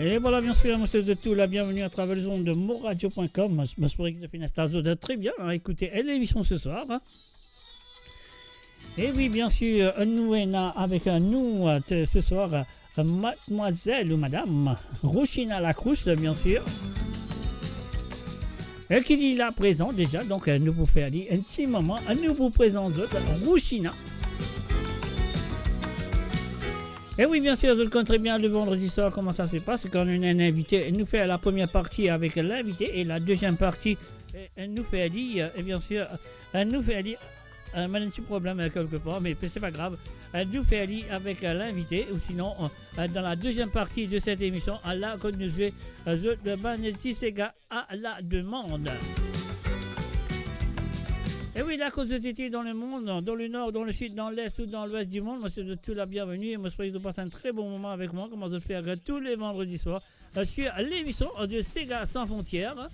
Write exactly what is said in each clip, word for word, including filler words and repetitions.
E vwala, biensir, mo swet zot tou la bienveni atraver lezond de moradio pwin kom. Mo, mo espere ki zot finn instal zot tre bien, hein, ekoute, eh, lemision se swar, hein. E wi, biensir, nou ena avek nou, euh, te-, se swar, euh, madmwazel ou madam Rouchina Lacrouche, biensir. E ki li la prezan deza, donk, euh, nou pou fer li enn ti moman, nou pou prezant zot Rouchina. E wi, biensir, zot konn tre bien le vandredi swar kouma sa se pas, kan nou ena enn invite, nou fer la premie parti avek linvite e la deziem parti, e, e nou fer li, e, e biensir, e nou fer li, e, mo ena enn ti problem, e, kelkepar, me se pa grav. E nou fer li avek, e, linvite, ou sinon, e, dan la deziem parti de set emision, e, la kot nou zwe, e, zot, e, bann ti sega a la demande. E wi, la kot zot ete dan lemond, dan lenor, dan lesid, dan les ou dan lwes dimonn, mo swet zot tou la bienveni e mo espere zot pas enn tre bon moman avek mwa, kouma zot fer tou le vandredi swar, euh, sur l'émission de Sega Sans Frontières.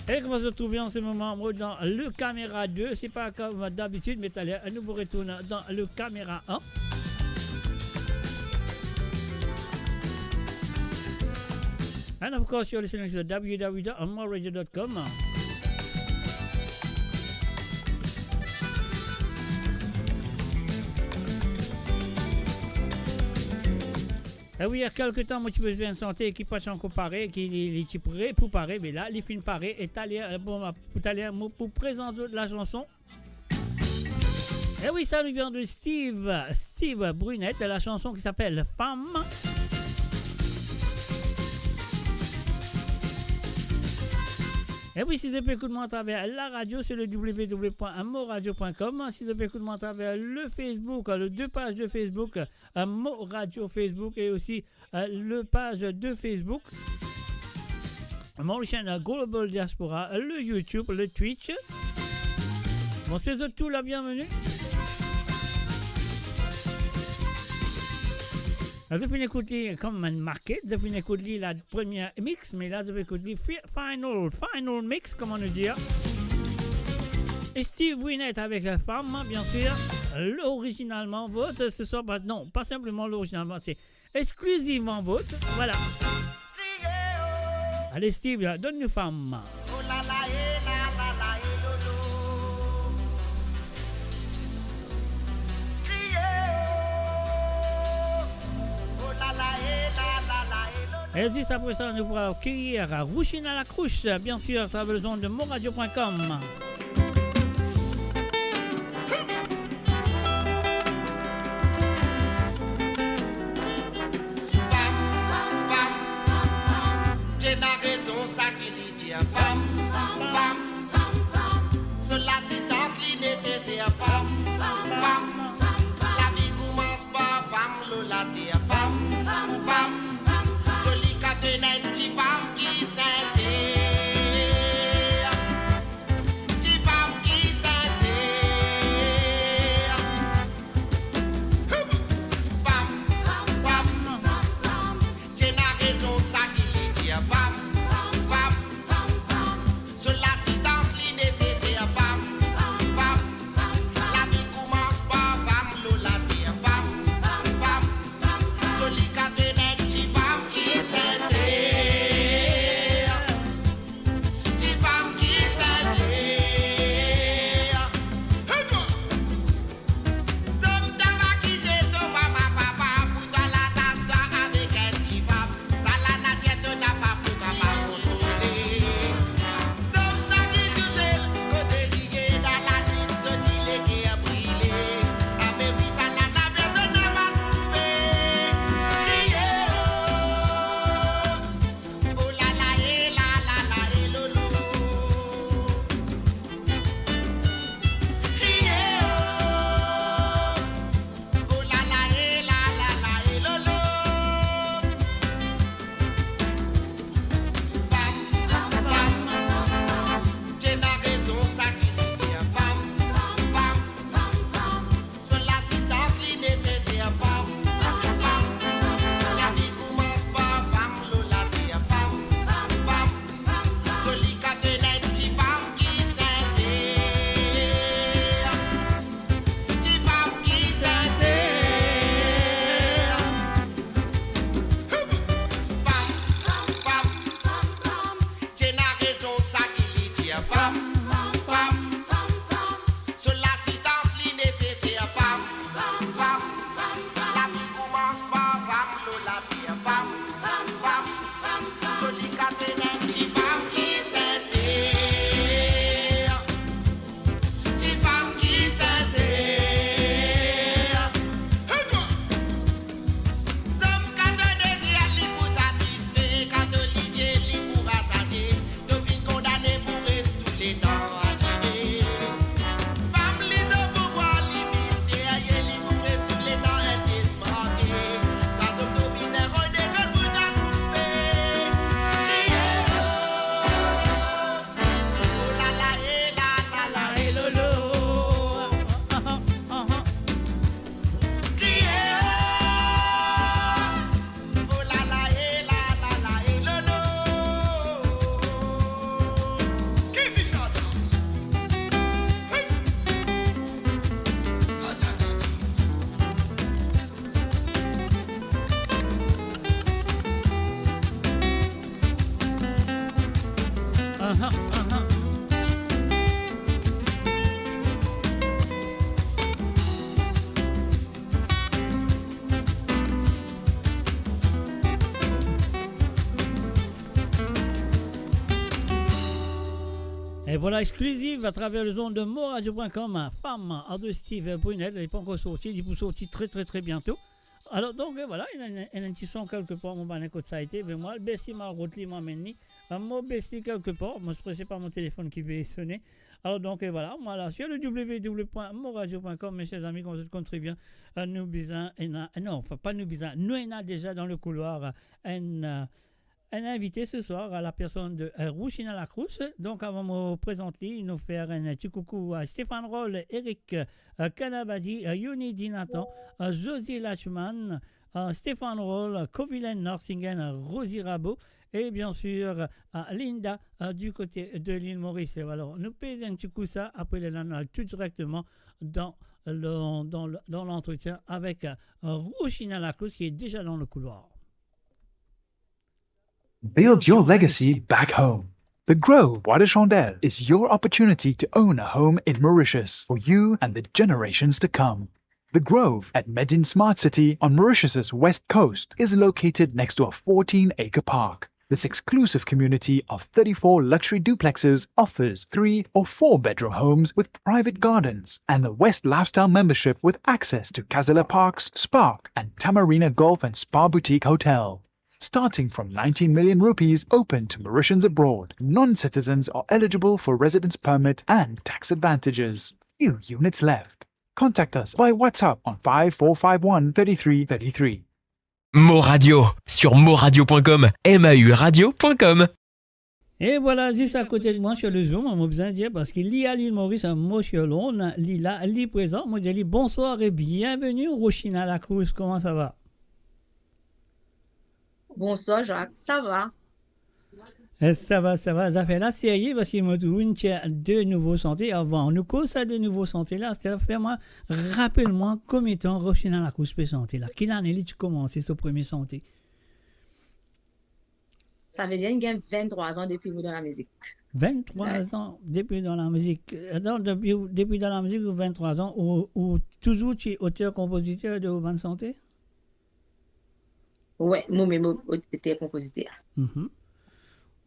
E kouma zot trouve an se moman, mo dan le kamera de, se pa kom dabitid, me taler nou pou retourn dan le kamera enn. And of course, you're listening to w w w dot moradio dot com. E wi, ena kelke tan, mo ti pe zwe enn sante ki pa ti ankor pare, ki li, li ti pre pou pare, me la, li finn pare, e taler, euh, bon, pou taler, mo pou prezant zot la chanson. E wi, sa nou vien de Steve, Steve Brunet, la chanson ki s'appelle Femme. E wi, si zot pe ekout mwa atraver la radio, se le w w w point moradio point com. Si zot pe ekout mwa atraver le Facebook, le deux pages de Facebook, euh, Mo Radio Facebook e osi, euh, le page de Facebook Mauritian Global Diaspora, le YouTube, le Twitch. Mo swet zot tou la bienveni. Zot finn ekout li kom enn maket, zot finn ekout li la premie mix, me la zot pe ekout li fi-, final, final mix, kouma nou dir. E Steve Brunet avek Femme, biensir, l'original Manvotte, se swar, ba, non, pa sinpleman l'original, se exkliziv Manvotte, vwala. Ale Steve, donn nou Femme. E zis apre sa, nou pou akeyir Rouchina Lacrouche, biensir, atraver lezond de moradio point com. Fam, fam, fam, fam, fam. Ti ena rezon sa ki li dir fam, fam, fam, fam, fam. So lazistans li neseser fam, fam, fam, fam, fam. Lavi koumans par fam lor later fam, fam, fam, fam, fam. Zoli kan to ena enn ti fam ki sinser. Ti Voilà, exclusive à travers les ondes de moradio point com, Femme, de Steve Brunel, li pankor sorti, li pou sorti très, très, très bientôt. Alors, donc, euh, voilà, il y a une, une, une petite son quelque part, mon bann kot sa été, mais moi, le Bessie m'a retenu, m'a mené, euh, mon Bessie quelque part, moi, je sais pas mon téléphone qui va sonner. Alors, donc, euh, voilà, moi, là, sur le w w w point moradio point com, mes chers amis, comme vous comptez bien, euh, nous bizin, et na-, non, enfin, pas nous bizin, nous, on a déjà dans le couloir, euh, un, euh, un invité ce soir, à la personne de, euh, Rouchina Lacroix. Donc, avant de me présenter, nous faire un petit coucou à Stéphane Roll, Eric, euh, Kanabadi, euh, Yoni Dinatan, euh, Josie Lachman, euh, Stéphane Roll, Kovilen Norsingen, Rosie Rabo et bien sûr, euh, Linda, euh, du côté de l'île Maurice. Et voilà, nous payons un petit coup ça, après le journal, tout directement dans le, dans le, dans l'entretien avec, euh, Rouchina Lacroix qui est déjà dans le couloir. Build your legacy back home. The Grove Bois de Chandelle is your opportunity to own a home in Mauritius for you and the generations to come. The Grove at Medin Smart City on Mauritius's west coast is located next to a fourteen-acre park. This exclusive community of thirty-four luxury duplexes offers three or four bedroom homes with private gardens and the West Lifestyle membership with access to Casella Parks, Spark, and Tamarina Golf and Spa Boutique Hotel. Starting from nineteen million rupees, open to Mauritians abroad. Non-citizens are eligible for residence permit and tax advantages. Few units left. Contact us by WhatsApp on five four five one thirty-three thirty-three. Mo Radio, sur moradio point com, M A U radio point com. E vwala, zis akote de mwa, sir le Zoom, mo bizin dir, parski li a Lil Moris, mo sir Lon, li la, li prezan, mo dir li bonswar e bienveni, Rouchina Lacroix, kouma sa va? Bonswar, Jacques, sa va? E, sa va, sa va. Zafer la serye, parski mo trouv inn tir de nouvo sante. Avan nou koz sa de nouvo sante la, sa fer mwa, rapel mwa, konbien tan Rouchina Lacroix pe sante la? Ki lane li ti koumanse so premie sante? Savedir, inn gagn venntrwa an depi mo dan lamizik. Venntrwa an depi dan lamizik. Atann, depi, depi dan lamizik, ou venntrwa an, ou, ou touzour ti oter-konpoziter de ou bann sante? Wi, momem mo, mo oter-konpoziter. Mhm.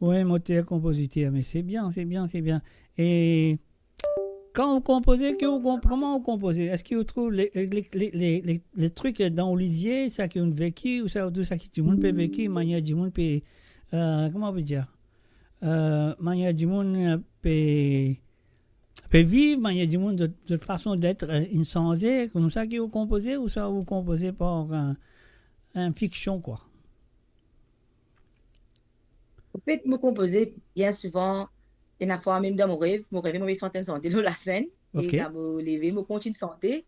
Wi, mo oter-konpoziter, me se bien, se bien, se bien. E kan ou konpoze, ki ou konp-, kouma ou konpoze? Eski ou trouv le, le, le trik dan ou lizie, sa ki ou veki, ou sa, tou sa ki dimoun pe veki, manier dimoun pe, e, kouma ou pe dir? E, manier dimoun, e, pe, pe viv, manier dimoun, zot, zot fason det, e, inn sanze, koumsa ki ou konpoze, ouswa ou konpoze par, e, en fiksion, kwa? Anfet, mo konpoze bien souvan, ena fwa mem dan mo rev, mo reve mo pe sant enn sante lor lasenn, e kan mo leve, mo kontign sante.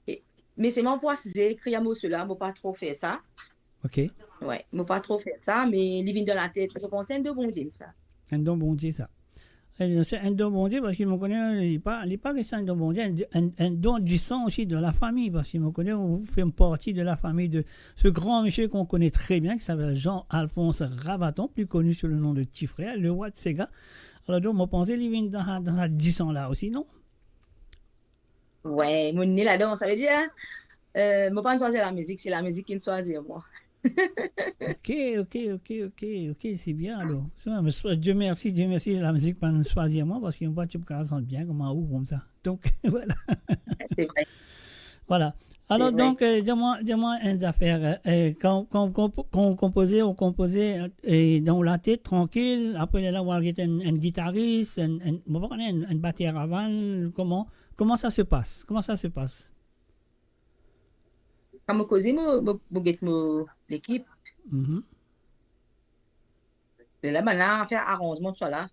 E, me selman pou asize ekrir morso la, mo pa tro fer sa. Ok. Wi, mo pa tro fer sa, me li vinn dan latet, mo panse enn don Bondie sa. Enn don Bondie sa. E, se enn don Bondie, parski mo kone, li pa, li pa ki enn don Bondie, enn, enn, enn don disan osi dan lafami, parski mo kone ou fer parti de la famille de ce grand monsieur qu'on connaît très bien, qui s'appelle Jean-Alphonse Rabaton, plus connu sous le nom de Ti Frer, le roi de séga. Alor, donk, mo panse li vinn dan, dan sa disan la osi, non? Wi, mo ne ladan, savedir, e, mo pa'nn swazir lamizik, se lamizik ki'nn swazir mwa. Ok, ok, ok, ok, ok, se bien alor. Se vre, me swa-, Dieu merci, Dieu merci, lamizik pa'nn swazir mwa, parski mo pa ti pou kapav sant bien kouma ou koumsa. Donk, vwala. Se vre. Vwala. Alor, donk, e, dir mwa, dir mwa enn zafer, e, kan, kan, kan, kan ou konpoze, ou konpoze, e, dan ou latet, trankil, apre lerla ou al get enn, enn gitaris, enn, enn, mo pa kone, enn, enn bater avan, kouma, kouma sa se pas? Kouma sa se pas? Kan mo koze, mo, mo, mo get mo lekip. Mhm. Lerla bann la fer aranzman, tousala.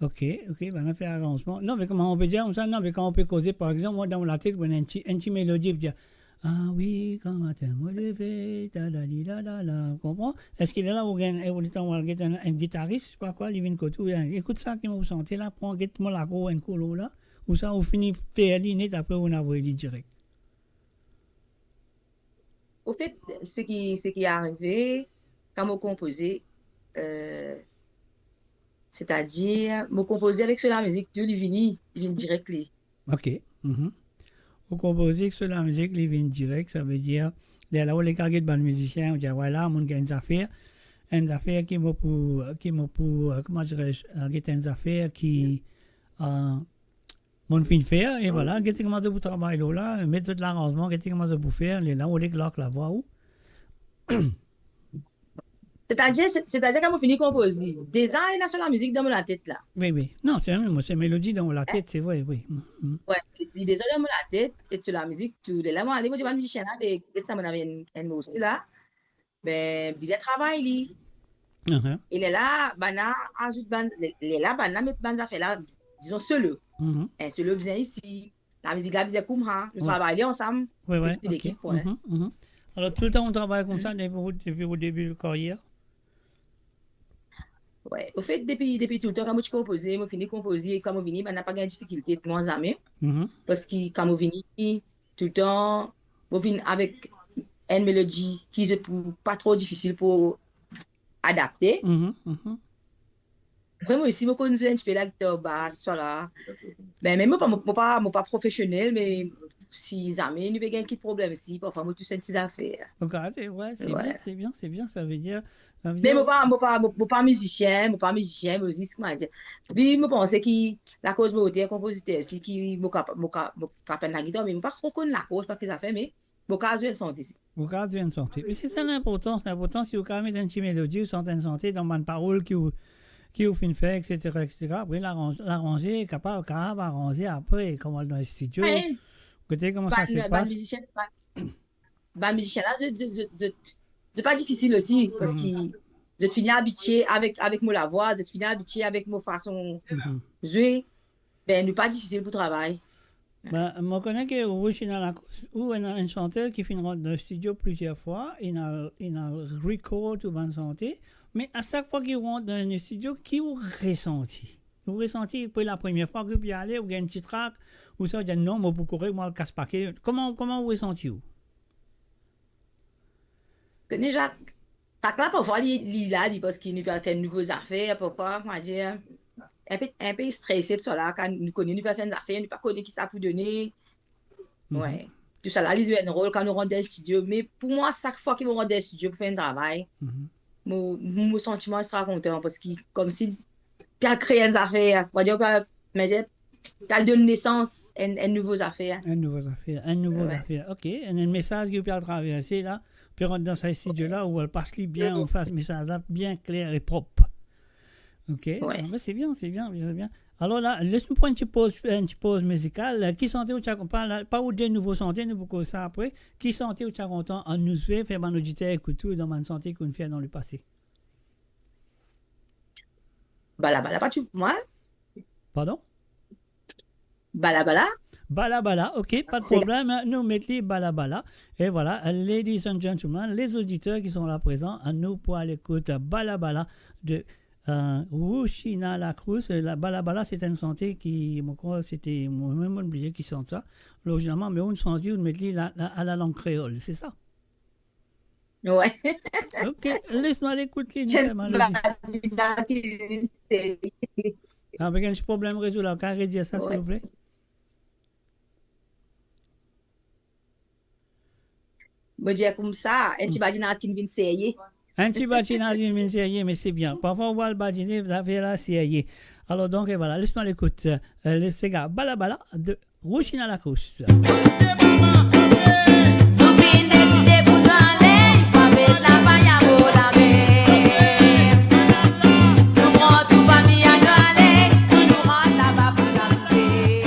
Ok, ok, bann la fer aranzman. Non, me kouma ou pe dir koumsa, non, me kan ou pe koze, par exanp, mwa, dan mo latet, mo ena enn ti, enn ti melodi, pou dir, "Ah wi, gramatin mo leve, ta da di da da da," ou konpran? Eski lerla ou gagn, e, ou letan ou al get enn, enn gitaris, pa kwa, li vinn kot ou, li dir, "Ekout sa ki mo sante la, pran get mo lakor enn koulor la," ouswa ou fini fer li net, apre ou avoy li direk? Anfet, seki, seki arive, kan mo konpoze, e, setadir, mo konpoze avek so lamizik, tou li vini, li vinn direk li. Ok. Mhm. Ou konpoze ek so lamizik, li vinn direk, savedir, lerla ou le kapav get bann mizisien, ou dir, "Vwala, mo'nn gagn zafer." enn zafer ki mo pou, ki mo pou, euh, kouma dirais-je, euh, get enn zafer ki, euh, mo'nn finn fer, e vwala, gete kouma to pou travay lor la, met zot laranzman, gete kouma to pou fer, lerla ou le Clark la vwa ou. Setadir, se-, setadir kan mo fini konpoz li, deza ena so lamizik dan mo latet la. Wi, wi. Non, se, se melodi dan mo latet, se vre, wi. Mm, mm. Wi, li deza dan mo latet, e so lamizik tou. Lerla mo ale, mo dir bann mizisien la, be, get sa, mo ena enn, enn morso la. Be, bizin travay li. Mhm. E lerla, bann la azout bann, le-, lerla, bann la met bann zafer la, dizon solo. Mhm. Enn solo bizin isi, lamizik la bizin koumsa, nou travay li ansam, wi, wi, ok, lekip, wi. Mhm, mhm. Alor, toultan ou travay koumsa depi, depi ou debi karyer? Wi, anfet, depi, depi toultan, kan mo ti konpoze, mo fini konpoze, kan mo vini, bann la pa gagn difikilte, mwa zame. Mhm. Parski kan mo vini, toultan, mo vinn avek enn melodi ki zot pou pa tro difisil pou adapte. Mhm, mhm. Apre, mo osi, mo konn zwe enn tipe lagitar bas, sa la. Be, me mo pa, mo, mo pa, mo pa profesionel, me si zame nou pe gagn kit problem osi, parfwa mo tous enn ti zafer. Ok, se, wi, se bien, se bien, se bien, sa ve dir, sa ve dir... Me mo pa, mo pa, mo, mo pa mizisien, mo pa mizisien, mo zis, kouma dir. Epi mo panse ki lakoz mo oter, konpoziter osi, ki mo kapa-, mo ka-, mo kapav enn lagitar, me mo pa tro konn lakoz, pa ki zafer, me mo kapav zwe enn sante. Ou kapav zwe enn sante. Me se sa linportans, linportans, si ou kapav met enn ti melodi, ou sant enn sante, dan bann parol ki ou, ki ou finn fer, et cetera, et cetera. Apre, laranz-, laranze, kapav, kapav aranze apre, kan ou al dan studio. Wi. Kote, kouma sa se pas? Bann, bann mizisien, bann, bann mizisien la, zot, zot, zot, zot, zot pa difisil osi, parski zot fini abitie avek, avek mo lavwa, zot fini abitie avek mo fason zwe. Be, nou pa difisil pou travay. Be, mo kone ki Rouchina Lacrosse, ou ena enn santer ki finn rant dan studio plizier fwa, inn al, inn al record ou bann sante, me a sak fwa ki ou rant dan enn studio, ki ou resanti? Ou resanti, pou lapremier fwa ki ou pe ale, ou gagn ti trak, ou sa, ou dir, "Non, mo pou korek, mo al kas pake." Kouma, kouma ou resanti ou? Kone Zak, trak la, parfwa, li, li la, li, parski nou pe al fer nouvo zafer, parfwa, kouma dir, enpe, enpe strese, tousala, kan nou kone nou pe al fer enn zafer, nou pa kone ki sa pou done. Mhm. Wi. Tousala, li zwe enn rol kan nou rant dan studio. Me pou mwa, sak fwa ki mo rant dan studio pou fer enn travay, mhm, mo, mo santi mwa extra kontan, parski koumsi pe al kree enn zafer, kouma dir, pe al, me dir, pe al donn nesans enn, enn nouvo zafer. Enn nouvo zafer, enn nouvo zafer. Wi. Ok, enn, enn mesaz ki ou pe al traverse la, pe rant dan sa studio la, ou al pas li bien, ou fer mesaz la bien kler e prop. Ok. Wi. Ah, ben, se bien, se bien, se bien. Alor la, les nou pran enn ti poz, enn ti poz mizikal. Ki sante ou ti a kontan, pa, pa ou de nouvo sante, nou pou koz sa apre. Ki sante ou ti a kontan annou zwe, fer bann oditer ekout ou dan bann sante ki ou'nn fer dan lepase? Bala Bala pa ti mal. Pardon? Bala Bala. Bala Bala, ok, pa de problem, nou met li Bala Bala. E vwala, ladies and gentlemen, les auditeurs qui sont là présents, nou pou al ekout Bala Bala de, euh, Rouchina Lacrosse. La, Bala Bala, se enn sante ki, mo krwar, se te, mo mem mo bliye ki sant sa. Lorizinalman, me ou'nn sanz li, ou'nn met li la, la, a la lang kreol, se sa? Wi. Ok, les nou al ekout li, nou fer mal. Badinaz ki vinn serye. Ah, avek enn ti problem rezo la, ou kapav redir sa, silvouple? Mo dir koumsa, enn ti badinaz ki vinn serye. Enn ti badinaz ki vinn serye, me se bien. Parfwa, ou al badine, zafer la serye. Alor, donk, e vwala, les nou al ekout, euh, le sega Bala Bala de Rouchina Lacrosse. Nou finn deside pou nou ale, pa met lapagn abor lamer. Nou pran tou fami a nou ale, nou rant laba pou nou abize.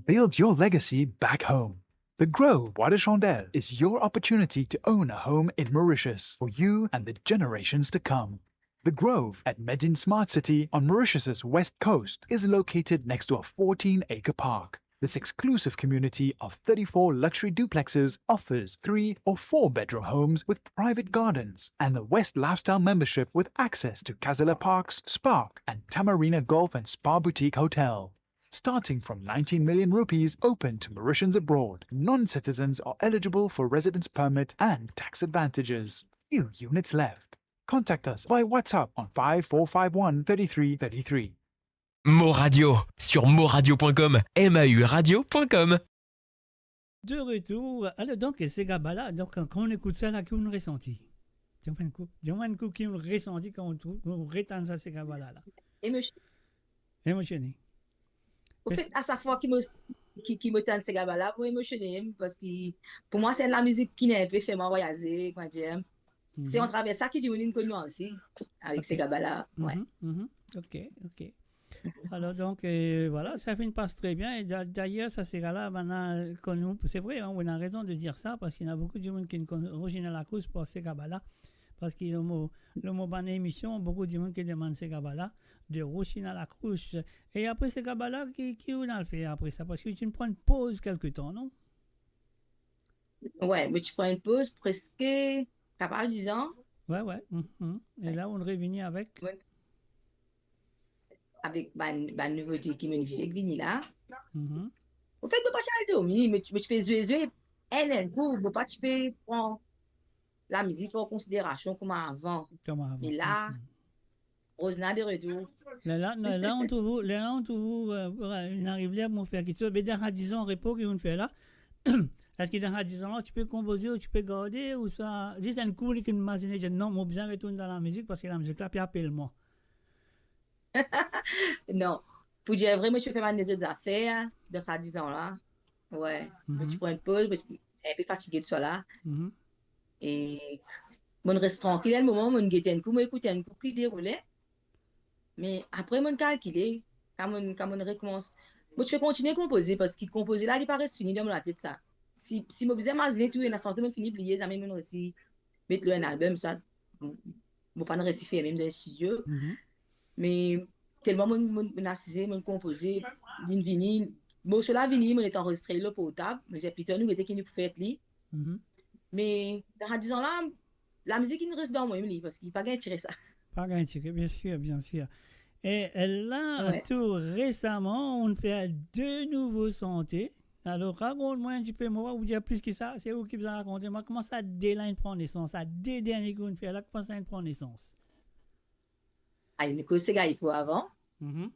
Build your legacy back home. The Grove Bois de Chandelle is your opportunity to own a home in Mauritius for you and the generations to come. The Grove at Medin Smart City on Mauritius's west coast is located next to a fourteen-acre park. This exclusive community of thirty-four luxury duplexes offers three or four bedroom homes with private gardens and the West Lifestyle membership with access to Casella Parks, Spark, and Tamarina Golf and Spa Boutique Hotel. Starting from nineteen million rupees, open to Mauritians abroad, non-citizens are eligible for residence permit and tax advantages. Few units left. Contact us by WhatsApp on five four five one thirty-three thirty-three. Mo Radio, sur moradio point com, M A U radio point com. De retour. Alors, donc, Sega Bala, donc, quand on écoute ça, là, qu'est-ce qu'on ressentit ? Dis-moi un coup, dis-moi un coup, qu'est-ce qu'on ressentit quand on trouve, quand on retend ça, Sega Bala, là ? Émotion. Émotionné. Au fait, à chaque fois ki mo, ki, ki mo tann Sega Bala, mo emosione, parski pou mwa, se enn lamizik ki inn inpe fer mwa vwayaze, kouma dir. Se atraver sa ki dimoun inn konn mwa osi, avek Sega Bala, wi. Mhm, mhm. Ok, ok. Alors donc, euh, voilà, ça fait une passe très bien. Et d'a-, d'ailleurs, ça, Sega Bala, bann la, kan nou, c'est vrai, hein, on a raison de dire ça, parce qu'il y en a beaucoup de gens qui ne connaissent Rosina Lacroix pour Sega Bala, parce que le mot, le mot bann émission, beaucoup de gens qui demandent Sega Bala, de Rosina Lacroix. E apre Sega Bala, ki, ki ou inn al fer apre sa? Parski ou ti pran enn poz kelke tan, non? Wi, mo ti pran enn poz preske, kapav diz an. Wi, wi. Mhm. E la, ou revini avek? Wi. Avek bann, bann nouvo di ki mo vinn vini la. Mhm. Anfet, mo pa ti al dormi, mo ti, mo ti pe zwe, zwe, enn, enn kou, mo pa ti pe pran lamizik an konsiderasion kouma avan. Kouma avan. Me la, mhm. Rosina de retour. Lerla, lerla, ou trouv, lerla, ou trouv, euh, inn ariv ler pou fer kiksoz, me dan sa diz an repo ki ou fer la, eski dan sa diz an la, ou ti pe konpoze, ou ti pe garde, ouswa, zis enn kou, li finn imazine, dir, "Non, mo bizin retourn dan lamizik, parski lamizik la pe apel mwa." Non. Pou dir vre, mo ti pe fer bann lezot zafer dan sa diz an la. Wi. Mo ti pran enn poz, mo ti inpe fatige tousala. Mhm. E mo res trankil enn moman, mo gete enn kou, mo ekout enn kou ki deroule. Me apre mo kalkile, kan mo, kan mo rekoumans, mo ti pe kontigne konpoze, parski konpoze la, li pa res fini dan mo latet sa. Si, si mo bizin imazine tou, ena santi mo fini bliye, zame mo resi met lor enn album, sa, mo pa resi fer mem dan studio. Mhm. Me telman mo, mo, mo asize, mo konpoze, li vini, morso la vini, mo letan anrezistre li lor portab, mo dir, "Pito nou gete ki nou pou fer li." Mhm. Me dan sa diz an la, lamizik inn res dan mwa li, parski pa gagn tire sa. Pa gagn tire, bien sir, bien sir. E la, wi, tou resaman, ou fer de nouvo sante. Alor, rakont mwa enn tipe, mo pa pou dir plis ki sa, se ou ki bizin rakont mwa kouma sa de la inn pran nesans, sa de dernie ki ou fer la, kouma sa inn pran nesans. Al, nou koz Sega Ipo avan. Mhm.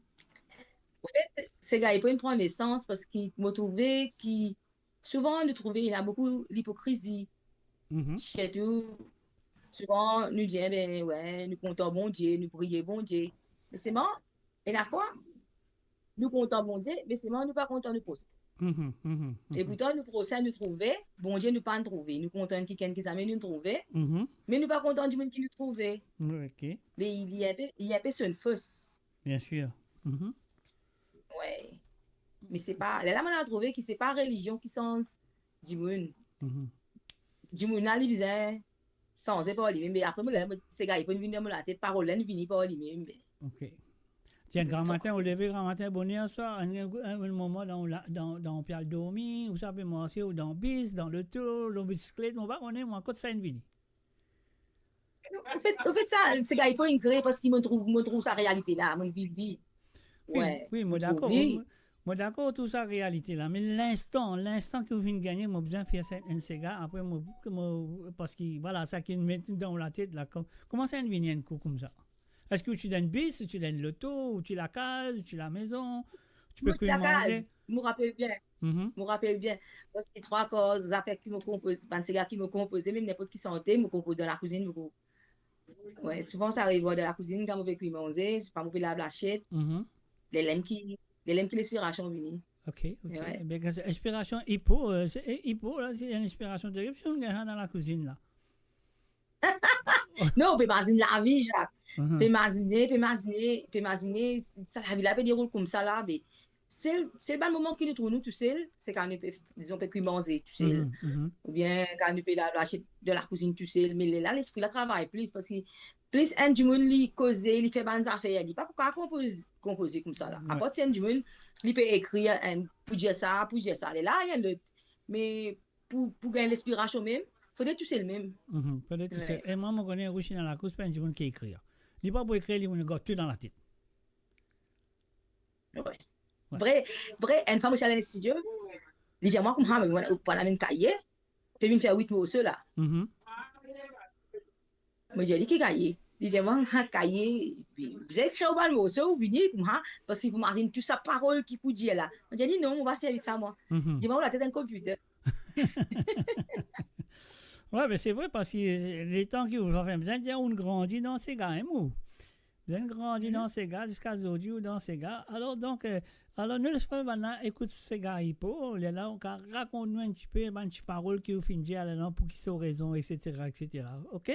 Anfet, Sega Ipo inn pran nesans parski mo trouve ki souvan nou trouve ena boukou lipokrizi. Mhm. Sirtou, souvan nou dir, "Be, wi, nou kontan Bondie, nou priye Bondie." Me selman, ena fwa, nou kontan Bondie, me selman nou pa kontan nou prosin. Mhm, mhm, mhm. E pourtan nou prosin nou trouve, Bondie nou pa'nn trouve. Nou kontan kikenn ki zame nou trouve, mhm, me nou pa kontan dimoun ki nou trouve. Wi, ok. Me li inpe, li inpe sonn fos. Bien sir. Mhm. Wi. Me se pa, lerla mo trouve ki se pa relizion ki sanz dimoun. Mhm. Dimoun la, li bizin sanze par limem. Me apre mo, ler mo, Sega Ipo inn vini dan mo latet, parol la inn vini par limem. Ok. Ti enn gramatin, ou leve gramatin boner swar, enn, enn, enn moman dan, dan, dan ou pe al dormi, ou sa pe marse, ou dan bis, dan loto, lor bisiklet, mo pa kone mwa, kot sa inn vini? Anfet, anfet sa, Sega Ipo inn kre parski mo trouv, mo trouv sa realite la, mo viv li. Wi, wi, mo dakor. Mo dakor, tou sa realite la, me linstan, linstan ki ou finn gagne, mo bizin fer sa enn sega, apre mo, mo, parski, vwala, sa ki met dan latet la, kom-, kouma sa inn vini enn kou koumsa? Eski ou ti dan bis, ou ti dan loto, ou ti lakaz, ou ti lamezon, ou ti pe kwi manze? Mo ti lakaz, mo rapel bien. Mhm. Mo rapel bien. Parski trwa kar zafer ki mo konpoze, bann sega ki mo konpoze, mem ninport ki sante, mo konpoz dan lakwizinn, mo konpoz. Wi, souvan sa ariv dan lakwizinn, kan mo pe kwi manze, swa mo pe lav lasiet. Mhm. Lerla mem ki, lerla mem ki linspirasion vini. Ok, ok. Wi. Be, inspirasion Ipo, euh, se, e, Ipo la, se enn inspirasion terib, si ou gagn sa dan lakwizinn la. Non, ou pe imazinn lavi, Jacques. Mhm. Pe imazine, pe imazine, pe imazine, sa lavi la pe deroul koumsa la, be, sel, sel bann moman ki nou trouv nou tousel, se kan nou pe, dizon, pe kwi manze tousel. Mhm, mhm. Oubien kan nou pe al, al aste dan lakouzinn tousel, me lerla lespri la travay plis, parski plis enn dimoun li koze, li fer bann zafer, li pa pou kapav konpoz, konpoze koumsa la. Wi. Apar si enn dimoun, li pe ekrir, enn, pou dir sa, pou dir sa, lerla, enn lot. Me pou, pou gagn lenspirasion mem, fode tousel mem. Mhm, fode tousel. Wi. E mwa, mo kone Rousina Lakrouse, pa enn dimoun ki ekrir. Li pa pou ekrir, li, mo gard tou dan latet. Wi. Wi. Vre, vre, enn fwa mo ti al dan studio, li dir mwa koumsa, me mwa, ou pou al amenn kaye, pe vinn fer wit morso la. Mhm. Mo dir li ki kaye. Li dir mwa, "Ha, kaye, bizin ekrir bann morso, ou vini koumsa, parski pou mazinn tou sa parol ki pou dir la." Mo dir li, "Non, mo pa servi sa mwa." Mhm. Li dir mwa, "Ou latet enn konpiter." Wi, me se vre, parski letan ki ou pa fer bizin dir, ou grandi dan sega, hein, ou. Bizin grandi dan sega, ziska zordi ou dan sega. Alor, donk, eh, alor, nou les bann la ekout sega Ipo, lerla ou kapav rakont nou enn tipe, bann ti parol ki ou finn dir, lerla pou ki so rezon, et cetera, et cetera. Ok?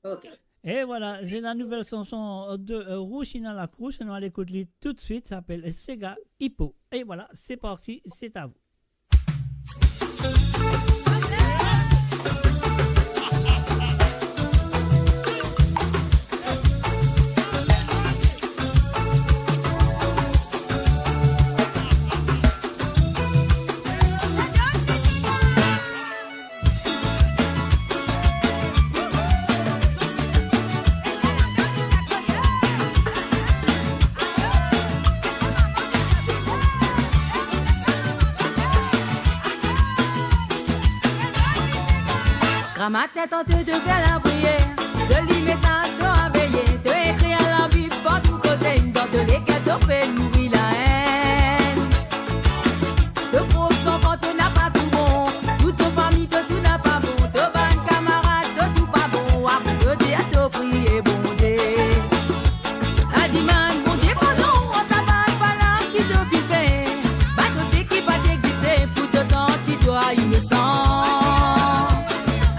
Ok. E vwala, se la nouvel sanson de, eh, Rousina Lakrouse, nou al ekout li toutswit, sa apel Sega Ipo. E vwala, se parti, se a vou. Gramatin tann to fer lapriyer, zoli mesaz to a veye, to ekrir dan Labib partou kote, dan to leker to pe nouri laenn. To prof zanfan to napa tou bon, tou to fami to tou napa bon, to bann kamarad to tou pa bon, avan to dir to priye Bondie. A dimann Bondie pardon, an sa bann pala ki to finn fer, bann koze ki pa ti existe pou to santi twa inosan.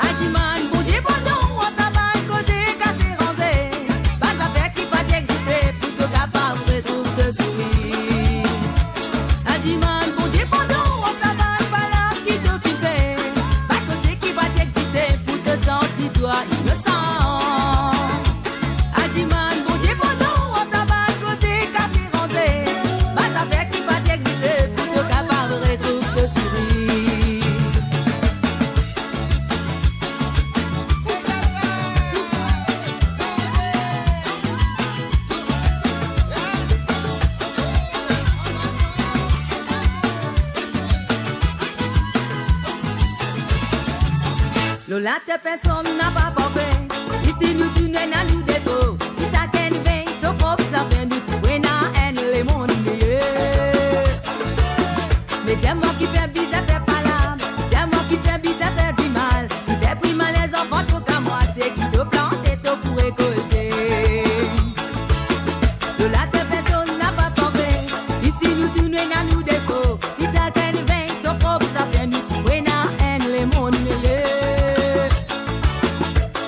A dimann Bondie pardon, an sa bann koze kase ranze, bann zafer ki pa ti existe pou to kapav retrouv to sourir. A dimann Bondie pardon, an sa bann pala ki to finn fer, bann koze ki pa ti existe pou to santi twa inosan. A dimann Bondie pardon, an sa bann koze kase ranze, bann zafer ki pa ti existe pou to kapav retrouv to sourir. Lor later personn napa parfe, isi nou tou nou ena nou defo. Si sakenn vey so prop zafer, nou ti pou ena enn lemonn meye. Me dir mwa ki fer bizin fer palab, dir mwa ki fer bizin fer dimal, ki fer pli mal ler zanfan to ka mwatie, ki to plante to pou rekolte. Lor later personn napa parfe, isi nou tou nou ena nou defo. Si sakenn vey so prop zafer, nou ti pou ena enn lemonn meye.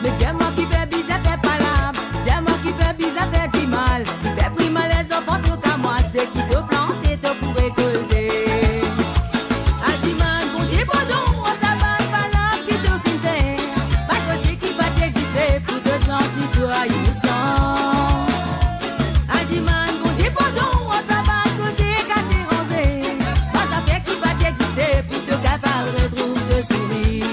Me dir mwa ki fer bizin fer palab, dir mwa ki fer bizin fer dimal, ki fer pli mal ler zanfan to ka mwatie, ki to plante to pou rekolte. A dimann Bondie pardon, an sa bann pala ki to finn fer, bann koze ki pa ti existe pou to santi twa inosan. A dimann Bondie pardon, an sa bann koze kase ranze, bann zafer ki pa ti existe pou to kapav retrouv to sourir.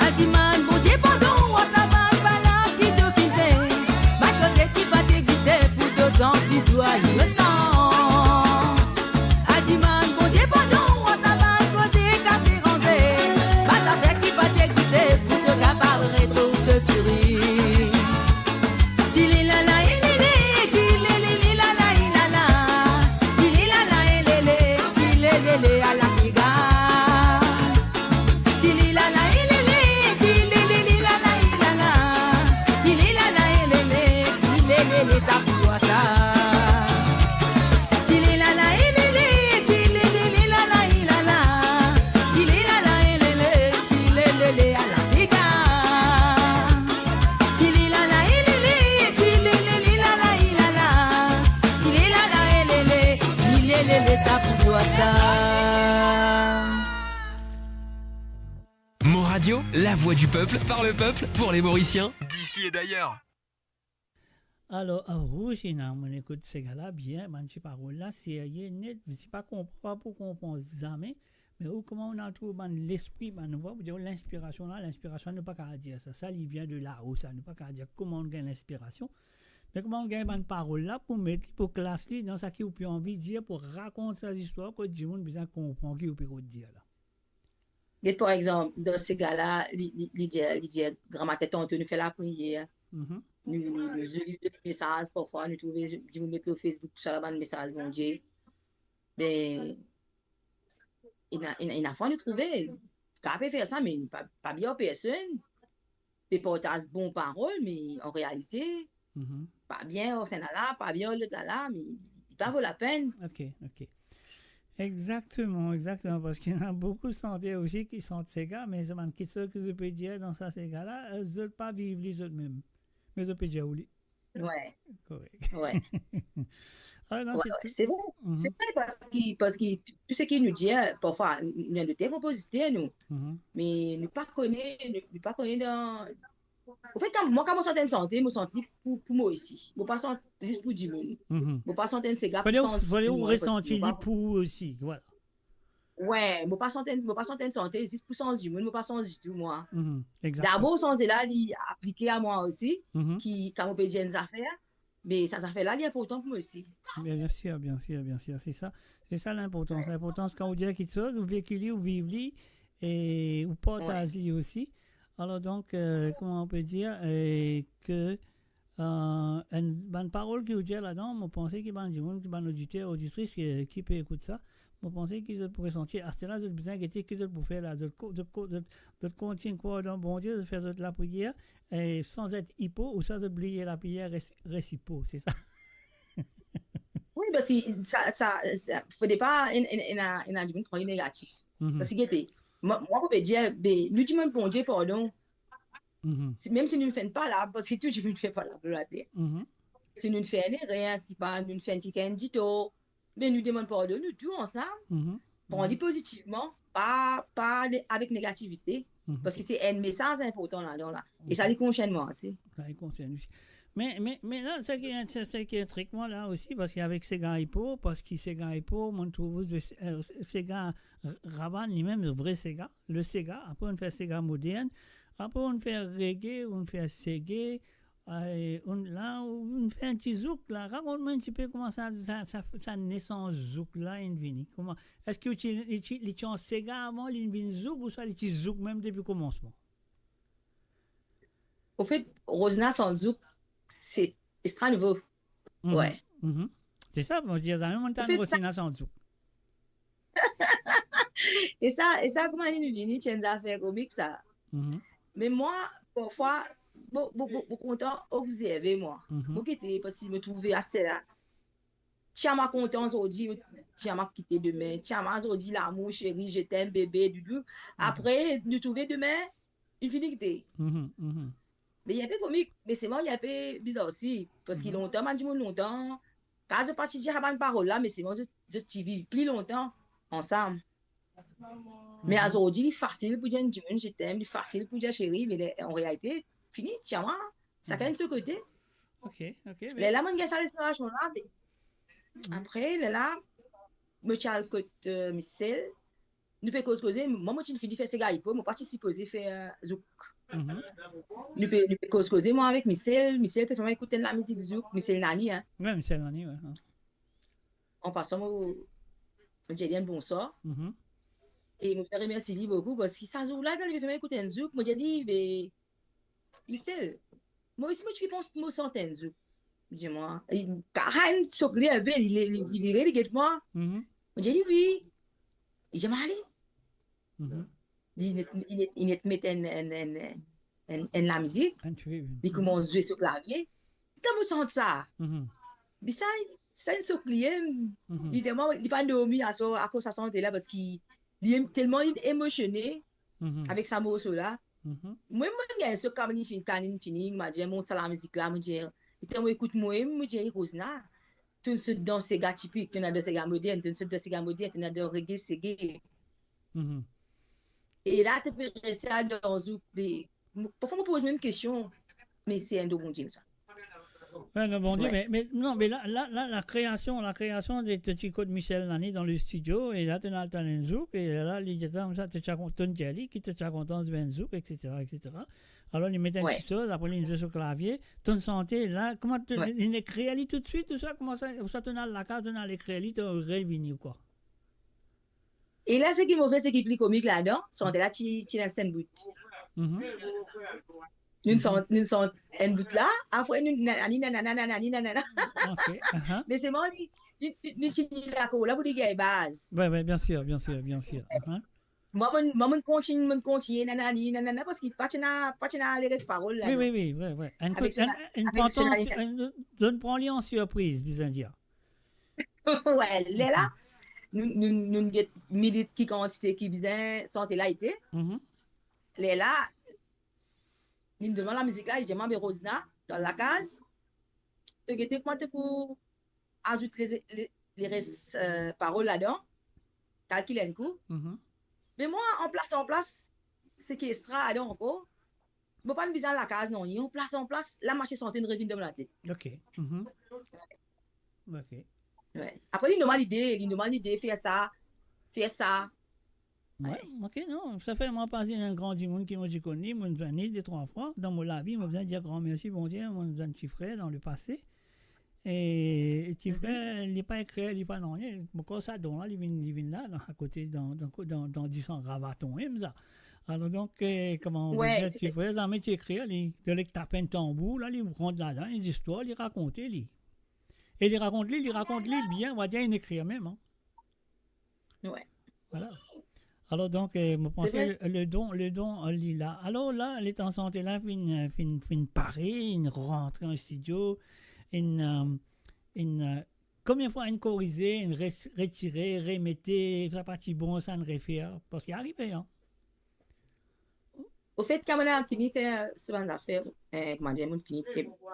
A dimann Bondie pardon, an sa bann pala ki to finn fer, bann koze ki pa ti existe pou to santi twa inosan. A dimann Bondie pardon, an sa bann koze kase ranze, bann zafer ki pa ti existe pou to kapav retrouv to sourir. Ti li la la i li li, ti li li li la la i la la, ti li la la i li li, ti li li li a la sega. Ti li la la i li li, ti li li li la la i la la, ti li la la i li li, ti li li li sa pou twa sa. Radio, la voix du peuple, par le peuple, pour les Mauriciens, d'ici et d'ailleurs. Alor, a, Rougina, mo ekout sega la bien, bann ti parol la, serye net, ti pa konpran, pa pou konpran zame, me ou kouma ou al trouv bann lespri, bann, ou dir, linspirasion la, linspirasion, nou pa kapav dir sa, sa, li vien de lao, sa, nou pa kapav dir kouma ou gagn linspirasion, me kouma ou gagn bann parol la pou met li, pou klas li dan sa ki ou pe anvi dir, pou rakont sa zistwar, kot dimoun bizin konpran ki ou pe dir la. Get par exanp, dan sega la, li, li, li dir, li dir, gramatin tanto nou fer lapriyer. Mhm. Nou, nou, nou, nou li mesaz, parfwa nou trouve dimoun met lor Facebook, tousala bann mesaz Bondie. Be, ena, ena, ena fwa nou trouve, kapav pe fer sa, me pa, pa bien personn. Pe partaz bon parol, me an realite, mhm, pa bien ar sennla, pa bien ar lot la, me li pa vo lapenn. Ok, ok. Exakteman, exakteman, parski ena boukou santer osi ki sant sega, me zot bann kiksoz ki zot pe dir dan sa sega la, eh, zot pa viv li zot mem. Me zot pe dir ou li. Wi. Korek. Wi. Ah, non, wi, se wi, se vre. Mhm. Se vre, parski, parski tou seki nou dir, parfwa, nou, nou de konpoziter, nou. Mhm. Me nou pa kone, nou, nou pa kone dan, anfet, kan, mwa, kan mo sant enn sante, mo sant li pou, pou mwa osi. Mo pa sant zis pou dimoun. Mhm. Mo pa sant enn sega pou sanz pou mwa, parski mo pa pou ou osi, vwala. Wi, mo pa sant enn, mo pa sant enn sante zis pou sanz dimoun, mo pa sanz ditou mwa. Mhm, exakteman. Dabor, sante la, li aplike a mwa osi, mhm, ki, kan mo pe dir enn zafer, me sa zafer la, li inportan pou mwa osi. Bien, bien sir, bien sir, bien sir, se sa. Se sa linportans. Linportans, kan ou dir kiksoz, ou veki li, ou viv li, e ou partaz li osi. Wi. Alor donk, eh, kouma ou pe dir, eh, ke Eh, enn bann parol ki ou dir ladan, mo panse ki bann dimoun, ki bann oditer, oditris, eh, ki pe ekout sa, mo panse ki zot pou resanti, aster la zot bizin gete ki zot pou fer la, zot ko-, zot ko-, zot, zot kontign krwar dan Bondie, zot fer zot lapriyer, eh, san et ipo, ouswa zot bliye lapriyer, res, res ipo, se sa? Wi, parski sa, sa, sa, fode pa enn, enn, enn, enn dimoun trouv li negatif. Mhm. Parski gete, mwa, mwa, mo pe dir, be, nou dimann Bondie pardon, mhm, si, mem si nou finn pa la, parski tou dimoun finn pa la lor later. Mhm. Si nou fer enn erer, si pa nou fer enn kikenn ditor, be nou demann pardon, nou tou ansam. Mhm. Pran li pozitivman, pa, pa ne-, avek negativite, mhm, parski se enn mesaz inportan ladan la. E sa, mhm, li konsern mwa ase. Sa, li konsern osi. Me, me, me la, sa ki, sa, sa ki intrig mwa la osi, parski avek sega ipo, parski sega ipo, mo trouv, eh, sega r-, ravann limem, vre sega, le sega, apre ou fer sega modern, apre ou fer reggae, ou fer sege, eh, ou la, ou fer enn ti zouk la. Rakont mwa enn tipe kouma sa, sa, sa, sa nesans zouk la inn vini. Kouma, eski ou ti, li ti, li ti an sega avan, li vinn zouk, ouswa li ti zouk mem depi komansman? Anfet, Rosina sant zouk, se extra nouvo. Mhm. Wi. Mhm. Se sa, mo dir, zame mo'nn tann Rosina sant zouk. E sa, e sa, kouma li vini, ti enn zafer komik sa. Mhm. Me mwa, parfwa, mo, mo, mo, mo kontan obzerve mwa. Mhm. Mo gete, parski mo trouve aster la, ti a mwa kontan zordi, ti a mwa kite demin, ti a mwa zordi lamour, seri, je t'aime, bebe, doudou. Mhm. Apre, nou trouve demin, li fini kite. Mhm, mhm. Me li inpe komik, me selman li inpe bizar osi, parski, mhm, lontan, bann dimoun lontan, kan zot pa ti dir sa bann parol la, me selman zot, zot ti viv pli lontan ansam. Me, mhm, azordi, li fasil pou dir enn dimoun, "Je t'aime", li fasil pou dir, "Seri", me le-, an realite, fini, ti a mwa, sakenn, mhm, so kote. Ok, ok, me lerla, mo'nn gagn sa lenspirasion la, me, mhm, apre, lerla, mo ti al kot, eh, Michel, nou pe koz koze, mwa, mo ti fini fer sega ipo, mo pa ti sipoze fer, eh, zouk. Mhm. Nou pe, nou pe koz koze, mwa avek Michel, Michel pe fer mwa ekout enn lamizik zouk, Michel Nani, hein. Wi, Michel Nani, wi, wi. An pasan, mo, mo dir li enn bonswar. Mhm. E mo ti remersi li boukou, parski sa zour la, kan li pe fer mwa ekout enn zouk, mo dir li, "Be, Michel, mwa osi mo ti pe pans mo sant enn zouk." Li dir mwa, li, karenn sok li inpe, li, li, li, li, li get mwa. Mhm. Mo dir li, "Wi." Li dir mwa, "Ale." Mhm. Li net, li net, li net met enn, enn, enn, enn, enn lamizik. Enn tube. Li koumans zwe so klavie. Kan mo sant sa, mhm, li sa, sa inn sok li, em. Mhm. Li dir mwa, li pa dormi aswar akoz sa sante la, parski li em-, telman li emosione, mhm, avek sa morso la. Mhm. Mwa, mo gagn so, kan li fini, kan li fini, mo dir, mont sa lamizik la, mo dir, li dir mwa, "Ekout mwa," mo dir, "Rosina, to'nn sot dan sega tipik, to'nn al dan sega modern, to'nn sot dan sega modern, to'nn al dan reggae, sege." Mhm. E la, to pe reste al dan zouk, me, parfwa mo poz mem kestion, me se enn don Bondie sa. Wi, non, Bondie, wi. Me, me, non, me la, la, la, lakreasion, lakreasion de, de ti kot Michel Lani dan le studio, e la, to al tann enn zouk, e la, li dir sa, to ti a kontan, dir li ki to ti a kontan zwe enn zouk, et cetera, et cetera. Alor, li met enn, wi, ti soz, apre li zwe so klavie, to sante la, kouma to, wi, li, li ekrir li toutswit, tousala, kouma sa, ouswa to al lakaz, to al ekrir li, to revini ou kwa? E la, seki move, seki pli komik ladan, sante la ti, ti ena enn bout. Mhm. Nou sant, nou sant enn bout la, apre nou nanani, nanana, nanani, nanana. Ok, aha. Me selman li, li, li, li ti lakor la pou li gagn baz. Wi, wi, bien sir, bien sir, bien sir. Aha. Mwa, mo, mwa, mo kontign, mo kontign, nanani, nanana, parski pa ti ena, pa ti ena leres parol la, wi, non. Wi, wi, wi, wi. Enn, avek so, enn, enn, avek so, enn, donn pran li an sirpriz, bizin dir. Wi, lerla, nou, nou, nou get minit ki kantite ki bizin sante la ete. Mhm. Lerla, li demann lamizik la, li dir mwa, "Me Rosina, dan lakaz, to gete kouma to pou azout le, le, leres, eh, parol ladan, kalkil enn kou." Mhm. Me mwa, an plas, an plas, seki extra ladan ankor, mo pa bizin al lakaz, non, li an plas, an plas, la mase sante, inn revinn dan mo latet. Ok. Mhm. Ok. Wi. Apre, li normal lide, li normal lide, fer sa, fer sa. Wi, wi. Ok, non, sa fer mwa parti enn gran dimoun ki mo ti konn li, mo zwenn li de trwa fwa. Dan mo lavi, mo bizin dir gran mersi Bondie, mo zwenn ti frer dan lepase. E ti frer, mhm, li pa ekrir, li pa nanye. Mo krwar sa don la, li vinn, li vinn la, dan, akote, dan, dan, dan, dan disan gravaton, mem sa. Alor donk, eh, kouma, wi, dir, ti frer, zame ti ekrir, li, li ti tap enn tanbour, la, li rant ladan, enn zistwar, li rakont li. E li rakont li, li rakont li bien, on va dire, li ekrir mem, an. Wi. Vwala. Alor donk, eh, mo panse le, le don, le don, eh, li la. Alor la, letan sante la finn, eh, finn, finn pare, inn rantre an studio, inn, eh, inn, eh, konbien fwa inn korize, inn res-, retire, remete, sa pa ti bon, sa inn refer, parski arive, an. Ofet, kan mo'nn fini fer so bann zafer, eh, koumadir, mo'nn fini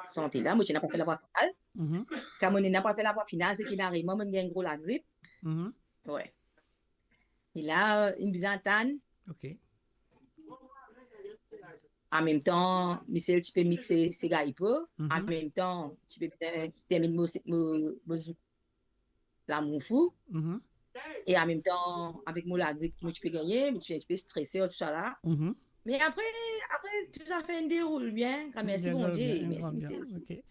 sante la, mo ti ena pou fer lavwa final. Mhm. Kan mo'nn ena pou fer lavwa final, seki inn ariv mwa, mo'nn gagn gro lagrip. Mhm. Wi. E la, inn bizin atann. Ok. Anmemtan, Michel ti pe mixe sega ipo. Mhm. Anmemtan, ti pe bizin terminn mo, mo, mo zouk Lamour Fou. Mhm. E anmemtan, avek mo lagrip ki mo ti pe gagne, mo ti pe strese, tousala. Mhm. Me apre, apre, tou sa finn deroul bien, gramersi Bondie, bien, mersi Michel osi. Ok.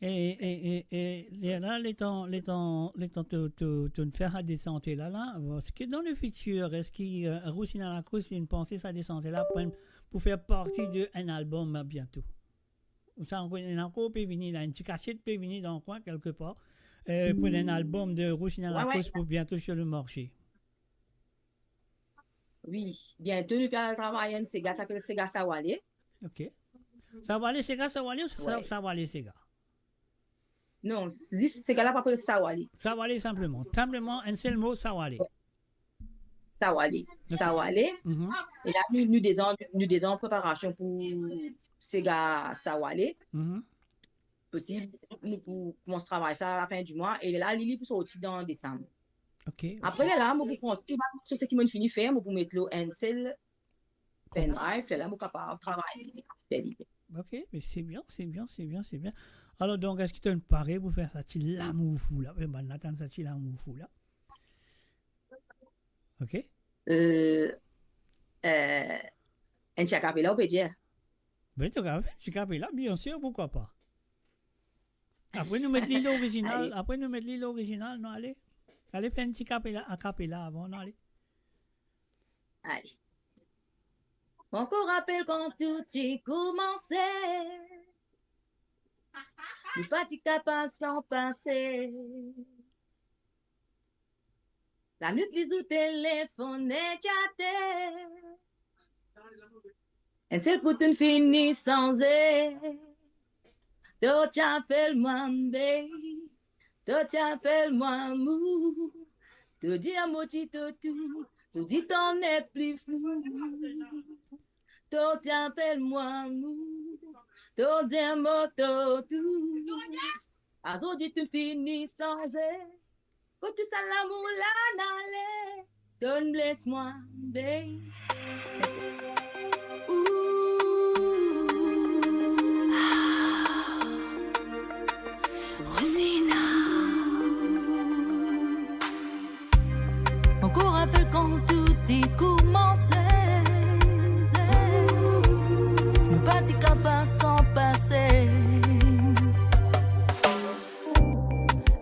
E, e, e, e, lerla, letan, letan, letan to, to, to fer sa desant la, la, eski dan lefitir, eski, eh, Rosina Lacroix, inn panse sa desant la pou, pou fer parti de enn albom biento? Ou sa ankor, ena ankor pe vini la, enn ti kasiet pe vini dan kwin kelkepar, eh, pou enn albom de Rosina Lacroix pou biento sur le marché. Wi, biento nou pe al travay enn sega ki apel sega Sawale. Ok. Sawale, sega Sawale ou sa-, Sawale sega? Non, zis sega la pe apel Sawale. Sawale sinpleman. Sinpleman, enn sel mo, Sawale. Sawale. Ok. Sawale. Mhm. E la, nou, nou deza, nou deza an preparasion pou sega Sawale. Mhm. Posib, nou pou koumans travay sa lafin di mwa. E la, li, li pou sorti dan desam. Ok, ok. Apre, lerla, mo pou pran tou bann morso seki mo'nn fini fer, mo pou met lor enn sel pendrive, lerla mo kapav travay li, fer li. Ok, me se bien, se bien, se bien, se bien. Alor, donk, eski to'nn pare pou fer sa ti Lamour Fou la? Wi, bann atann sa ti Lamour Fou la. Ok. Eh, eh, enn ti a capella, ou pe dir? Wi, to kapav fer enn ti a capella, bien sir, pourkwa pa? Apre nou met li lorizinal, ale. Apre nou met li lorizinal, nou ale. Ale fer enn ti a capella, a capella avan, nou ale. Ale. Mo ankor rapel kan tou ti koumanse. Li pa ti kapav san pase. Lanwit lizour telefonn e chate. Enn sel kou to'nn fini sanze. To ti apel mwa babe, to ti apel mwa amour. To dir mo ti to tou, to dir to nepli flou. To ti apel mwa amour, to dir mo to tou. Azordi to'nn fini sanze. Kot tou sa lamour la inn ale, to'nn bles mwa, babe.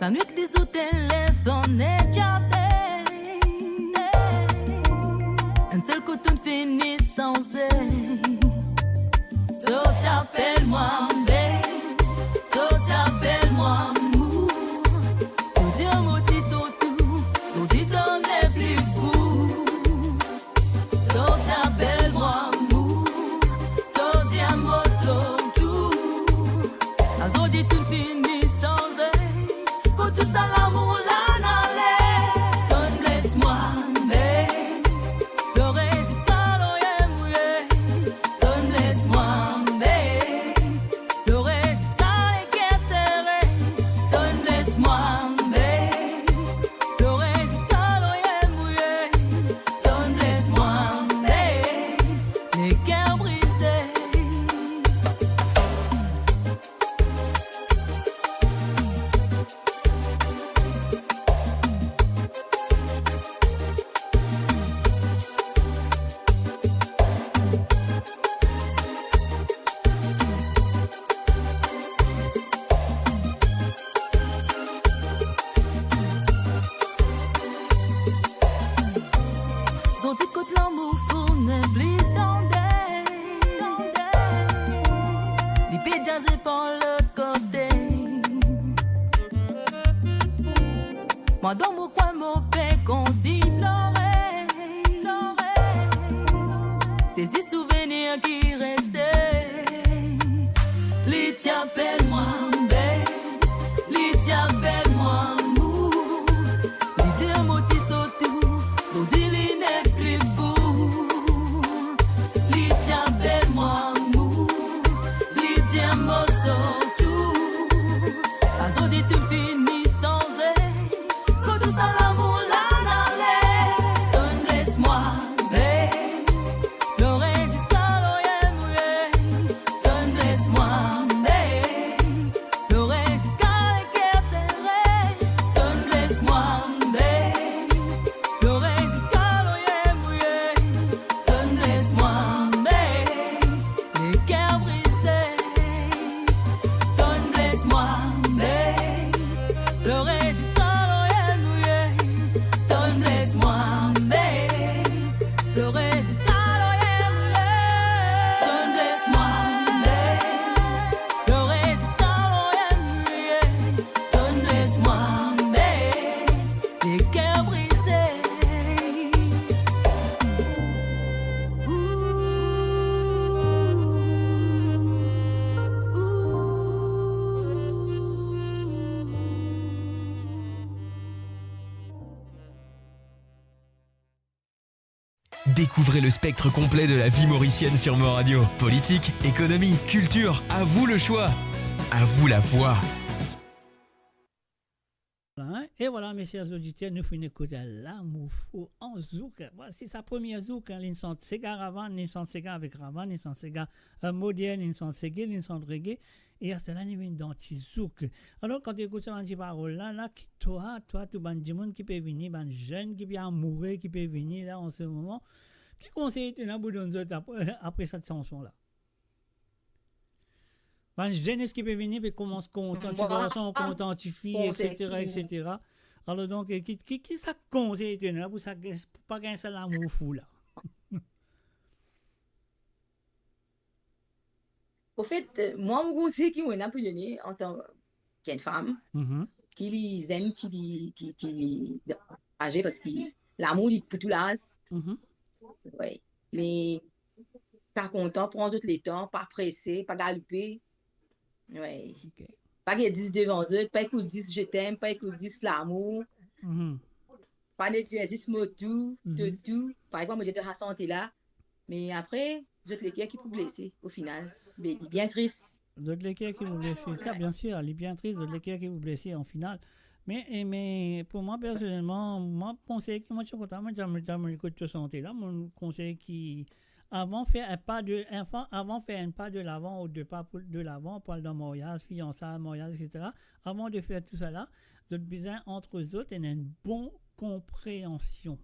Lanwit lizour telefonn e ti apel. Enn sel kou to'nn fini sanze. To ti apel mwa babe, to ti apel mwa amour. To dir mo ti to tou, to dir to nepli fou. To ti apel mwa amour, to dir mo to tou. Azordi tou fini sanze. Kot tou sa lamour la ale? To'nn bles mwa, babe. Plore ziska lorie mouye. To'nn bles mwa, babe. Plore ziska leker sere. To'nn bles mwa, babe. Plore ziska lorie mouye. To'nn bles mwa, babe. Leker brize. Zot dir kot lamour fou nepli tande. Li pe dir zot par lot kote. Mwa dan mo kwin mo pe kontign plore. Se zis souvenir ki reste. Li ti apel mwa babe, li ti apel mwa amour. Li dir mo ti so tou, so dir li nepli fou. Li ti apel mwa amour, li dir mo so tou. Azordi tou fini sanze. Kot tou sa lamour la ale? To'nn bles mwa, babe. Plore ziska lorie mouye. To'nn bles mwa, babe. Plore ziska leker sere. To'nn bles mwa, babe. Plore ziska lorie mouye. To'nn bles mwa, babe. Leker brize. To'nn bles mwa, babe. Plore ziska lorie mouye. To'nn bles mwa, babe. Plore ziska lorie mouye. To'nn bles mwa, babe. Plore ziska lorie mouye. To'nn bles mwa, babe. Leker brize. Découvrez le spectre complet de la vie mauricienne sur Mo Radio. Politique, économie, culture, à vous le choix. À vous la voix. Voilà, hein. E vwala, mesie zoditer, nou finn ekout Lamour Fou an zouk. Vwala, se sa premie zouk, hein, linn sant sega Ravan, linn sant sega avek Ravan, linn sant sega, euh, modern, linn sant sege, linn sant rege. E aster la, li vinn dan ti zouk. Alor, kan to ekout sa bann ti parol la, la, ki twa, twa, tou bann dimoun ki pe vini, bann zenn ki pe amoure, ki pe vini la, an se moman, ki konsey to ena pou donn zot apre, apre sa sanson la? Bann zenn ki pe vini, pe koumans kontan ti garson, kontan ti fi, et cetera, et cetera. Alor donk, ki, ki, ki sa konsey to ena pou sa, pou pa gagn sa lamour fou la? Anfet, mwa, mo konsey ki mo ena pou donn antan ki enn fam, ki li zenn, ki li, ki, ki li aze, parski lamour li pou tou laz. Wi. Me pa kontan, pran zot letan, pa prese, pa galoupe. Wi. Ok. Pa get zis devan zot, pa ekout zis je t'aime, pa ekout zis lamour. Pa net dir zis mo tou, to tou. Par exanp, mo dir to sa sante la, me apre, zot leker ki pou blese, o final. Me li bien tris. Zot leker ki pou blese, sa, bien sir, li bien tris, zot leker ki pou blese, an final. Me, e, me, pou mwa, personelman, mwa, konsey ki mo ti kontan, mo ti, mo ti, mo ti ekout to sante la, mo konsey ki, avan fer enn pa de, anfin, avan fer enn pa de lavan ou de pa pou, de lavan, pou al dan maryaz, fiansay, maryaz, et cetera, avan de fer tou sa la, zot bizin ant zot ena enn bon konpreansion.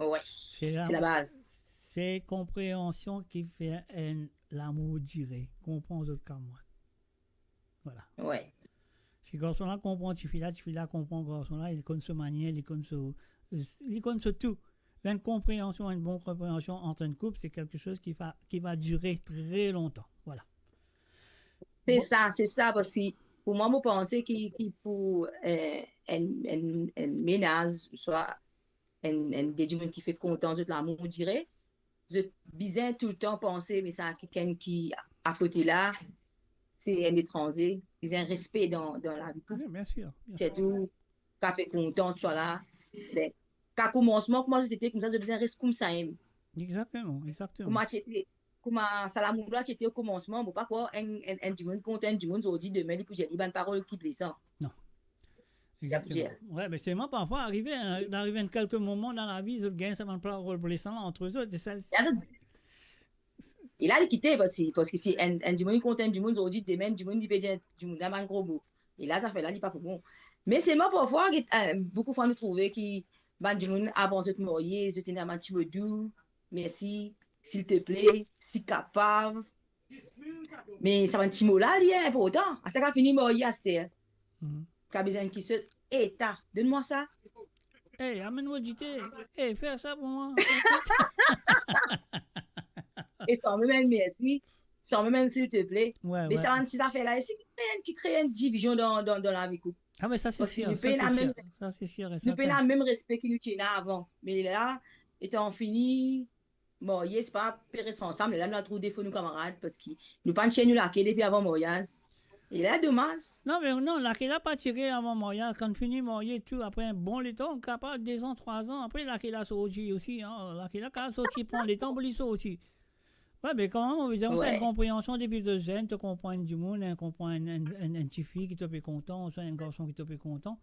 Wi, se labaz. Se konpreansion ki fer enn lamour dire. Konpran zot kouma mwa. Vwala. Wi. Si garson la konpran tifi la, tifi la konpran garson la, li konn so manier, li konn so, li konn so tou. Enn konpreansion, enn bon konpreansion ant enn koup, se quelque chose qui va, qui va durer très longtemps. Voilà. Se sa, se sa, parski pou mwa, mo panse ki, ki pou, eh, enn, enn, enn mennaz, swa enn, enn de dimoun ki fer kontan zot lamour dire, zot bizin toultan panse, me sa kikenn ki akote la, se enn etranze, bizin respe dan, dan lavi koup. Oui, bien sûr, bien sûr. Sirtou, ka fer kontan, swa la, be, ka koumansman, kouma zot ete koumsa, zot bizin res koumsa mem. Exactement, exactement. Kouma ti ete, kouma sa lamour la ti ete o koumansman, mo pa krwar enn, enn, enn dimoun kont enn dimoun zordi, demin li pou dir li bann parol ki blesan. Non. Exactement. Ouais, mais seulement parfois, arrivé, hein, arrivé à quelques moments dans la vie, ils gagnent sa bann parol blesan entre eux autres, et ça, e la, li kite, parski, parski si enn, enn dimoun kont enn dimoun zordi, demin, dimoun li pe dir dimoun la bann gro mo. E la, zafer la, li pa pou bon. Me seulement parfois, eh, boukou fwa nou trouve ki bann dimoun, avan zot marye, zot ena bann ti mo dou, mersi, silteple, si kapav. Me sa bann ti mo la, li inportan. Aster ka fini marye, aster. Mhm. Ka bizin enn kiksoz, eta, donn mwa sa. Ey, amenn mwa dite. Ey, fer sa pou mwa. E sanmem enn mersi, sanmem enn silteple. Ouais, ouais. Me sa bann ti zafer la isi ki kre enn, ki kre enn divizion dan, dan, dan lavi koup. Ah, mais ça, c'est sûr, ça, c'est sûr. Parski nou pena mem, ça, c'est sûr et certain. Nou pena mem respe ki nou ti ena avan. Me la, etan fini marye, se pa pe res ansam, lerla nou al trouv defo nou kamarad, parski nou pa'nn tir nou lake depi avan maryaz. E la, domaz. Non, me non, lake la pa tire avan maryaz. Kan fini marye tou, apre enn bon letan, kapav de zan, trwa zan, apre lake la sorti osi, hein. Lake la kapav sorti, pran letan pou li sorti. Ouais, me kanmem, mo ve dir, sa enn konpreansion depi to zenn, to konpran enn dimoun, hein, konpran enn, enn, enn, enn tifi ki to pe kontan, ouswa enn garson ki to pe kontan.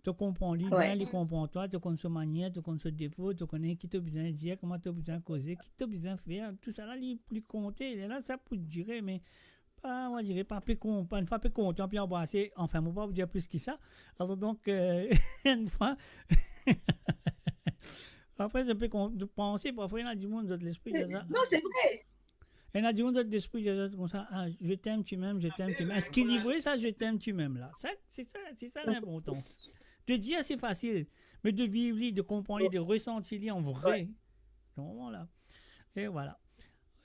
To konpran li bien, li konpran twa, to konn so manier, to konn so defo, to kone ki to bizin dir, kouma to bizin koze, ki to bizin fer, tousala li, li konte. Lerla sa pou dire, me pa, mo dir, pa pe kon-, pa enn fwa pe kontan, pe anbrase, anfin, mo pa pou dir plis ki sa. Alor donk, euh, enn fwa, apre, zot pe kon-, panse, parfwa, ena dimoun, zot lespri, non, se vre. Ena dimoun zot lespri dir zot koumsa, ah, je t'aime, tu m'aimes, je t'aime, tu m'aimes. Eski li vre sa, je t'aime, tu m'aimes la? Sa, se sa, se sa linportans. De dir, se fasil, me de viv li, de konpran li, de resanti li an vre. Ouais. Sa moman la. E vwala.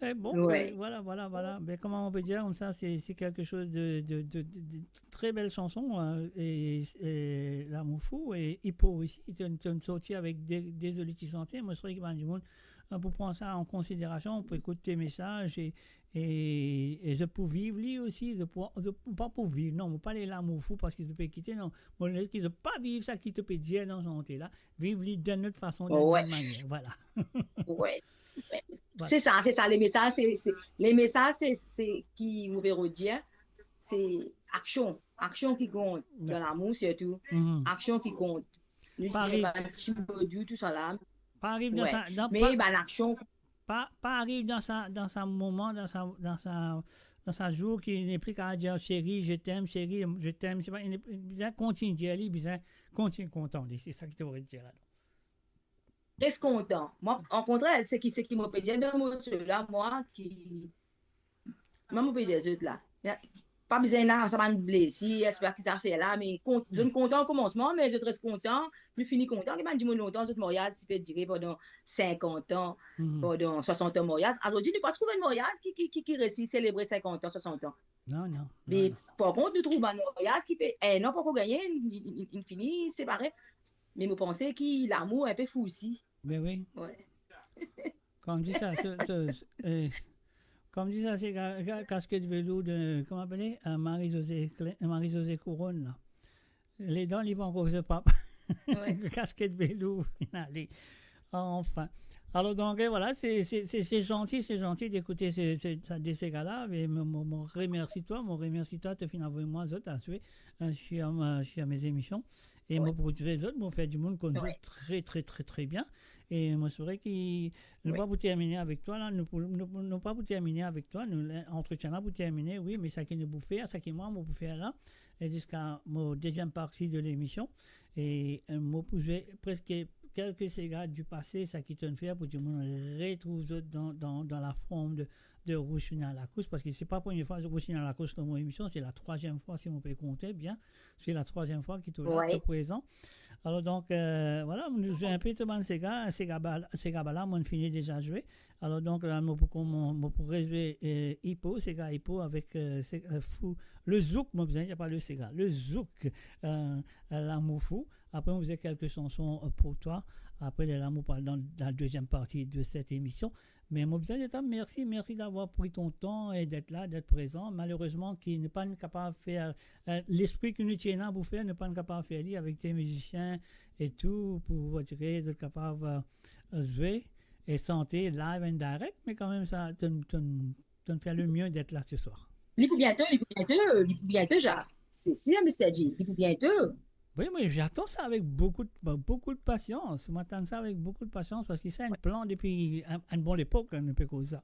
E bon, ouais, e vwala, vwala, vwala. Ben, kouma nou pe dir koumsa, se, se quelque chose de, de, de, de, de très belle chanson, hein, e, e Lamour fou, e Hippo osi, to, to sorti avek de, de zoli ti sante. Mo swete ki bann dimoun, euh, pou pran sa an konsiderasion, pou ekout to mesaz e, e, e zot pou viv li osi, zot pou, zot pou, pa pou viv, non, mo pa pale Lamour fou parski zot pe kite, non. Mo le ki zot pa viv sa ki to pe dir dan sante la, viv li dan lot fason, dan lot manier, vwala. Ouais. Ouais. Vwala. Se sa, se sa, le mesaz, se, se, le mesaz, se, se ki mo pe redir, se aksion, aksion ki kont dan lamour sirtou, aksion ki kont. Nou dir bann ti mo dou, tousala. Pa ariv dan sa, dan, me pa, bann aksion. Pa, pa ariv dan sa, dan sa moman, dan sa, dan sa, dan sa zour ki nepli kapav dir, "Chérie, je t'aime, chérie, je t'aime." Se pa, li bizin kontign dir li, bizin kontign kontan li. Se sa ki to pe dir la. Res kontan. Mwa, okontrer, seki, seki mo pe dir dan mo morso la, mwa ki, mwa mo pe dir zot la, pa bizin ena sa bann blesir, se pa ki zafer la, me kont-, zot kontan komansman, me zot res kontan, nou fini kontan. Ki bann dimoun lontan, zot maryaz ti pe dire pandan sinkant an, pandan swasant an maryaz. Azordi, nou pa trouv enn maryaz ki, ki, ki, ki resi selebre sinkant an, swasant an. Non, non, non, non. Me par kont, nou trouv bann maryaz ki pe enn an pankor gagne, inn, inn, inn, inn fini separe. Me mo panse ki lamour inpe fou osi. Ben oui. Ouais. Kouma dir sa, se, se, eh, kouma dir sa, se ka-, ka-, kasket velour de, kouma apele? Euh, Marie-Josée Clé-, Marie-Josée Couronne, la. Ledan li pankor, se pa. Ouais. Kasket velour, ale. Anfin. Alor, donk, eh, vwala, se, se, se, se zanti, se zanti dekoute se, se, sa, de se ga la. E mo, mo, mo remersi twa, mo remersi twa, to finn avoy mwa zot aswar, euh, sur, euh, sur mes émissions. E mo pou retrouv zot, mo fer dimoun konn zot tre, tre, tre, tre bien. E mo swete ki nou pa pou termine avek twa la, nou pou, nou, nou pa pou termine avek twa, nou, lentretien la pou termine, wi, me seki nou pou fer, seki mwa mo pou fer la, e ziska mo deziem parti de lemision, e, euh, mo pou zwe preske kelke sega du pase, seki to'nn fer pou dimoun retrouv zot dan, dan, dan la form de, de Rouchina Lacroix, parski se pa premie fwa Rouchina Lacroix dan mo emision, se latrwaziem fwa, si mo pe konte bien, se latrwaziem fwa ki to la, to prezan. Alor donk, euh, vwala, nou zwe inpe to bann sega, sega ba-, sega bala, mo'nn fini deza zwe. Alor donk, la, mo pou koman-, mo pou rezwe, euh, Hippo, sega Hippo avek, euh, se-, euh, fou, le zouk, mo bizin dir pa le sega, le zouk, euh, Lamour fou. Apre, mo bizin kelke sanson, euh, pour toi. Apre, lerla mo pou al dan la deziem parti de set emision. Me mo bizin dir twa mersi, mersi d'avoir pris ton temps et d'être là, d'être présent. Malerezman, ki nou pa'nn kapav fer, euh, lespri ki nou ti ena pou fer, nou pa'nn kapav fer li avek de mizisien e tou, pou, pou dir, zot kapav, euh, zwe e sante live and direct, me kanmem sa, to'nn, to'nn, to'nn fer le mie d'être là ce soir. Li pou biento, li pou biento, li pou biento, ja. Se sir, Mister G, li pou biento. Wi, wi, j'attends ça avec beaucoup de, beaucoup de patience. Mo atann sa avek boukou de pasians, parski sa enn plan depi enn, enn bon lepok, hein, nou pe koz sa.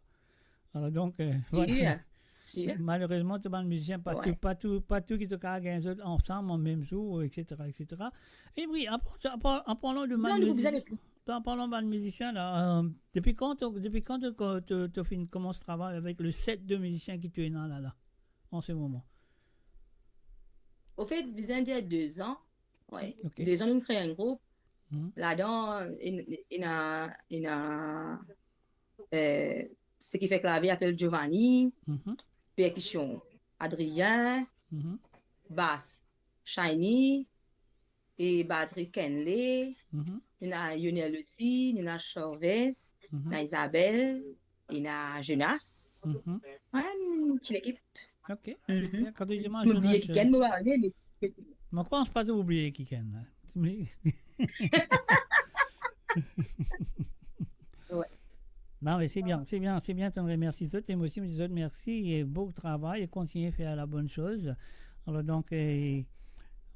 Alor donk, euh, vwala. Sir, sir. Malerezman, to bann mizisien, pa tou, pa tou, pa tou ki to kapav gagn zot ansam an mem zour, et cetera, et cetera. E wi, an, an, an parlan de bann mizisien, an parlan bann mizisien la, euh, depi kan to, depi kan to, to, to finn koumans travay avek le set de mizisien ki to ena la, la, an se moman? Anfet, bizin dir de zan. Wi. Ok. De zan nou kre enn group. Mhm. Ladan, ena, ena, ena, euh, seki fer klavi apel Giovanni, mhm, perkision Adrien, mhm, bas Shiny, e batri Kenley, mhm, nou ena Lionel osi, nou ena Charves, mhm, nou ena Isabelle, nou ena Jonas. Mhm. Wi, enn ti lekip. Ok, mhm, super. Kan to dir mwa Jonas, mo bliye kikenn, mo pa kone, me mo pans pa to oubliye kikenn, hein. Wi. Non, me se bien, se bien, se bien, to'nn remersi zot, e mo osi mo dir zot mersi, e bon travay, e kontigne fer la bonn soz. Alor donk, eh,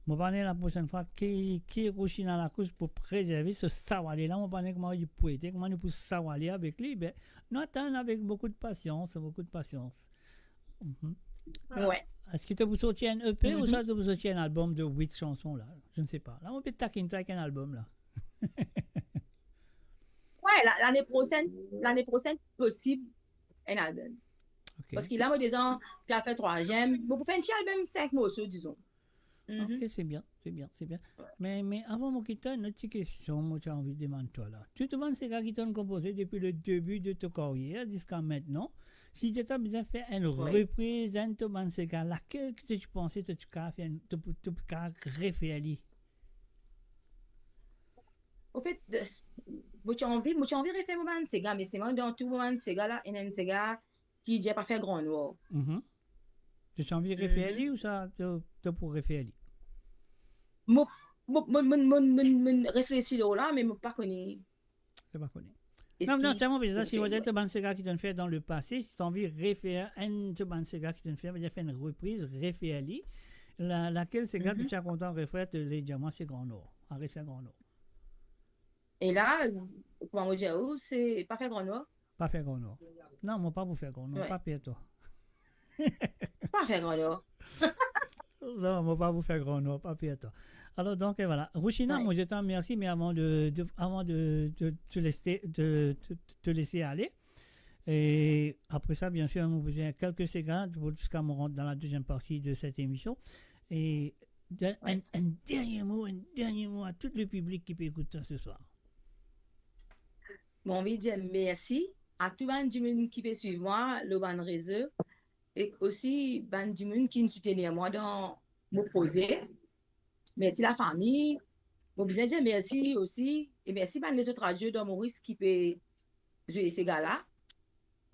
mo pa kone laprosenn fwa ki, ki Rouchina Lacroix pou rezerve so sawale la, mo pa kone kouma li pou ete, kouma nou pou sawale avek li, be, nou atann avek boukou de pasians, boukou de pasians. Mhm. Wi. Eski to pou sorti enn E P, mhm, ouswa to pou sorti enn albom de wit sanson la? Je ne sais pas. La, mo pe takinn twa avek enn albom la. Wi, la, lane prosenn, lane prosenn, posib enn albom. Ok. Parski la, mo deza pe al fer trwaziem, mo pou fer enn ti albom sink morso, dizon. Mhm. Ok, se bien, se bien, se bien. Me, me avan mo kit twa, enn lot ti kestion mo ti anvi demann twa la. Tou to bann sega ki to'nn konpoze depi le debi de to karyer ziska aster, si to ti bizin fer enn, wi, repriz d'enn to bann sega, lakel ki to ti panse to ti kapav fer enn, to pou, to pou kapav refer li? Anfet, de, mo ti anvi, mo ti anvi refer mo bann sega, me selman dan tou mo bann sega la, ena enn sega ki dir pa fer gran nwar. Mhm. To ti anvi refer, mhm, li ouswa to, to pou refer li? Mo, mo, mo, mo, mo, mo, mo reflesi lor la, me mo pa kone. To pa kone. Non, non, selman, si to bann sega ki to'nn fer dan lepase, si to anvi refer enn to bann sega ki to'nn fer, vedir fer enn repriz, refer li, la, lakel sega, mhm, to ti a kontan refer, to le dir mwa se Gran Nor. Aret fer Gran Nor. E la, kouma mo dir ou, se pa fer Gran Nor? Pa fer Gran Nor. Non, mo pa pou fer Gran Nor, wi, pa per twa. Pa fer Gran Nor. Non, mo pa pou fer Gran Nor, pa per twa. Alor, donk, eh, vwala. Rouchina, wi, mo dir twa mersi, me avan de, de, avan de, de, de lese, de, de, de lese ale, e apre sa, biensir, nou pou dir kelke segond pou ziska nou rant dan la deziem parti de set emision. E de, wi, enn, enn dernie mo, enn dernie mo a tou lepiblik ki pe ekout twa seswar. Mo anvi dir mersi a tou bann dimoun ki pe swiv mwa lor bann rezo, e osi bann dimoun ki finn soutenir mwa dan mo proze. Mersi lafami. Mo bizin dir mersi osi, e mersi bann lezot radio dan Moris ki pe zwe sega la.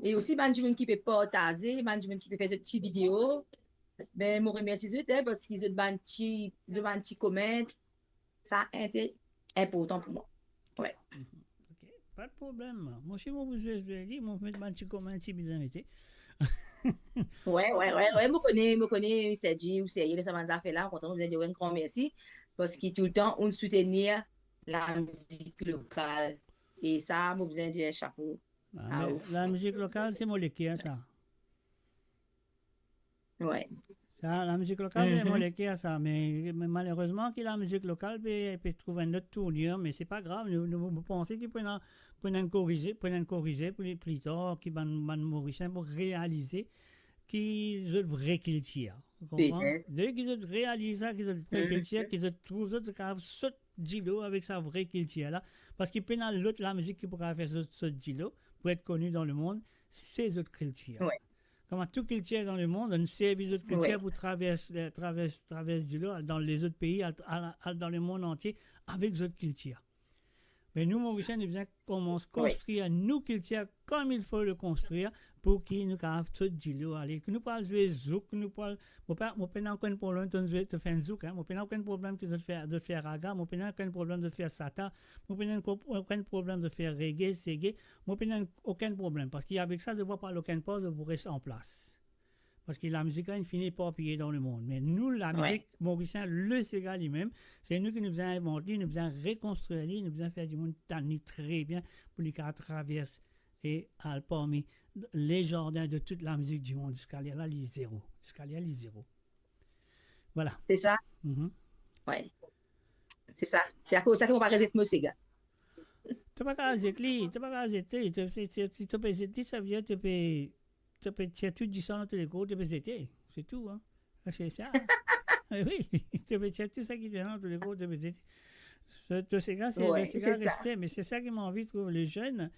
E osi bann dimoun ki pe partaze, bann dimoun ki pe fer zot ti video. Be, mo remersi zot, eh, parski zot bann ti, zot bann ti comment, sa inte-, inportan pou mwa. Wi. Mhm. Ok, pa de problem. Mo si mo pou zwe, zwe li, mo met bann ti comment si bizin mete. Wi, wi, wi, wi, mo kone, mo kone, Mister G, ou serye dan sa bann zafer la, okontrer, mo bizin dir ou enn gran mersi, parski toultan ou soutenir lamizik lokal. E sa, mo bizin dir chapo a ou. Ah, me lamizik lokal, se mo leker, sa. Wi. La, lamizik lokal, se mo leker sa, me, me malerezman ki lamizik lokal pe, pe trouv enn lot tournir, me se pa grav, nou, nou, nou panse ki pou ena, pou ena enn korize, pou ena enn korize pou li pli tar, ki bann, bann Morisien pou realize ki zot vre kiltir. Ou konpran? Petet. Deki zot realize sa, ki zot vre kiltir, ki zot trouv zot kapav sot dilo avek sa vre kiltir la, parski pena lot lamizik ki pou kapav fer zot sot dilo pou et koni dan lemond, se zot kiltir. Wi. Kouma tou kiltir dan lemond, nou servi zot kiltir pou travers, eh, travers, travers dilo, al dan lezot pei, al, al, al dan lemond antie avek zot kiltir. Me nou, Morisien, nou bizin koumans konstrir nou kiltir kom il fo le konstrir pou ki nou kapav sot dilo ale. Ki nou pou al zwe zouk, nou pou al, mo pa, mo pena okenn problem to zwe, to fer enn zouk, en. Mo pena okenn problem ki zot fer, zot fer raga, mo pena okenn problem zot fer sata, mo pena okenn problem zot fer reggae, sege, mo pena okenn problem, parski avek sa, zot pa pou al okenn par, zot pou res anplas. Parski lamizik la inn fini eparpiye dan lemond. Me nou, lamizik morisien, le sega limem, se nou ki nou bizin invant li, nou bizin rekonstrir li, nou bizin fer dimoun tann li tre bien pou li kapav travers e al parmi lezardin de tout lamizik dimond. Ziska ler la, li zero. Ziska ler la, li zero. Vwala. Se sa. Mhm. Wi. Se sa. Se akoz sa ki mo pa rezet mo sega. To pa kapav zet li, to pa kapav zet li. To, to, to, si to pe zet li, savedir to pe, to pe tir tou disan lor to lekor, to pe zete. Se tou, en. Se sa. Wi, to pe tir tou sa ki disan lor to lekor, to pe zete. To, to sega, se, to sega reste, me se sa ki mo anvi trouv lezenn,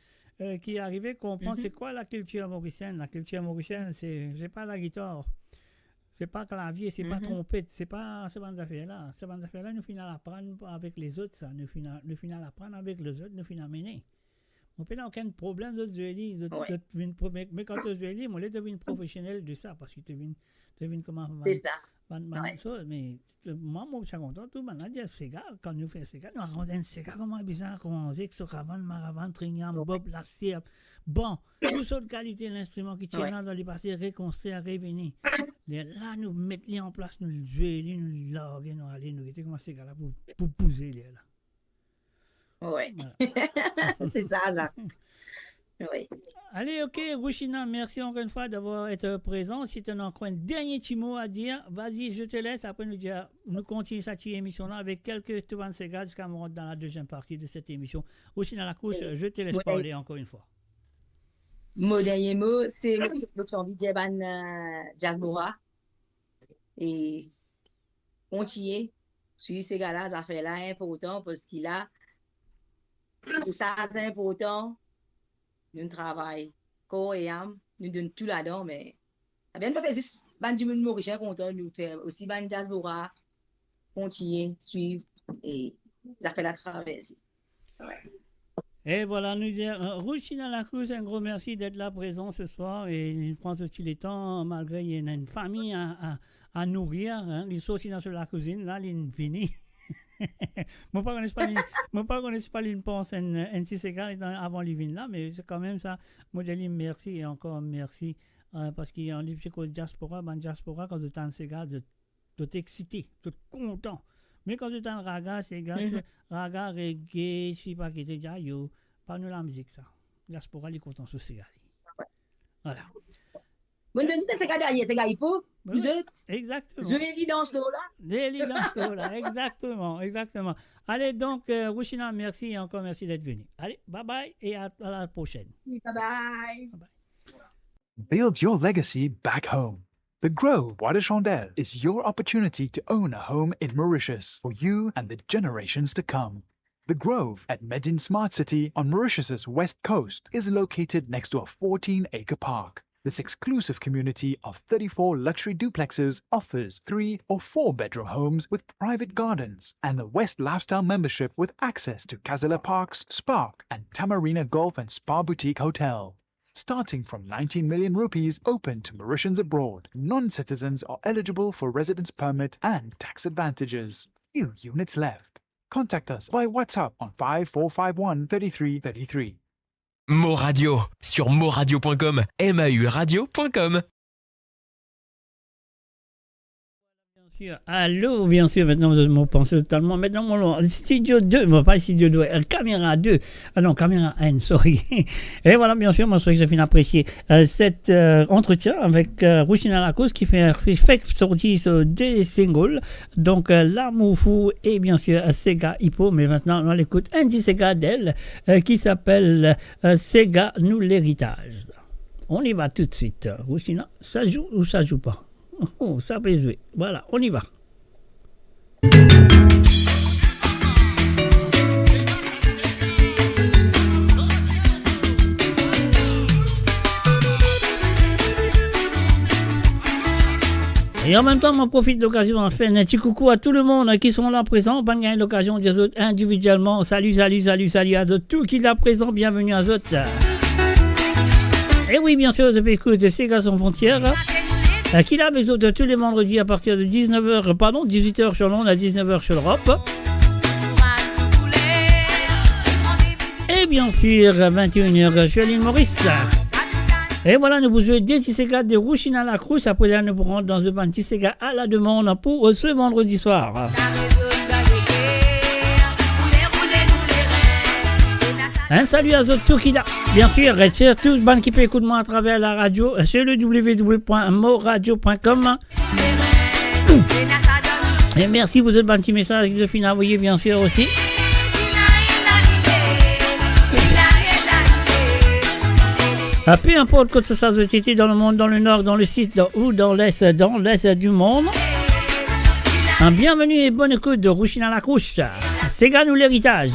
eh, ki arive konpran se kwa lakiltir morisienn. Lakiltir morisienn, se, se pa lagitar. Se pa klavie, se pa tronpet, se pa sa bann zafer la. Sa bann zafer la, nou finn al aprann avek lezot sa. Nou finn al, nou finn al aprann avek lezot, nou finn amene. Mo pena okenn problem zot zwe li, zot, zot vinn pro-, me, me kan to zwe li, mo le to vinn profesionel de sa, parski to vinn, to vinn kouma bann, bann, bann soz, me, eh, mwa, mo ti kontan tou, bann la dir sega, kan nou fer sega, nou aranz enn sega kouma bizin aranze, ek so kavann, maravann, trinyam, bob, lasirp, bon, tou sort kalite linstriman ki ti ena dan lepase, rekonstrir, revini. Lerla nou met li anplas, nou zwe li, nou large, nou ale, nou gete kouma sega la pou, pou bouze lerla. Wi. Vwala. Se sa, sa. Wi. Ale, ok, Rouchina, merci encore une fois d'avoir été présent. Si tu as encore un dernier petit mot à dire, vas-y, je te laisse. Après, nou dir, nou kontign sa ti emision la avek kelke tou bann sega ziska nou rant dan la deuxième partie de cette émission. Rouchina Lacrouse, je te laisse parler encore une fois. Mo dernie mo, se mo, mo ti anvi dir bann, eh, diaspora, e kontign swiv sega la, zafer la inportan, parski la, tou sa inportan, nou travay kor e am, nou donn tou ladan, me, ebien, nou pa fer zis bann dimoun morisien kontan, nou fer osi bann diaspora kontign swiv e zafer la traverse. Wi. E vwala, nou dir, eh, Rouchina Lacrouse, un gros merci d'être là présent ce soir e li pran so ti letan, malgre li ena enn fami a, a, a nourir, hein, li sorti dan so lakouzinn la, li vini. Mo pa kone si pa li, mo pa kone si pa li pans enn, enn ti sega avan li vinn la, me se kanmem sa, mo dir li mersi e ankor mersi, eh, parski, eh, li ti koz diaspora, bann diaspora, kan zot tann sega, zot zot exite, zot kontan. Me kan zot tann raga, sega, raga, reggae, sipa ki, zot dir, ayo, pa nou lamizik sa. Diaspora, li kontan so sega li. Vwala. Bon, donn ti sega dernie, sega ipo, zot. Exactement. Zwe li, dans lor la. Zwe li, dans lor la, exactement, exactement. Ale, donk, eh, Rouchina, mersi e ankor mersi d'être venu. Ale, bye bye e à, à la prochaine. Bye bye. Bye bye. Build your legacy back home. The Grove Bois de Chandelle is your opportunity to own a home in Mauritius for you and the generations to come. The Grove at Medin Smart City on Mauritius's west coast is located next to a fourteen-acre park. This exclusive community of thirty-four luxury duplexes offers three or four bedroom homes with private gardens and the West Lifestyle membership with access to Casella Parks, Spark, and Tamarina Golf and Spa Boutique Hotel. Starting from nineteen million rupees, open to Mauritians abroad. Non-citizens are eligible for residence permit and tax advantages. Few units left. Contact us via WhatsApp on five four five one thirty-three thirty-three. Mo Radio, sur moradio point com, M A U radio point com. Alo, bien sir, mintnan, mo panse totalman. Mintnan, mo, studio de, bon, pa studio de, euh, kamera de. Ah non, kamera enn, sorry. E vwala, bien sir, mo swete ki zot finn apresie, euh, set, euh, antretien avek, euh, Rouchina Lacroix ki fer, ki fer sorti so de single. Donk, euh, Lamour Fou e bien sir, euh, Sega Hippo. Me mintnan, nou al ekout enn ti sega del, euh, ki apel, euh, Sega Nou Leritaz. On y va tout de suite. Rouchina, sa zwe ou sa zwe pa? Oh, sa pe zwe. Vwala, on y va. E an mem tan, mo profit lokazion a fer enn ti koukou a tou lemonn ki son la prezan. Bann gagn lokazion dir zot individielman, sali, sali, sali, sali a zot tou ki la prezan, bienveni a zot. E wi, bien sir, zot pe ekout Sega Sans Frontières, euh, ki la avek zot tou le vandredi a partir de dix-neuf heures, pardon, dix-huit heures sur l'onde, à dix-neuf heures sur l'Europe. E bien sir, vingt et une heures sur l'île Maurice. E vwala, nou pou zwe de ti sega de Rouchina Lacroix. Apre la, nou pou rant dan enn ti sega a la demann pou, euh, se vandredi swar. Enn sali a zot tou ki la. Bien sir, e sirtou bann ki pe ekout mwa atraver la radio, euh, sur le w w w point mo radio point com. E mersi pou zot bann ti mesaz ki zot finn avoye, bien sir, osi. Ah, pe inport kot sa zot ete dan lemond, dan lenor, dan lesid, dan, ou dan les, dan les du mond. Ah, bienveni e bonn ekout de Rouchina Lacroix. Sega Nou Leritaz.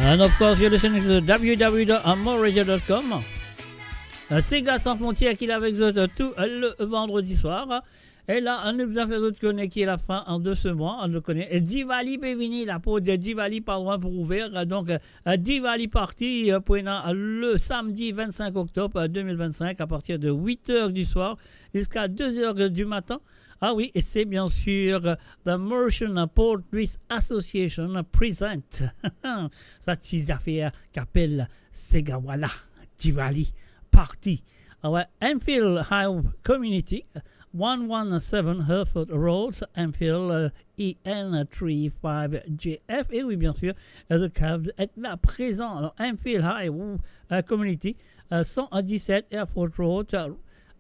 And of course, you're listening to the w w w dot amor radio dot com. Euh, Sega Sans Frontières ki la avek zot, euh, tou, euh, le vandredi swar. E la, nou bizin fer zot kone ki lafin de se mwa, nou kone, e Diwali pe vini, laport de Diwali pa lwin pou ouver, donk, euh, Diwali party, euh, pou ena le samedi vingt-cinq octobre, euh, deux mille vingt-cinq, à partir de huit heures du soir jusqu'à deux heures du matin. Ah wi, e se bien sir, euh, The Mauritian Port Tourist Association present. Sa ti zafer ki apel Sega Wala Diwali Party. Ah wi, Enfield High Community, one one seven Hereford Road, Enfield, euh, E N three five J F. Et oui, bien sûr, euh, zot kapav et la prezan. Alors, Enfield High, ou, euh, Community, euh, cent dix-sept Hereford Road, euh,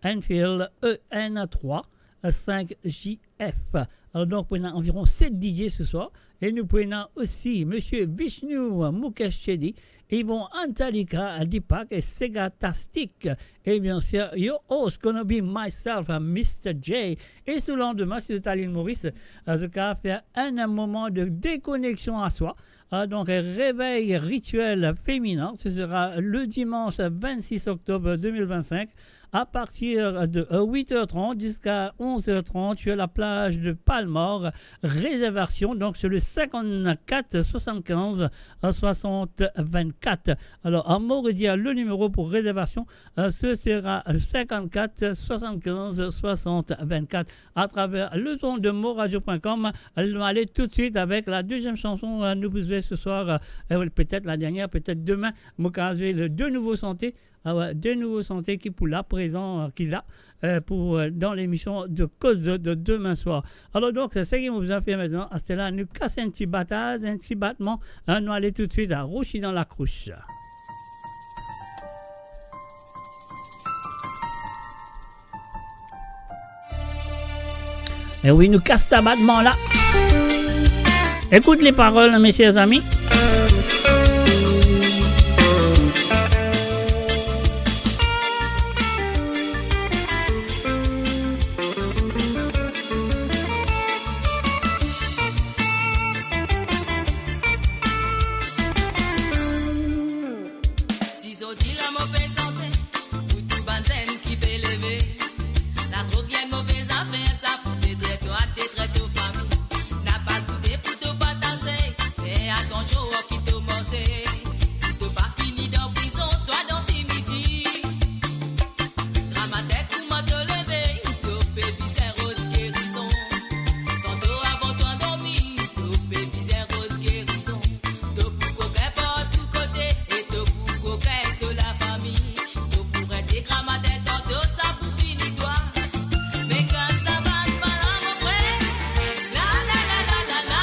Enfield, E N trois, euh, cinq J F. Alors, donc, on a environ sept D J ce soir. Et nous prenons aussi Monsieur Vishnu Mukesh Shetty, Yvon Antalika, Deepak et Segatastic. Et bien sûr, your host gonna be myself, uh, Mister J. Et ce lendemain, si vous êtes à l'île Maurice, euh, zot kapav fer un moment de déconnexion à soi. Euh, donc, un réveil rituel féminin. Ce sera le dimanche vingt-six octobre deux mille vingt-cinq. À partir de, euh, huit heures trente jusqu'à onze heures trente, sur la plage de Palmore. Réservation, donc, sur le cinquante-quatre soixante-quinze soixante vingt-quatre. Alors, à moi redire le numéro pour réservation, euh, ce sera le cinquante-quatre soixante-quinze soixante vingt-quatre. À travers le son de moradio point com, allons aller tout de suite avec la deuxième chanson, euh, nou pou zwe ce soir, euh, et peut-être la dernière, peut-être demain. Mo kapav zwe le deux nouveaux santé, Ah ouais, de nouvo santé ki pou la prezan, euh, ki la, euh, pou, euh, dan lemision de Koz Zot de demin swar. Alor donk, se seki mo bizin fer aster la, nou kas enn ti bataz, enn ti batman, hein, nou ale toutswit a Rochina Lakrouch. E wi, nou kas sa batman la. Écoute les paroles, mes chers amis. Si zot dir la mo pe sante, pou tou bann zenn ki pe leve, ladrog li enn move zafer, sa pou detrir twa, detrir to fami. Napa koute pou to pataze, fer atansion ar ki to manze. Si to pa fini dan prizon, swa dan simitir, Gramatin kouma to leve, to pe bizin rod gerizon. Tanto avan to andormi, to pe bizin rod gerizon. To pou kokin partou kote e to pou kokin to lafami. To pou rete gramatin tanto sa pou fini twa. Me kas sa bann mala mo frer. La, la, la.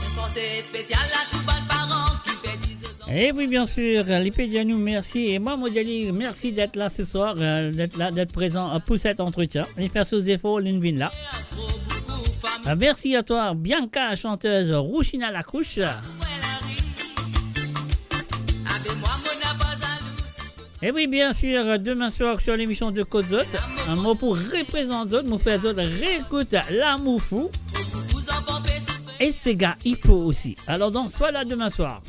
Enn panse spesial a tou bann paran ki perdi zot zanfan. E wi, bien sir, li pe dir nou mersi. E mwa, mo dir li mersi d'être là ce soir, euh, d'être là, d'être présent, euh, pour cet entretien. Li fer so zefor, li vinn la. Euh, merci à toi, Bianca, chanteuse, Rochina Lakrouch. E wi, bien sir, demin swar sur l'émission de Koz Zot, mo pou reprezant zot, mo fer zot reekout Lamour Fou e Sega Hippo osi. Alor donk, swa la demin swar.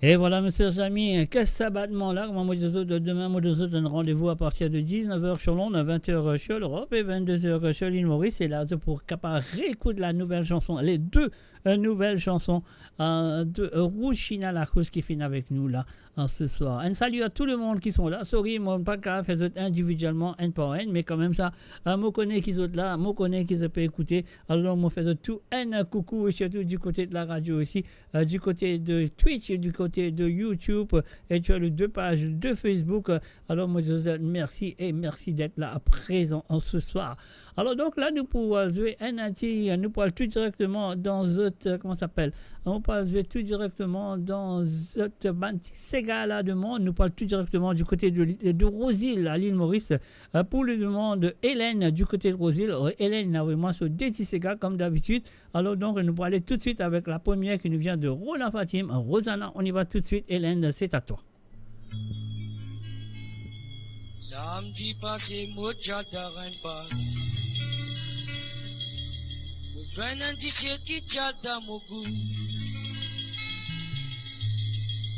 E vwala, me cher zami, ki sabatman la, kouma mo dir zot, demin mo donn zot enn randevou apartir de diznef er sur Londres, vint er sur Lerop e vintde er sur lil Moris. E la, zot pou kapav reekout la nouvel sanson, les deux, euh, nouvelles chansons, euh, de, euh, Rouchina Lacroix ki finn avek nou la, euh, ce soir. Enn sali a tou lemonn ki son la. Sorry, mo pa kapav fer zot individielman, enn par enn, me kanmem sa, euh, mo kone ki zot la, mo kone ki zot pe ekoute. Alor, mo fer zot tou enn koukou, e sirtou du kote de la radio osi, euh, du kote de Twitch, du kote de YouTube, euh, e tu as les deux pages de Facebook. Euh, alor, mo dir zot mersi e mersi d'être là à présent, en ce soir. Alor, donk, la, nou pou, euh, zwe enn, enn ti, nou pou al tou direkteman dan zot, euh, kouma sa apel? Nou pou al zwe tou direkteman dan zot, euh, bann ti sega la demann, nou pou al tou direkteman du kote de, de Rose Hill, a lil Moris, euh, pour les demandes de Hélène du côté de Rose Hill. Euh, Hélène, avoy mwa so de ti sega, comme d'habitude. Alors donc, nous allons aller tout de suite avec la première qui nous vient de Roland Fatim. Rosanna, on y va tout de suite. Hélène, c'est à toi. Samedi passé, mo ti al dan enn bar. Mo zwenn enn ti seki ti al dan mo gou.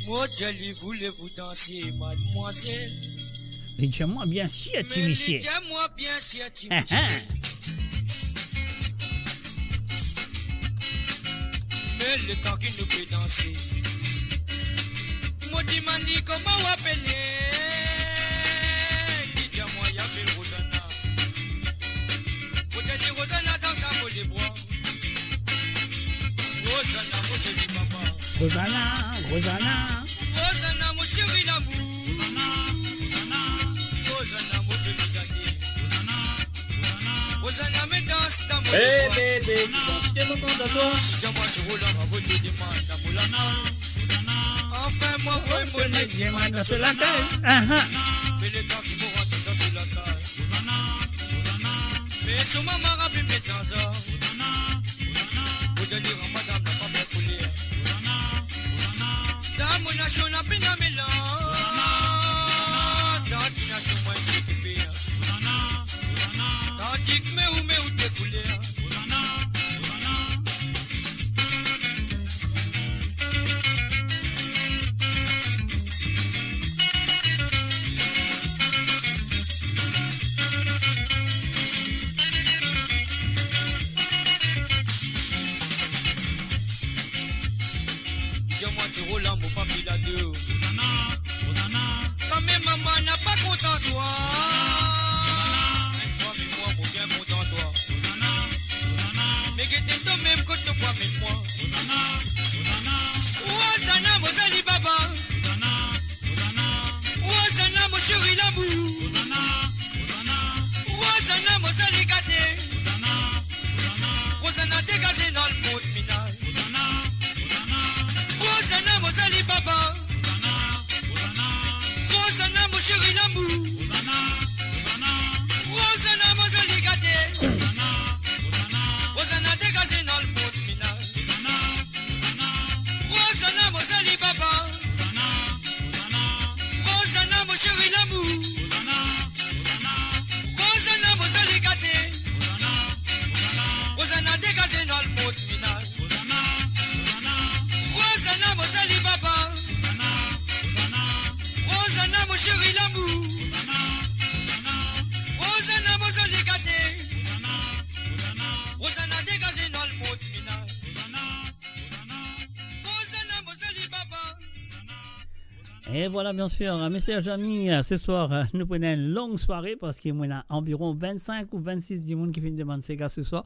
Mo dir li, voulez-vous danser, mademoiselle? Li dir mwa, bien sir, ti misie. Me li dir mwa, bien sir, ti misie. Me letan ki nou pe danse, mo dimann li, kouma ou apele? Li dir mwa, li apel Rosanna. Mo dir li, Rosanna, dans dans mo lebra. Rosanna, mo zoli mama. Rosanna, Rosanna. Rosanna, mo seri lamour. Rosanna, Rosanna. Rosanna, mo zoli gate. Rosanna, Rosanna. Rosanna, me dans dan mo lebra. Bébé, tu danses tellement content, toi. Dimann Roland, avoy to dimann dan mo laka. Anfin, mwa, avoy mo dimann dan so lakaz. Aha. Me letan ki mo rant dan so lakaz, me so mama rapel mwa dan sa. Mo dir li, madam, la pa fer koler. Dan mo nasion, na pena melanz. Dan ti nasion, mwa, enn seki pe. Tandis ki me ou, me ou de kouler. Dir mwa, ti Roland, mo pa fini la de. Kanmem, mama, na pa kontan twa. Enn fwa, me mwa, mo bien kontan twa. Me gete to mem kot to pou met mwa. Rosanna, mo zoli baba. Rosanna, mo seri lamour. Rosanna, mo zoli gate. Rosanna, degaze nou al mont minaz. Rosanna, mo zoli baba. Rosanna, mo seri lamour. Rosanna, mo zoli gate. Rosanna, degaze nou al mont minaz. Rosanna, mo zoli baba. Rosanna, mo seri lamour. Rosanna, mo zoli gate. Rosanna, degaze nou al mont minaz. Rosanna, mo zoli baba. Rosanna, mo seri lamour. Rosanna, mo zoli gate. Rosanna, degaze nou al mont minaz. Rosanna, mo zoli baba. E vwala, bien sir, me cher zami, ce soir, euh, nou pou ena enn long sware parski nou ena anviron vennsenk ou vennsis dimoun ki finn demann sega ce soir.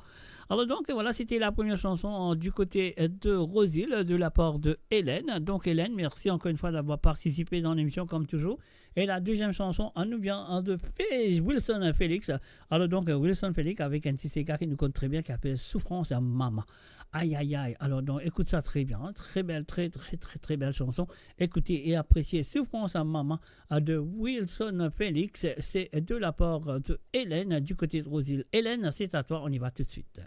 Alors donc, voilà, c'était la première chanson, euh, du côté, euh, de Rose Hill, euh, de la part de Hélène. Donc, Hélène, merci encore une fois d'avoir participé dans l'émission, comme toujours. Et la deuxième chanson, elle nous vient, hein, de Fé-, Wilson Félix. Alors donc, euh, Wilson Félix avec enn ti sega ki nou konn tre bien, ki apel Soufrans Mama. Aïe, aïe, aïe. Alors donc, écoute ça très bien, hein. Très belle, très, très, très, très belle chanson. Écoutez et appréciez Soufrans Mama, euh, de Wilson Félix. C'est de la part de Hélène du côté de Rose Hill. Hélène, c'est à toi, on y va tout de suite.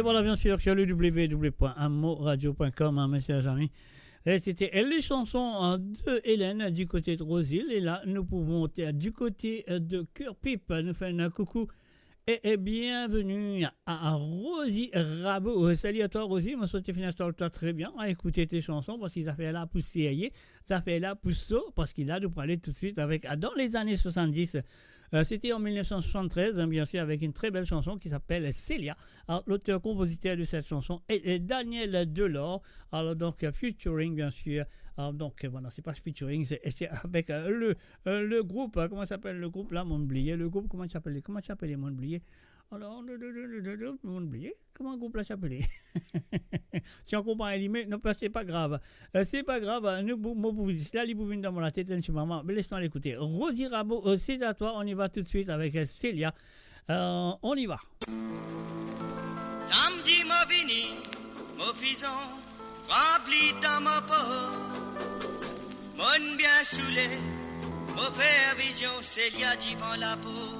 Voilà, bien sûr, sur le w w w point amoradio point com, hein, mes chers amis. Et c'était les chansons, hein, de Hélène du côté de Rosil. Et là, nous pouvons monter, euh, du côté, euh, de Cœur Pipe. Nous faisons un coucou et, et bienvenue à, à Rosie Rabot. Euh, salut à toi, Rosie. Moi, je te finis à toi très bien à écouter tes chansons parce qu'ils affaires là pour sérieux. Zafer la pou so, parski la, nou pou ale toudsuit avek, ah, dans les années soixante-dix. Euh, c'était en mille neuf cent soixante-treize, hein, bien sûr, avec une très belle chanson qui s'appelle Célia. Alors, l'auteur-compositeur de cette chanson est, est Daniel Delort. Alors, donc, euh, featuring, bien sûr. Alors, donc, euh, voilà, c'est pas featuring, c'est, c'est avec, euh, le, euh, le groupe, euh, comment s'appelle le groupe là, mon oublié. Le groupe, comment il s'appelle, comment il s'appelle, mon oublié. Alors, le, le, le, le, le, le, mon oublié. Kouma group la ti apele? Ti ankor pa alime, non, pa, c'est pas grave. Euh, c'est pas grave, euh, nou pou, mo pou dir la, li pou vinn dan mo latet, enn ti moman. Mais laisse-nous l'écouter. Rosie Rabot, euh, c'est à toi. On y va tout de suite avec, euh, Célia. Euh, on y va. Samdi mo vini, mo fizon ranpli dan mo pos. Monn bien soule, mo fer vizion, Célia divan laport.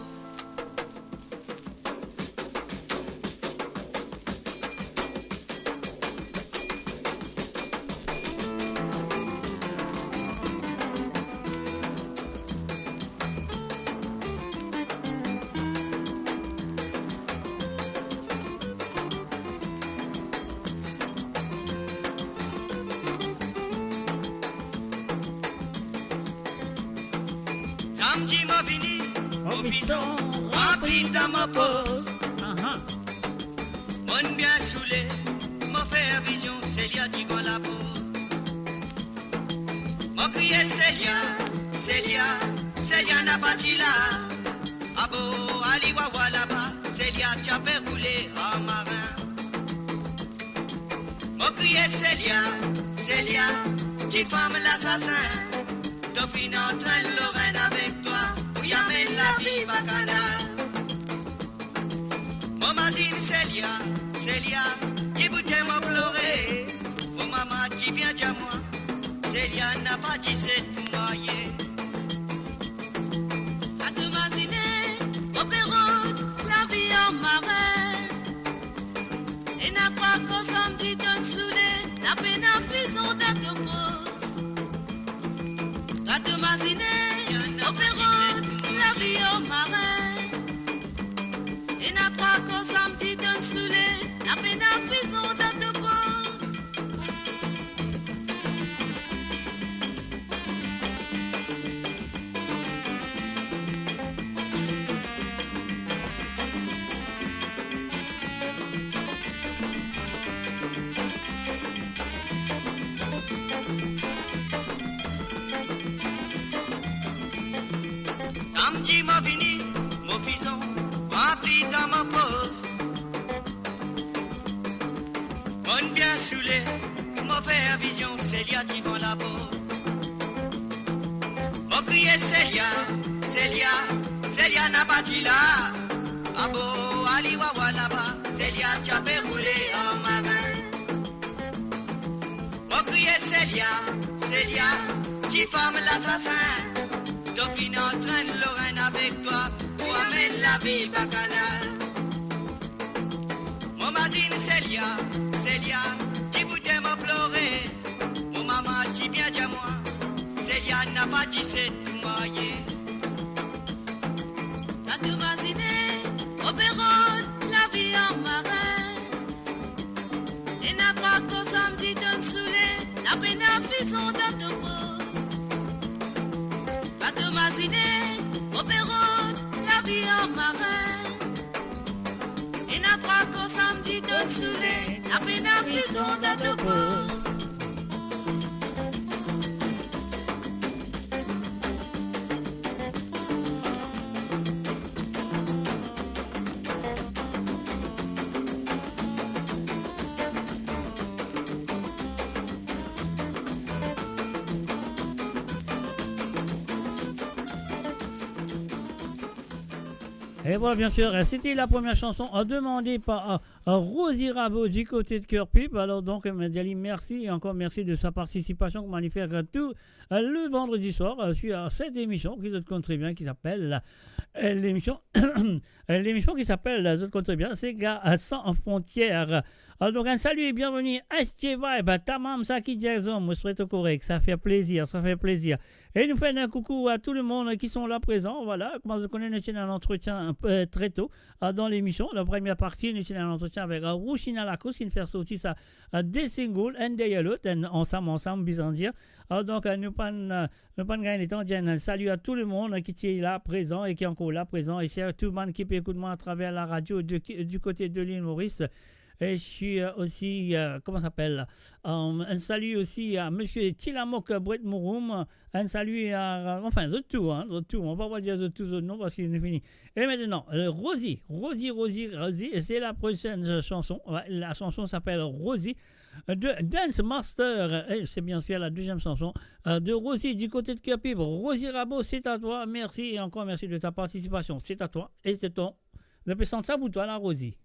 Samdi mo vini, mo fizon ranpli dan mo pos. Aha. Monn bien soule, mo fer vizion, Célia divan laport. Mo kriye Célia, Célia, Célia napa ti la. Abo, ali wawa laba, Célia ti ape roule an marin. Mo kriye Célia, Célia, ti fam lasasin. To finn antrenn Lorraine avek twa, pou amenn lavi bakanal. Mo mazinn Célia, Célia, ti boute mo plore. Mo mama ti bien dir mwa, Célia napa diset pou marye. Ato mazine, mo pe rod lavi an marin. Ena trwa koz samdi tonn soule, lapena fizon dan to pos. Ato mazine, mo pe rod lavi an marin. Ena trwa koz samdi tonn soule, lapena fizon dan to pos. Samdi mo vini, mo fizon ranpli dan mo pos. Monn bien soule, mo fer vizion, Célia divan laport. Mo kriye Célia, Célia, Célia napa ti la. Abo, ali wawa laba, Célia ti ape roule an marin. Mo kriye Célia, Célia, ti fam lasasin. To finn antrenn Lorraine avek twa, pou amenn lavi bakanal. Mo mazinn Célia, Célia, ti boute mo plore. Mo mama ti bien dir mwa, Célia napa diset pou marye. Kan to mazine, mo pe rod lavi an marin. Ena trwa koz samdi tonn soule, lapena fizon dan to pos. Kan to mazine, mo pe rod lavi an marin. Ena trwa koz samdi tonn soule, lapena fizon dan to pos. Et voilà, bien sûr, c'était la première chanson, euh, demandée par, euh, Rosie Rabault du côté de Cœur Pub. Alors donc, euh, je dis merci et encore merci de sa participation, comme on fait tout, euh, le vendredi soir, euh, sur cette émission qui se compte très bien, qui s'appelle, euh, l'émission, euh, l'émission qui s'appelle, euh, se compte très bien, c'est Gars, euh, sans frontières. Alors donc, un salut et bienvenue, S J Vibe, Tamam, Saki, Jackson, moi, je serai tout correct, ça fait plaisir, ça fait plaisir. E nou fer un coucou à tout le monde qui sont là présents. Voilà, kouma zot kone, nou ti ena enn antretien, euh, très tôt, euh, dans l'émission. La première partie, nou ti ena enn antretien avek, euh, Rouchina Lacoste, ki finn fer sorti sa, euh, de single, enn deryer lot, enn ansam, ansam, bizin dir. Euh, donk, euh, nou pa'nn, euh, nou pa'nn gagn letan dir enn salut à tout le monde, euh, ki ti la prezan e ki ankor la prezan. E sirtou bann ki pe ekout mwa atraver la radio de, du côté de l'île Maurice. Et je suis, euh, aussi, euh, comment ça s'appelle, euh, un salut aussi à monsieur Tilamok Brett Mouroum, un salut à, euh, enfin, zot tou, hein, zot tou. On va pas dire zot tou, zot non, parce qu'il est fini. Et maintenant, euh, Rosie, Rosie, Rosie, Rosie, et c'est la prochaine, euh, chanson. Ouais, la chanson s'appelle Rosie, euh, de Dance Master. Et c'est bien sûr la deuxième chanson, euh, de Rosie du côté de Cœur Pub. Rosie Rabault, c'est à toi. Merci et encore merci de ta participation. C'est à toi et c'est ton. Zot pe sant sa pou twa la, Rosie.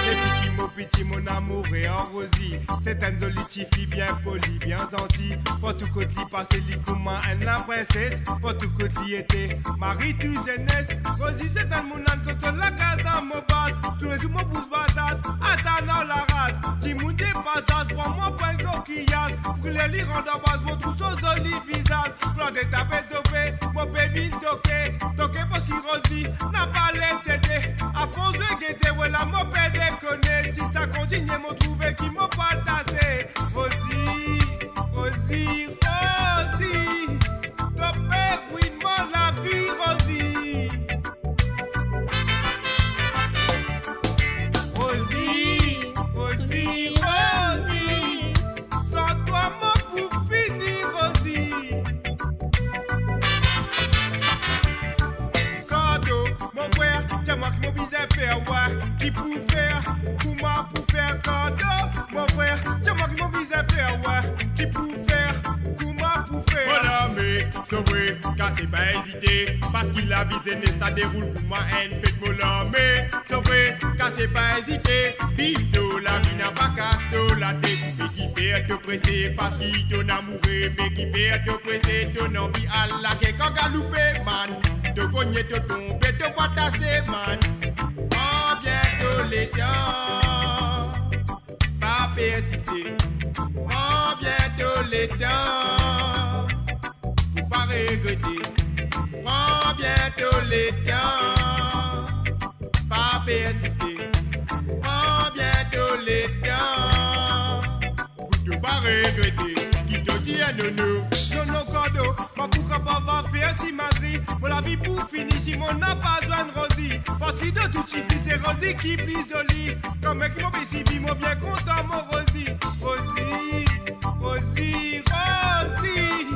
Depi ki mo piti, mo amour e an Rosie. Se enn zoli tifi, bien poli, bien zanti. Partou kot li pase, li kouma enn laprinses. Partou kot li ete, mari tou zenes. Rosie, se enn mounn kot lakaz dan mo baz. Toulezour mo pous batas, atann ar laras. Dimounn de pasaz, pran mwa pou enn kokiyaz. Pou ler li rant dan baz, mo trouv so zoli vizaz. Plante tape zofe, mo pe vinn toke. Toke parski Rosie napa les ede. Afors de gete, we la mo pe dekone. Si sa kontinie, mo trouve ki mo pa tase. Rosie, Rosie, Rosie, to pe rwinn mo lavi, Rosie. Rosie, Rosie, Rosie, san twa mo pou fini, Rosie. Kardo, mon frer, dir mwa ki mo bizin fer, we, ki pou fer, kouma pou fer, Kardo, mon frer, dir mwa ki mo bizin fer, we, ki pou fer, kouma pou fer. Mo lame, sovre, kase pa ezite, parski lavi zenes sa deroul kouma enn fet. Mo lame, sovre, kase pa ezite, viv to lavi, napa kas to latet. Me ki fer to prese, parski to amoure, me ki fer to prese, to anvi al lake kan galoupe, man. To kogne, to tonbe, to pa tase, man. Pran bien to letan, pa persiste. Pran bien to letan, pou pa regrete. Pran bien to letan, pa persiste. Pran bien to letan, pou to pa regrete ki to dir nono. Nono Kardo, mo pou kapav fer si magri. Mo lavi pou fini si mo napa zwenn Rosie. Parski de tou tifi, se Rosie ki pli zoli. Kan mem ki mo pe sibi, mo bien kontan mo Rosie. Rosie, Rosie, Rosie,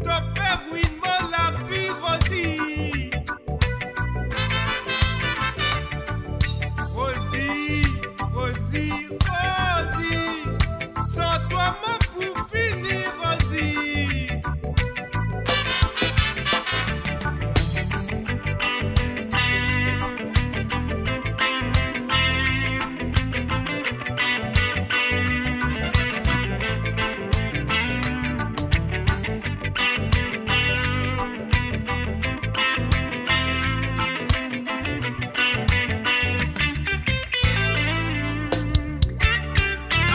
to pe rwinn mo lavi, Rosie. Rosie, Rosie, Rosie, san twa mo pou fini, Rosie.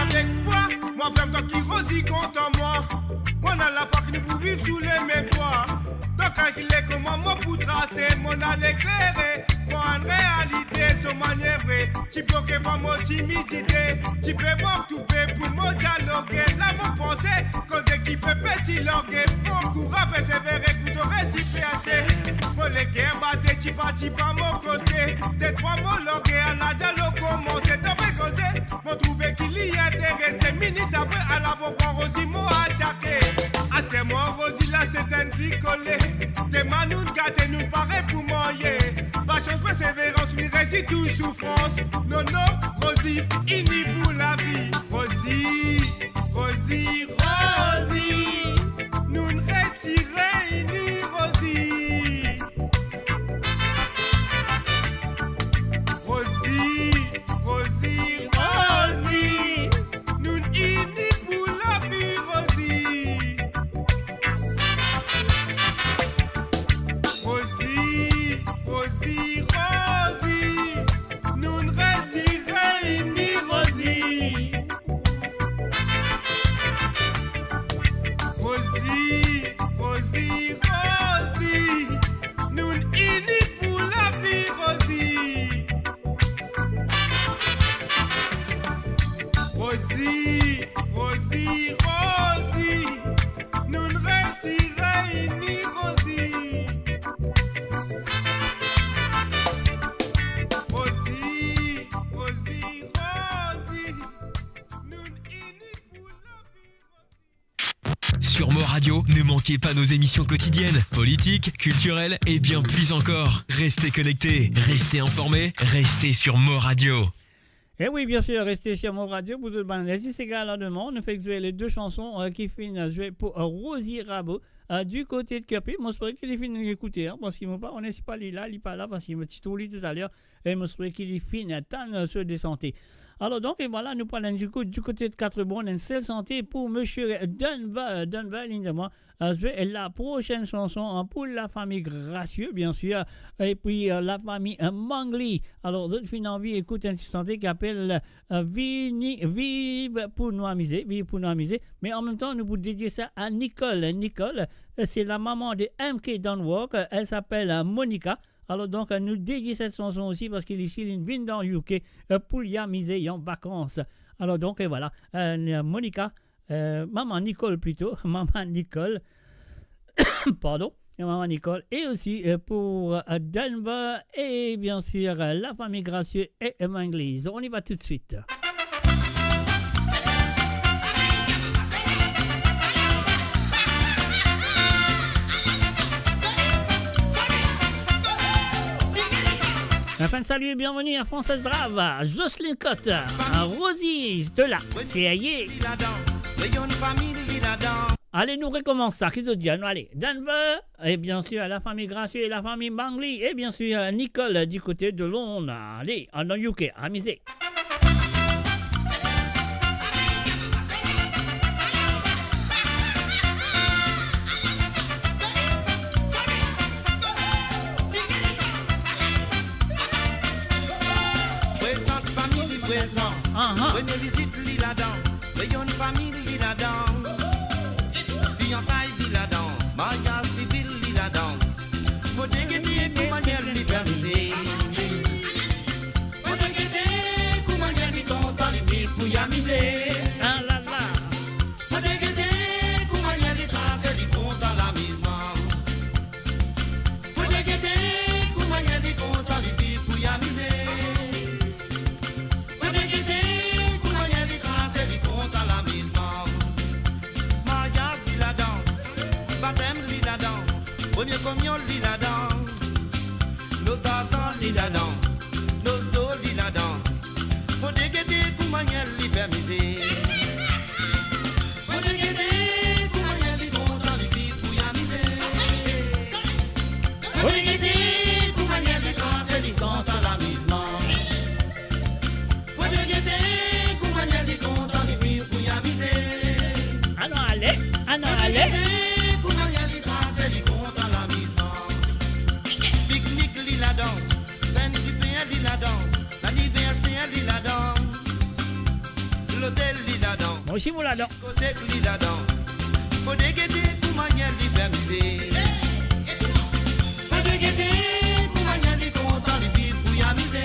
Avek twa, mwa vremem twa ki Rosie kontan mwa. Mo ena lafwa ki nou pou viv sou lemem twa. Donk kalkile kouma mo pou trase, mo ena leklere, mo enn realite, so manier vre. Ti bloke par mo timidite, ti pe mank toupe pou mo dialoge. La mo panse, koze ki pe peti large, pran kouraz, persevere pou to resi perse. Mo leker bate, tipa tipa mo koste, de trwa mo large, ala dialog komanse. Dan pe koze, mo trouve ki li interese. Minit apre, ala mo pran Rosie, mo atake. Aster mwa Rosie la, se enn ki kole. Ki tou soufrans, non, non, Rozi, ini pou lavi. Rozi, Rozi, Rozi, nou'nn resi reyni, Rozi. Rozi, Rozi, Rozi, nou'nn ini pou lavi, Rozi. Rozi, Rozi, Rozi, nou'nn resi reyni, Rozi. Rozi, Rozi, Rozi, nou'nn ini pou lavi, Rozi. Rozi, Rozi, Rozi, nou'nn resi reyni, Rozi. Rozi, Rozi, Rozi, nou'nn ini pou lavi, Rozi. Sur Mo Radio, ne manquez pas nos émissions quotidiennes, politiques, culturelles et bien plus encore. Restez connectés, restez informés, restez sur Mo Radio. E wi, bien sir, reste sur Mo Radio pou zot bann Lezi Sega la demann. Nou fek zwe le de sanson, eh, ki finn zwe pou, eh, Rozi Rabo, eh, di kote de Kerpir. Mo espere ki li finn ekoute, hein, parski mo pa kone si pa li la, li pa la, parski mo ti trouv li toutaler, e mo espere ki li finn tann, eh, so de sante. Alor donk, e vwala, nou pral di kou-, di kote de Katrebonn, enn sel sante pou misie Denver, Denver, li dir mwa, eh, zwe la prosenn sanson, hein, pou lafami Gracieux, bien sir, epi, eh, lafami, eh, Mangli. Alor, zot finn anvi ekout enn ti sante ki apel, eh, Vini, Viv pou nou amize, Viv pou nou amize. Me an mem tan, nou pou dedie sa a Nicole. Nicole, eh, se lamama de M K Dunn Walk, eh, elle s'appelle, eh, Monica. Alor donk, eh, nou dedie set sanson osi, parski li, si li vinn dan U K, eh, pou li amize an vakans. Alor donk, e vwala, eh, Monica, eh, mama Nicole plito, mama Nicole, pardon, e mama Nicole, e osi, eh, pou, eh, Denver, e bien sir, eh, lafami Gracieux e, eh, Mangli. On y va tout de suite. Enfin, salut et bienvenue à Française Drave, Jocelyne Cotte, à Rosie, de là, c'est Aïe. Ale, nou rekomans sa, ki zot dir, nou ale. Denver, e bien sir, lafami Gracieux, lafami Mangli, e bien sir, Nicole, di kote de Londres. Ale, an dan U K, amize. Prezant fami li prezan. Aha. Premie vizit li ladan. Reyinyon fami li ladan. Fiansay li ladan. Maryaz sivil li ladan. Fode gete kouma li fer amize. Fode gete kouma li kontan li viv pou li amize. Ah la la. Fode gete kouma li trase li kontan lamizman. Fode gete kouma li kontan li viv pou li amize. Fode gete kouma li trase li kontan lamizman. Maryaz li ladan, batem li ladan, premie kominion li ladan. Nos larzan li ladan, nos do li ladan. Fode gete kouma li fer amize. Fode gete kouma li kontan li viv pou li amize. Fode gete kouma li trase li kontan lamizman. Fode gete kouma li kontan li viv pou li amize. Anou ale, anou ale. Fode gete kouma li trase li kontan lamizman. Piknik li ladan, finn dife li ladan, laniverser li ladan, lotel li ladan. Mwa osi mo ladan. Diskotek li ladan. Fode gete kouma li fer amize. Fode gete kouma li kontan li viv pou li amize.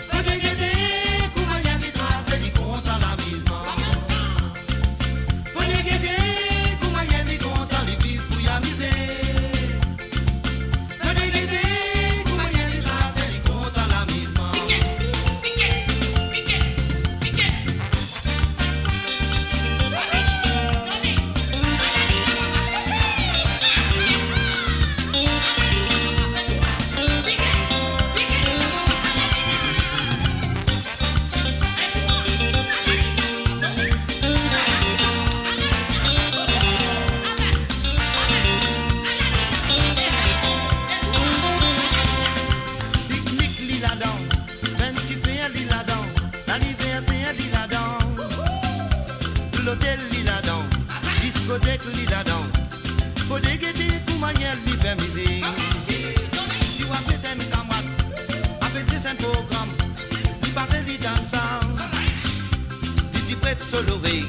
Fode gete kouma li trase li kontan lamizman. Fode gete kouma li kontan li viv pou li amize. Fode gete kouma li trase li kontan lamizman. Li fer mizik. Si w aret enn kamwad, apel li enn program, li pase li dan sa. Li ti pret so lorey,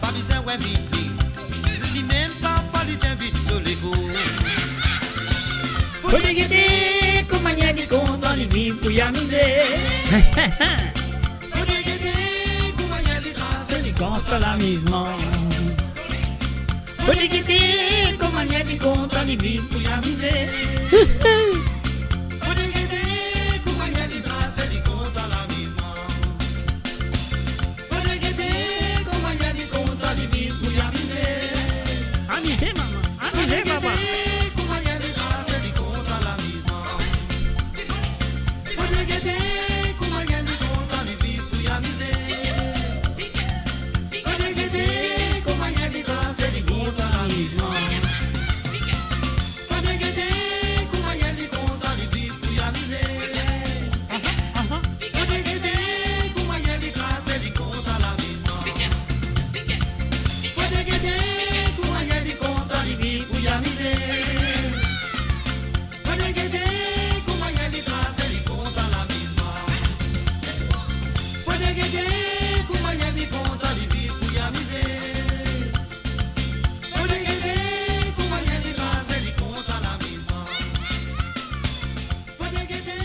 pa bizin wè vit li. Li mem parfwa li ti invit so lekou. Fode gete kouma li kontan, li viv pou li amize. Fode gete kouma li tras li kontan lamizman. Fode gete kouma li kontan, li viv pou li amize. Fode gete kouma li tras li kontan lamizman. Fode gete kouma li kontan, li viv pou li amize. Amize, mama, amize, papa. Fode gete kouma li tras li kontan lamizman. Fode gete kouma li kontan, li viv pou li amize. Fode gete kouma li tras li kontan lamizman. Fode gete kouma li kontan, li viv pou li amize. Fode gete kouma li tras li kontan lamizman. Fode gete kouma li kontan, li viv pou li amize. Fode gete kouma li tras li kontan lamizman. Fode gete kouma li kontan, li viv pou li amize. Fode gete kouma li tras li kontan lamizman. Fode gete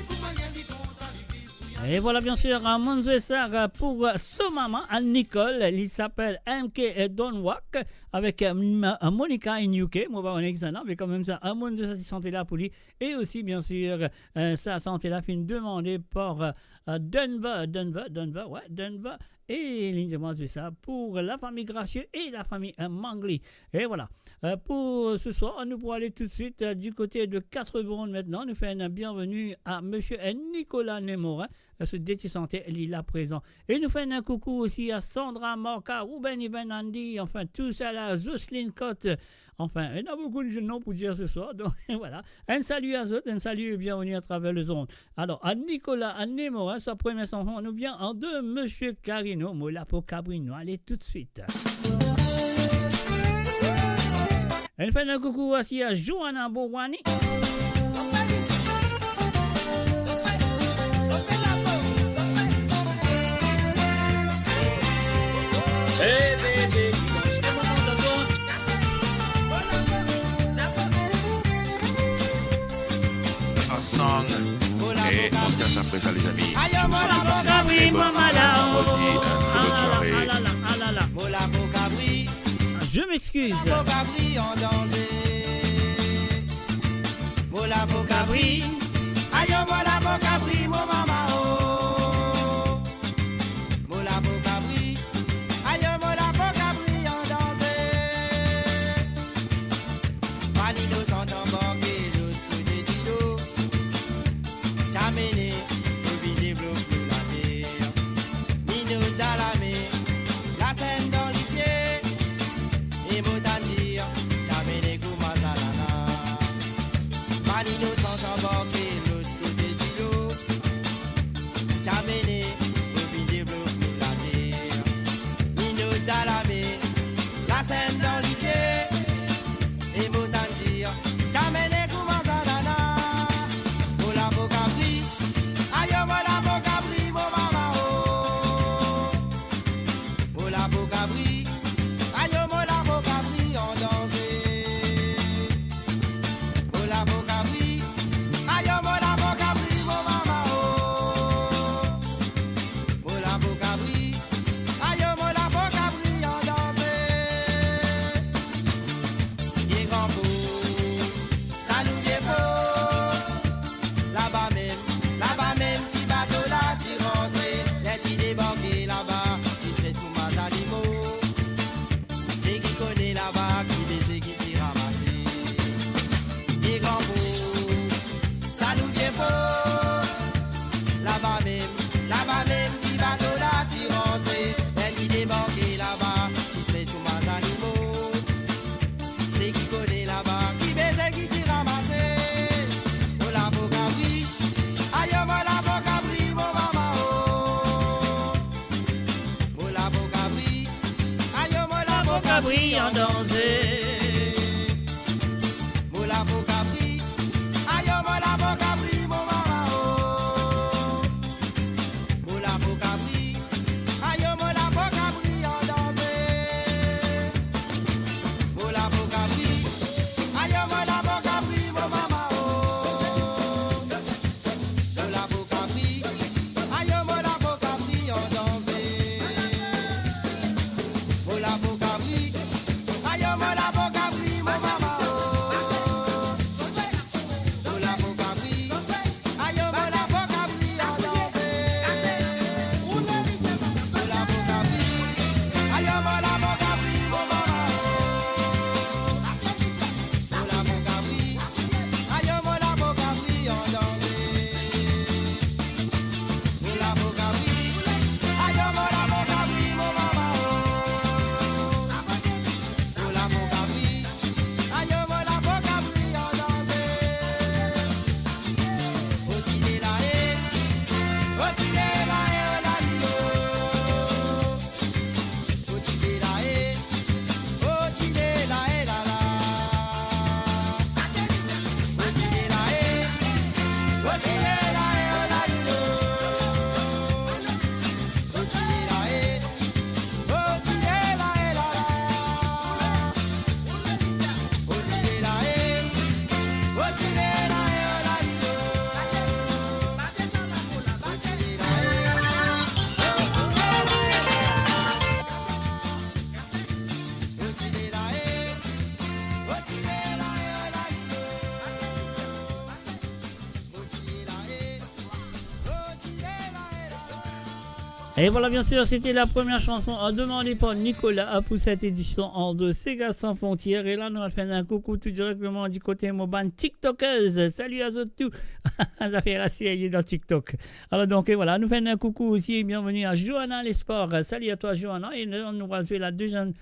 kouma li kontan, li viv pou li amize. E vwala, bien sir, euh, monn zwe sa, euh, pou, euh, so mama, euh, Nicole, li apel M K Donwak, avek, euh, M-, euh, Monica in U K, mo pa kone ki sa non, me kanmem sa, euh, monn zwe sa ti sante la pou li. E osi, bien sir, euh, sa sante la finn demande par, euh, euh, Denver, Denver, Denver, wi, Denver. E li dir mwa zwe sa pou lafami Gracieux e lafami, euh, Mangli. E vwala. Euh, pou se swar, nou pou ale toutswit, euh, di kote de Quatre-Bornes aster. Nou fer enn bienveni a Misie, euh, Nicolas Nemorin, euh, so de ti sante li la prezan. E nou fer enn koukou osi a Sandra Marca, Ruben, Ivan, Andy, anfin, tou sa la, Jocelyne Cotte, anfin, ena boukou de non pou dir se swar, donk, vwala. Enn sali a zot, enn sali e bienveni atraver lezond. Alor, a Nicolas, a Nemorin, sa premie sanson, nou vinn an de Misie Carino, Mo la po kabri, nou ale toutswit. Enn fwa enn koukou osi a Joana Bowani. Hey, baby, you gonna step on the door? Ensemble. E podcast apre sa, lezami, je vous souhaite de passer une très bonne fin de vendredi, une très bonne soirée. Je m'excuse. Mo la po kabri, ayo, mo la po kabri, mo mama, oh. Mo la po kabri, ayo, mo la po kabri an danze. Bann inosan anbarke lot kote dilo, ti amene pou vinn devlop nou later. Minout dan lame, lasenn dan lipie, e mo tann dir, ti amene kouma zanana. Bann inosan anbarke lot kote dilo, ti amene pou vinn devlop nou later. Minout dan lame, lasenn dan lipie, e mo tann dir, ti amene kouma zanana. Mo la po kabri, ayo, mo la po kabri, mo mama, oh. Mo la po kabri, ayo, mo la po kabri an danze. Mo la po kabri, ayo, mo la po kabri, mo mama, oh. Mo la po kabri, ayo, mo la po kabri an danze. Vie gran po, sa nou vie po. Laba mem, laba mem ki bato la ti rantre, ler ti debarke laba, ti tret kouma zanimo. Seki kone laba, ki be seki ti ramase. Vie gran po, sa nou vie po. Laba mem, laba mem ki bato la ti rantre, ler ti debarke laba, ti tret kouma zanimo. Seki kone laba, ki be seki ti ramase. Mo la po kabri, ayo, mo la po kabri, mo mama, oh. Mo la po kabri, ayo, mo la po kabri an danze. Mo Mo lapo kabri, ayo, mo lapo kabri, mo mama, oh. Mo lapo kabri, ayo, mo lapo kabri, an danze. Mo lapo kabri, ayo, mo lapo kabri, mo mama, oh. Mo lapo kabri, ayo, mo lapo kabri, an danze. Mo lapo kabri, ayo, mo lapo kabri, mo mama, oh. Mo lapo kabri, ayo, mo lapo kabri, an danze. Otile la, eh. Otile la, eh, oh, la, li, oh. Otile la, eh. Otile la, eh, la, la. Otile la, eh. Otile la, eh, oh, la, li, oh. Otile la, eh. Otile la, eh, la, la. Otile la, eh. Otile la, eh, oh, la, li, oh. Et voilà, bien sûr, c'était la première chanson, euh, demandée par Nicolas, euh, pour cette édition en de Sega Sans Frontières. Et là, nou al fer enn koukou tou direkteman di kote mo bann TikTokers. Salut à zot tou. Zafer la serie dan TikTok. Alors donc, et voilà, nou fer enn koukou aussi, bienvenue à Johanna Lesport. Salut à toi, Johanna. Et nou, nou va zwe la deuxième,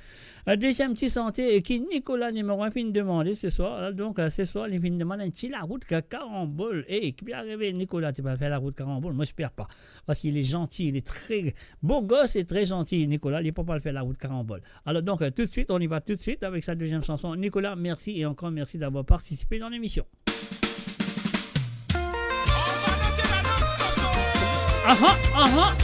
euh, deuxième ti sante, euh, ki Nicolas numéro un finn demande ce soir. Euh, donc, euh, ce soir, li finn demann enn ti larout ka-, karambol. Eh, ki pe arive, Nicolas, ti pe fer larout karambol? Moi, j'espère pas. Parce qu'il est gentil, il est très beau gosse et très gentil, Nicolas. Li pa pou al fer larout karambol. Alors donc, euh, tout de suite, on y va tout de suite avec sa deuxième chanson. Nicolas, merci et encore merci d'avoir participé dans l'émission. Aha, aha.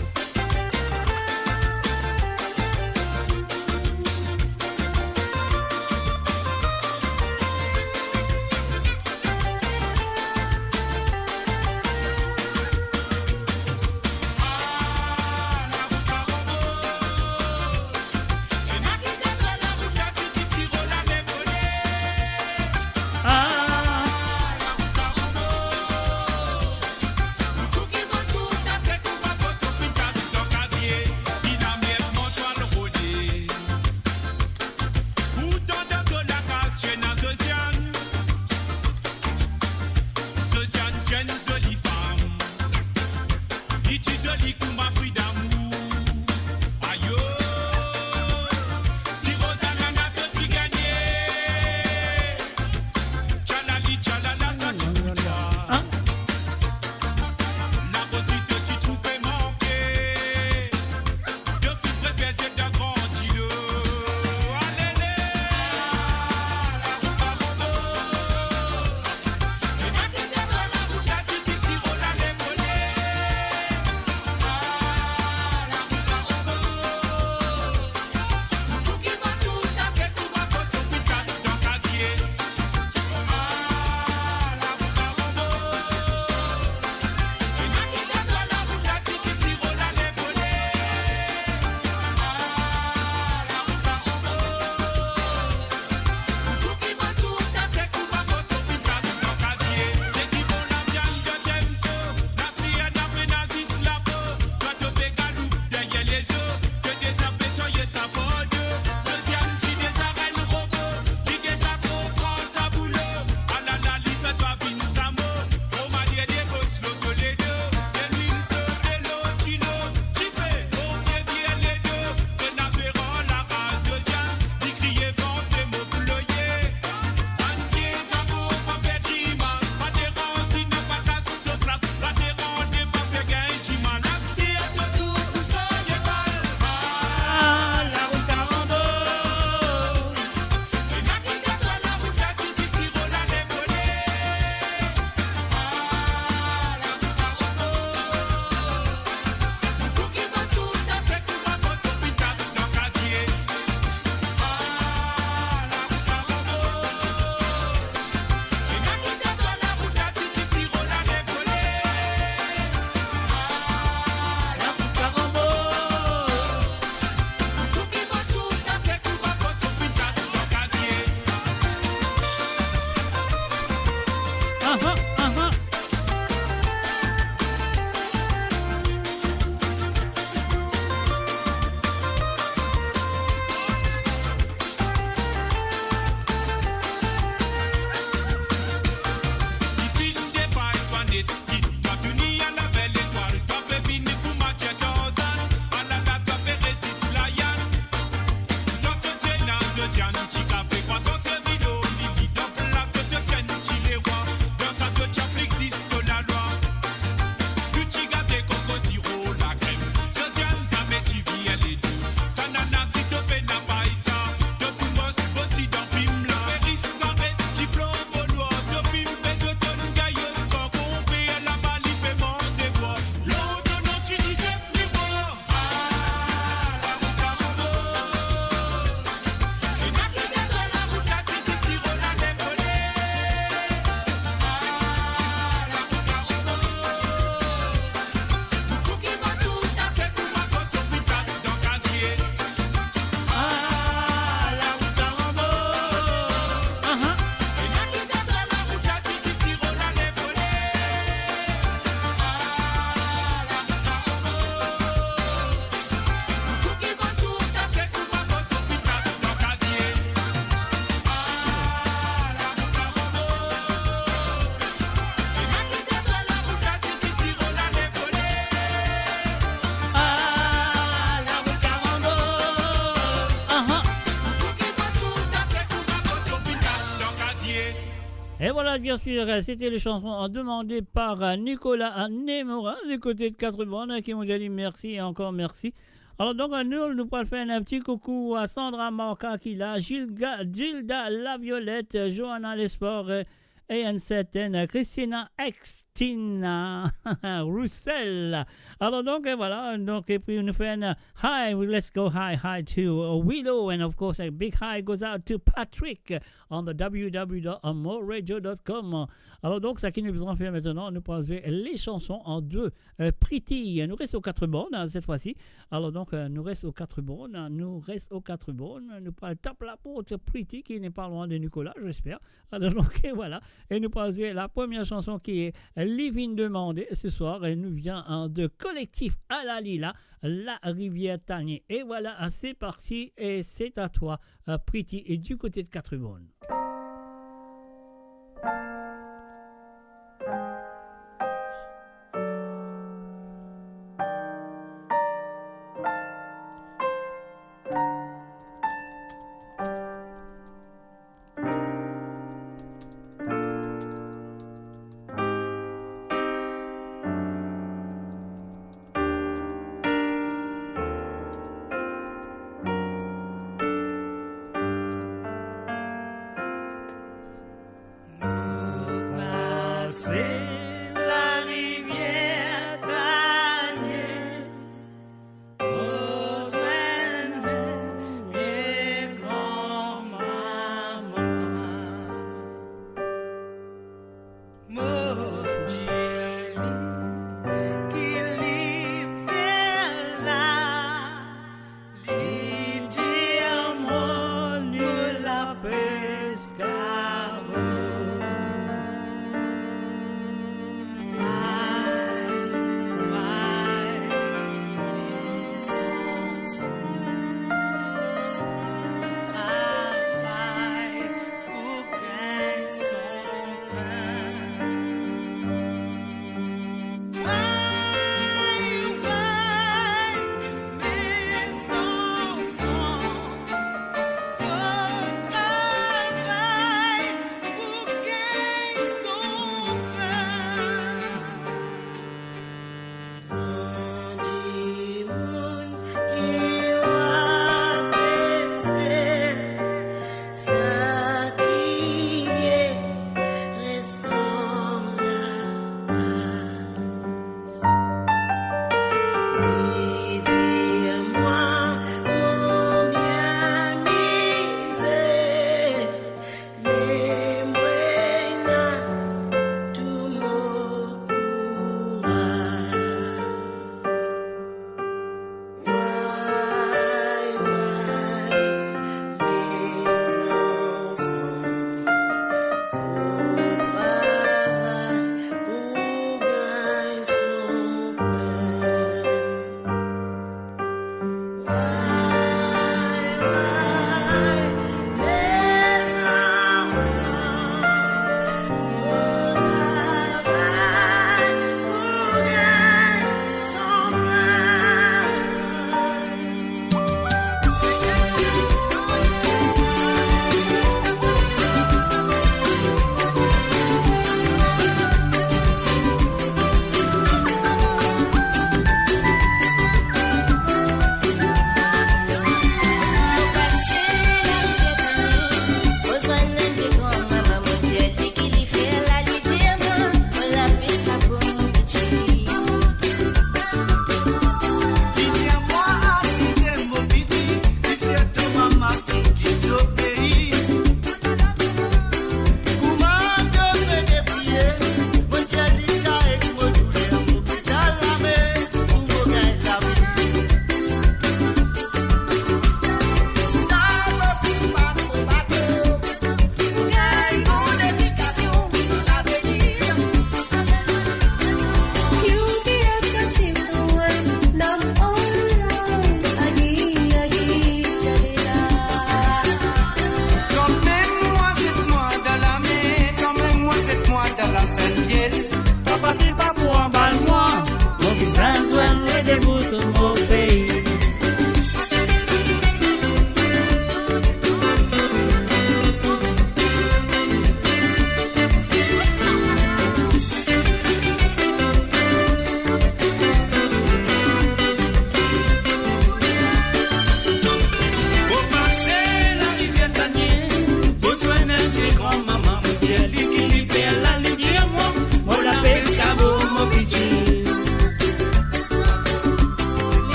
Et voilà, bien sûr, c'était les chansons demandées par, euh, Nicolas Nemora du côté de Quatre-Bornes, qui nous a dit merci et encore merci. Alors donc, euh, nous, nous pourrons faire un petit coucou à Sandra Marca qui est là, Gilga, Gilda Laviolette, Johanna Lesport, euh, et une certaine Christina Extina Roussel. Alors donc, euh, voilà, donc, et puis nous faisons un hi, let's go hi, hi to, uh, Willow, and of course, a big hi goes out to Patrick on the w w w dot amor radio dot com. Alors donc, ce qui nous besoin faire maintenant, nous prenons les chansons en deux. Euh, Pretty, nous restons aux Quatre-Bornes, hein, cette fois-ci. Alors donc, euh, nous restons aux Quatre-Bornes, nous restons aux Quatre-Bornes, nous prenons Tape la porte, Pretty, qui n'est pas loin de Nicolas, j'espère. Alors donc, et voilà. Et nous prenons la première chanson qui est Living demandée ce soir. Elle nous vient, hein, de Collectif Alalila, La Rivière Tanie. Et voilà, c'est parti et c'est à toi, euh, Pretty, et du côté de Quatre-Bornes.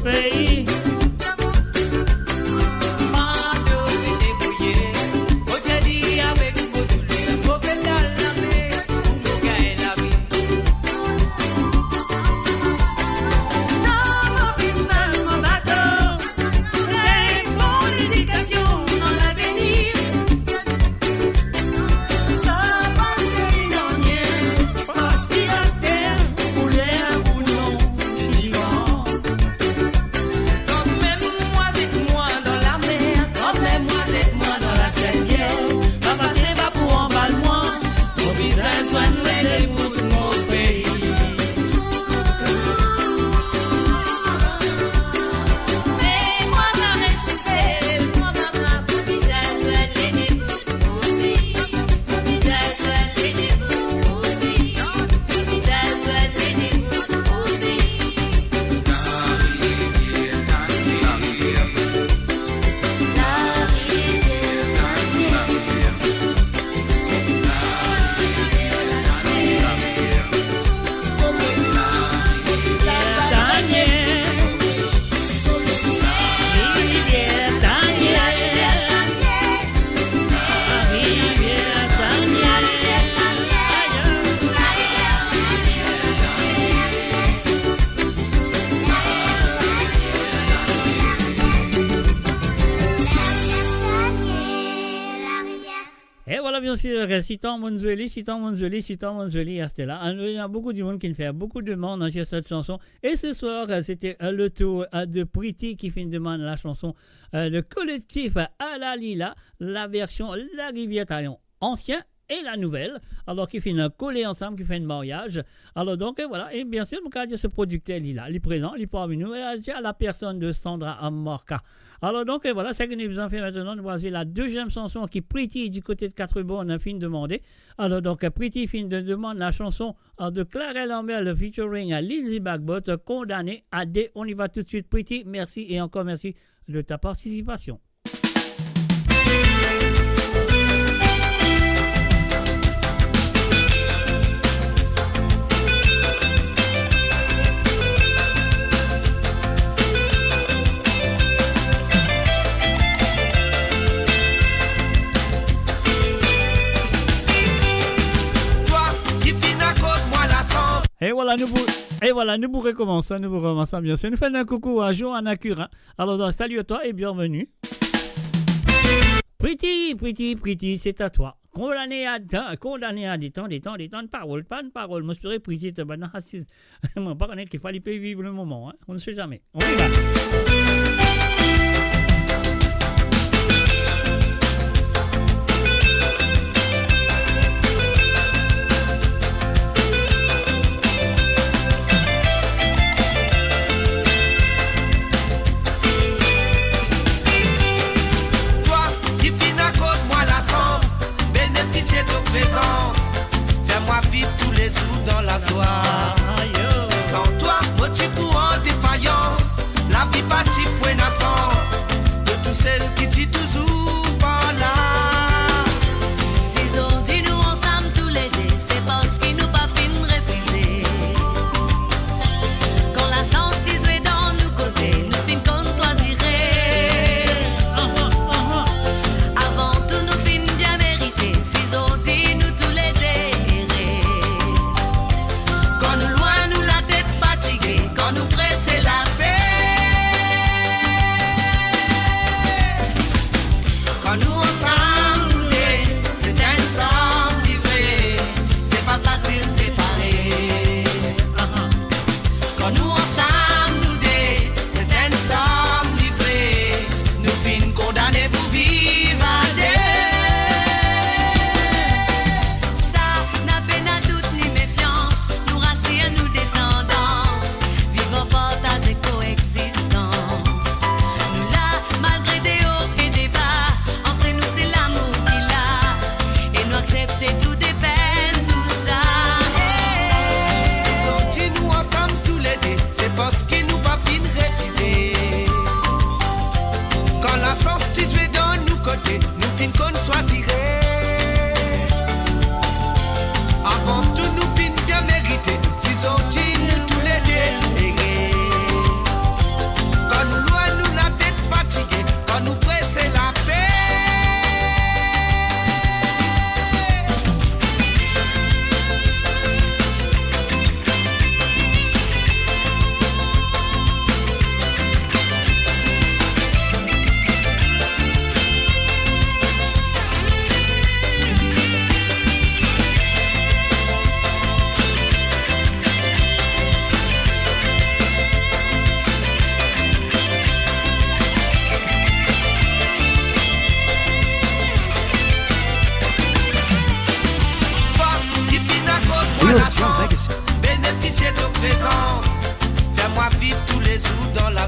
Pei. Mwa, to pe debrouye, ozordi avek mo douler, mo pe al lame, pou mo gagn lavi. Non, mo finn fer mo bato, me mo ledikasion dan lavenir. Sa pa servi nanye, paski aster, kouler ou non, li divan. Kanmem mwa zet mwa dan lamer, kanmem mwa zet mwa dan laseviet, pa pase pa pou anbal mwa, mo bizin zwenn lede pou mo pei. E vwala, bien sir, sitan monn zwe li, sitan monn zwe li, sitan monn zwe li, aster la. Ena boukou dimoun ki finn fer boukou demann, hein, sur cette chanson. Et ce soir, euh, c'était, euh, le tour, euh, de Pretty ki finn demann la chanson, euh, le collectif, euh, Alali la, la version Larivière Tayon, ancien et la nouvelle. Alor ki finn kole ansam, ki fer enn maryaz. Alor donk, euh, vwala, e bien sir, nou kapav dir se prodikter li la, li prezan, li parmi nou, e la, la personn de Sandra Amorca. Alor donk, euh, vwala, seki nou bizin fer aster, nou va zwe la deziem chanson ki Pretty du côté de Quatre-Bornes finn demande. Alor donk, euh, Pretty finn de-, demann la chanson, euh, de Clarel Lambert, le featuring, euh, Lindsey Bagbot, euh, Condamné à deux. On y va tout de suite, Pretty. Merci et encore merci de ta participation. Twa ki finn akord mwa lasans. E vwala, nou pou, e vwala, nou pou rekomans, nou pou rekomans, bien sir. Nou fer enn koukou a Johanna Curin. Alor, salut à toi et bienvenue. Pretty, Pretty, Pretty, c'est à toi. Condamné à deux, condamné à deux, tande, tande, tande, parol, pa enn parol. Mo espere Pretty, to bann asiz. Mo pa kone ki fwa li pe viv le moman, hein. On ne sait jamais. On y va. Twa ki finn akord mwa lasans, benefisie to prezans, fer mwa viv toulezour dan lazwa. San twa, mo ti pou an defayans, lavi pa ti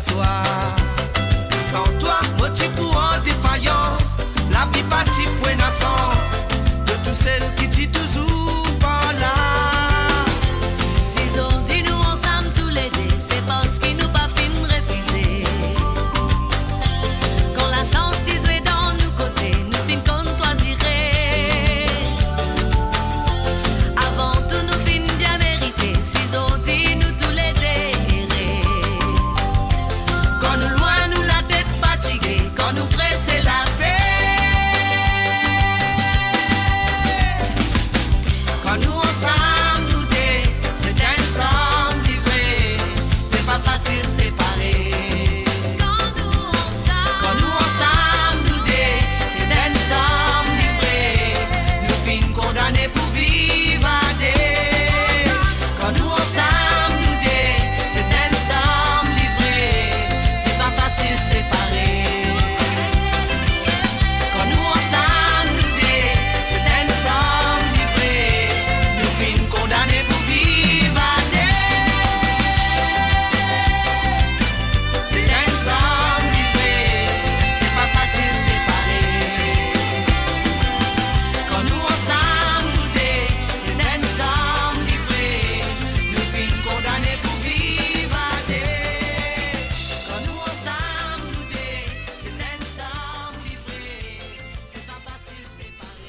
San twa, mo ti pou an defayans, lavi pa ti pou ena sans, to tousel ki ti touzour par la. Si zot dir nou ansam toulede, se parski nou pa finn refize. Kan lasans ti zwe dan nou kote, nou finn konn swazire. Avan tou nou finn bien merite, si zot dir nou toulede ere. Kan nou lwin nou latet fatige, kan nou prese lape. Kan nou ansam nou de, se enn sanm li vre, se pa fasil separe. Kan nou ansam nou de, se enn sanm li vre, nou finn kondane pou viv a de. Kan nou ansam nou de, se enn sanm li vre, se pa fasil separe. Kan nou ansam nou de, se enn sanm li vre, nou finn kondane pou viv a de. Se enn sanm li vre, se pa fasil separe. Kan nou ansam nou de, se enn sanm li vre, nou finn kondane pou viv a de. Kan nou ansam nou de, se enn sanm li vre, se pa fasil separe.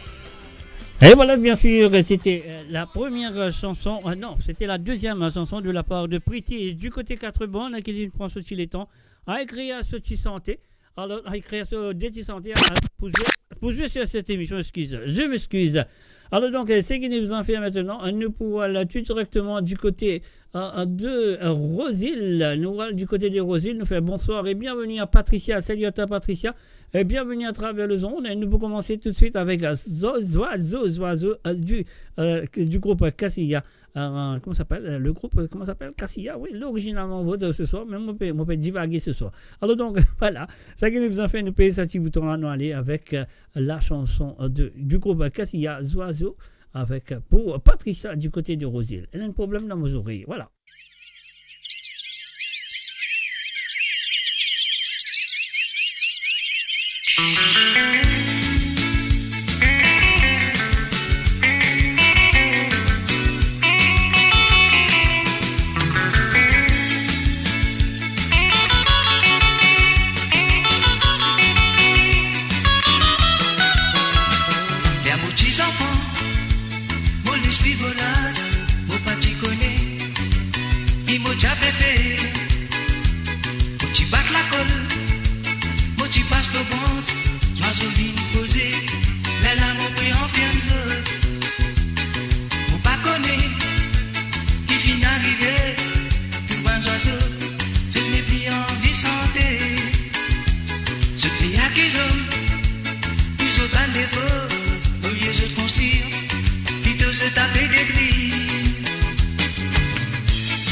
Et voilà, bien sûr, c'était, euh, la première, euh, chanson, euh, non, c'était la deuxième, euh, chanson de la part de Pretty du côté Quatre Bornes, ki li pran so ti letan a ekrir so ti sante. Alor, a ekrir so de ti sante, a, pou zwe, pou zwe sur cette émission, excuse, je m'excuse. Alors donc, euh, ce qui nous en fait maintenant, euh, nous pouvons aller tout directement du côté, euh, euh, de, euh, Rosil. Nou al du côté de Rosil, nou fer bonsoir et bienvenue à Patricia. Salut à toi, Patricia. Et bienvenue à travers les ondes. Et nous pouvons commencer tout de suite avec, euh, Zo-, Zwazo, Zwazo, euh, du, euh, du groupe Cassia. Euh, comment s'appelle, euh, le groupe, euh, comment s'appelle ? Cassia, oui, l'original, on voit ce soir, mais on peut, on peut divaguer ce soir. Alors donc, voilà, ça qui nous en fait, nou pez sa ti bouton la, nou ale avek, euh, la chanson, euh, de, du groupe Cassia, Zwazo, avec, euh, pour Patricia du côté de Rosil. Elle a un problème dans vos oreilles, voilà. Ler mo ti zanfan, mo lespri volaz, mo pa ti kone ki mo ti a pe fer. Mo ti bat lakol, mo ti pas lor branz, zwazo vinn poze, lerla mo pe anferm zot. Mo pa kone ki finn arive, tou bann zwazo, zot nepli anvi sante. Zot pe akiz om pou zot bann defo, olie zot konstrir, plito zot ape detrir.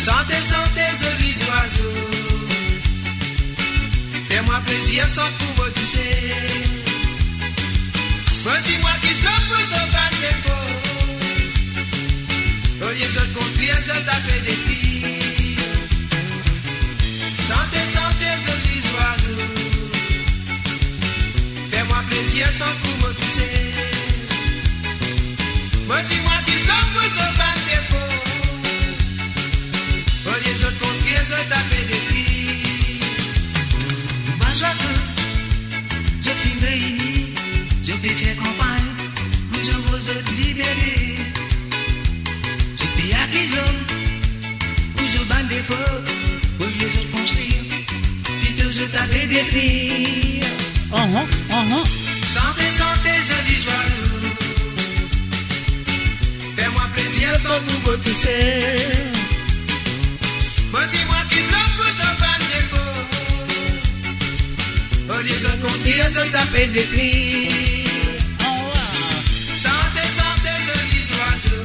Sante, sante, zoli zwazo, fer mwa plezir, sant pou mo tousel. Mo dir mwa kiz lor pou zot bann defo, olie zot konstrir, zot ape detrir. Sante, sante, zoli zwazo, fer mwa plezir, sant pou mo tousel. Mo dir mwa kiz lor pou zot bann defo, olie zot konstrir, zot ape detrir. Bann zwazo, zot finn reini, zot pe fer kanpagn pou zot, pou zot libere. Zot pe akiz om pou zot bann defo, olie zot konstrir, plito zot ape detrir. Ahan, ahan. Sante, sante, zoli zwazo, fer mwa plezir, sant pou mo tousel. Mo dir mwa kiz lor pou zot bann defo, olie zot konstrir, zot ape detrir. Sante, sante, zoli zwazo,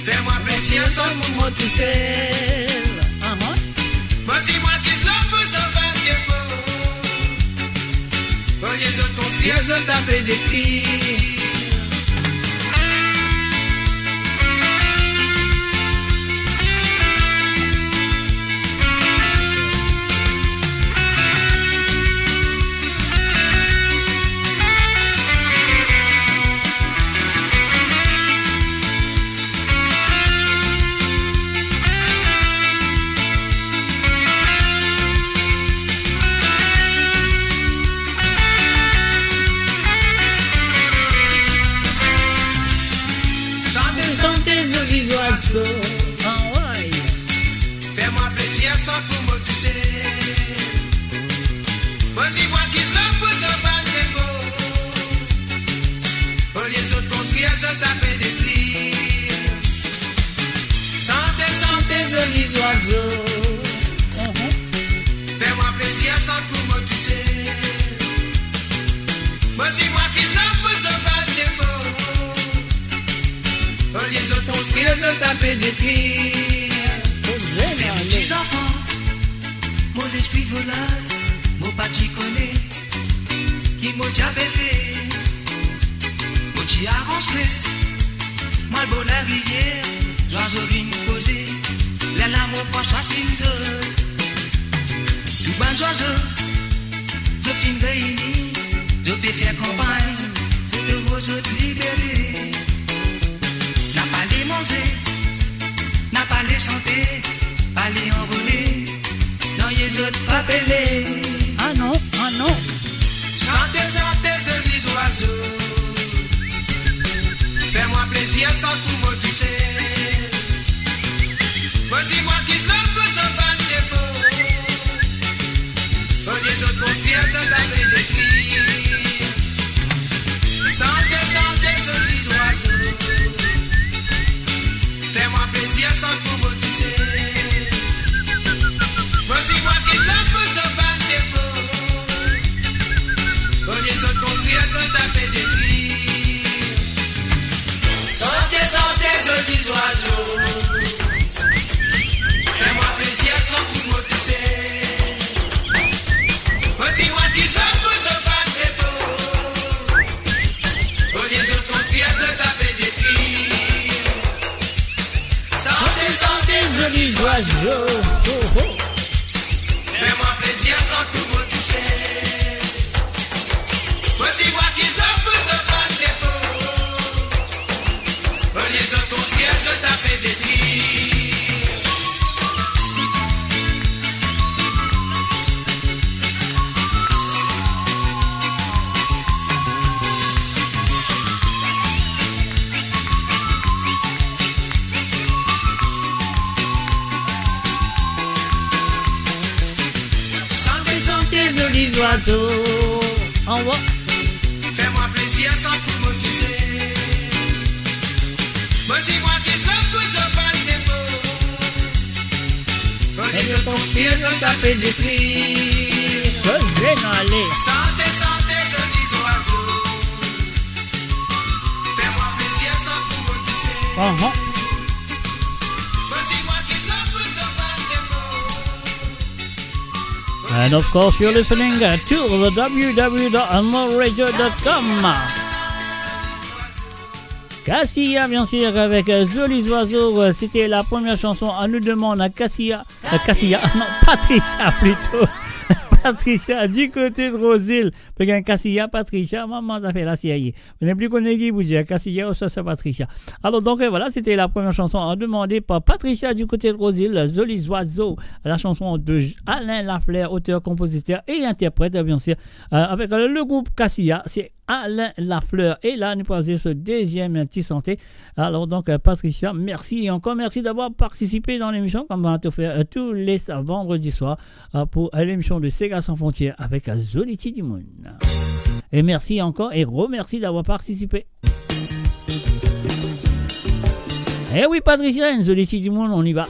fer mwa plezir, sant pou mo tousel. Ahan. Mo dir mwa kiz lor pou zot bann defo, olie zot konstrir, zot ape detrir. Zwazo. Mhm. Fer mwa plezir, sant pou mo tousel. Mo ti mwa ki zot pou zot bann defo. Olie zot konstrir, zot apel detrir. Koze, me mo ale. Ti zanfan, mo lespri voler, mo pa ti kone ki mo ti a pe fer. Mo ti aranz pres, mo al bor larivier, zwazo vinn poze, lerla mo pran swa sinn zot. Tou bann zwazo, zot finn reyini, zot pe fer kanpagn, zot pe rod zot liberte. Napa le manze, napa le sante, pa le anvole, nanye zot pa pele. Ah non, ah non. Sante, sante, zoli zwazo. Fer mwa plezir, sant pou mo tousel. Mo ti mwa ki zot pou zot bann defo. Olie zot konstrir, zot apel detrir. Sante, sante, zoli zwazo. Fer mwa plezir, sant pou mo tousel. Mo ti mwa ki zot pou zot bann defo. Olie zot konstrir, zot apel detrir. Sante, sante, zoli zwazo. Fer mwa plezir, sant pou mo tousel. Mo ti mwa ki zot pou zot bann defo. Olie zot konstrir, zot apel detrir. Sante, sante, zoli zwazo. Oh, oh. Fer mwa plezir, sant pou mo tousel. Mo ti mwa ki zot pou zot bann defo. Olie zot konstrir, zot apel detrir. Sante, sante, zoli zwazo. Anwo. Fer mwa plezir, sant pou mo tousel. Mo ti mwa ki zot pou zot bann defo. Olie zot konstrir, zot apel detrir. Koze, nou ale. Sante, sante, zoli zwazo. Fer mwa plezir, sant pou mo tousel. Aha. Mo ti mwa ki zot pou zot bann defo. And of course, you're listening, uh, to the w w w dot anmol radio dot com. Cassia, bien sûr, avec, euh, Zoli Zwazo. Euh, c'était la première chanson. On nous demande à Cassia, euh, Cassia, non, Patricia plutôt. Patricia, du côté de Rose-Île. Pe gagn Cassia, Patricia, mama, zafer la, serye. Mo nepli kone ki pou dir, Cassia ouswa Patricia. Alors, donc, euh, voilà, c'était la première chanson, hein, demandée par Patricia du côté de Rose-Île, Zoli Zwazo, la chanson de J-, Alain Lafleur, auteur, compositeur et interprète, euh, bien sûr, euh, avec, euh, le groupe Cassia, c'est Alain Lafleur. Et là, nou pou al zwe so deuxième ti sante. Alors, donc, euh, Patricia, merci et encore merci d'avoir participé dans l'émission, comme on va te faire, euh, tous les vendredis soirs. Ah, pour, euh, l'émission de Sega Sans Frontières avec, euh, Zoli Ti Dimoun. Et merci encore et remercie d'avoir participé. Eh oui, Patricia, enn Zoli Ti Dimoun, on y va.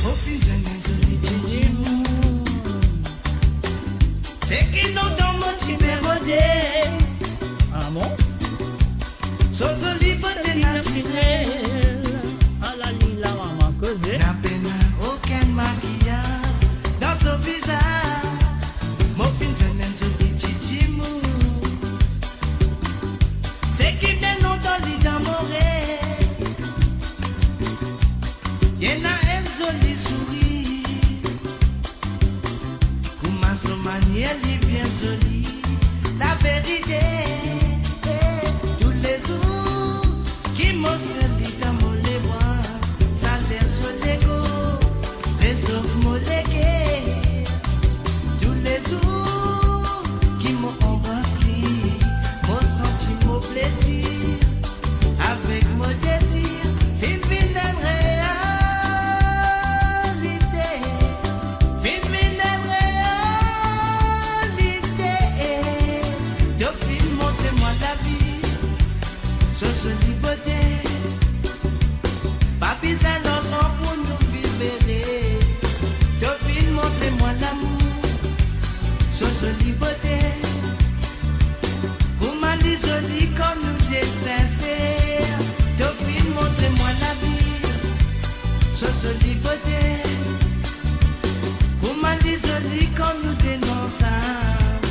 Mo finn zwenn enn Zoli Ti Dimoun. Seki lontan mo ti pe rode. Ah bon? So zoli bote natirel. Ala li la mama koze. Na pena okenn makiyaz dan so vizaz. Mo finn zwenn enn zoli ti dimoun. Seki bien lontan li dan mo rev. Li ena enn zoli sourir. Kouma so manier li bien zoli, laverite, toulezour ki mo serr li dan mo lebra, sa ler so lego rezof mo leker. Toulezour ki mo anbras li, mo santi mo plezir. Avek mo dezir, finn vinn enn realite, finn vinn enn realite. So zoli bote, kouma li zoli kan nou de sinser. To finn montre mwa lavi, so zoli bote, kouma li zoli kan nou de ansam.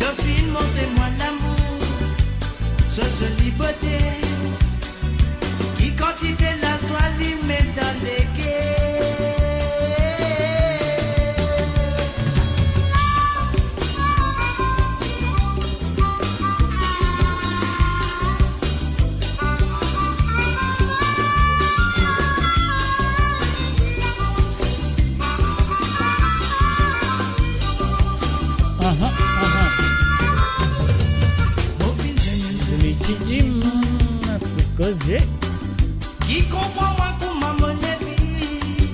To finn montre mwa lamour, so zoli bote, ki kantite lazwa li met dan leker. Aha, aha. Mo finn zwenn enn zoli titim pou koze. Ki konpran mwa kouma mo le viv.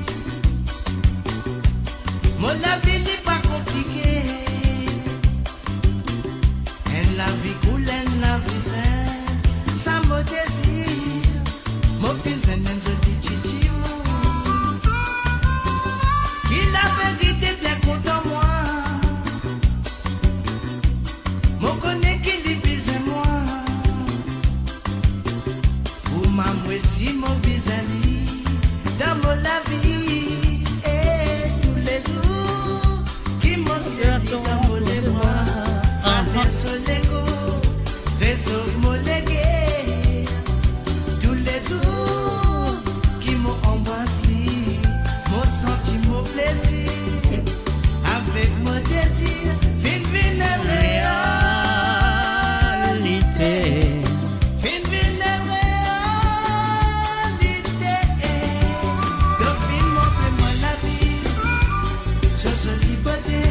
Mo lavi li pa konplike. Enn lavi koul, enn lavi sin, sa mo dezir. Mo finn zwenn enn zoli titim ki laverite bien kontan mwa. Mo kone ki li bizin mwa. Kouma mwa osi mo bizin li dan mo lavi, e toulezour ki mo servi dan mo lemwar, sa ler so lego, rezof mo leker. Toulezour ki mo anbras li, mo santi mo plezir, avek mo dezir, finn vinn enn realite. Finn vinn enn realite. To finn montre mwa lavi, so zoli bote,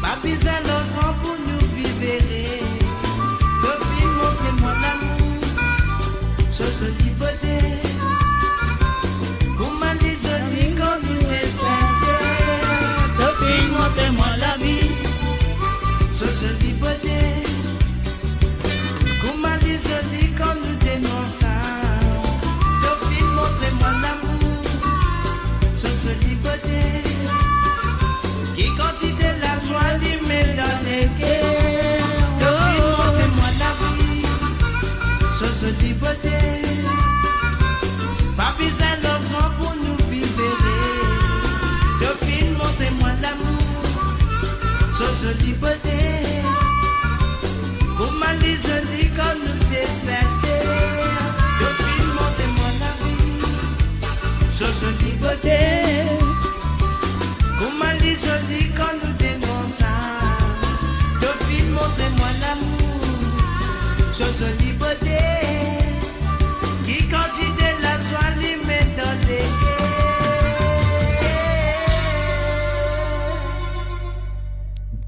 pa bizin larzan pou nou viv ere. To finn montre mwa lamour, so zoli bote, kouma li zoli kan nou de sinser. To finn montre mwa lavi, so zoli bote, kouma li zoli kan nou de ansam. To finn montre mwa lamour, so zoli bote, ki kantite lazwa li met dan leker. To finn montre mwa lavi, so zoli bote, pa bizin larzan pou nou viv ere. To finn montre mwa lamour, so zoli bote, kouma li zoli kan nou de sinser. To finn montre mwa lavi, so zoli bote, kouma li zoli kan nou de ansam. To finn montre mwa lamour, so zoli bote, ki kantite lazwa li met dan leker.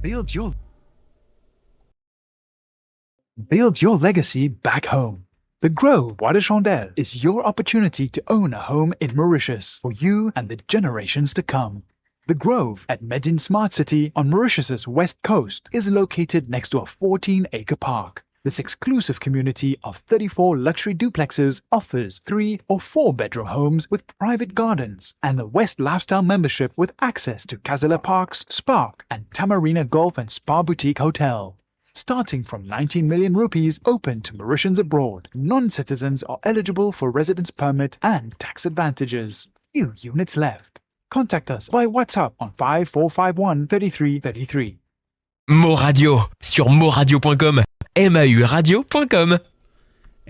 Build your Build your legacy back home. The Grove Bois de Chandelle is your opportunity to own a home in Mauritius for you and the generations to come. The Grove at Medin Smart City on Mauritius's west coast is located next to a fourteen-acre park. This exclusive community of thirty-four luxury duplexes offers three or four bedroom homes with private gardens and the West Lifestyle membership with access to Casella Parks, Spark, and Tamarina Golf and Spa Boutique Hotel. Starting from nineteen million rupees, open to Mauritians abroad. Non-citizens are eligible for residence permit and tax advantages. Few units left. Contact us by WhatsApp on five four five one thirty-three thirty-three. Mo Radio, sur moradio point com, M A U radio point com.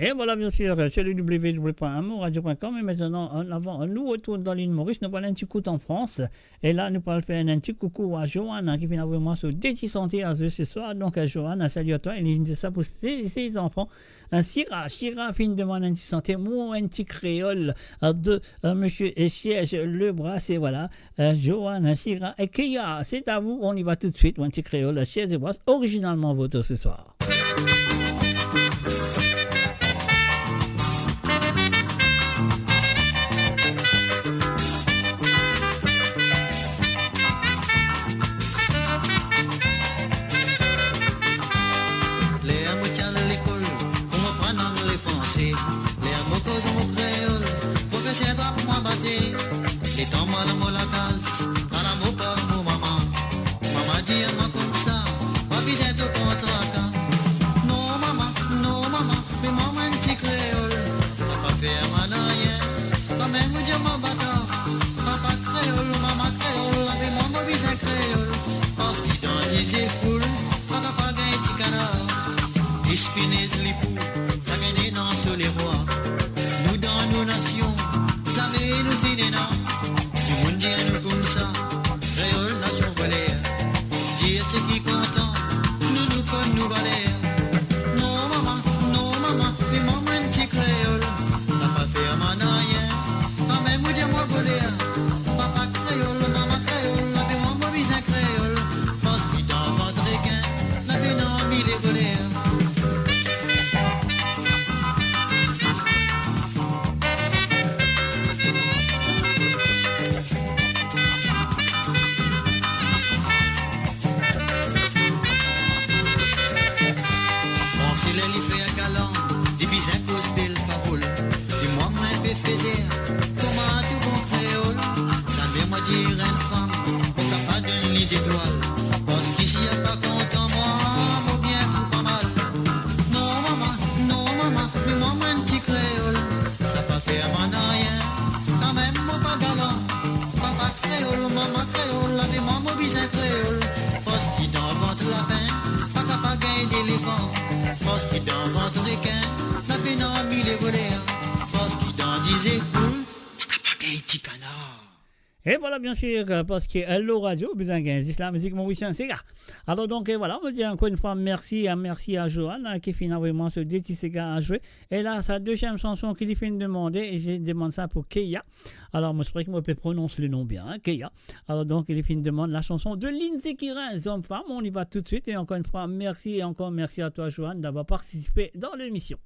Et voilà, bien sûr, sur le W W W point mo radio point com. Et maintenant, en avant, nou retourn dan lil Moris, nou pral enn ti kout an Frans. E la, nou pral fer enn ti koukou a Johanna ki finn avoy mwa so de ti sante a zwe se swar. Donk, euh, Johanna, salut à toi. E li dir sa pou se, se zanfan. Euh, Sira, Sira finn demann enn ti sante, mo enn ti kreol, euh, de, euh, monsieur et Serge Lebras. Et voilà, euh, Johanna, Sira et Kia, c'est à vous. On y va tout de suite. Enn ti kreol, euh, Serge Lebras, originalman votre ce soir. Ler mo ti al lekol, pou mo aprann angle, franse. Ler mo koz mo kreol, profeser trap mwa bate. Letan mo al mo lakaz, ala mo parl mo mama. Mama Ti twal, parski si a pa kontan mwa, mo bien pou pran mal. Non mama, non mama, me mwa mo enn ti kreol. Sa pa fer mwa nanye, kanmem mo pa galan. Papa kreol, mama kreol, lavi mwa mo bizin kreol. Parski dan vant lapin, pa kapav gagn delivran. Parski dan vant rekin, lapena mile voler. Parski dan dize poul, pa kapav gagn ti kanar. E vwala, bien sir, parski, euh, lor radio, bizin gagn zis lamizik Mauricien Sega. Alor donk, euh, vwala, mo dir ankor enn fwa mersi, euh, mersi a Johan, euh, ki finn avoy mwa so de ti sega a zwe. E la, sa deziem sanson ki li finn demande, e li demann sa pou Keya. Alor, mo espere ki mo pe prononse le nom bien, hein, Keya. Alor donk, li finn demann la sanson de Lindsay Kirin, Zom Fam. On y va tout de suite. E ankor enn fwa, mersi e ankor mersi a twa, Johan, d'avoir participé dans l'émission.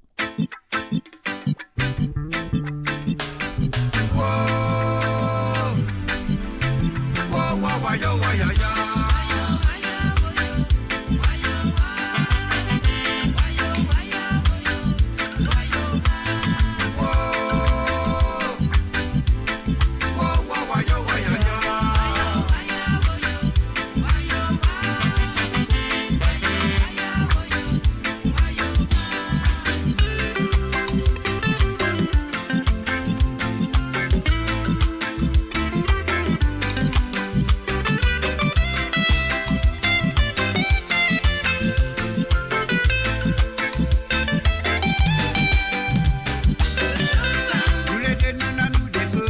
Toulede nou ena nou defo,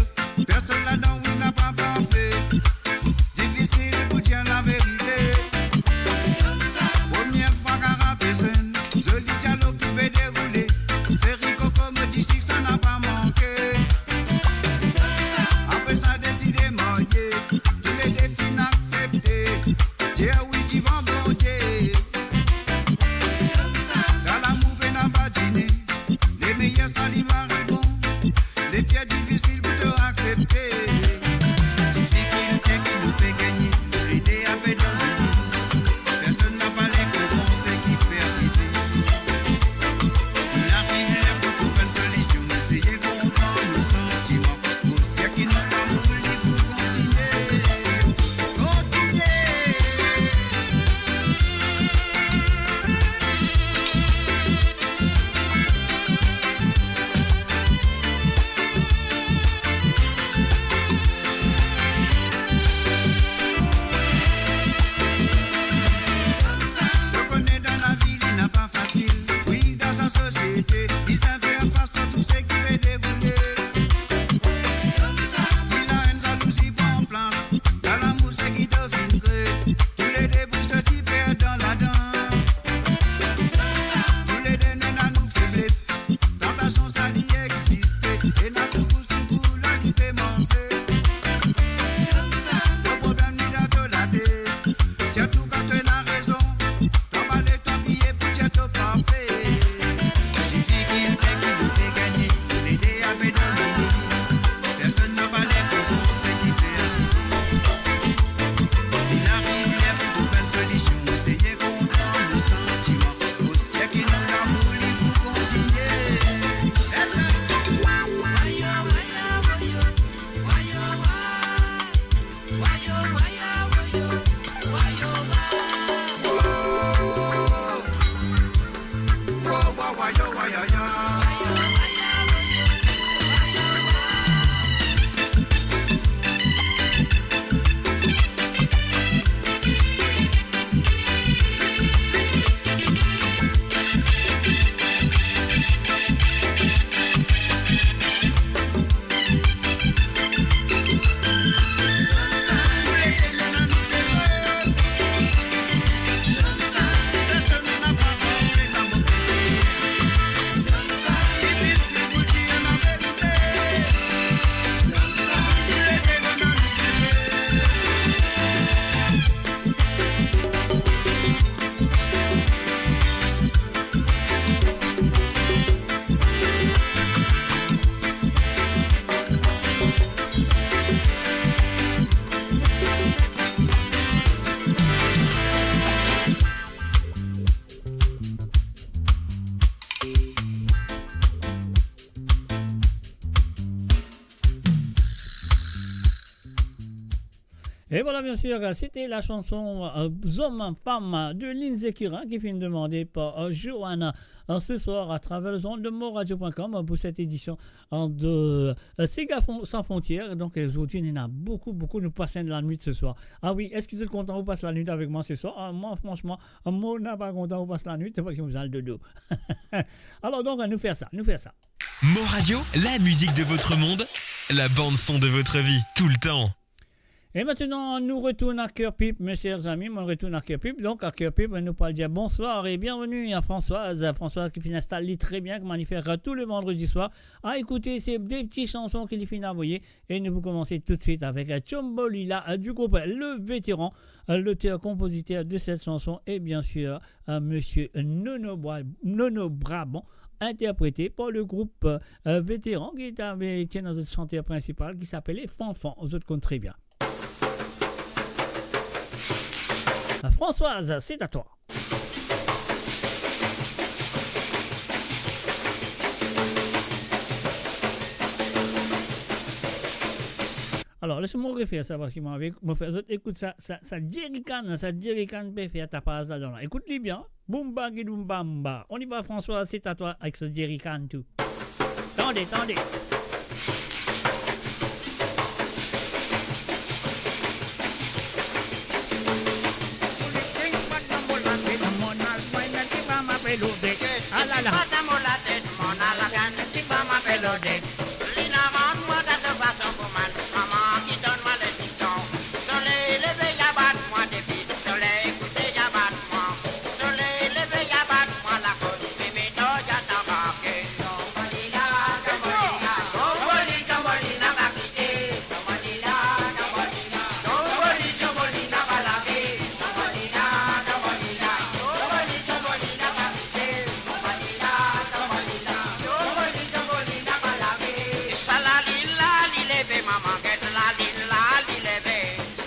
personn ladan nou napa parfe. Difisil pou dir laverite. Premie fwa kara pe swenn, zoli dialog ki pe deroule. Seri koko, mo ti sik sa napa manke. Apre sa deside marye, toulede finn aksepte. Dir wi divan Bondie. Kan lamour pena badine, le meyer sa li mari bon. Letier difisil pou to aksepte. Difikilte ki nou pe gagne, lide ape dan nou. Personn napa le konpran seki pe arive. Li arive pou trouv enn solision, eseye konpran nou santiman. Pou seki nou lamour li pou kontinie. Kontinie. Et voilà, bien sûr, c'était la chanson, euh, Zom Fam de Lindsey Kirin qui finn demandé par, euh, Johanna, euh, ce soir à travers les ondes de moradio point com, euh, pour cette édition, euh, de, euh, Sega Fron-, Sans Frontières. Donc, euh, zordi, nou ena boukou, boukou, nou pas enn lanwit ce soir. Ah oui, eski zot kontan ou pas lanwit avek mwa ce soir? Ah, mwa, fransman, mwa, napa kontan ou pas lanwit, parski mo bizin al dodo. Alors donc, nou fer sa, nou fer sa. Mon Radio, la musique de votre monde, la bande son de votre vie, tout le temps. Et maintenant, nou retourn a Cœur Pip, mes chers amis, nou retourn a Cœur Pip. Donc, à Cœur Pip, nou pou al dir bonsoir et bienvenue à Françoise. Françoise ki finn instal li tre bien, kouma li fer tou le vandredi soir, a écouter ces deux petites chansons ki li finn avoye. Et nou pou komanse tout de suite avec, euh, Tchombolila, euh, du groupe Le Vétéran, euh, l'auteur-compositeur de cette chanson, et bien sûr, euh, monsieur Nono Bra-, Nono Brabant, interprété par le groupe, euh, Vétéran, ki ti ena zot chanter prinsipal, ki apele Fanfan, zot konn tre bien. Euh, Françoise, c'est à toi. Alors, les mwa refer sa, parski mo anvi, mo fer zot ekout sa, sa, sa jerrycan, sa jerrycan pe fer tapaz ladan la. Ekout li bien. Boum, bagi, doum, bamba. On y va, François, c'est à toi avec ce jerrycan, tout. Tande, tande. Ah là là. Sa lalinn la, li leve, mama, get lalinn la, li leve.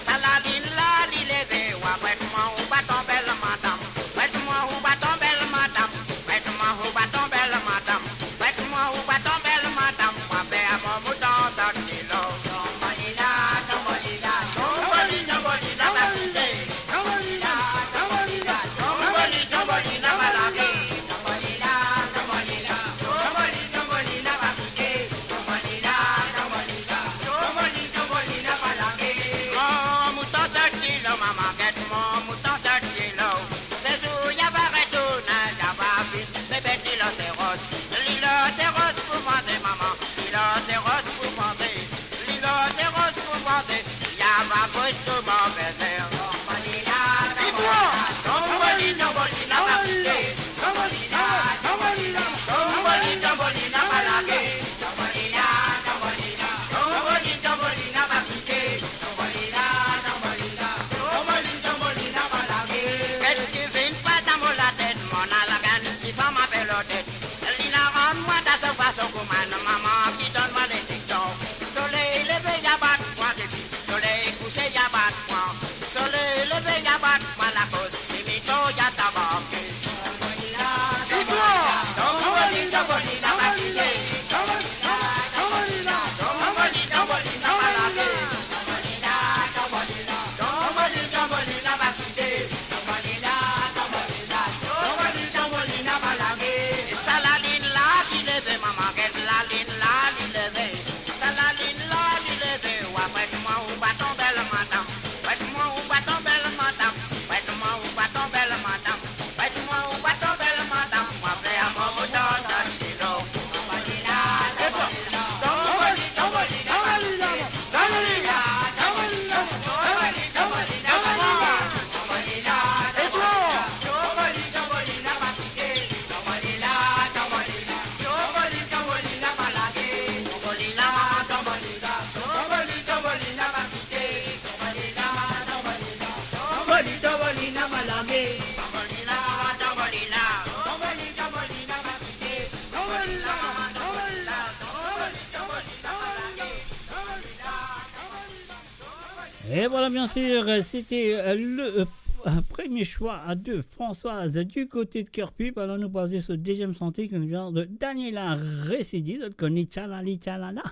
Sa lalinn la, li leve, wa, pret mwa ou baton bel madam. Pret mwa ou baton bel madam. Pret mwa ou baton bel madam. Pret mwa ou baton bel madam. Wa fer mwa mouton, tann kilo. Tombolila, tombolila, tomboli, tombolila, bakite. Tombolila, tombolila, tomboli, tombolila, balage. Tombolila, tombolila, tomboli, tombolila, bakite. Tombolila, tombolila, tomboli, tombolila, balage. Mo mouton tann kilo, mama, get mo mouton tann kilo. Sezour li ava retourn, li ava vinn, bebe, rinoseros. Rinoseros pou vann, mama, rinoseros pou vann. Rinoseros pou vann, li ava koz kouma bezer. Tombolila, tombolila, tombolila, bakite. Tombolila, tombolila, tomboli, tombolila, balage. Tombolila, tombolila, tomboli, tombolila, bakite. Tombolila, tombolila, tomboli, tombolila, balage. Get ki vinn pas dan mo latet, mo nal gagn ti fanm apel Odette. Li ena rann mwa dan so fason kouma enn mama ki donn mwa lendiksion. Soley leve, li abat mwa depi. Soley kouse, li abat mwa. Soley leve, li abat mwa, lakoz li mito, li atabake. Tombolila, tombolila, tombolila, bakite. Tombolila, tombolila, tomboli, tombolila, balage. Tombolila, tombolila, tomboli, tombolila, bakite. Tombolila, tombolila, tomboli, tombolila, balage. Sa lalinn la, li leve, mama, get lalinn la, li leve. Sa lalinn la, li leve, wa pret mwa ou baton bel madam. Pret mwa ou baton bel madam. Pret mwa ou baton bel madam. Pret mwa ou baton bel madam. Mwa fer mwa mouton tann kilo. Tombolila, tombolila, tomboli, tombolila, bakite. Tombolila, tombolila, tomboli, tombolila, balage. Tombolila, tombolila, tomboli, tombolila, bakite. Tombolila, tombolila, tomboli, tombolila, balage. Tombolila, tombolila, tomboli, tombolila, bakite. Tombolila, tombolila, tomboli, tombolila, balage. Tombolila, tombolila, tomboli, tombolila, bakite. Tombolila, tombolila, tomboli, tombolila, balage. Tombolila, tombolila, tomboli. Et voilà, bien sûr, c'était, euh, le, euh, euh, premie swa a de Françoise du kote de Kerpib. Alor nou pas zis o deziem sante ki vinn de Daniela Residi. Zot kone, Tchalali Tchalala.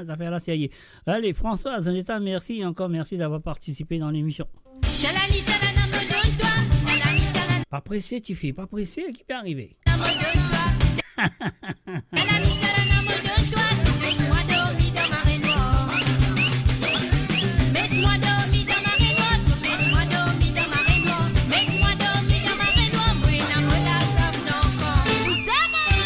Zafer la serye. Ale, Françoise, an tou ka, mersi ankor, mersi d'avoir partisipe dan lemision. Tchalali Tchalala, mo donn twa. Tchalali Tchalala. Pa prese, tifi, pa prese, ki pe arive? Mo donn twa. Tchalali Tchalala, mo donn twa. Met mwa dormi dan marenwar. Met mwa dormi dan marenwar. Met mwa dormi dan marenwar. Met mwa dormi dan marenwar. Mwa ena mo lasam ankor. Kout sa, mama!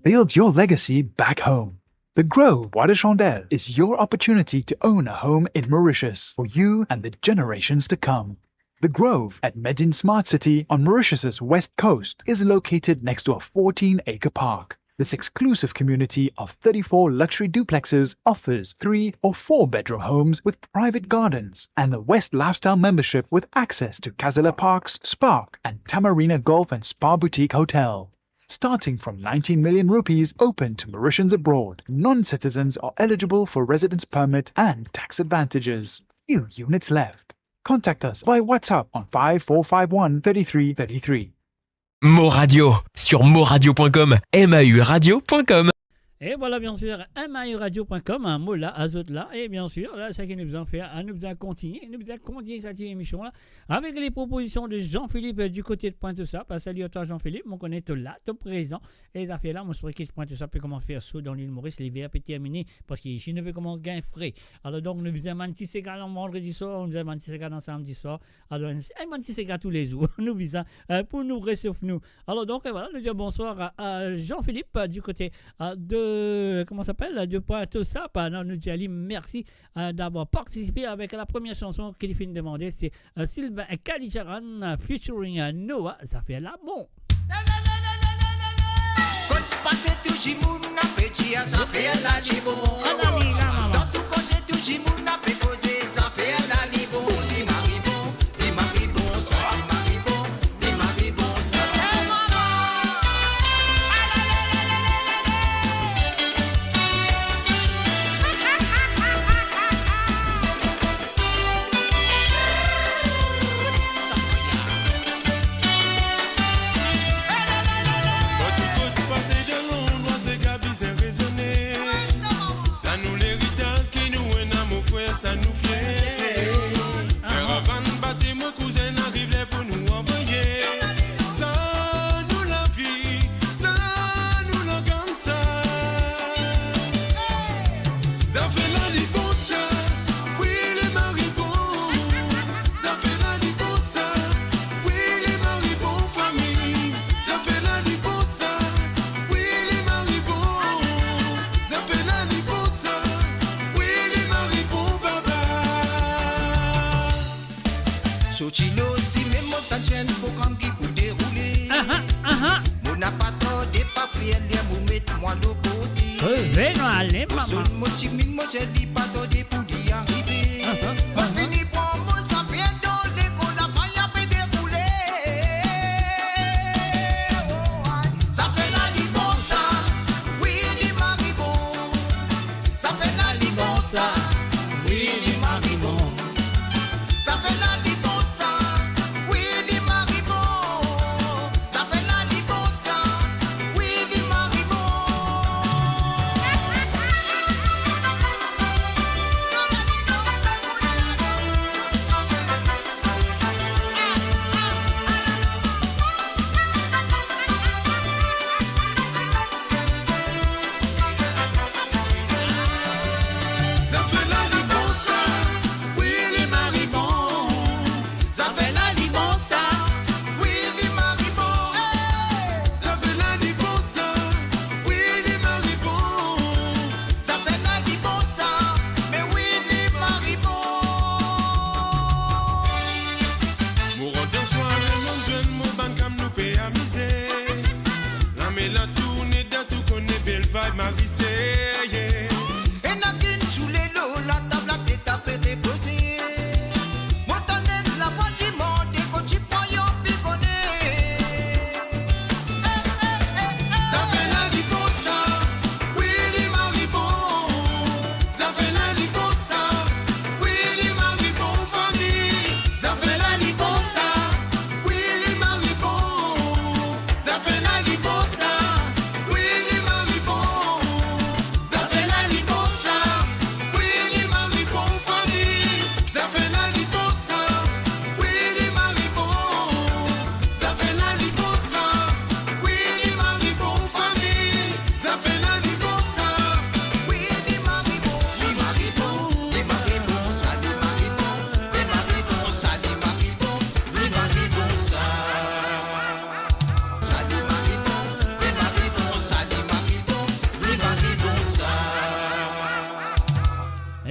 Build your legacy back home. The Grove Bois de Chandelle is your opportunity to own a home in Mauritius for you and the generations to come. The Grove at Medin Smart City on Mauritius's west coast is located next to a fourteen-acre park. This exclusive community of thirty-four luxury duplexes offers three or four bedroom homes with private gardens and the West Lifestyle membership with access to Casella Parks, Spark, and Tamarina Golf and Spa Boutique Hotel. Starting from nineteen million rupees, open to Mauritians abroad, non-citizens are eligible for residence permit and tax advantages. Few units left. Contact us via WhatsApp on five four five one, thirty-three thirty-three. Mo Radio, sur moradio point com, M A U radio point com. E vwala, byen sir, M A U radio point com, mo la, azot la, e byen sir, la, seki nou bizin fer, nou bizin kontigne, nou bizin kontigne sa ti emision la, avek les propositions de Jean-Philippe, euh, du côté de Pointe-aux-Sapes. Salut à toi, Jean-Philippe, mo kone to la, to prezan, e zafer la, mo swete ki Pointe-aux-Sapes pe koumans fer so dan lil Moris, liver pe termine, parski isi nou pe koumans gagn fre. Alor donk, nou bizin bann ti sega dan vandredi swar, nou bizin bann ti sega dan samdi swar, alor, enn, enn bann ti sega toulezour, nou bizin, euh, pou nou resof nou. Alor donk, euh, vwala, nou dir bonswar a, a Jean-Philippe, euh, du côté, euh, de, comment ça s'appelle, de Pointe-aux-Sapes. Non, nou dir ali mersi, euh, d'avoir participé avec la première chanson ki li finn demande, c'est, euh, Sylvain Kalicharan, euh, featuring, euh, Noah, Zafer la bon. Kot pase touzour moun ape dir zafer la ti bon. Dan tou koze touzour moun ape koze zafer la li bon. Li mari bon, li mari bon sa, li mari bon, li mari bon sa. Partou kot pase dan lemond, mwa se Gabi, se rezone. Sa nou leritaz ki nou ena, mo frer, sa nou fierte. Fer avan bati, mo kouzin, ariv ler pou nou anvoye. Sa nou lavi, sa nou lagansa. Zafer la li bon sa, wi li mari bon. Zafer la li bon sa, wi li mari bon fami. Zafer la li bon sa, wi li mari bon. Zafer la li bon sa, wi li mari bon baba. Sorti Nosi, mem mo tann enn program ki pou deroule. Aha, aha. Mo napa tarde pa fer li, mo met mwa lo kote. Koze nou ale, mama. Mo sonn mo timoun, mo dir li pa tarde pou li arive. Aha, aha. Mo fini pran mo zafer dan lekol, lafanmi pe deroule. Oh, ay. Zafer la li bon sa, wi li mari bon. Zafer la li bon sa, wi li mari bon. Zafer la li bon sa, wi li mari bon. Zafer la li bon sa, wi li mari bon.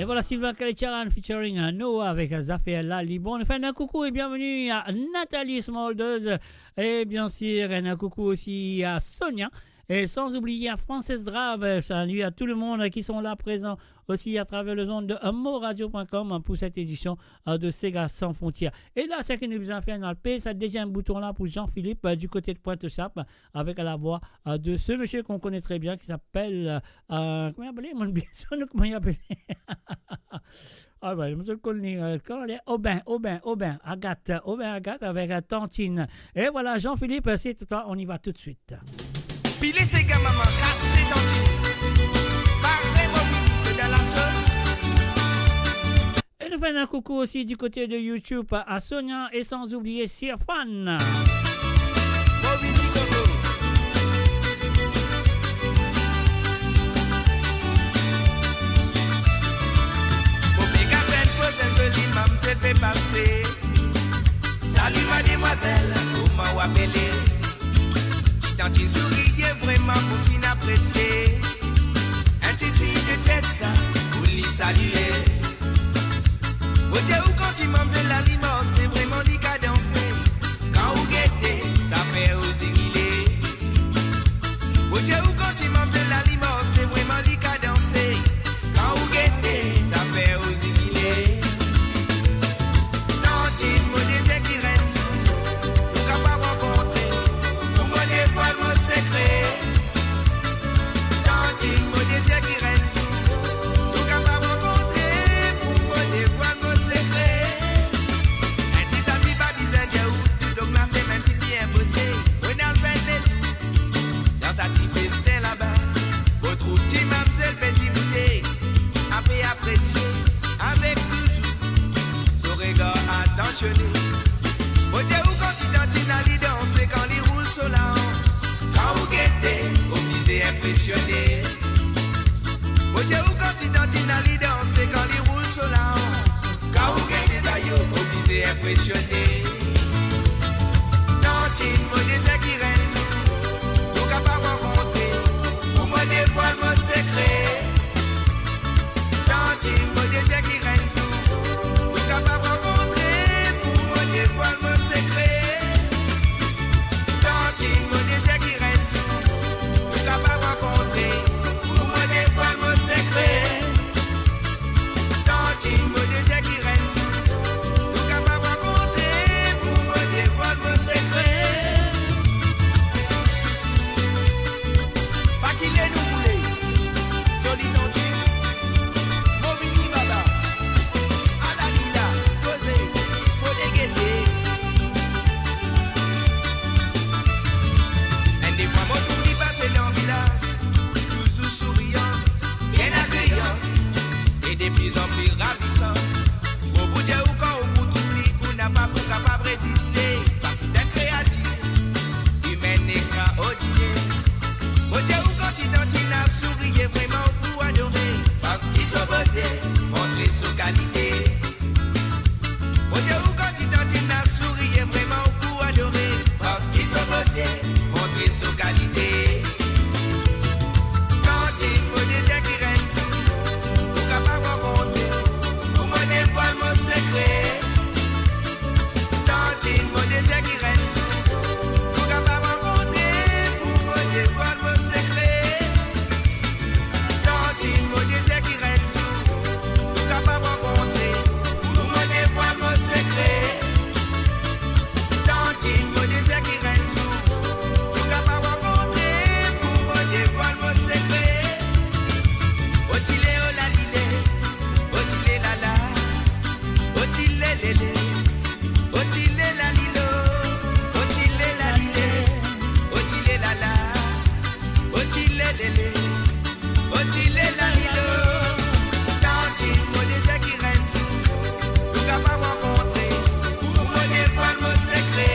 Et voilà Sylvain Kalicharan featuring, euh, Noah avec, euh, Zafer Lali. Bon, nou fer enn koukou e bienveni a Nathalie Smulders. E bien sir, enn koukou osi a Sonia. E san oubliye a Frances Drab. Salut à tout le monde qui sont là présents aussi à travers les ondes de, euh, moradio point com pour cette édition, euh, de Sega Sans Frontières. E la, seki nou bizin fer, nou al pez sa deziem bouton la pou Jean-Philippe, euh, du côté de Pointe-aux-Chapes, avec la voix, euh, de ce monsieur qu'on connaît très bien, qui s'appelle, euh, euh, kouma li apele? Mo bliye so nom, kouma li apele? Ah ben, mo konn li, euh, kouma li apele? Aubin, Aubin, Aubin, Agathe, Aubin, Agathe avec, euh, Tantine. Et voilà, Jean-Philippe, c'est toi, on y va tout de suite. Pile sega, mama, kase tantine. Pare mo mini ke dan lasos. E nou fer enn koukou osi du côté de YouTube a Sonia e san oubliye Sirfan. Mo vini koko. Mo pe kase enn poz, enn zoli mamzel pe pase. Salut mademoiselle, kouma ou apele? Ti tantine sourir, vremem mo finn apresie. Enn ti sign de tet sa, pou li salie. Bondie ou kan ti mamzel la li marse, vremem li ka danse. Kan ou gete, sa fer ou zingile. Bondie ou kan ti mamzel la li marse, vremem li ka danse. Kan ou gete, sa fer ou zingile. Tantine, mo dezir ki enn zour nou kapav rankontre, pou mo devwal mo sekre. Tantine, mo dezir ki enn zour nou kapav rankontre, pou mo devwal mo sekre. Enn ti zami pa bizin dir ou tou, donk nou al swiv enn ti bien bose, nou al fer letour dan sa ti festen laba. Mo trouv ti mamzel pe diboute, ape apresie avek touzour so regar atansione. Bondie ou kan ti tantine la li danse, kan li roul so laans, kan ou gete, oblize inpresione. Bondie ou kan ti tantine la li danse, kan li roul so laans, kan ou gete, dayer oblize inpresione. Tantine, mo dezir ki enn zour nou kapav rankontre, pou mo devwal mo sekre. Tantine, mo dezir ki enn zour nou kapav rankontre, pou mo devwal mo sekre. Tantine, mo dezir ki enn zour nou kapav rankontre, pou mo devwal mo sekre. Tantine, mo dezir ki enn zour nou kapav rankontre, pou mo devwal mo sekre. Pa kile nou boule, zoli tantine, mo vini baba. Ala li la, koze, fode gete. Enn defwa mo trouv li pase dan vilaz, touzour sourian, bien akeyan, e de pli an pli ravisan. Mo pou dir ou kan ou pou trouv li, ou napa pou kapav reziste, parski se enn kreatir imenn extraordiner. Mo dir ou kan ti tantine la sourir, vremem ou pou adore, parski so bote montre so kalite. Mo dir ou kan ti tantine la sourir, vremem ou pou adore, parski so bote montre so kalite. Tantine, mo dezir ki enn zour nou kapav rankontre, pou mo devwal mo sekre. Tantine, mo dezir ki enn zour nou kapav rankontre, pou mo devwal mo sekre. Tantine, mo dezir ki enn zour nou kapav rankontre, pou mo devwal mo sekre. Tantine, mo dezir ki enn zour nou kapav rankontre, pou mo devwal mo sekre. Otile olalile, otile lala, otile lele, otile lalilo, otile lalile, otile lala, otile lele, otile lalilo. Tantine, mo dezir ki enn zour nou kapav rankontre, pou mo devwal mo sekre.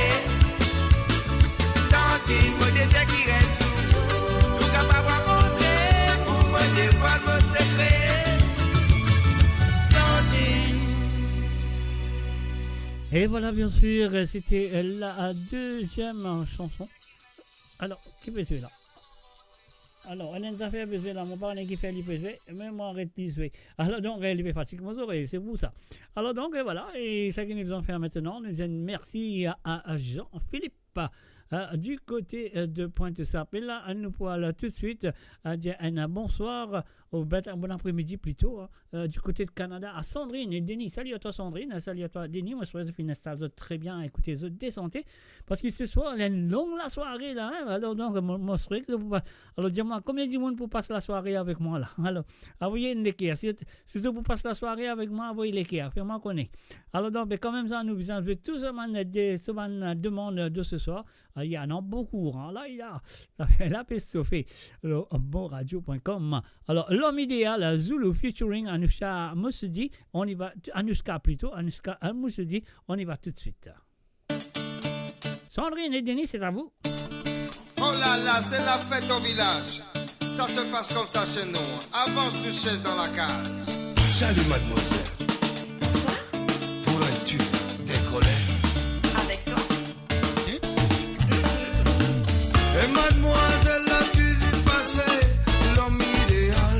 Tantine, mo dezir ki enn zour nou kapav rankontre, pou mo devwal mo sekre. Tantine. Et voilà, bien sûr, c'était la deuxième chanson. Alors, qui fait celui-là ? Alor, ena enn zafer pe zwe la, mo pa kone ki fer li pe zwe, me mo aret li zwe. Alor donk, eh, li pe fatig mo zorey, se pou sa. Alor donk, eh, vwala, e seki nou bizin fer aster, nou dir mersi a, a, a Jean-Philippe, eh, du kote, eh, de Pointe-aux-Sapes. E la, nou pou al toutswit, eh, dir enn bonswar, ou bet enn bon apremidi plito, eh, eh, du kote de Kanada, a Sandrine e Denis. Sali a twa Sandrine, sali a twa Denis. Mo swete zot finn instal zot tre bien, ekoute zot desante, parski se swar, li enn long lasware la, hein. Alor donk, mo, mo swete ke zot pou pa-, alor dir mwa, konbien dimoun pou pas lasware avek mwa la? Alor, avoy enn leker. Si, si zot pou pas lasware avek mwa, avoy leker, fer mwa kone. Alor donk, be kanmem sa, nou bizin zwe tou sa bann de, sa bann demann de se swar. Ah, li ena boukou, hein, la, li la, la, la pe sofe. Alor, bonradio point com. Alor, L'homme idéal, Zulu featuring Anouchka Moussoudi. On y va, Anouchka plito, Anouchka, euh, Moussoudi. On y va tout de suite. Sandrine et Denis, c'est à vous. Oh là là, c'est la fête au village. Ça se passe comme ça chez nous. Avance, tu cherches dans la cage. Salut, mademoiselle. Bonsoir. Pourrais-tu décoller ? Avec toi ? Et mademoiselle, as-tu vu passer l'homme idéal ?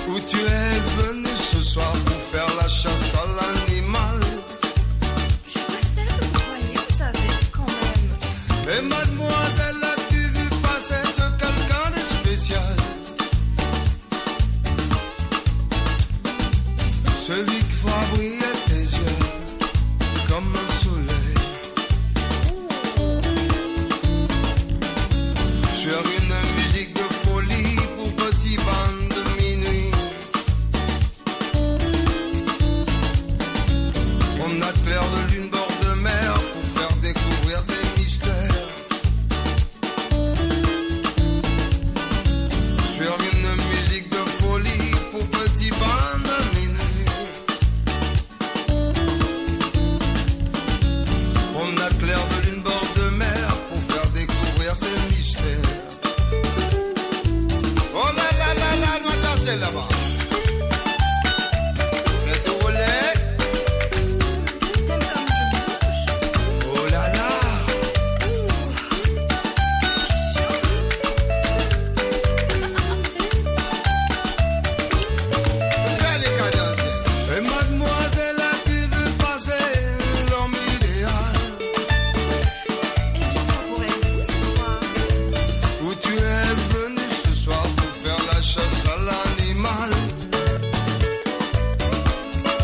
Ou tu es venu ce soir pour faire la chasse à l'animal ? Je suis pas celle que vous croyez, vous savez, quand même. Et mademoiselle, as-tu vu passer ce quelqu'un de spécial ? Celui qui fera briller tes yeux comme un soleil. Sur une musique de folie pour petit band de minuit. Promenade clair de lune, bord de mer pour faire découvrir ses mystères. Sur une musique de folie pour petit band de minuit. Promenade clair de lune, bord de mer pour faire découvrir ses mystères. Oh là là là là, nou al danse laba. Retourne. T'aimes comme je bouge ? Oh là là. Ouh. Fais les cadences. Et mademoiselle, as-tu vu passer l'homme idéal ? Eh bien, ça pourrait être vous ce soir. Ou tu es venu ce soir pour faire la chasse à l'animal.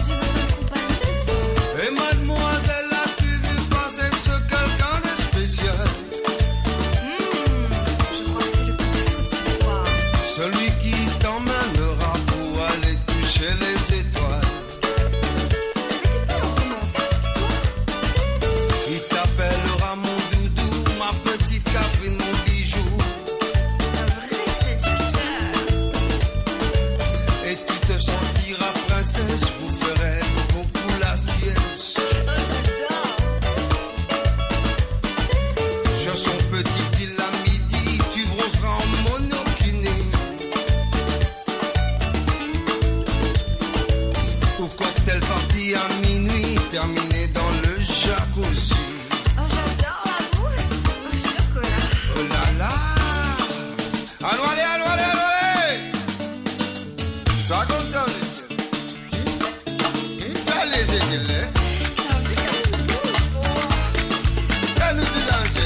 J'ai besoin de compagnie ce soir. Et mademoiselle, as-tu vu passer ce quelqu'un de spécial ? Hmm, je crois que c'est le coup de foudre ce soir. Celui qui t'emmènera pour aller toucher les étoiles. Mais t'es pas un romantique, toi ? Il t'appellera mon doudou, ma petite Catherine, mon bijou. Un vrai séducteur. Et tu te sentiras princesse, vous ferez beaucoup la sieste. Oh, j'adore. Sur son petite île à midi, tu bronzeras en monokiné. Au cocktail party à minuit, terminé dans le jacuzzi. Oh, j'adore la mousse au chocolat. Oh là là. Allons, allez, allons, allez, allons, allez. Pas content, monsieur. Allez, c'est qu'il est. Sa nou ti danse.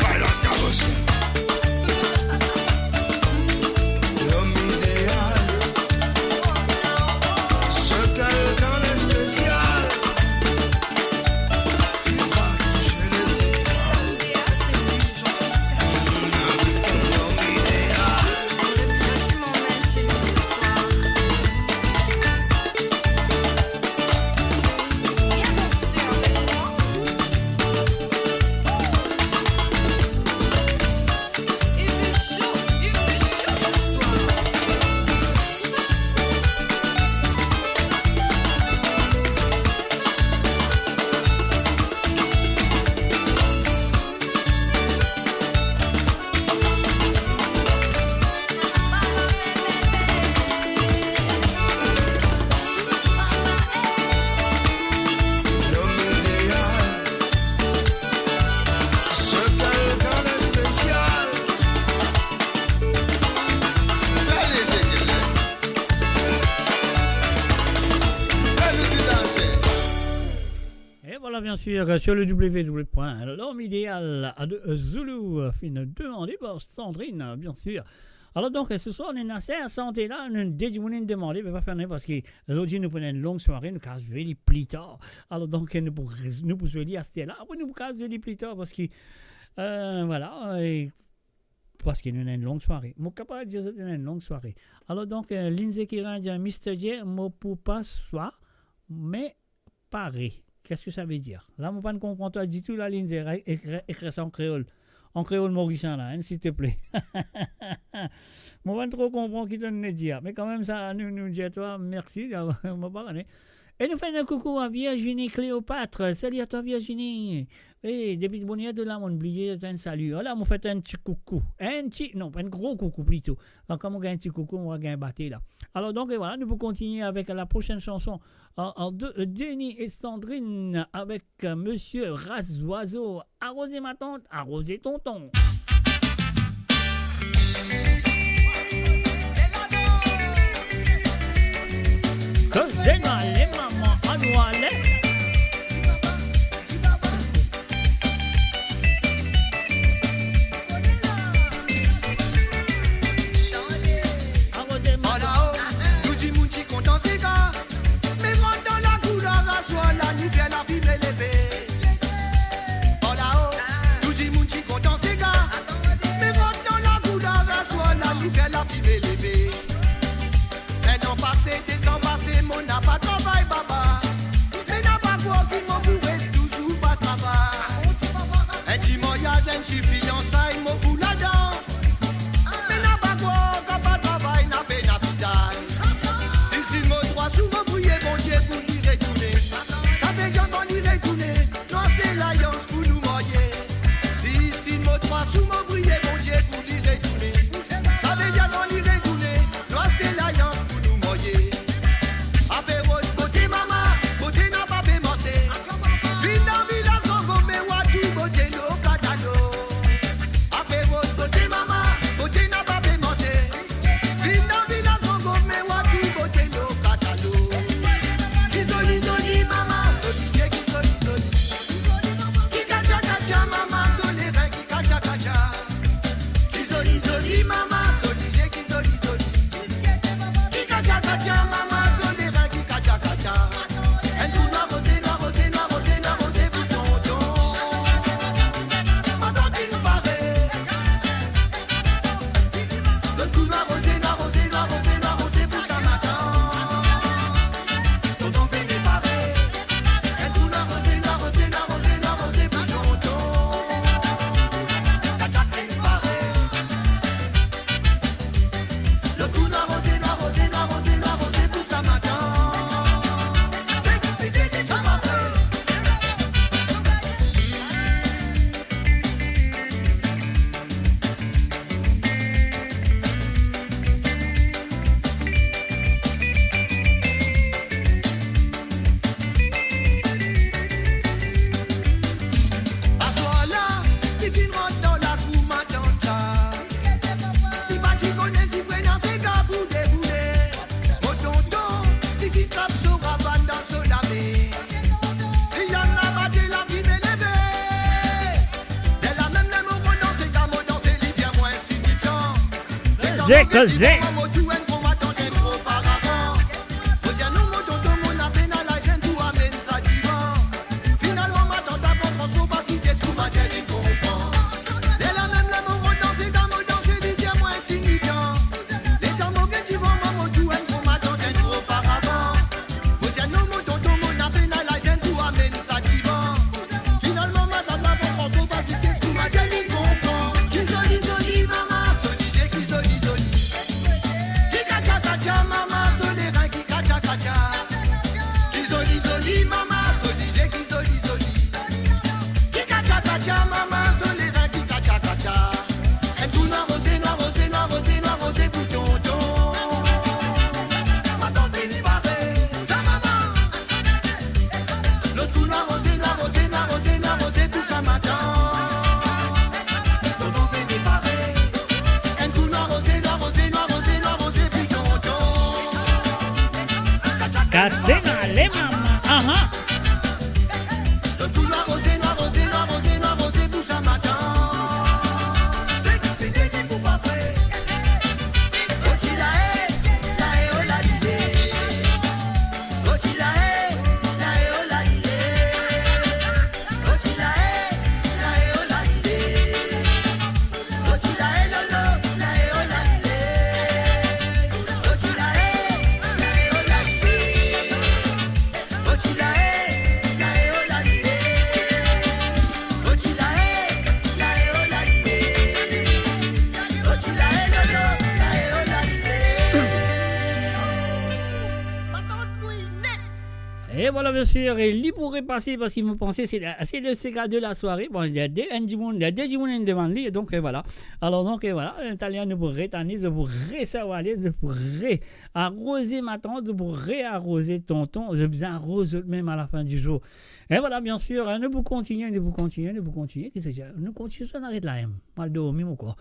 Balans kabos. L'homme idéal. Bien sûr, euh, sur le w w w point l'homme idéal de Zulu, euh, finn demandé par Sandrine, euh, bien sûr. Alors donc, euh, ce soir, nou ena sa sante la, nou, de dimoun inn demande, me pa fer nanye, parski zordi nou pou ena enn long sware, nou kapav zwe li pli tar. Alors donc, euh, nou pou, nou pou zwe li aster la, apre nou pou kapav zwe li pli tar, parski, euh, voilà, e parski nou ena enn long sware. Mo kapav dir zot ena enn long sware. Alors donc, euh, Lindsay Kirin dir, Mister J, mo pou pa swa, me pare. Qu'est-ce que ça veut dire? La, mo pa konpran twa ditou la, Lindsay, ekrir, ekrir sa an kreol. An kreol morisien la, hein, s'il te plaît. Mo pa tro konpran ki to'nn dir, me kanmem sa, nou, nou dir twa mersi, mo pa kone. E nou fer enn koukou a Virginie Cléopâtre. Salut à toi, Virginie. E depi bonn er to la, mo'nn bliye fer enn sali. Ala, mo fer enn ti koukou. Enn ti, non, enn gro koukou plito. Ankor mo gagn enn ti koukou, mo gagn bate la. Alors donc, et voilà, nou pou kontigne avek la prochaine chanson, euh, euh, de, euh, Denis et Sandrine avec, euh, Monsieur Ras Zwazo. Aroze matant, aroze tonton. Koze nou ale, mama, anou ale. Ala, oh, tou dimoun ti kontan sega. Me rant dan lakour la, aswar la, nou fer lafime leve. Ala, oh, tou dimoun ti kontan sega. Me rant dan lakour la, aswar la, nou fer lafime leve. Enn an pase, de zan pase, mo napa travay, baba. Me napa krwar ki mo pou res touzour pa travay. Enn ti maryaz, enn ti fiansay, mo pou ladan. Me napa krwar kan pa travay, napa pena pitay. Si, si mo trwa sou mo priye Bondie pou li retourne. Savedir kan li retourne, nou aste lalyans pou nou marye. Si, si mo trwa sou mo priye Bondie pou li retourne. Savedir kan li retourne, nou aste lalyans pou nou marye. Apero bote mama, bote napa pe manze. Vinn dan vilaz Mango, me wa tou bote lor katalo. Apero bote mama, bote napa pe manze. Vinn dan vilaz Mango, me wa tou bote lor katalo. Ki zoli zoli mama, zoli zie, ki zoli zoli. Ki katya katya mama, zoli ren, ki katya katya. Ki zoli zoli mama, zoli zie, ki zoli zoli. Ki katya katya mama, zoli ren, ki katya katya. Enn kou nwa roze, nwa roze, nwa roze, nwa roze pou tonton. Matant finn pare. Lot kou nwa roze, nwa roze, nwa roze, nwa roze pou sa matant. Tonton fini pare. Enn kou nwa roze, nwa roze, nwa roze, nwa roze pou tonton. Katya finn pare. Lot kou nwa roze, nwa roze, nwa roze, nwa roze pou sa matant. Se ki pete li fam apre. Aswar la, li finn rant dan lakour matant la. Li pa ti kone si pou ena sega pou deboule. Mo tonton, li finn trap so rabann dan so lame. Li ena bate lafime leve. Lerla mem ler mo rant dan sega, mo danse, li dir mwa insignifian. Letan mo gete divan mwa, mo trouv enn gro matant, enn gro paravan. Mo dir non, mo tonton, mo napa pena larzan pou amenn sa divan. Finalman, matant pran transpor, pa kite kouma dir li konpran. Lerla mem ler mo rant dan sega, mo danse, li dir mwa insignifian. Letan mo gete divan mwa, mo trouv enn gro matant, enn gro paravan. Mo dir non, mo tonton, mo napa pena larzan pou amenn sa divan. Finalman, matant pran transpor, pa kite kouma dir li konpran. Ki zoli zoli mama, zoli zie, ki zoli zoli. Ki katya katya mama, zoli ren, ki katya katya. Ki zoli zoli mama, zoli zie, ki zoli zoli. Ki katya katya mama, zoli ren, ki katya katya. Enn kou nwa roze, nwa roze, nwa roze, nwa roze pou tonton. Matant finn pare, sa mama. Lot kou nwa roze, nwa roze, nwa roze, nwa roze pou sa matant. Tonton fini pare. Enn kou nwa roze, nwa roze, nwa roze, nwa roze pou tonton. Kase nale mama, aha. Lot E vwala, biensir, e li pou repase, parski mo panse se, se le sega de la sware. Bon, li ena de, enn dimoun, li ena de dimoun inn demann li, donk, e vwala. Alor, donk, e vwala, talya nou pou retann li, nou pou resevwar li, nou pou re-aroze matant, nou pou rearoze tonton, nou bizin aroz zot mem a la fin di zour. E vwala, biensir, nou pou kontigne, nou pou kontigne, nou pou kontigne, ki se sa? Nou kontigne, nou aret la, em. Mo al dormi, mo krwar.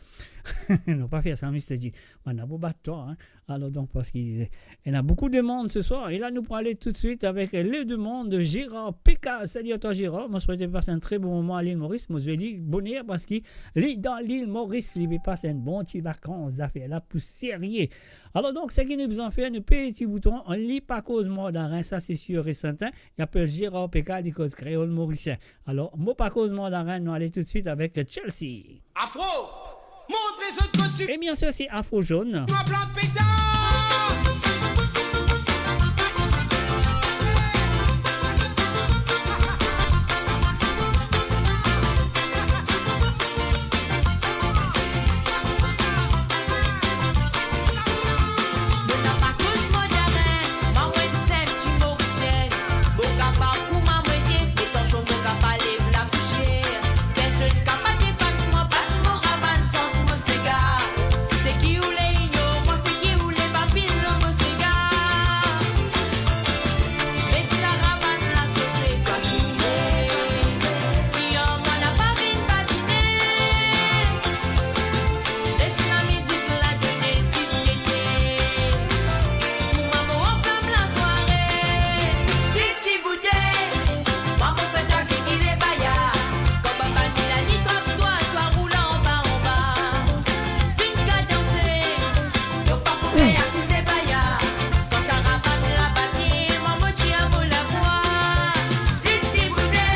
Non, pa fer sa, Mister G. Mo ena pou bat twa, hein. Alor donk, parski, eh, ena boukou de mond se swar, e la nou pou ale toutswit avek le demann de Gérard Peka. Salut à toi, Gérard. Mo swete pas enn tre bon moman a Lil Moris. Mo zwe li boner parski li dan Lil Moris, li pe pas enn bon ti vakans, zafer la pou serye. Alor donk, seki nou bizin fer, nou pez ti bouton, li pa koz mandarin, sa se sir e serten. Li apel Gérard Peka, li koz kreol morisien. Alor, mo pa koz mandarin, nou ale toutswit avek Chelsea. Afro, montre zot kot ti... E biensir, se Afro Zone. Mwa plant peta. Mo napa koz mandarin, mwa mo enn sinp ti Morisien. Mo kapav kouma mo ete, me tansion mo kapav lev lapousier. Personn kapav defann mwa, bat mo ravann, sant mo sega. Seki oule ignor mwa, seki oule pa finn lor mo sega. Met sa ravann la sofe, twa trouve. Ignor mwa, napa vinn badine. Les lamizik la done zis gete. Kouma mo anflam lasware, zis ti boute. Mwa mo fer twa zigile baya. Kan bann la li trap twa, twa roul anba, anba. Vinn kadanse. To pa pou gagn asize baya. Kan sa ravann la bati, mwa mo tir mo lavwa. Zis ti boute.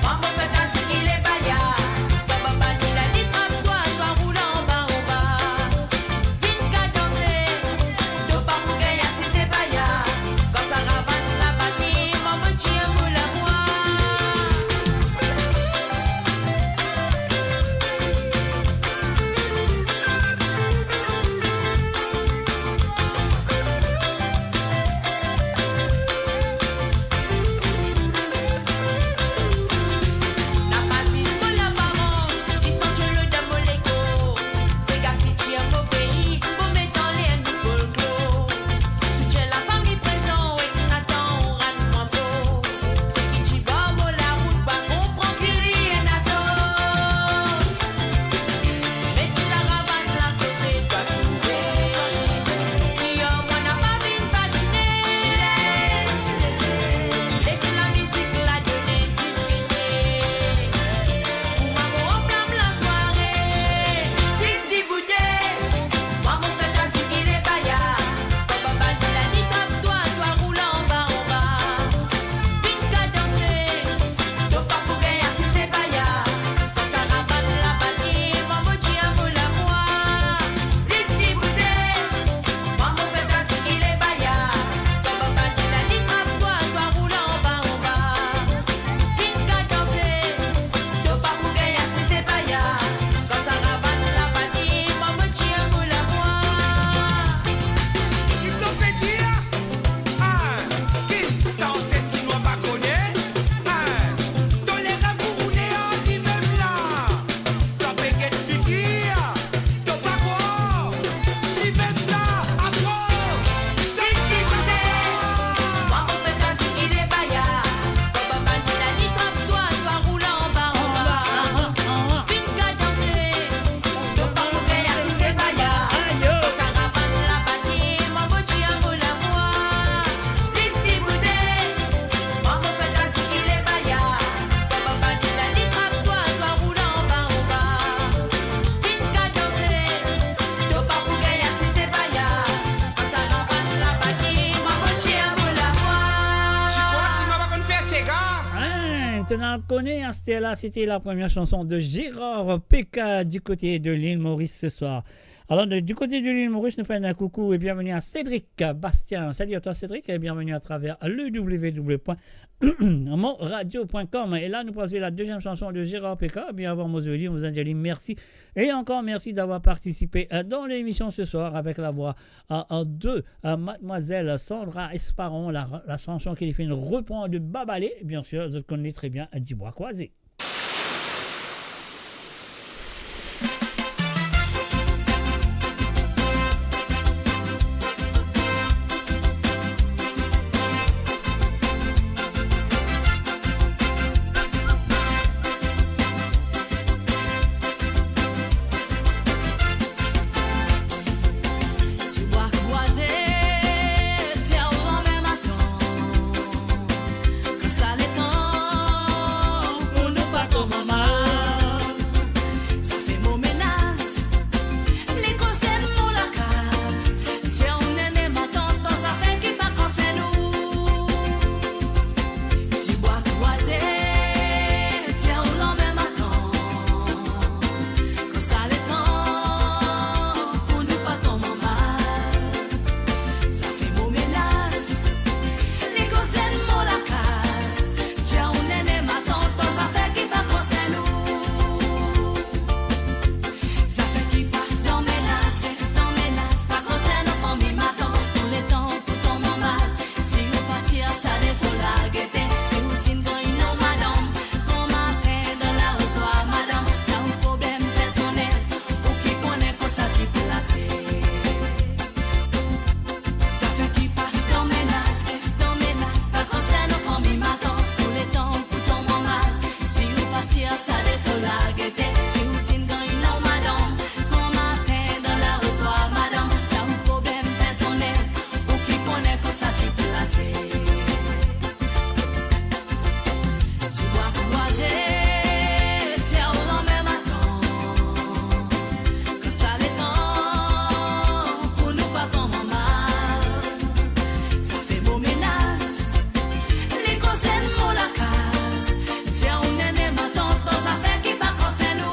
Mwa mo fer twa zigile baya. Kan bann la li trap twa, twa roul anba, anba. Vinn kadanse. To pa pou gagn asize baya. Kan sa ravann la bati, mwa mo tir mo lavwa. Napa zis mo laparans, ti santi loder mo lekor. Sega ki tir mo pei, pou met anler nou folklor. Soutien lafami prezan, ek Nathan, ou rann mwa for. Seki ti bar mo larout, pa konpran ki li ena tor. Met sa ravann la sofe, twa trouve. Ignor mwa, napa vinn badine. Les lamizik la done zis gete. Kouma mo anflam lasware, zis ti boute. Mwa mo fer twa zigile baya. Kan bann la li trap twa, twa roul anba, anba. Vinn kadanse. To pa pou gagn asize baya. Kan sa ravann la bati, mwa mo tir mo lavwa. Zis ti boute. Mwa mo fer twa zigile baya. Kan bann la li trap twa, twa roul anba, anba. Vinn kadanse. To pa pou gagn asize baya. Kan sa ravann la bati, mwa mo tir mo lavwa. Ki to pe dir? Ah, ki sa, se sinwa pa kone? Ah, to lerel pou roule ar limem la. To pe get figir, to pa krwar. Limem sa, afro. Zis ti boute. Mwa mo fer twa zigile baya. Kan bann la li trap twa, twa roul anba, anba. Vinn kadanse. To pa pou gagn asize baya. Kan sa ravann la bati, mwa mo tir mo lavwa. Zis ti boute. Mwa mo fer twa zigile baya. Kan bann la li trap twa, twa roul anba, anba. Vinn kadanse. To pa pou gagn asize baya. Kan sa ravann la bati, mwa mo tir mo lavwa. Ti krwar sinwa pa konn fer sega? Hein, to ena kone, aster la, c'était la première chanson de Gérard Peka du côté de l'île Maurice ce soir. Alors, de- du côté de l'île Maurice, nous faisons un coucou et bienvenue à Cédric Bastien. Salut à toi, Cédric, et bienvenue à travers le w w w point mon radio point com. Et là, nous passons la deuxième chanson de Gérard Péka. Bien avant, moi, je veux dire, vous en dire merci. Et encore merci d'avoir participé euh, dans l'émission ce soir avec la voix euh, euh, de euh, mademoiselle Sandra Esparon, la, la chanson qui fait une reprend de Babalé. Bien sûr, je connais très bien, euh, Dibwa Kwazé. Dibwa Kwazé, ti lanmè matant. Kan sa letan pou nou pa tonm anmal, sa fer mo menas, li konsern mo lakaz. Ti ou nene matant, dan zafer ki pa konsern ou. Dibwa Kwazé, ti ou lanmè matant. Kan sa letan pou nou pa tonm anmal, sa fer mo menas, li konsern mo lakaz. Ti ou nene matant, dan zafer ki pa konsern ou. Zafer ki pas dan menas, res dan menas, pa konsern nou fanmi matant. Tou letan pou tonm anmal, si ou partir, sa defo la gete. Si ou ti'n gagn non madanm, komatin dan lari swar madanm, sa ou problem personel, ou ki kone kot sa ti plase. Zafer ki pas dan menas, res dan menas, pa konsern nou fanmi matant. Tou letan pou tonm anmal, si ou partir, sa defo la gete. Si ou ti'n gagn non madanm, komatin dan lari swar madanm, sa ou problem personel, ou ki kone kot sa ti plase. Dibwa Kwazé, ti ou lanmè matant. Kan sa letan pou nou pa tonm anmal, sa fer mo menas, li konsern mo lakaz. Ti ou nene matant, dan zafer ki pa konsern ou.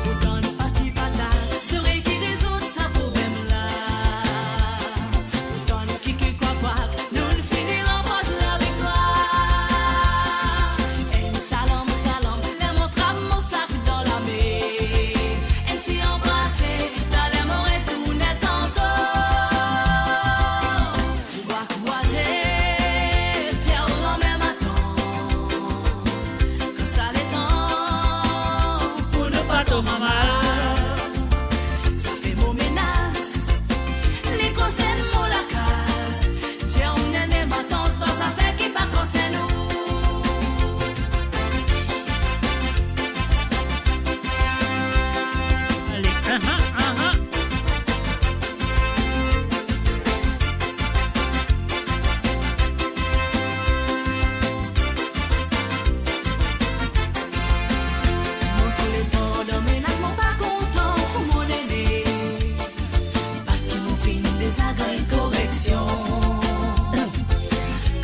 Pou tann pa ti patat, zorey ki rezoud sa problem la. Pou tann kiki kwak kwak, nou'nn fini ranport laviktwar. Enn salam, salam, ler mo trap mo sak dan lame. Enn ti anbrase, taler mo retourne tanto. Dibwa Kwazé, ti ou lanmè matant. Kan sa letan pou nou pa tonm anmal, sa fer mo menas, li konsern mo lakaz. Ti ou nene matant, dan zafer ki pa konsern ou. Ale, aha, aha. Mo tou letan dan menas, mo pa kontan fou mo nene, parski mo finn deza gagn koreksion.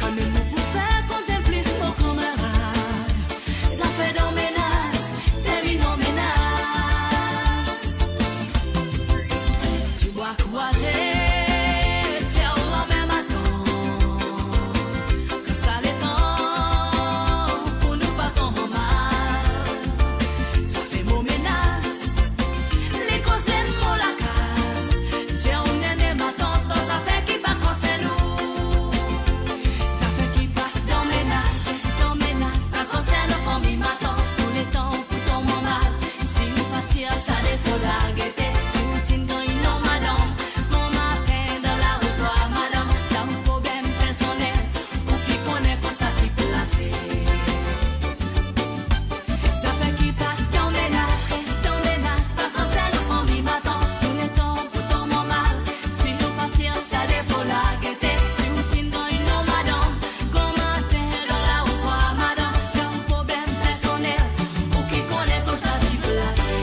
Kanmem mo pou fer kont enn plis mo kanmarad. Zafer dan menas, terminn an menas. Dibwa Kwazé, ti ou lanmè matant. Kan sa letan pou nou pa tonm anmal, sa fer mo menas, li konsern mo lakaz. Ti ou nene matant, dan zafer ki pa konsern ou. Zafer ki pas dan menas, res dan menas, pa konsern nou fanmi matant. Tou letan pou tonm anmal, si ou partir, sa defo la gete. Si ou ti'n gagn non madanm, komatin dan lari swar madanm, sa ou problem personel, ou ki kone kot sa ti plase. Zafer ki pas dan menas, res dan menas, pa konsern nou fanmi matant. Tou letan pou tonm anmal, si ou partir, sa defo la gete. Si ou ti'n gagn non madanm, komatin dan lari swar madanm, sa ou problem personel, ou ki kone kot sa ti plase.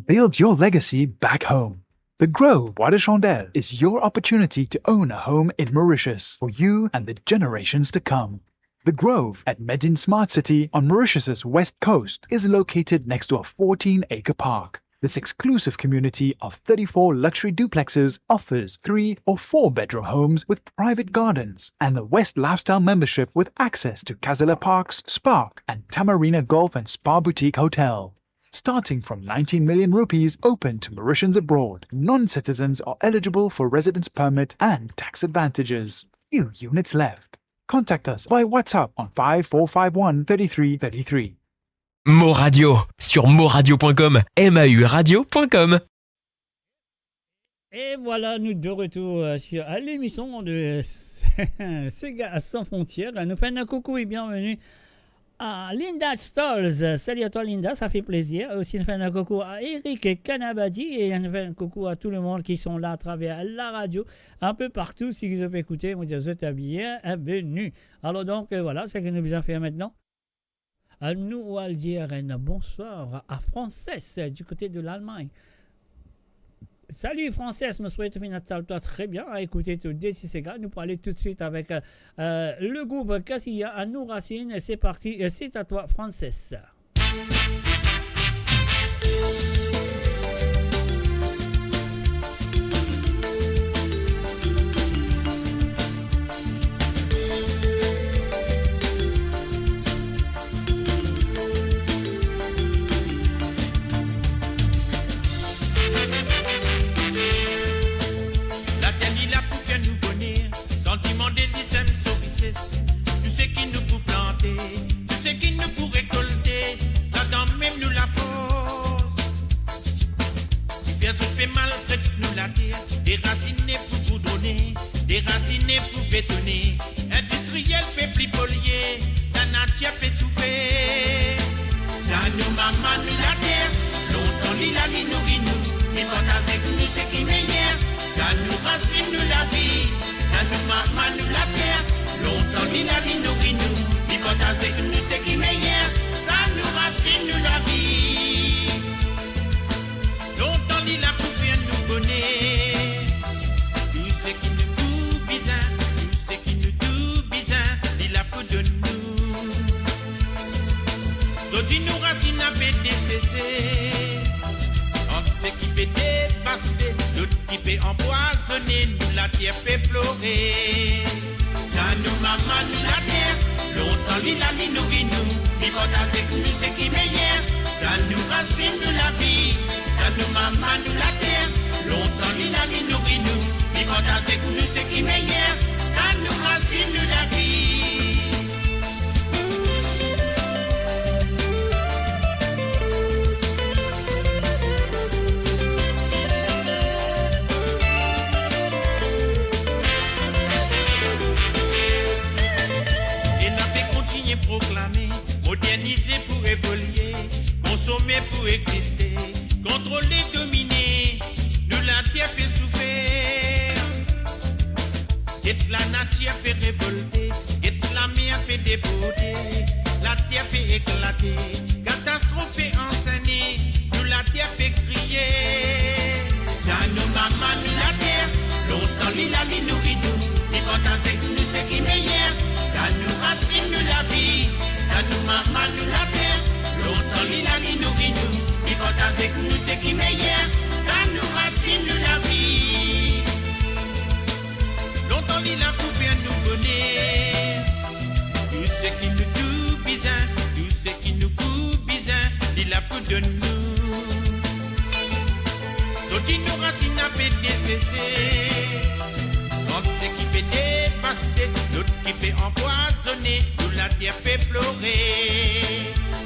Build your legacy back home. The Grow Bois de Chandelle is your opportunity to own a home in Mauritius for you and the generations to come. The Grove at Medin Smart City on Mauritius's west coast is located next to a fourteen-acre park. This exclusive community of thirty-four luxury duplexes offers three or four bedroom homes with private gardens and the West Lifestyle membership with access to Casella Parks, Spark, and Tamarina Golf and Spa Boutique Hotel. Starting from nineteen million rupees, open to Mauritians abroad. Non-citizens are eligible for residence permit and tax advantages. Few units left. Contact us by WhatsApp on five four five one thirty-three thirty-three. Mo Radio, sur moradio point com, M A U radio point com. Et voilà, nous de retour, euh, sur, euh, l'émission de Sega sans frontières. Nous faisons un coucou et bienvenue à Linda Stolz. Salut à toi, Linda, ça fait plaisir. Aussi, nous faisons un coucou à Eric Kanabadi et nous faisons un coucou à tout le monde qui sont là à travers la radio, un peu partout, si vous pouvez écouter, vous dites, vous êtes bien, euh, bienvenue. Alors donc, euh, voilà, c'est ce que nous allons faire maintenant. Euh, nou al dir enn bonswar a Frances, euh, du côté de l'Allemagne. Salut Frances, mo swete finn atal twa tre bien, a ekoute to de ti sega. Nou pou ale toutswit avek, euh, euh, le group Casilla, a nou rasinn. C'est parti, euh, c'est à toi Frances. Later li la pou fer nou boner, san dimande li sem so rises. Tou seki nou pou plante, tou seki nou pou rekolte, ladan mem nou lafors. Li fer zot pe maltret nou later, derasine pou goudrone, derasine pou betone. Indistriyel pe pli polye, lanatir pe toufe. Sa nou mama nou later, lontan li la li nouri nou, li partaz ek nou seki meyer. Sa nou rasinn nou lavi, sa nou mama nou later, lontan li la li nouri nou, li partaz ek nou seki meyer. Sa nou rasinn nou lavi. Lontan li la pou fer nou boner. Tou seki nou tou bizin, tou seki nou tou bizin, li la pou donn nou. Zordi nou rasinn pe desese, ant seki pe devaste, lot ki pe anpwazone, nou later pe plore. Sa nou mama nou later, lontan li la li nouri nou, li partaz ek nou seki meyer. Sa nou rasinn nou lavi, sa nou mama nou later, lontan li la li nouri nou, li partaz ek nou seki meyer. Sa nou rasinn nou lavi. E nou pe kontigne proklame, modernize pou evolie, konsome pou egziste, kontrole, domine, nou later pe soufer. Get lanatir pe revolte, get lamer pe deborde, later pe eklate, katastrof pe ansene, nou later pe kriye. Sa nou mama nou later, lontan li la li nouri nou, li partaz ek nou seki meyer. Sa nou rasinn nou lavi, sa nou mama nou later, lontan li la li nouri nou, li partaz ek nou seki meyer. Sa nou rasinn nou lavi. Lontan li la pou fer nou boner. Tou seki nou tou bizin, tou seki nou pou bizin, li la pou donn nou. Zordi nou rasinn pe desese, ant seki pe devaste, lot ki pe anpwazone, nou later pe plore.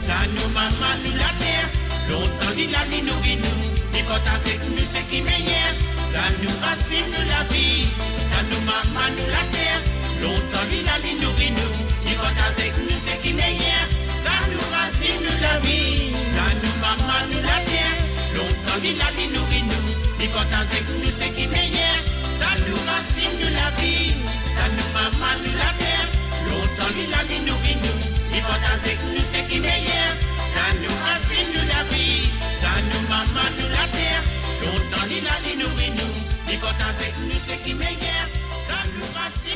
Sa nou mama nou later, lontan li la li nouri nou, li partaz ek nou seki meyer. Sa nou rasinn nou lavi, sa nou mama nou later, lontan li la li nouri nou, li partaz ek nou seki meyer. Sa nou rasinn nou lavi, sa nou mama nou later, lontan li la li nouri nou, li partaz ek nou seki meyer. Sa nou rasinn nou lavi, sa nou mama nou later, lontan li la li nouri nou, li partaz ek nou seki meyer. Sa nou rasinn nou lavi, sa nou mama nou later, lontan li la li nouri nou, li partaz ek nou seki meyer. Sa nou rasinn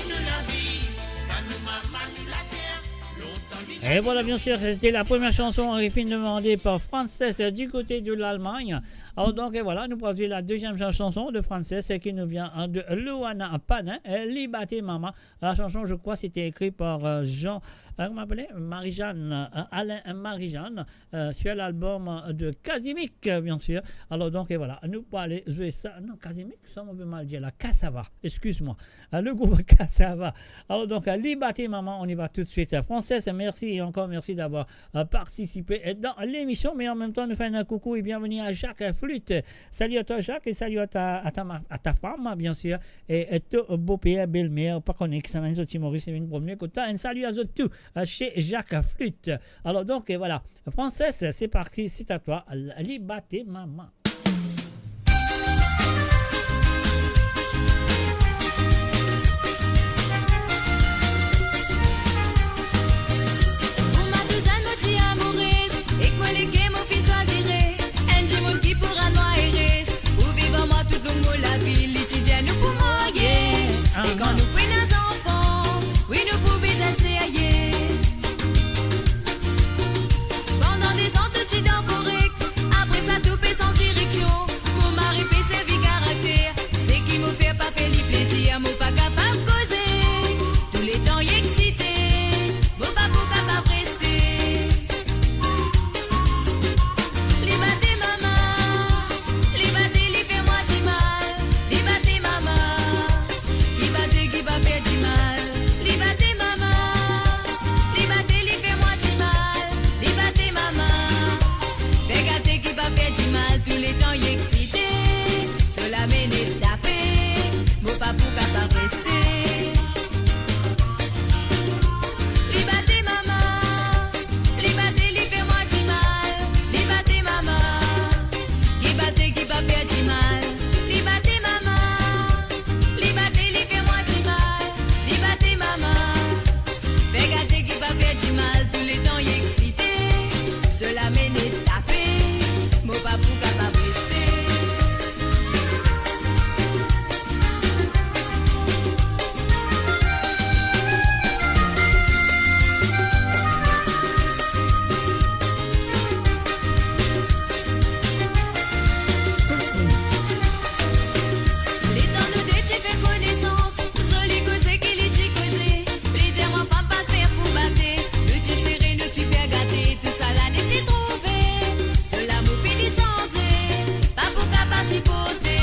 Et voilà, bien sûr, c'était la première chanson, euh, qui fut demandée par Frances, euh, du côté de l'Allemagne. Alors donc, et voilà, nous poursuivons la deuxième chan-, chanson de Frances, euh, qui nous vient, euh, de Luana Panin, euh, Li Bate Mama. La chanson, je crois, c'était écrit par, euh, Jean, euh, comment appeler ? Marie-Jeanne, euh, Alain Marie-Jeanne, euh, sur l'album, euh, de Kazimic, euh, bien sûr. Alors donc, et voilà, nou pou ale zwe sa. Non, Kazimic, sa mo pe mal dir la. Kasava, excuse-moi. Euh, le groupe Kasava. Alors donc, euh, Li Bate Mama, on y va tout de suite. Euh, Frances, merci et encore merci d'avoir, euh, participé, euh, dans l'émission. Mais en même temps, nous faisons un coucou et bienvenue à Jacques, euh, Flûte. Salut à toi, Jacques, et salut à ta, à ta ma-, à ta femme, bien sûr, et, et ton beau-père, belle-mère, pa kone kisannla inn sorti Moris, vinn promennen kot twa. Un salut à zot tou, euh, chez Jacques Flûte. Alors donc, euh, voilà. Frances, c'est parti, c'est à toi. Li Bate Mama. Pou mwa tousel mo ti amourez, ek mo leker mo finn swazire, enn dimoun ki pou rann mwa erez, pou viv ar mwa toutlong mo lavi, li ti dir nou pou marye. Ah, e kan non. Nou pou ena zanfan, wi, nou pou bizin serye. Pandan dezan tou ti dan korek, apre sa tou pe san direksion. Mo mari pe servi karakter, seki mo fer pa fer li plezir, mo pa kapav koze. Touletan li eksite, mo pa pou kapav reste. Li Bate Mama, Li Bate, li fer mwa dimal, Li Bate Mama. Li Bate, li pa fer dimal, Li Bate Mama. Li Bate, li fer mwa dimal, Li Bate Mama. Fer gate, li pa fer dimal, touletan li eksite, so lame net tape, mo pa pou kapav reste. Li Bate Mama, Li Bate, li fer mwa dimal, Li Bate Mama. Li Bate, li pa fer dimal, Li Bate Mama. Li Bate, li fer mwa dimal, Li Bate Mama. Fer gate, li pa fer dimal, touletan li eksite, so lame net tape, mo pa pou kapav reste. Letan nou de ti fer konesans, zoli koze ki li ti koze, li dir mwa fam pa fer pou bate, nou ti sere, nou ti fer gate, tousala nou ti trouve, so lamour fini sanze, pa pou kapav siporte.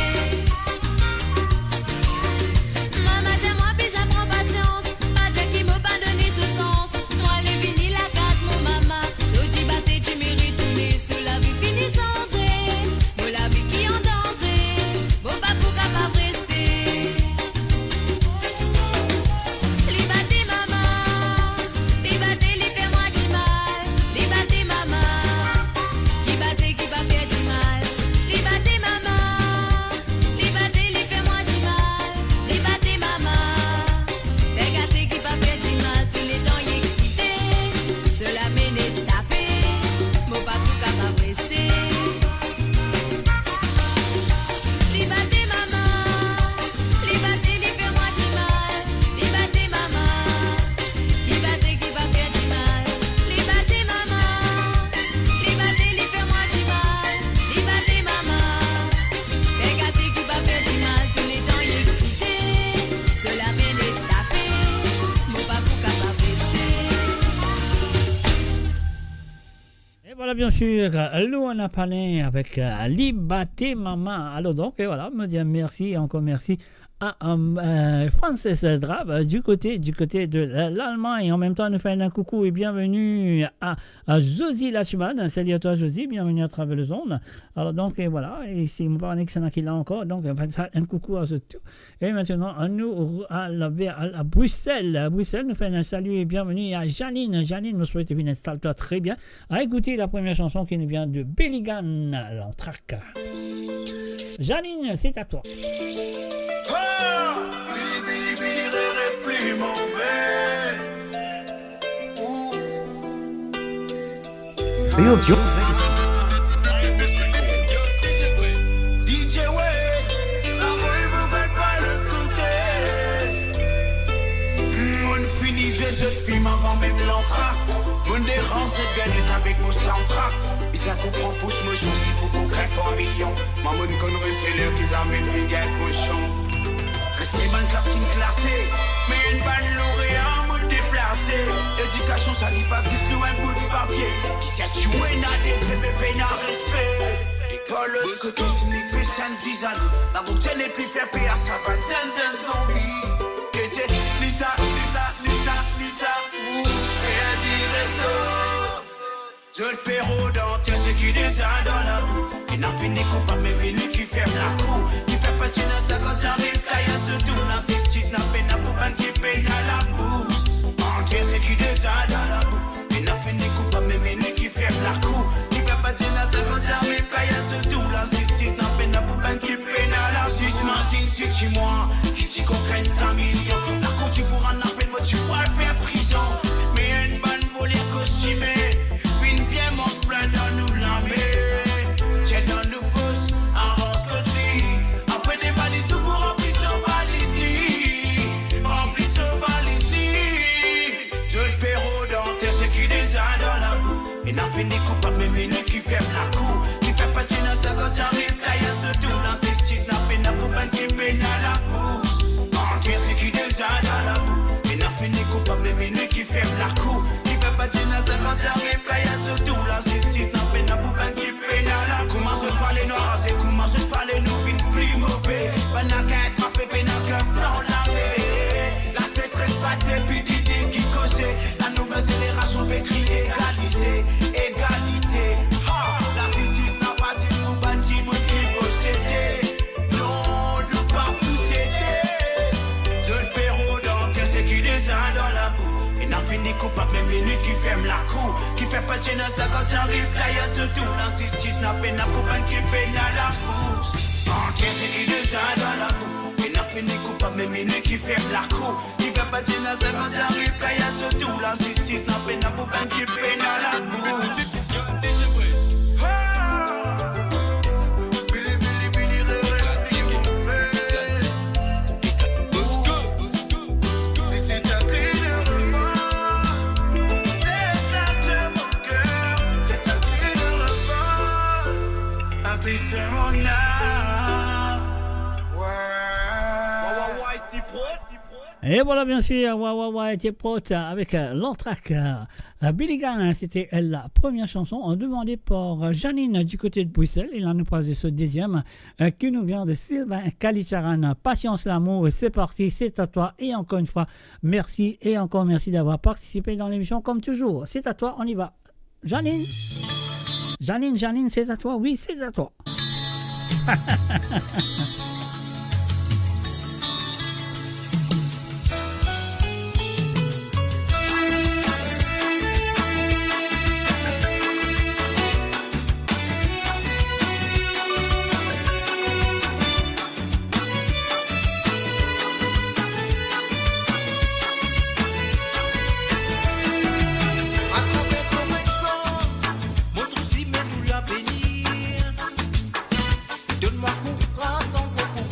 Mama dir mwa bizin pran pasians, pa dir ki mo pa donn li so sans. Mwa le vini lakaz mo mama, so dibate ti merit tounen, so lavi fini sanze, mo lavi ki an danze, mo pa pou kapav reste. Li Bate Mama, Li Bate, li fer mwa dimal, Li Bate Mama. Li Bate, li pa fer dimal, Li Bate Mama. Li Bate, li fer mwa dimal, Li Bate Mama. Fer gate, li pa fer dimal, touletan li eksite, so lame net tape, mo pa pou kapav reste. Li Bate Mama, Li Bate, li fer mwa dimal, Li Bate Mama. Li Bate, li pa fer dimal, Li Bate Mama. Li Bate, li fer mwa dimal, Li Bate Mama. Fer gate, li pa fer dimal, touletan li eksite, so lame net tape, mo pa pou kapav reste. Et voilà, bien sûr, euh, Luana Panin avec, euh, Li Bate Mama. Alors donc, et voilà, me dire merci, encore merci à, euh, euh, Frances Drab, euh, du côté, du côté de la, l'Allemagne. En même temps, nous faisons un coucou et bienvenue à, à Josie Lachman. Salut à toi, Josie, bienvenue à travers le zone. Alors donc, et voilà, ici, mon parent Nixon qui est là encore. Donc, enfin, ça, un coucou à eux tous. Et maintenant, à nous, à la, à, à Bruxelles. À Bruxelles, nous faisons un salut et bienvenue à Janine. Janine, je souhaite que tu viennes, installe-toi très bien. À écouter la première chanson qui nous vient de Belly Gun, Lantrac. Janine, c'est à toi. Ah ! Bili, bili, bili, rere pli move. Ouh. Real Joe. D J Way, laroy pou bat pa lot kote. Monn fini zwe zot fim avan mem Lantrac. Monn Milion, maman konn reseler ki zame finn gagn koson. Respe bann klas ki klase, me enn bann lorea mo deplase. Edikasion sa li pa zis lor enn bout papie. Ki sa ti ena degre me pena respe. Lekol lot kote si nek pe sann zizani. Larout ti nepli fer pe a sa bann zenn zenn zonbi. Kete, ni sa, ni sa, ni sa, ni sa. Ou perdi rezo. Zot pe rod anter seki deza dan labou. Ena fini koupab, me mem li ki ferm lakour. Ki fer pa ti ena sa kan ti ariv kay a so tour. Lazistis napa pena pou bann ki pena labous. Anter seki deza dan labou. Ena fini koupab, me mem li ki ferm lakour. Ki fer pa ti ena sa kan ti ariv kay a so tour. Lazistis napa pena pou bann ki pena labous. Zis mazinn si ti mwa ki ti konn gagn sa milion. Lakour ti pou rann apel, mo ti pou al fer prizon. Me enn bann voler kostime. Vinn bien manz plin dan nou lame. Tir dan nou pos, avans kot li. Apre de valiz, tou pou ranpli so valiz li. Ranpli so valiz li. Zot pe rod anter seki deza dan labou. Ena fini koupab, me mem li ki ferm lakour. Ki fer pa ti ena sa kan ti ariv kay a so tour. Lazistis napa pena pou bann ki pena labous. Anter seki deza dan labou. Ena fini koupab, me mem li ki ferm lakour. Ki fer pa ti ena sa kan ti ariv kay a so tour. Lazistis napa pena pou bann ki pena lakour. Kouma zot pale nou raze, kouma zot pale nou vinn pli move. Bann la gagn trape, pena kev dan lame. Laseseres pa depi didi ki koze. Lanouvil zenerasion pe kriye egalize, egalite. Ha! Lazistis napa zis pou bann dimoun ki posede. Non, nou pa pou sede. Zot pe rod anter seki deza dan labou. Ena fini koupab, me mem li ki ferm lakour. Ki fer pa ti ena sa kan ti ariv kay a so tour. Lazistis napa pena pou bann ki pena labous. Anter seki deza dan labou. Ena fini koupab, me mem li ki ferm lakour. Ki fer pa ti ena sa kan ti ariv kay a so tour. Lazistis napa pena pou bann ki pena labous. Attriste mon âme. Ouais. Ouais, ouais, ouais, si pro, si pro. Et voilà, bien sûr, ouais, ouais, ouais, t'es pro, avec, euh, l'entraque, euh, euh, Billy Gunn, hein, c'était la première chanson, euh, demandée par, euh, Janine du côté de Bruxelles. Et là, nous passons sur le deuxième, euh, qui nous vient de Sylvain Kalicharan. Patience, l'amour, c'est parti, c'est à toi. Et encore une fois, merci et encore merci d'avoir participé dans l'émission. Comme toujours, c'est à toi, on y va. Janine. Janine, Janine, c'est à toi. Oui, c'est à toi. Atraver to lexanp, mo trouv sime nou lavenir. Donn mwa kouraz ankor pou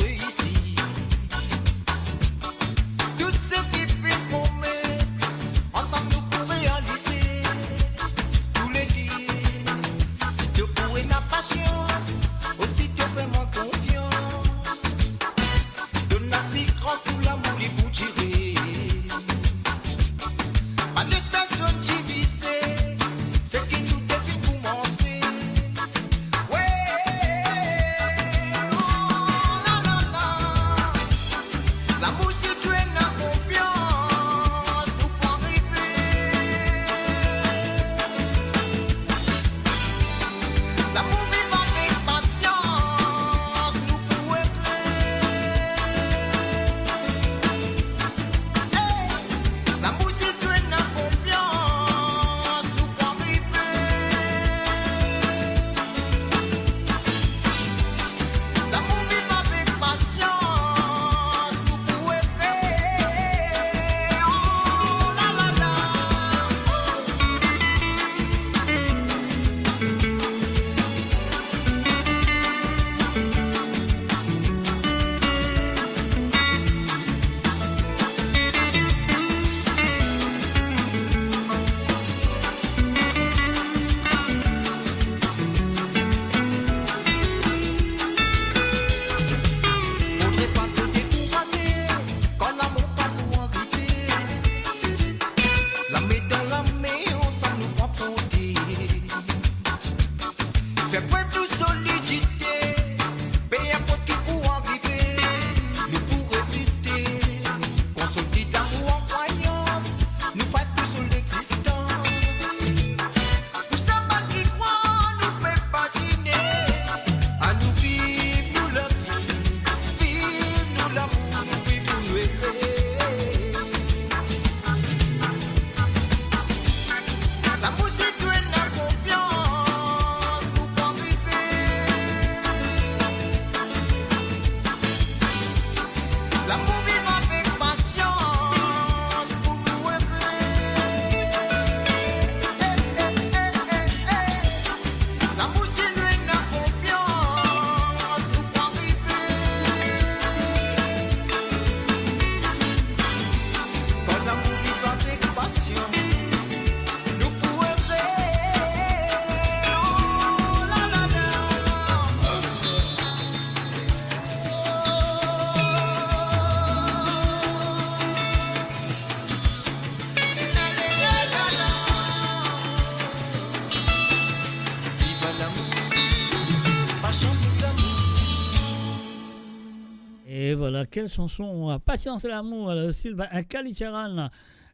Et voilà, quelle chanson, euh, Patience et l'amour, euh, Sylvain, euh, Kalicharan.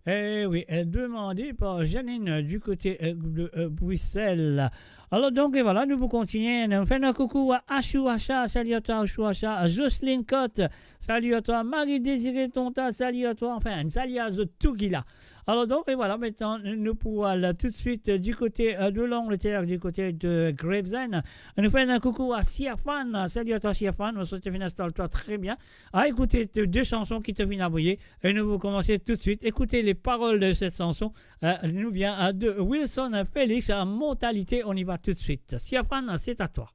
Eh oui, euh, demandé par Janine, euh, du côté, euh, de, euh, Bruxelles. Alors donc, et voilà, nous pouvons continuer. Nous faisons un coucou à Ashou Asha, salut à toi, Ashou Asha, à Jocelyne Cotte, salut à toi, Marie-Désirée Tonta, salut à toi, enfin, salut à zot tou ki la. Alors donc, et voilà, maintenant, nous pouvons aller tout de suite, euh, du côté, euh, de l'Angleterre, du côté de Gravesend. Nous faisons un coucou à Siafan, salut à toi, Siafan, on se retrouve, installe-toi très bien. Ah, écoutez, deux, deux chansons ki te vinn avoye, et nous vous commençons tout de suite. Écoutez les paroles de cette chanson, euh, nous vient, euh, de Wilson Félix, euh, Mentalité. On y va tout de suite. Siafan, c'est à toi.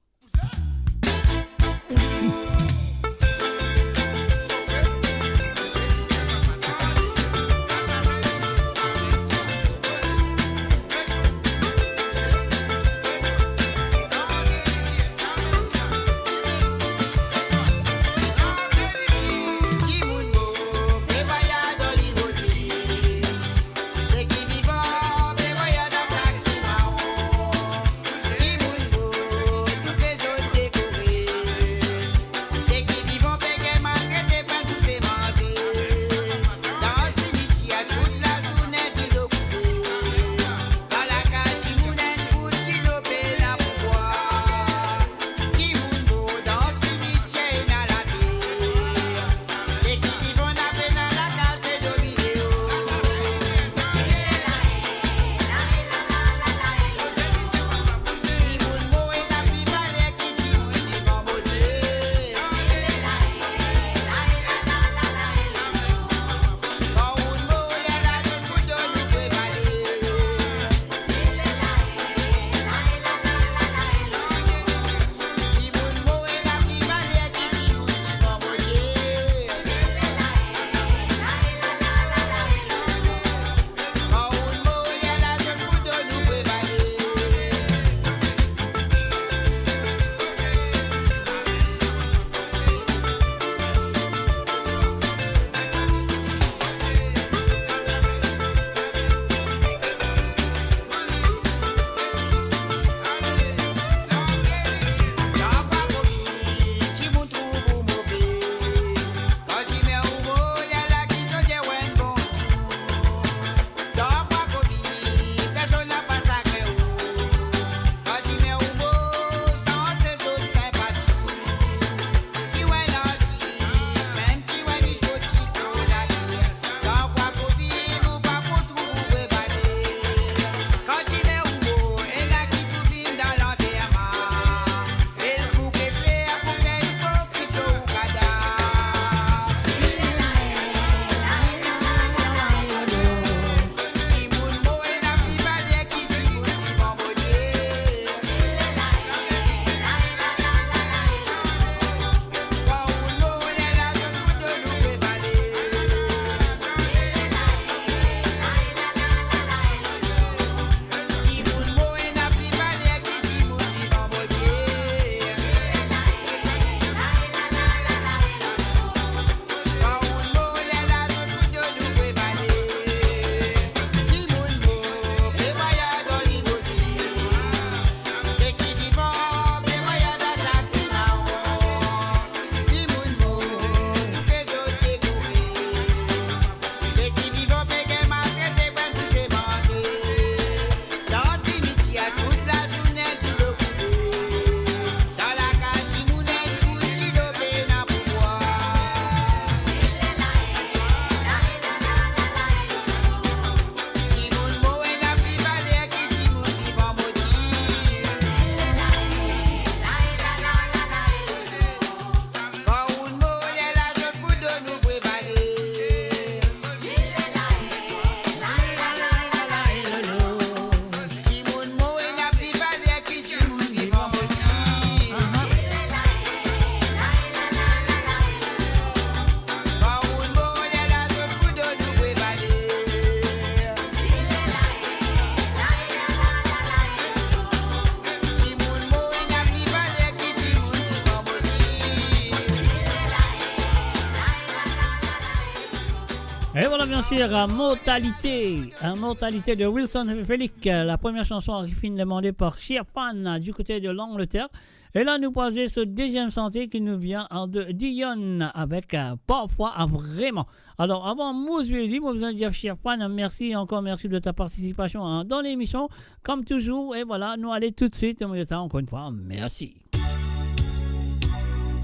Et voilà, bien sûr, euh, Mortalité, euh, Mortalité de Wilson Felix, euh, la première chanson a fini demandée par Shirpan, euh, du côté de l'Angleterre. Et là, nous passons sur deuxième santé qui nous vient, euh, de Dion avec, euh, Parfois, euh, vraiment. Alors, avant Mousse Veli, moi, besoin de dire, Shirpan, merci, encore merci de ta participation, hein, dans l'émission. Comme toujours, et voilà, nous allons tout de suite, on y est, encore une fois, merci.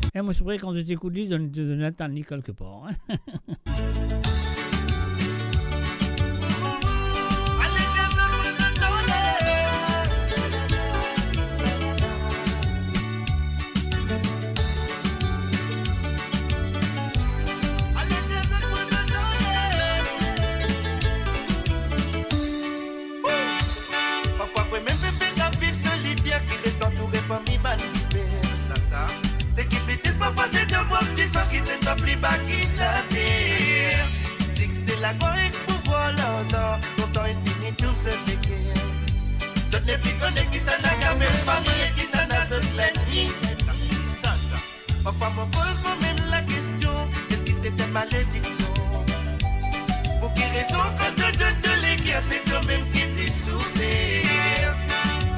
E mo sipre kan zot ekout li, zot, zot inn tann li kelke par, hein. Parfwa vremem pe fer kav viv soliter ki res antoure parmi bann liber. Sa, sa. Seki pli tris parfwa se de bwa ki san ki tret twa pli ba ki later. Sikse, lagwar ek pouvwar, larzan, lontan inn fini toufe zot leker. Zot nepli kone kisannla ki apel fami e kisannla zot lennmi. Las li sa, sa. Parfwa mo poz momem lakestion, eski se enn malediksion? Pou ki rezon kan to donn to leker, se tomem ki pli soufer?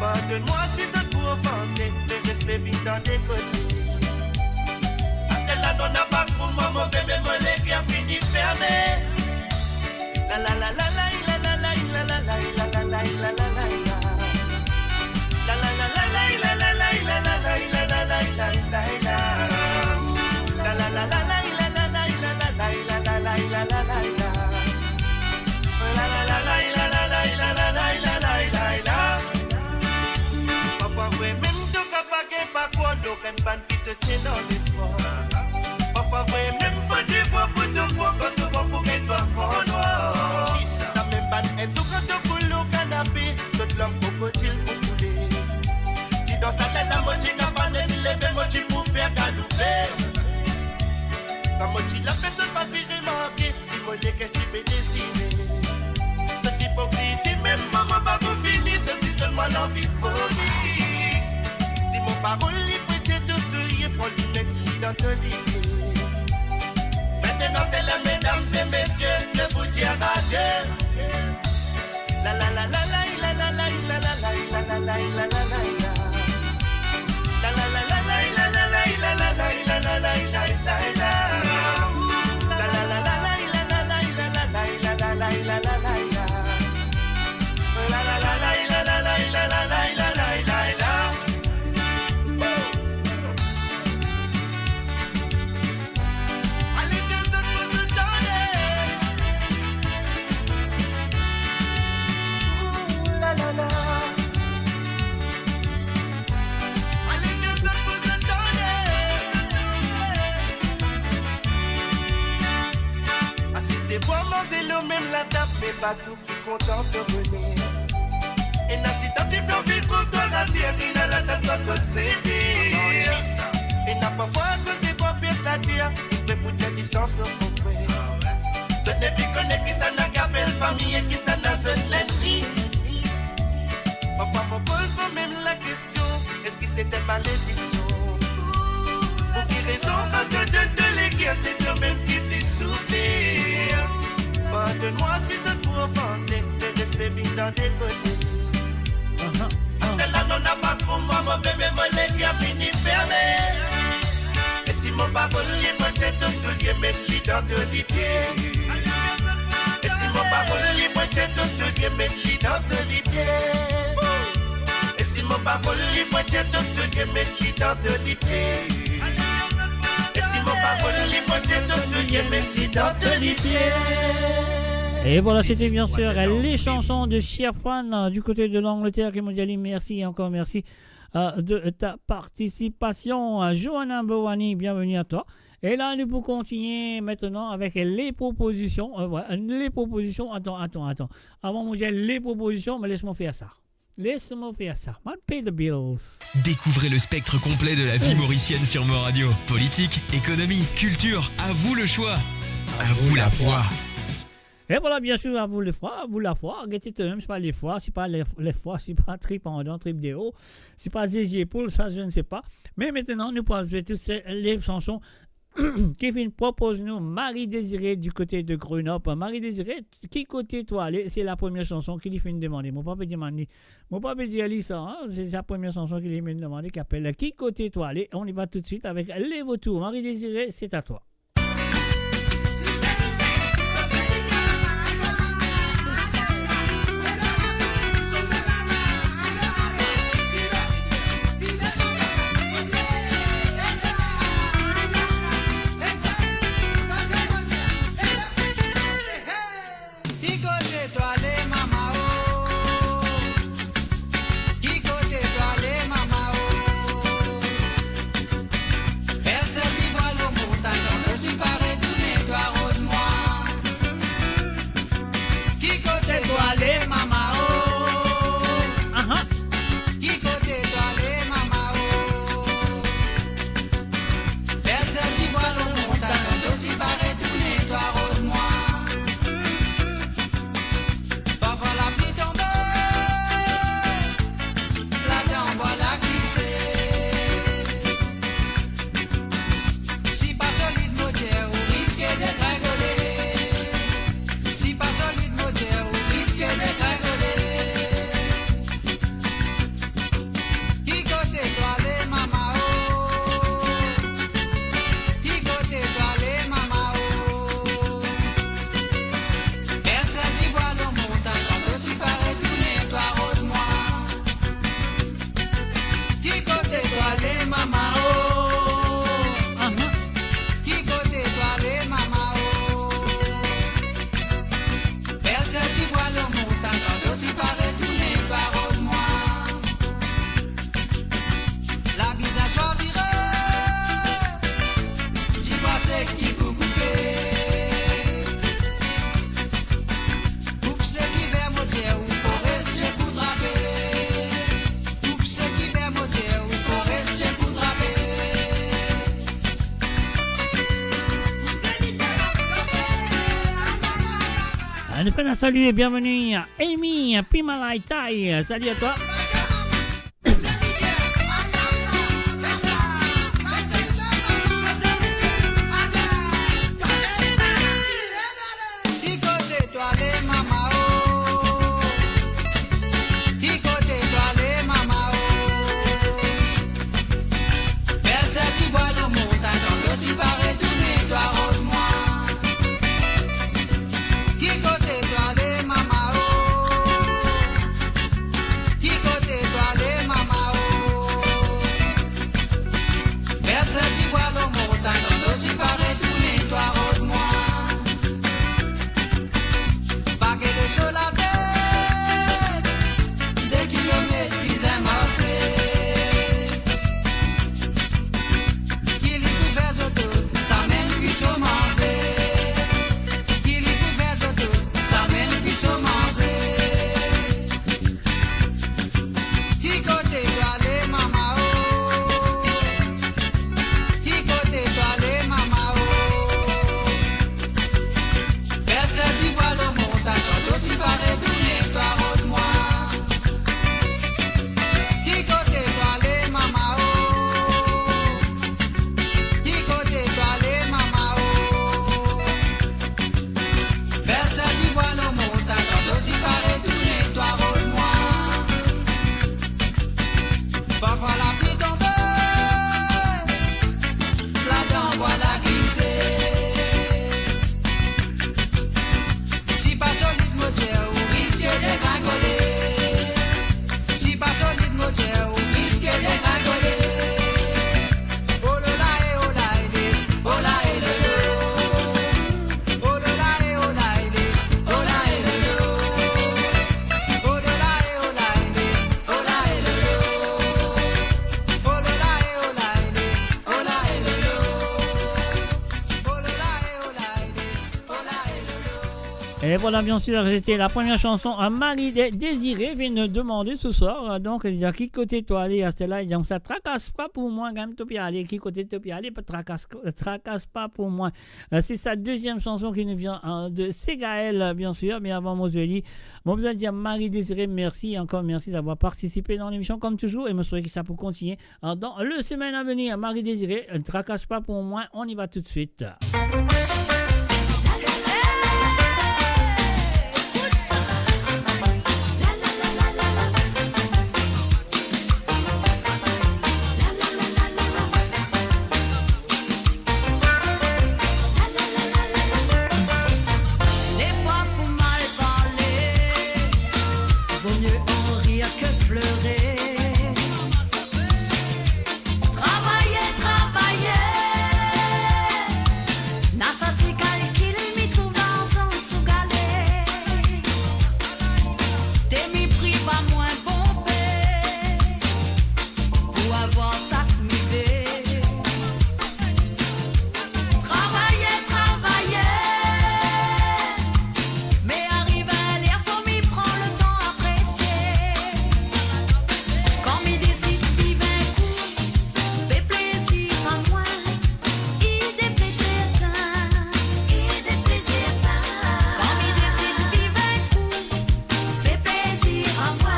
Pardonn mwa si zot pou ofanse, me respe vinn dan de kote. Paski la nou napa tro mwa move, me mo leker fini ferme. Parfwa vremem to kapav gagn pa krwar, donk enn bann ki to ti ena lespwar. Parfwa vremem fode vwa pou to krwar kan to vwa pou gagn twa pran nwar. Samem bann ennn zour kan to koule lor kanape, zot larm krokodil pou koule. Si dan sa lalwa mo ti kapav net leve, mo ti pou fer galoupe. Kan mo ti la, personn pa finn remarke. Ki mo leker ti pe desine. Zot ipokrizi, mem moman pa pou fini, zot zis donn mwa lanvi vomi. Si mo parol li pou etir to soulie, pran li met li dan to lipie. Mintenan se ler, medam e mesie, de vous dire adieu. Asize bwar manze lor mem latab, me pa tou ki kontan to boner. Ena sitan ti pe anvi trouv twa ater, ena latas twa kot trete. Ena parfwa akoz de twa pies later, li pre pou tir disan so konfrer. Zot nepli kone kisannla ki apel fami e kisannla zot lennmi. Parfwa mo poz momem lakestion, eski se enn malediksion? Pou ki rezon kan to donn to leker, se tomem ki pli soufer? Pardonn mwa si zot pou ofanse, me respe vinn dan de kote. Paski la nou napa tro mwa move, me mo leker fini ferme. E si mo parol li pou etir to soulie, met li dan to lipie. E si mo parol li pou etir to soulie, met li dan to lipie. E si mo parol li pou etir to soulie, met li dan to lipie. E si mo parol li pou etir to soulie, met li dan to lipie. Et voilà, c'était bien sûr les chansons de Shirpan, euh, du côté de l'Angleterre, qui m'ont dit merci, encore merci, euh, de ta participation. Euh, Johanna Bovani, bienvenue à toi. Et là, nous pouvons continuer maintenant avec les propositions. Euh, voilà, les propositions. Attends, attends, attends. Avant de dire les propositions, mais laisse-moi faire ça. Laisse-moi faire ça. Man, pay the bills. Découvrez le spectre complet de la vie mauricienne sur Mo Radio. Politique, économie, culture, à vous le choix. À vous la voix. Et voilà, bien sûr, à vous le choix, à vous la foi. Gete to mem, se pa le foi, se pa le, le foi, se pa trip andan, trip deor, se pa zizi poul, sa, je ne sais pas. Mais maintenant, nous passons toutes ces, les chansons ki finn propoz nou Marie Désirée du côté de Grenoble. Marie Désirée, ki kote to ale? Se la première chanson ki li finn demande. Mo pa pe demann li, mo pa pe dir li sa, hein? Se sa première chanson ki li finn demande, ki apel Ki kote to ale. On y va tout de suite avec Les Vautours. Marie Désirée, c'est à toi. Ki kote to ale, mama, oh? Ki kote to ale, mama, oh? Bel sezi bwa lor montagn, kan to ti pa retourne, to a rod mwa. Ki kote to ale, mama, oh? Aha. Ki kote to ale, mama, oh? Bel sezi bwa lor montagn, kan to ti pa retourne, to a rod mwa. Parfwa lapli tonbe, ladan bwa la glise. Si pa solid moter, ou riske degringole. Si pa solid moter, ou riske degringole. Ki kote to ale, mama, oh? Ki kote to ale, mama, oh? Bel sezi bwa lor montagn, kan to ti pa retourne, to a rod mwa. Ki kote to ale, mama, oh? Aha. Ki kote to ale, mama, oh? Bel sezi bwa lor montagn, kan to ti pa retourne, to a rod mwa. Labiz a swazire, dibwa sek ki pou koupe. Koup seki ver moter, ou forestier pou trape. Koup seki ver moter, ou forestier pou trape. Allez, nou fer enn salu e bienvenue à Amy Pimalaitai. Salut à toi. Ki kote to ale, mama, oh? Ki kote to ale, mama, oh? Bel sezi bwa lor montagn, kan to ti pa retourne, to a rod mwa. Ki kote to ale, mama, oh? Ki Et voilà, bien sûr, c'était la première chanson à Marie Dé-, Désiré vient de demander ce soir. Euh, donc, il dit, "Ki kote to ale, aster la?" Il dit, "Sa trakas pa pou mwa, kan to pe ale, ki kote to pe ale, pa trakas, trakas pa pou mwa." Euh, c'est sa deuxième chanson qui nous vient, euh, de Ségaël, euh, bien sûr. Mais avant, mo zoli, mo bizin dir Marie Désiré, merci, encore merci d'avoir participé dans l'émission, comme toujours. Et mo swete ki sa pou kontigne, euh, dans le semaine à venir. Marie Désiré, euh, trakas pa pou mwa, on y va tout de suite. Defwa pou mal pale, vo mie an rir ke plere. Travaye, travaye, na sa ti kalkil, mi trouv larzan sou gale. Te mi priv mwa bonpe pou avoir sa ki mi ve. Travaye, travaye, me arive ler fo mi pran letan apresie. Kan mi desid viv enn kou, fer plezir a mwa, ide pe sertin, ide pe sertin. Kan mi desid viv enn kou, fer plezir a mwa,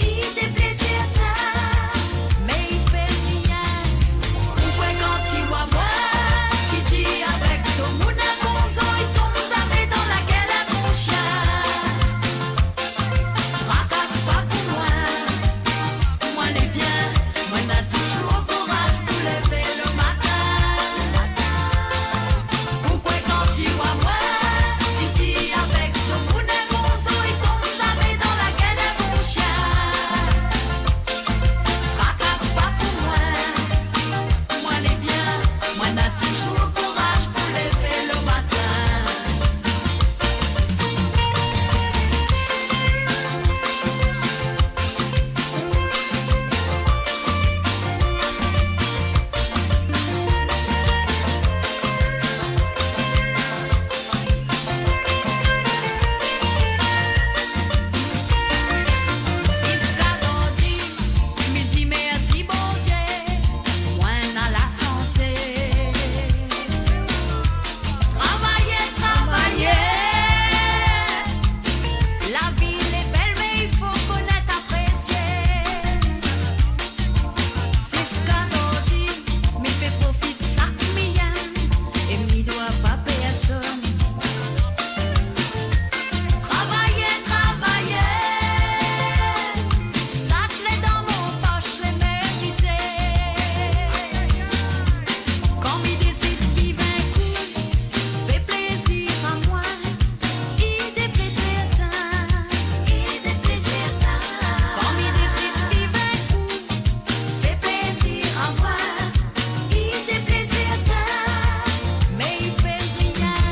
ide pe sertin, me i fer rien. Ou kwe kan ti war mwa, ti dir avek to moun, enn bon zon i tom zame dan lagel enn bon sien. Trakas pa pou mwa, mwa le bien, mwa na touzour kouraz pou leve le matin. Ou kwe kan ti war mwa, ti dir avek to moun, enn bon zon i tom zame dan lagel enn bon sien. Trakas pa pou mwa, mwa le bien, mwa na touzour kouraz pou leve le matin. Ziska zordi, mi dir mersi Bondie, mwa ena lasante. Travaye, travaye, lavi le bel, me i fo konet apresie. Ziska zordi, mi pe profit sak mi enn, e mi dwa pa personn. Travaye, travaye, sak le dan mo pos le merite. Kan mi desid viv enn kou, fer plezir a mwa, ide pe sertin, ide pe sertin. Kan mi desid viv enn kou, fer plezir a mwa, ide pe sertin, me i fer rien.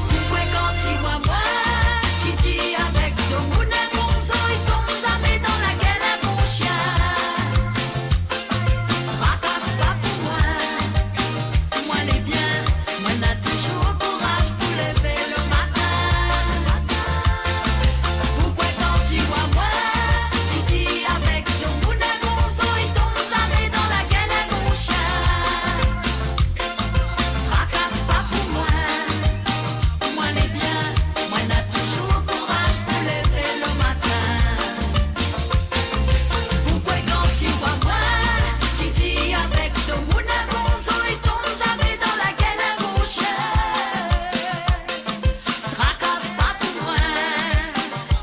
Ou kwe kan ti war mwa, ti dir avek to moun, enn bon zon i tom zame dan lagel enn bon sien. Trakas pa pou mwa, mwa le bien, mwa na touzour kouraz pou leve le matin. Ou kwe kan ti war mwa, ti dir avek to moun, enn bon zon i tom zame dan lagel enn bon sien. Trakas pa pou mwa, mwa le bien, mwa na touzour kouraz pou leve le matin. Ou kwe kan ti war mwa, ti dir avek to moun, enn bon zon i tom zame dan lagel enn bon sien. Trakas pa pou mwa,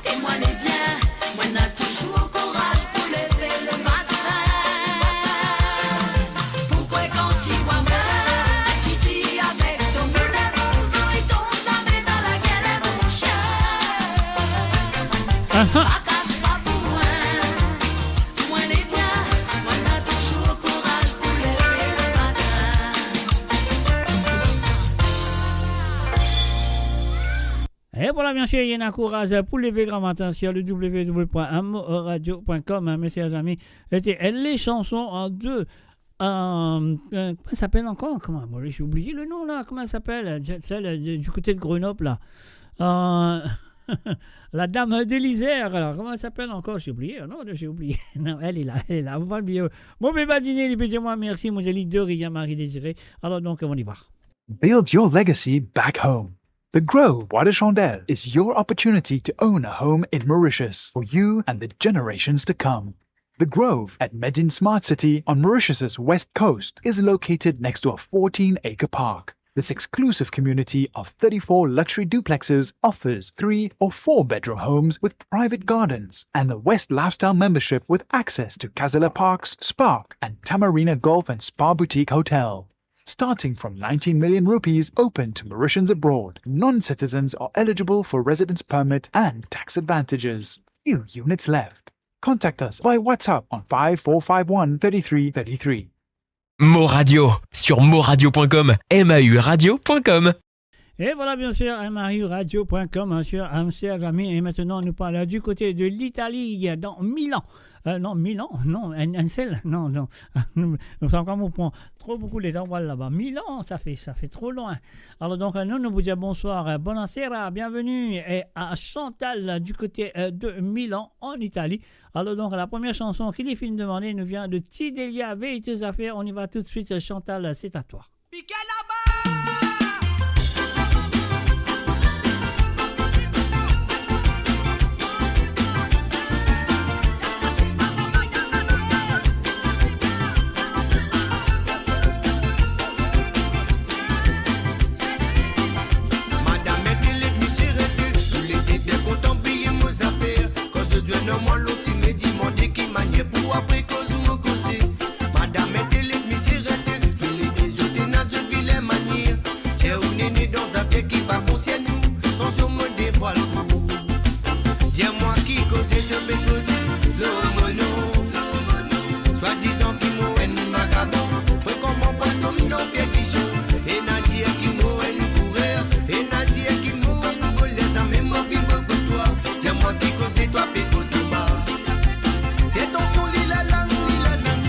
te mwa le bien, mwa na touzour kouraz pou leve le matin. Ou kwe kan ti war mwa, ti dir avek to moun, enn bon zon i tom zame dan lagel enn bon sien. Aha. Trakas pa pou mwa, mwa le bien, mwa na touzour kouraz pou leve le matin. Et voilà, bien sûr, il y a un courage pour lever grand matin sur le w w w point m o radio point com, hein, mes chers amis. C'était les chansons en deux. Euh, euh, comment ça s'appelle encore ? Comment, Maurice, j'ai oublié le nom, là. Comment ça s'appelle ? Euh, celle, euh, du côté de Grenoble, là. Euh, la dame de l'Isère, alors, comment elle s'appelle encore ? J'ai oublié, non, j'ai oublié. Non, elle est là, elle est là. Vous pouvez oublier. Bon, ben, Badine, il peut dire moi merci, mon joli Doria Marie Désiré. Alors, donc, on y va. Build your legacy back home. The Grove Bois de Chandelle is your opportunity to own a home in Mauritius for you and the generations to come. The Grove at Medin Smart City on Mauritius's west coast is located next to a fourteen-acre park. This exclusive community of thirty-four luxury duplexes offers three or four bedroom homes with private gardens and the West Lifestyle membership with access to Casella Parks, Spark, and Tamarina Golf and Spa Boutique Hotel. Starting from nineteen million rupees, open to Mauritians abroad. Non-citizens are eligible for residence permit and tax advantages. Few units left. Contact us by WhatsApp on five four five one thirty-three thirty-three. Mo Radio, sur moradio point com, M A U radio point com. Et voilà, bien sûr, M A U radio point com, hein, sur, euh, Serge Ami. Et maintenant, nous parlons du côté de l'Italie, dans Milan. Euh, non, Milan, non, un, un seul, non, non. Nous sommes encore au point. Trop beaucoup de temps, voilà, là-bas. Milan, ça fait, ça fait trop loin. Alors donc, euh, nous, nous vous disons bonsoir, euh, buonasera, bienvenue, et à Chantal, euh, du côté, euh, de Milan, en Italie. Alors donc, la première chanson qu'il est fini demander nous vient de Ti Delia, Veille tes affaires. On y va tout de suite, euh, Chantal, c'est à toi. Piqué là-bas. Madam Intelek, misie Retel, nou lete bien kontan bliye mo zafer. Kan zot zwenn mwa, zot ti me dimande ki manier pou apre koz mo koze. Madam Intelek, misie Retel, ki lede zot ena zot vilen manier. Tir ou nene dan zafer ki pa konsern nou, atansion mo devwal pou ou. Dir mwa ki koze to pe koze lor mo non. Swadizan ki mo enn vagabon, frekan mo pran to dan perdision. Ena dir ki mo enn kourer, ena dir ki mo enn voler, samem mo finn vo kot twa. Dir mwa ki koze twa pe kote ba. Fer atansion li lalang, li lalang.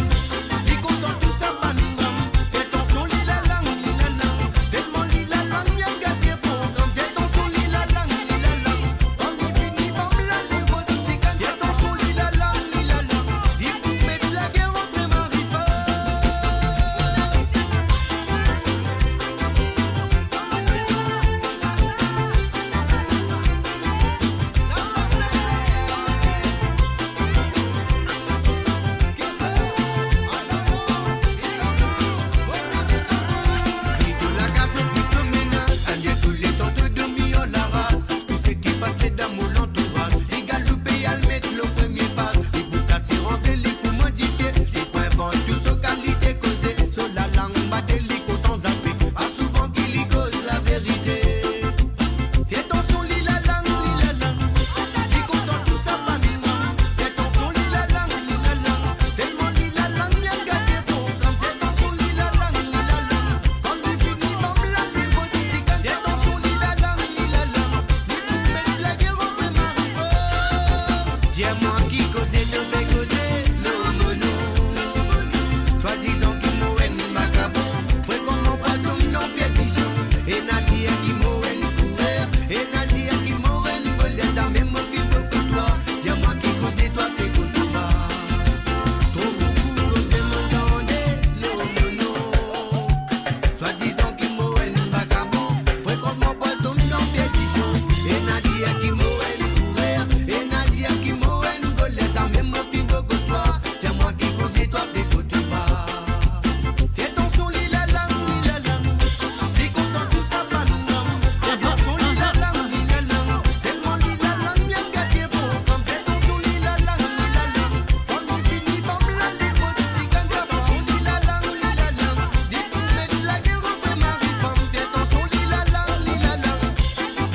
Li kontan tou sa bann dram. Fer atansion li lalang, li lalang. Fer atansion li lalang, li al gate program. Fer atansion li lalang, li lalang. Kan li fini, bann la li rod sikan. Fer atansion li lalang, li lalang. Li pou met lager ant mari fam. Tou seki pase dan mo lantouraz, li galoupe al met lor premie paz. Li bout asirans e li pou modifie, li pou invant tou so kalite koze. So lalang bate, li kontan zape, pa souvan ki li koz laverite. Fer atansion li lalang, li lalang. Li kontan tou sa bann dram. Fer atansion li lalang, li lalang. Telman li lalang, li al gate program. Fer atansion li lalang, li lalang. Kan li fini, bann la li rod sikan. Fer atansion li lalang, li lalang. Li pou met lager ant mari fam. Dir mwa ki koze to pe koze lor mo non. Swadizan ki mo enn vagabon, frekan mo pran to dan perdision. Ena dir ki mo enn kourer, ena dir ki mo enn voler, samem mo finn vo kot twa. Dir mwa ki koze twa pe kote ba. Tro boukou koze mo tande lor mo non. Swadizan ki mo enn vagabon, frekan mo pran to dan perdision. Ena dir ki mo enn kourer, ena dir ki mo enn voler, samem mo finn vo kot twa. Dir mwa ki koze twa pe kote ba. Fer atansion li lalang, li lalang. Li kontan tou sa bann dram. Fer atansion li lalang, li lalang. Telman li lalang, li al gate program. Fer atansion li lalang, li lalang. Kan li fini, bann la li rod sikan. Fer atansion li lalang, li lalang. Li pou met lager ant mari fam. Fer atansion li lalang, li lalang.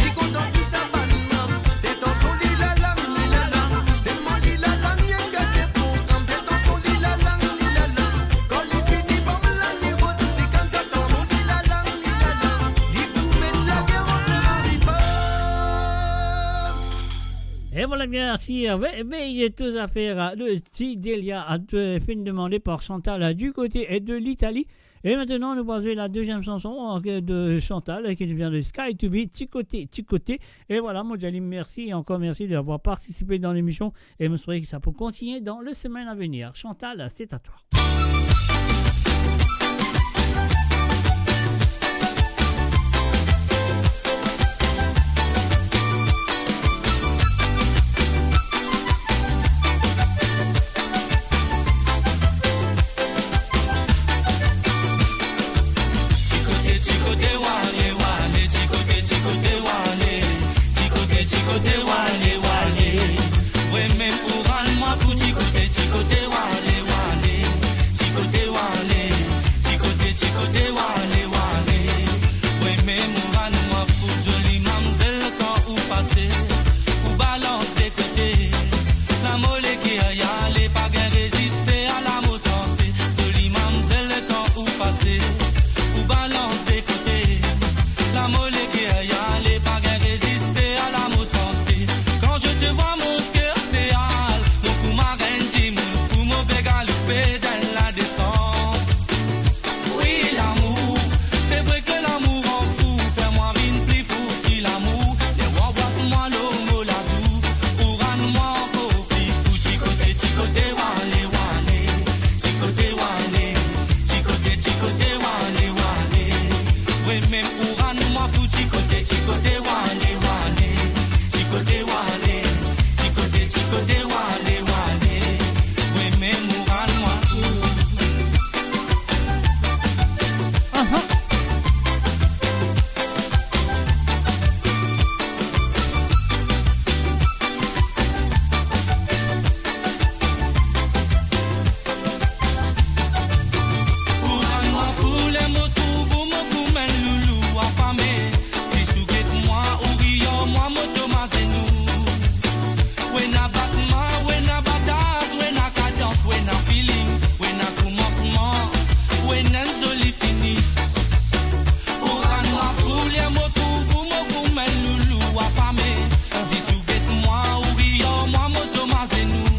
Li kontan tou sa bann dram. Fer atansion li lalang, li lalang. Telman li lalang, li al gate program. Fer atansion li lalang, li lalang. Kan li fini, bann la li rod sikan. Fer atansion li lalang, li lalang. Li pou met lager ant mari fam. Et voilà, bien, si, euh, ve-, Veille tes affaires, euh, de Ti Delia, a, euh, fini demander par Chantal, euh, du côté, euh, de l'Italie. Et maintenant, nous passons la deuxième chanson, euh, de Chantal, qui nous vient de Sky to Be, Ti Kote, Ti Kote. Et voilà, mo dir li mersi, et encore merci d'avoir participé dans l'émission. Et mo espère que ça peut continuer dans les semaines à venir. Chantal, c'est à toi. Ti kote, ti kote, wale, wale, ti kote, ti kote, wale, ti kote, ti kote, wale, wale. Mwa mem ou rann mwa fou, ti kote, ti kote, wale, wale, ti kote, wale, ti kote, ti kote, wale, wale. Mwa mem ou rann mwa fou, zoli mamzel, kan ou pase, ou balans de kote. Lamo leker ale, pa gagn reziste a lamo sante. Zoli mamzel, kan ou pase, ou balans de kote. Lamo leker ale, pa gagn reziste a lamo sante. Quand je te vois, mon cœur s'éhale, mon koumar enn dimoun, pou mo pe galoupe dan ladesant. Wi, lamour, se vre ke lamour an fou, fer mwa vinn pli fou ki lamour. Ler ou anbras mwa lor mo lazour, ou rann mwa ankor pli fou. Ti kote, ti kote, wale, wale, ti kote, wale, ti kote, ti kote, wale, wale. Mwa mem ou rann mwa fou, ti kote, ti kote, wale, wale, ti kote, wale, ti kote, ti kote, wale, wale. Mwa mem ou rann mwa fou. Aha. Ou rann mwa fou, ler mo trouv ou, mo kouma enn loulou afame. Zis ou get mwa, ou ri ar mwa, mo tom azenou. Ou ena batman, ou ena bataz, ou ena kadans, ou ena feeling, ou ena koumansman, ou ena enn zoli fini. Ou rann mwa fou, ler mo trouv ou, mo kouma enn loulou afame. Zis ou get mwa, ou ri ar mwa, mo tom azenou.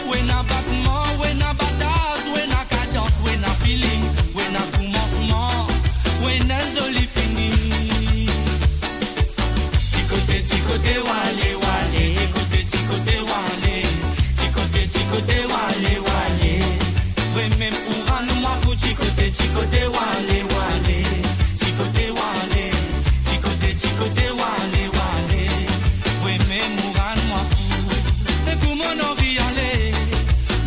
Ou ena batman, ou ena bataz, ou ena kadans, ou ena feeling, ou ena koumansman, ou ena enn zoli fini. Ti kote, ti kote, wale, wale, ti kote, ti kote, wale, ti kote, ti kote, wale, wale. Mwa mem ou rann mwa fou, ti kote, ti kote, wale, wale, ti kote, wale, ti kote, ti kote, wale, wale. Mwa mem ou rann mwa fou. E kouma nou anvi ale,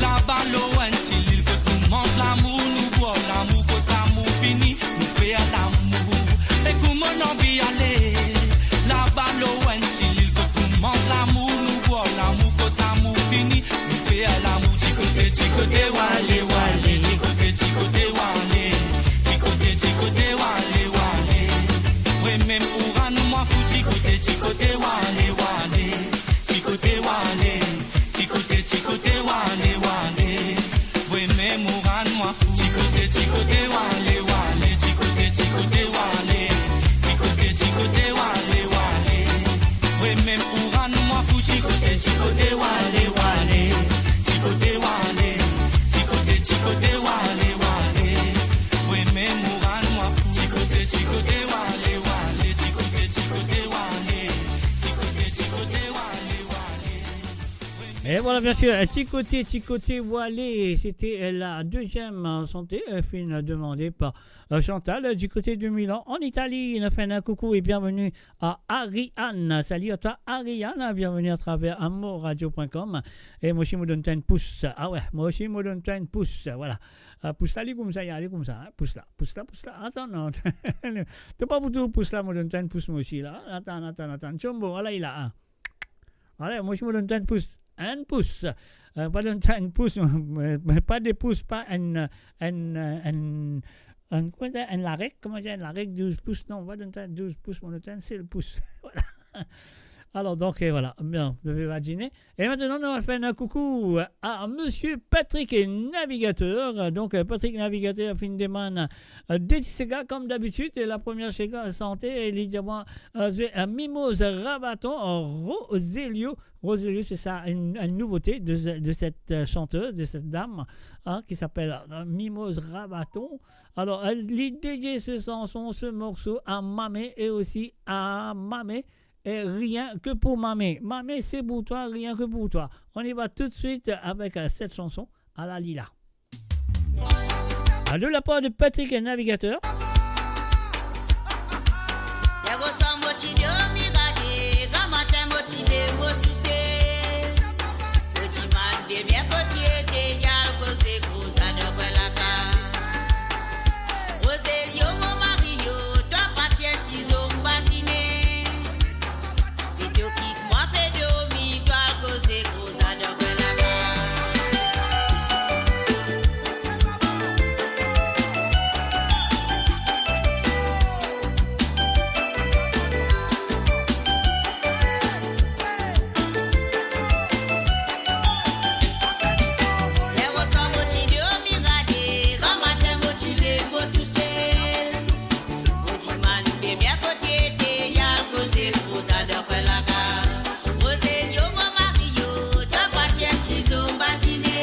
laba lor enn ti lil, kot nou mont lamour, nou bwar lamour, kot lamour fini, nou fer lamour. E kouma nou anvi ale, laba lor enn ti lil, kot nou mont lamour, nou bwar lamour, kot lamour fini, nou fer lamour. Ti kote, ti kote, wale, wale, ti kote, ti kote, wale, ti kote, ti kote, wale, wale. Mwa mem ou rann mwa fou, ti kote, ti kote, wale, wale, ti kote, wale, ti kote, ti kote, wale, wale. Mwa mem ou rann mwa fou. Ti kote, ti kote, wale, wale, ti kote, ti kote, wale, ti kote, ti kote, wale, wale. Mwa mem ou rann mwa fou, ti kote, ti kote, wale, wale, ti kote, wale, ti kote, ti kote, wale, wale. Mwa mem ou rann mwa fou, ti kote, ti kote, wale, wale, ti kote, ti kote, wale, ti kote, ti kote, wale, wale. Et voilà, bien sûr, Ti Kote, Ti Kote Wale, c'était, euh, la deuxième, euh, chanson, euh, fin demandée par, euh, Chantal, euh, du côté de Milan, en Italie. Nou fer enn coucou et bienvenue à Ariane. Salut à toi, Ariane. Bienvenue à travers amourradio point com. E mwa osi, mo donn twa enn pous. Ah ouais, mwa osi, mo donn twa enn pous. Voilà. Ah, pous la, li koumsa, li ale koumsa, hein. Pous la, pous la, pous la. Atann, non. To pa pou tou pous la, mo donn twa enn pous, mwa osi, la. Atann, atann, atann. Chombo, ala, li la, hein. Ale, mwa osi mo donn twa enn pous. Enn pous. Euh, pa donn twa enn pous, pa de pous, pa enn, enn, enn, enn, kouma dir, enn lareg, kouma dir, enn lareg douz pous, non, pa donn twa douz pous, mo donn twa enn sel pous. Voilà. Alors, donc, euh, voilà. Bien, je vais imaginer. Et maintenant, nou al fer enn koukou a Monsieur Patrick Navigateur. Donc, euh, Patrick Navigateur finn demann, euh, de ti sega, comme d'habitude. Et la première sega sante, li dir mwa, euh, zwe, euh, Mimoz Rabaton, euh, Roselio. Roselio, c'est ça, une, une nouveauté de, de cette, euh, chanteuse, de cette dame, hein, qui s'appelle, euh, Mimoz Rabaton. Alors, euh, li dedie se chanson, ce morceau à Mamé et aussi à Mamé. Et rien que pour Mamé. Mamé, c'est pour toi, rien que pour toi. On y va tout de suite avec, euh, cette chanson. Ala li la. Allô, la part de Patrick Navigateur. Ler oswar mo ti dormi rade, gramatin mo ti lev mo touse. Mo dimann premie kote ete, al koze koza dan kwin lakaz. Roselio mo Mario, twa pa ti enn sizo mo badine. Li to kit mwa pe dormi, twa al koze koza dan kwin lakaz. Ler oswar mo ti dormi rade, gramatin mo ti lev mo touse. Mo dimann premie kote ete, al koze koza dan kwin lakaz. Roselio mo Mario, twa pa ti enn sizo mo badine.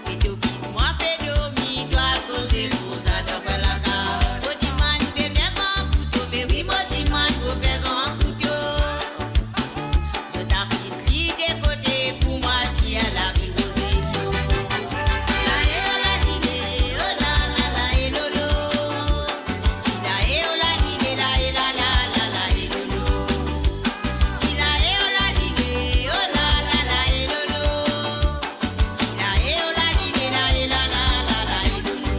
Pito kit mwa pe dormi, twa al koze koza dan kwin lakaz. Mo dimann pe fer gran kouto, me wi mo dimann pe fer gran kouto. Zot a fini de kote pou mwa, ti lavi Roselio. La e o la li le, o la la la e lo lo. Ti la e o la li le, la e la la la la e lo lo. Ti la e o la li le, o la la la e lo lo. Ti la e o la li le, la e la la la la e lo lo.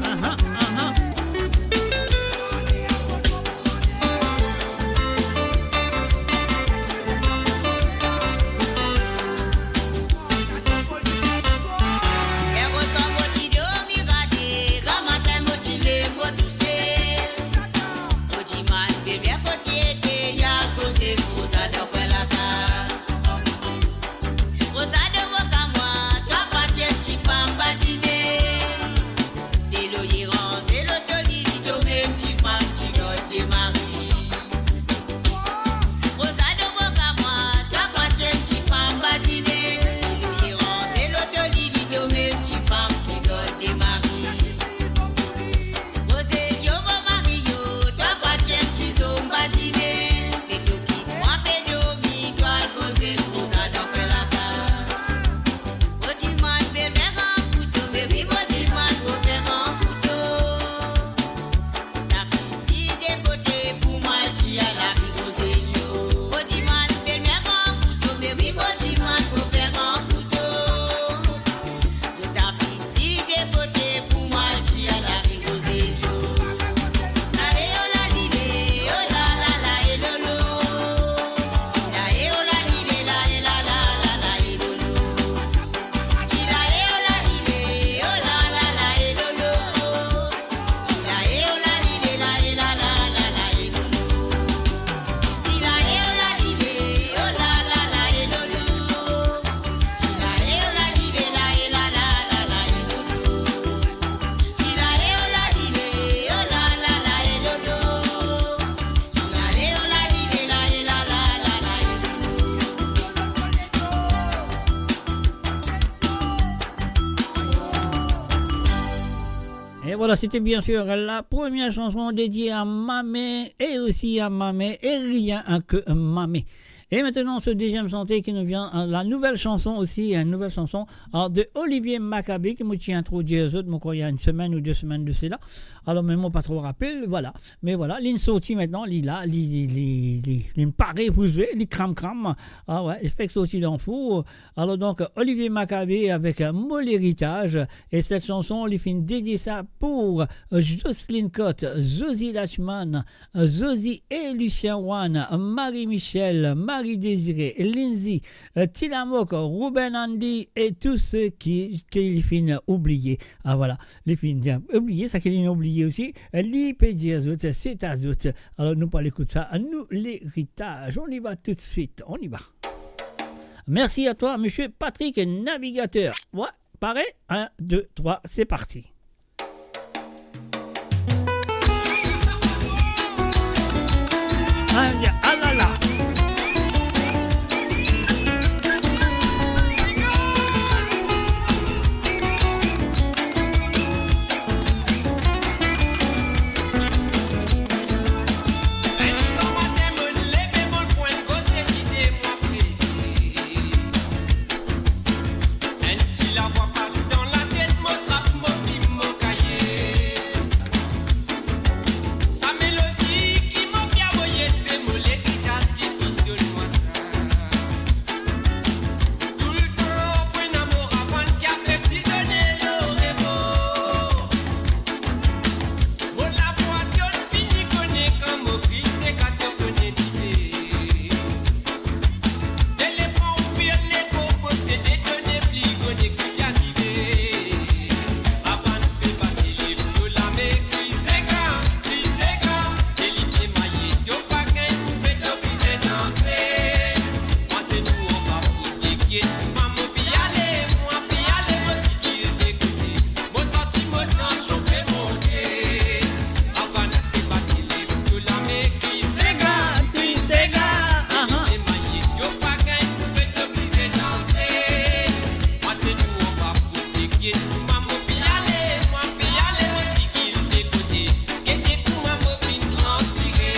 Aha, aha. Ler oswar mo ti dormi rade, gramatin mo ti lev mo touse. Mo dimann premie kote ete, al koze koza dan kwin lakaz. Koza dan mo kamwad, twa pa ti enn ti fam badine. Delo li ranze loto li, li to mem ti fam ti gard demari. Koza dan mo kamwad, twa pa ti enn ti fam badine. Delo li ranze loto li, li to mem ti fam ti gard demari. Roselio mo Mario, twa pa ti enn sizo mo badine. Pito kit mwa pe dormi, twa al koze koza dan kwin lakaz. Mo dimann pe fer gran kouto, me wi mo dimann pe fer gran kouto. Zot a fini de kote pou mwa, ti lavi Roselio. Mo dimann pe fer gran kouto, me wi mo dimann pe fer gran kouto. Zot a fini de kote pou mwa, ti lavi Roselio. La e o la li le, o la la la e lo lo. Ti la e o la li le, la e la la la la e lo lo. Ti la e o la li le, o la la la e lo lo. Ti la e o la li le, la e la la la la e lo lo. Ti la e o la li le, o la la la e lo lo. Ti la e o la li le, la e la la la la e lo lo. Ti la e o la li le, o la la la e lo lo. Ti la e o la li le, la e la la la la e lo lo. Et voilà, c'était bien sûr la première chanson dédiée à Mamé et aussi à Mamé et rien que Mamé. Et maintenant, ce deuxième chanté qui nous vient, euh, la nouvelle chanson aussi, une nouvelle chanson, euh, de Olivier Maccabi, ki mo ti introdwir zot, mo krwar, il y a une semaine ou deux semaines de cela. Alors, me mo pa tro rapel, voilà. Me voilà, li sorti aster, li la, li, li, li, li, li pare pou zwe, li kram kram. Ah ouais, li fek sorti dan four. Alors donc, Olivier Maccabi avec, euh, Mo Leritaj. Et cette chanson, li finn dédier sa pour, euh, Jocelyne Cotte, Zozi Lachman, euh, Zozi et Lucien Wan, Marie-Michel, Marie Marie Désiré, Lindsay, euh, Tilamok, Ruben Andy et tous ceux qui, ki li finn oubliye. Ah, voilà, li finn oubliye, sa ki li oubliye osi, euh, li pe dir zot, c'est à zot. Alors, nou pou al ekout sa, nou, L'Héritage. On y va tout de suite, on y va. Merci à toi, monsieur Patrick Navigateur. Ouais, paré, un, deux, trois, c'est parti. Aïe, ah là là. Enn ti lavwa pas dan latet mo, trap mo plim, mo kaye. Sa melodi ki mo pe avoye, se mo L'Héritage ki finn donn mwa sa. Toultan pou enn amour avan ki ape sizone lor mo. Mo lavwa to'nn fini kone, kan mo kriye, se ka to kone lide. Telefon ou pe ale, mo posede to nepli kone ki pe arive. Avan nou pe bate, lev to lame, kriye sega, kriye sega. E li pe maye to pa gagn, ou pe to kriye danse. Pase nou anba pou dekyet, mwa mo pe ale, mwa pe ale, mo sikil de kote. Mo santi mo tansion pe monte. Avan nou pe bate, lev to lame, kriye sega, kriye sega. Aha. Evite maye to pa gagn, ou pe to kriye danse. Pase nou anba pou dekyet, mwa mo pe ale, mwa pe ale, mo sikil de kote. Gete kouma mo finn transpire.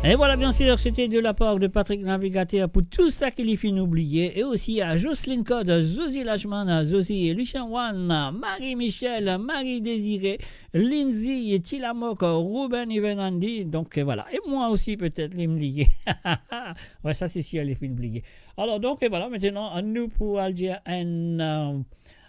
Et voilà, bien sûr, c'était de la part de Patrick Navigateur pour tout ça ki li finn oubliye. Et aussi à Jocelyne Code, Zozi Lachman, Zozi et Lucien Wan, Marie-Michel, Marie-Désirée, Lindsay, Tilamok, Ruben, Evan, Andy. Donc, euh, voilà. Et moi aussi, peut-être, li finn oubliye. Ouais, ça, c'est sûr, li finn oubliye. Alors, donc, et voilà, maintenant, à nous pour Alger and, euh,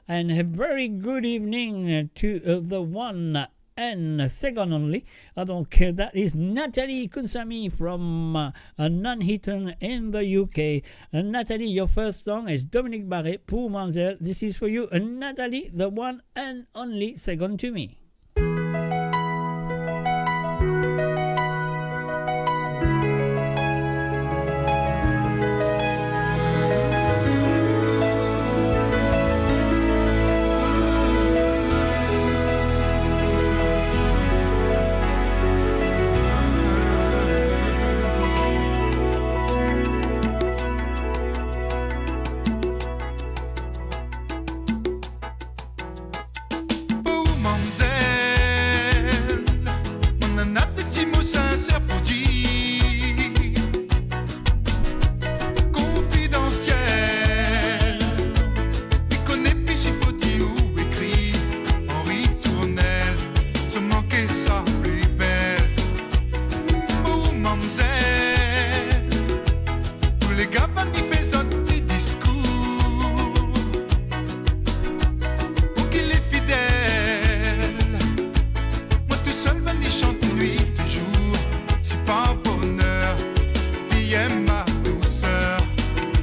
and a very good evening to, uh, the one and second only. Ah, donc, uh, that is Nathalie Kunsami from, uh, uh, Nuneaton in the U K. Uh, Nathalie, your first song is Dominique Barré pour Mamzelle. This is for you, uh, Nathalie, the one and only second to me. Pou ou, mamzel, mo ena de ti mo sinser pou dir. Konfidansiel, li kone pli si fode ou ekrir, an ritournel, so manke sa pli bel. Pou ou, mamzel, tou lega vann fer zot ti diskour. Ou ki le fidel, mwa tousel vann li sant nwit e zour. Si pa boner, vie ma douceur.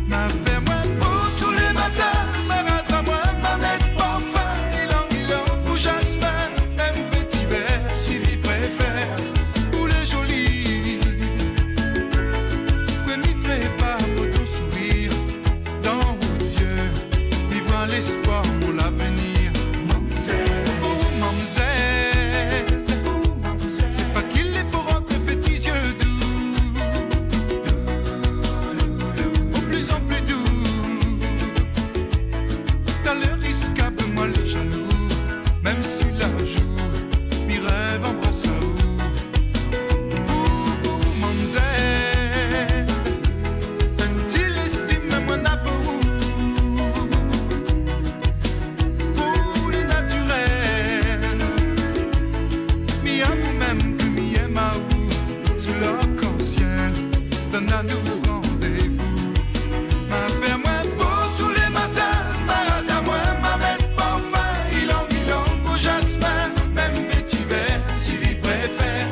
Mo fer mwa bo tou le matin, mo raz amwa, mo met parfin, ilang ilang pou zasmin, mem vetiver si li prefer. Ou le zoli, premie fer par pou ton sourir. Dans vos yeux, mi vwar lespwar, mon lavenir. Mamzel, oh mamzel, se pa ki le pou rant fetize dou, de plus en plus doux. Taler risk a mwa le zalou, mem si lazour, mi rev anbras ou. Pou, pou ou, mamzel, enn ti lestim mwa ena pou ou. Pou le natirel, mi avou mem ki mi em ou. Sou larkansiel, donn anou randevou. Mo fer mwa bo tou le matin, mo raz amwa, mo met parfin, ilang ilang pou zasmin, mem vetiver si li prefer.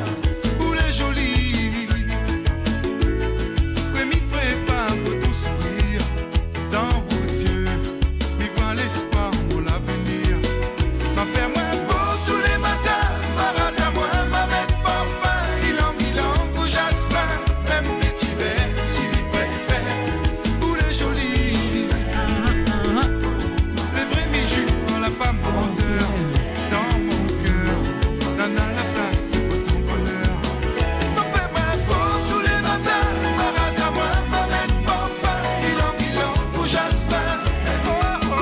Ou le zoli, premie fer par pou ton sourir. Dans vos yeux, mi vwar lespwar, mon lavenir. Mo fer mwa bo tou le matin, mo raz amwa, mo met parfin, ilang ilang pou zasmin, mem vetiver si li prefer. Ou le zoli, le vre mi zour, la pa manter. Dans mon cœur, nana laplas pou ton boner. Mo fer mwa bo tou le matin, mo raz amwa, mo met parfin, ilang ilang pou zasmin. Oh, oh, oh.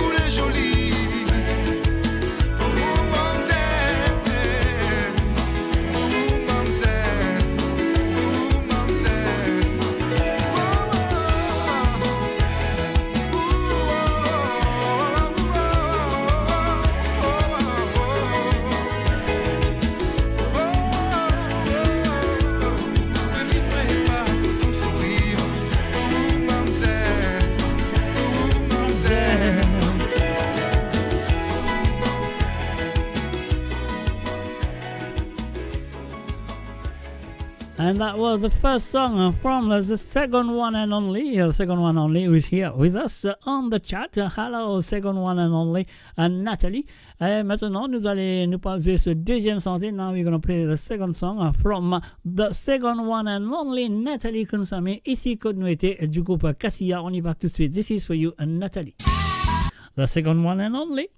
Ou le zoli, ou mamzel, ou mamzel, ou mamzel. Oh, oh, oh. And that was the first song, uh, from, uh, the second one and only. Uh, the second one only who is here with us, uh, on the chat. Uh, hello, second one and only, uh, Nathalie. Uh, maintenant, nous allons, nous allons jouer ce deuxième chantier. Now we're gonna play the second song, uh, from, uh, the second one and only Nathalie Kunsami, ici Côte Noire, du groupe Cassia. On y va tout de suite. This is for you, uh, Nathalie. The second one and only.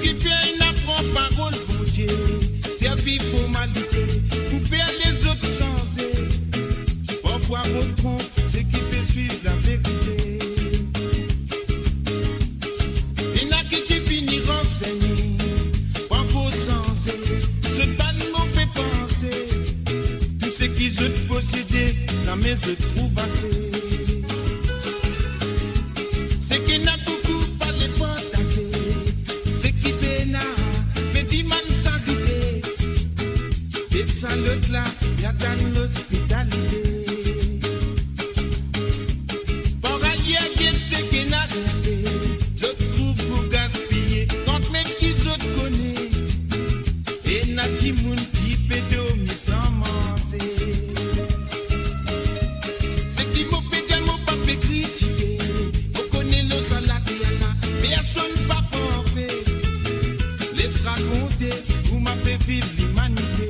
Kifer ena pran parol Bondie, servi formalite pou fer lezot sanze. Parfwa rod tronp seki pe swiv laverite. Ena ki ti fini ransegne, pa ankor sanze zot bann move panse. Tou seki zot posede, zame zot trouv ase. Seki ena boukou pale partaze, seki pena pe dimann sarite. Get sa lot la, li atann lospitalite. Par alyer, get seki ena rimpe, zot trouv pou gaspiye, kantmem ki zot kone ena dimoun ki pe dormi san manze. Seki mo pe dir, mo pa pe kritike, mo kone lor sa later la personn pa parfe. Les rakonte kouma pe viv limanite.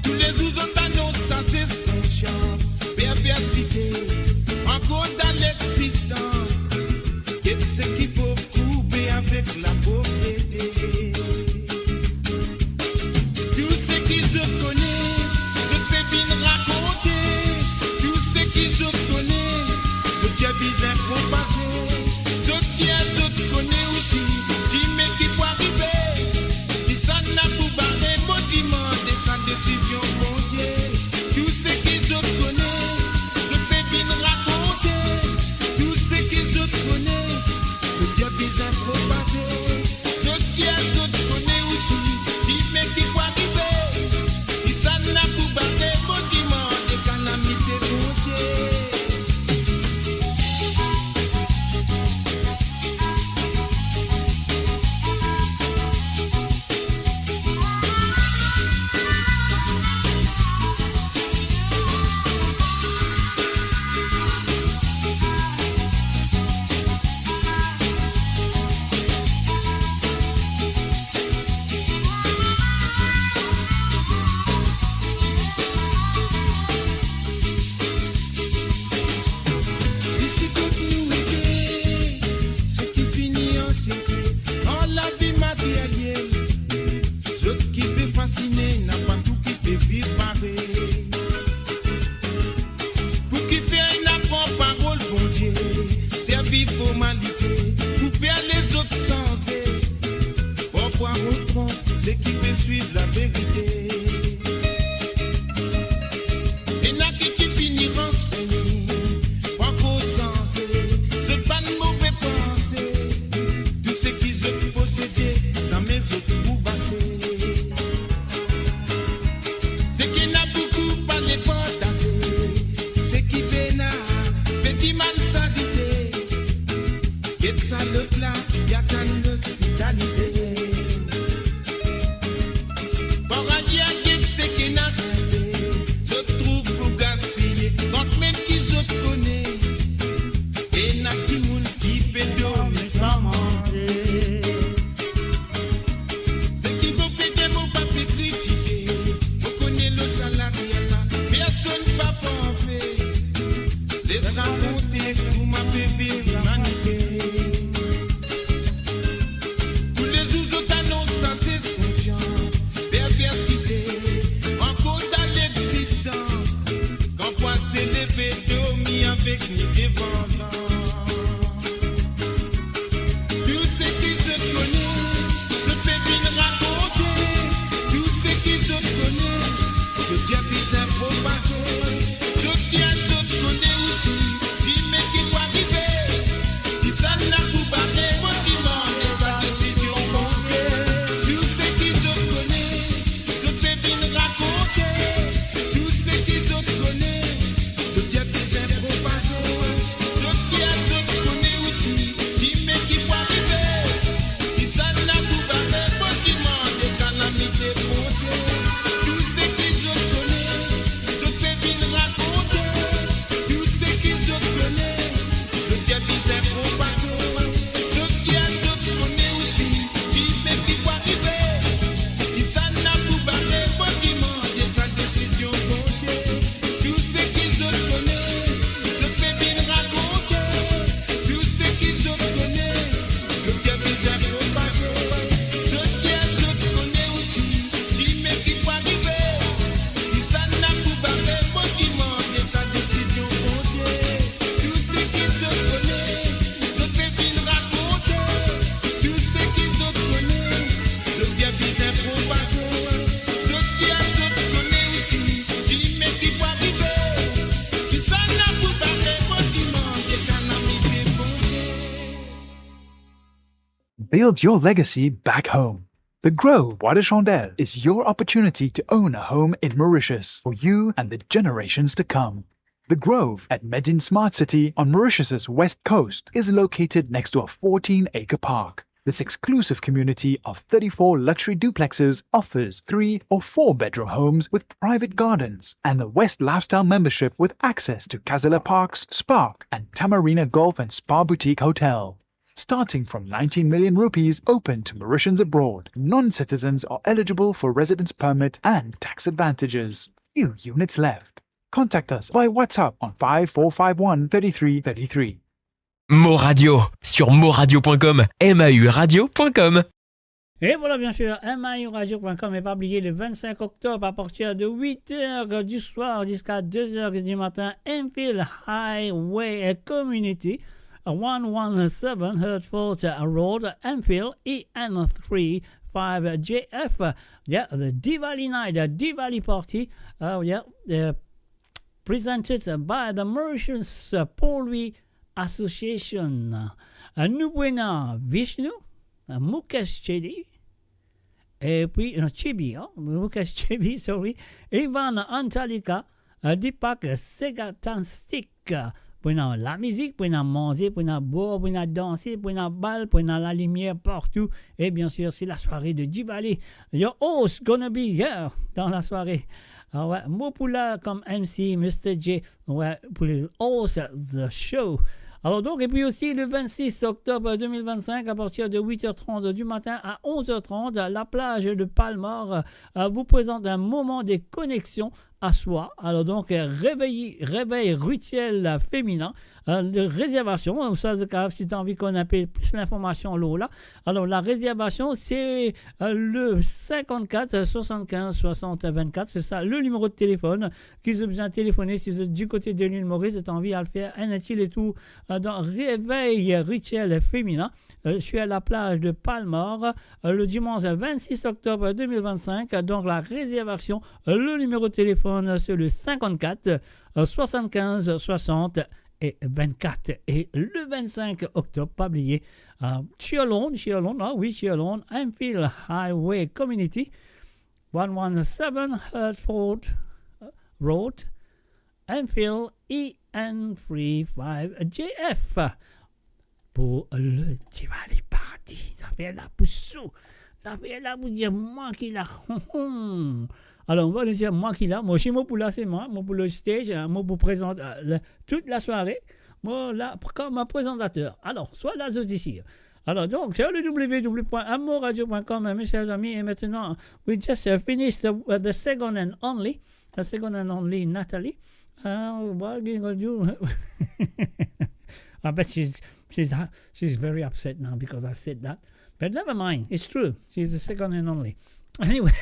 Toulezour zot anons sazes, konsians, perversite, ankor dan lexistans. Get seki pov kourbe avek lapovrete. Tou seki zot kone, zot pe vinn rakonte. Tou seki zot kone, zot dir bizin propaze. Zot dir zot kone osi dime ki pou arive. Kisannla pou bare, mo dimann sa desizion Bondie. Tou seki zot kone, zot pe vinn rakonte. Tou seki zot kone, zot dir bizin propaze. Zot dir zot kone osi dime ki pou arive. Kisannla pou bare, mo dimann kalamite Bondie. Isi kot nou ete, seki fini ansekre ar lavi materyel. Zot ki pe fasine, napa tou ki pe viv parey. Pou kifer ena pran parol Bondie, servi formalite pou fer lezot sanze. Parfwa rod tronp seki pe swiv laverite. Ena ki ti fini ransegne, pa ankor sanze zot bann move panse. Tou seki zot posede, zame zot trouv ase. Seki ena boukou pale partaze, seki pena pe dimann sarite. Get sa lot la, li atann lospitalite. Par alyer, get seki ena rimpe, zot trouv pou gaspiye, kantmem ki zot kone ena dimoun ki pe dormi san manze. Seki mo pe dir, mo pa pe kritike, mo kone lor sa later la personn pa parfe. Les rakonte kouma pe viv limanite. Toulezour Build your legacy back home. The Grove Bois de Chandelle is your opportunity to own a home in Mauritius for you and the generations to come. The Grove at Medin Smart City on Mauritius's west coast is located next to a fourteen-acre park. This exclusive community of thirty-four luxury duplexes offers three or four bedroom homes with private gardens and the West Lifestyle membership with access to Casella Parks, Spark, and Tamarina Golf and Spa Boutique Hotel. Starting from nineteen million rupees, open to Mauritians abroad, non-citizens are eligible for residence permit and tax advantages. Few units left. Contact us by WhatsApp on five four five one thirty-three thirty-three. Mo Radio, sur moradio point com, M A U radio point com. Et voilà, bien sûr, M A U radio point com. Et pas oublier, le vingt-cinq octobre, à partir de huit heures du soir jusqu'à deux heures du matin, Enfield Highway Community, one one seven Hertford Road, Enfield, E N three five J F. Yeah, the Diwali night, the Diwali party. Uh, yeah, uh, presented by the Mauritius, uh, Poultry Association. Uh, nou pou ena Vishnu, uh, Mukesh Chedi, epi, non, Chibi, hein, Mukesh Chibi, sorry, Ivan Antalika, uh, Deepak Segatastik, uh, pou ena lamizik, pou ena manze, pou ena bwar, pou ena danse, pou ena bal, pou ena lalimier partou. Et bien sûr, c'est la soirée de Diwali. Your host gonna be here dans la soirée. Ah ouais, Mopoula comme M C, Mister J, ouais, pour le host the show. Alors donc, et puis aussi le vingt-six octobre deux mille vingt-cinq, à partir de huit heures trente du matin à onze heures trente, la plage de Palmar, euh, vous présente un moment de connexion à soi. Alors donc, euh, réveil, réveil rituel féminin, euh, de réservation, hein, ça, c'est grave, si t'as envie qu'on appelle plus l'information, là, là. Alors, la réservation, c'est, euh, le cinquante-quatre soixante-quinze soixante vingt-quatre, c'est ça, le numéro de téléphone. Ki zot bizin telefone, si zot du côté de l'île Maurice, zot anvi al fer enn ti letour, euh, dan Réveil Rituel Féminin, euh, sur la plage de Palmar, euh, le dimanche vingt-six octobre deux mille vingt-cinq. Donc, la réservation, euh, le numéro de téléphone, c'est le cinquante-quatre, euh, soixante-quinze soixante et vingt-quatre. Et le vingt-cinq octobre, pas oublier, euh, Chirlonde, Chirlonde, ah oui, Chirlonde, Enfield Highway Community, one one seven Hertford Road, Enfield, E N three five J F. Pour le Diwali party, zafer la pou sou, zafer la pou dir, mwa ki la. Alors, on va le dire, mwa ki la. Moi aussi, mo pou la, c'est moi. Mo pou le stage, hein, mo pou prezant, euh, le, toute la soirée. Moi, là, comme un présentateur. Alors, soit là, zot isi. Alors, donc, sur le w w w point amoradio point com, hein, mes chers amis, et maintenant, we just, uh, finished the, uh, the second and only, the second and only Nathalie. Uh, what are you gonna do? I bet she's, she's, she's very upset now because I said that. But never mind, it's true. She's the second and only. Anyway.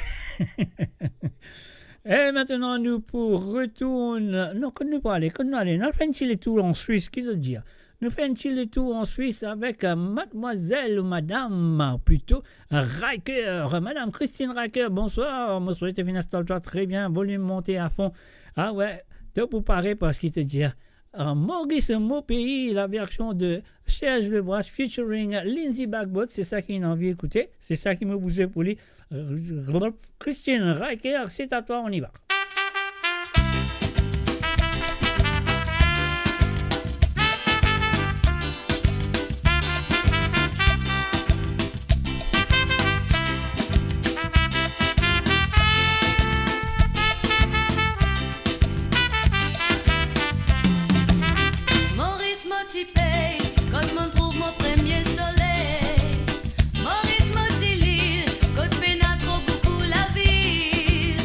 E aster, nou pou retourn, non, kot nou pou ale, kot nou ale? Nou al fer enn ti letour an Swis, ki zot dir? Nou fer enn ti letour an Swis avek, euh, mademoiselle ou madame, plito, Riker, Madame Christine Riker, bonsoir, mo swete to finn instal twa tre bien, volim monte a fon. Ah ouais, to pou pare parski to dir, euh, Maurice, mon pays, la version de Serge Lebois featuring Lindsay Bagbot, se sa ki nou anvi ekoute, se sa ki mo bouze pou li. Euh, Christine Riker, c'est à toi, on y va. Maurice, mo ti pei, kot mo trouv mo premie soley. Maurice, mo ti lil, kot pena tro boukou lavil.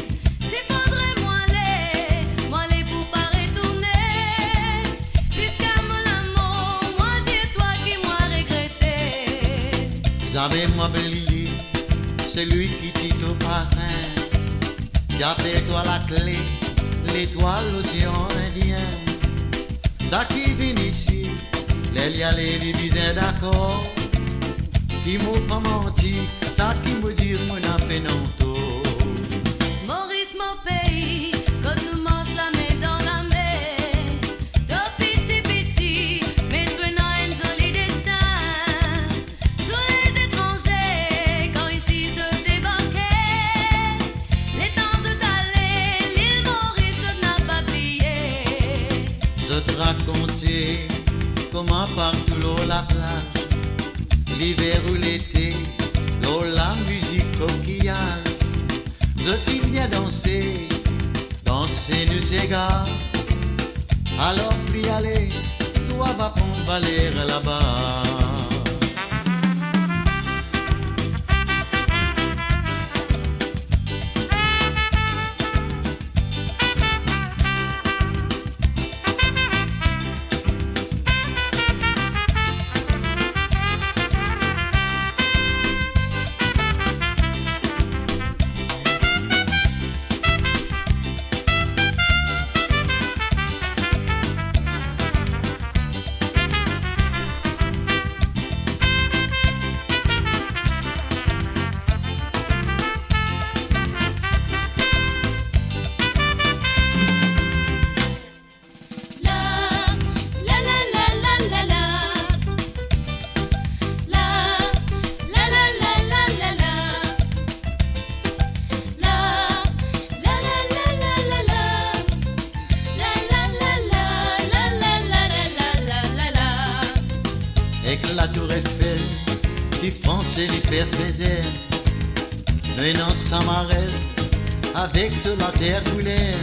Si fodre mo ale, mo ale pou pa retourne. Ziska mo lamor, mo dir twa ki mo regrete. Zame mo bliye selwi ki ti to parenn. Ti apel twa lakle letwal Losean Indien. Sa ki vinn isi, ler li ale, li bizin dakor. Ki mo pa manti, sa ki mo dir, mo napa pena tor. Maurice, mo pei, kot nou mars lame dan lame. Depi piti piti, me to ena enn zoli destin. Tou le Liver ou lete, lor lamizik kokiyaz, zot finn bien danse, danse nou sega. Alor pli ale, twa va pran valer laba. Ek la Tour Eiffel, ti Franse li fer fezer, nou ena Samarel avek so later kouler.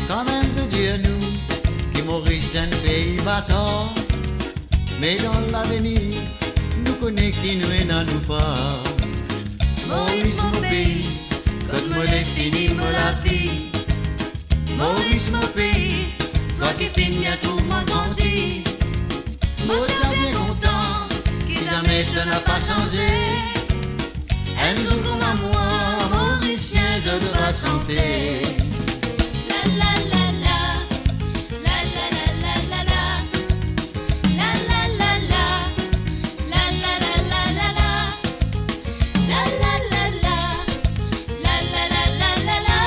Kanmem zot dir nou ki Moris enn pei batar, me dan lavenir, nou kone ki nou ena nou par. Moris mo pei, kot mo le fini mo lavi. Moris mo pei, twa ki finn bien trouv mwa grandi. Mo ti a bien kontan ki zame to napa sanze. Enn zour kouma mwa, Morisien zot va sante. La, la, la, la. La, la, la, la. La, la, la, la. La, la, la, la. La, la, la, la. La, la, la, la.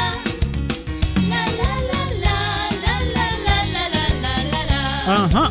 Aha.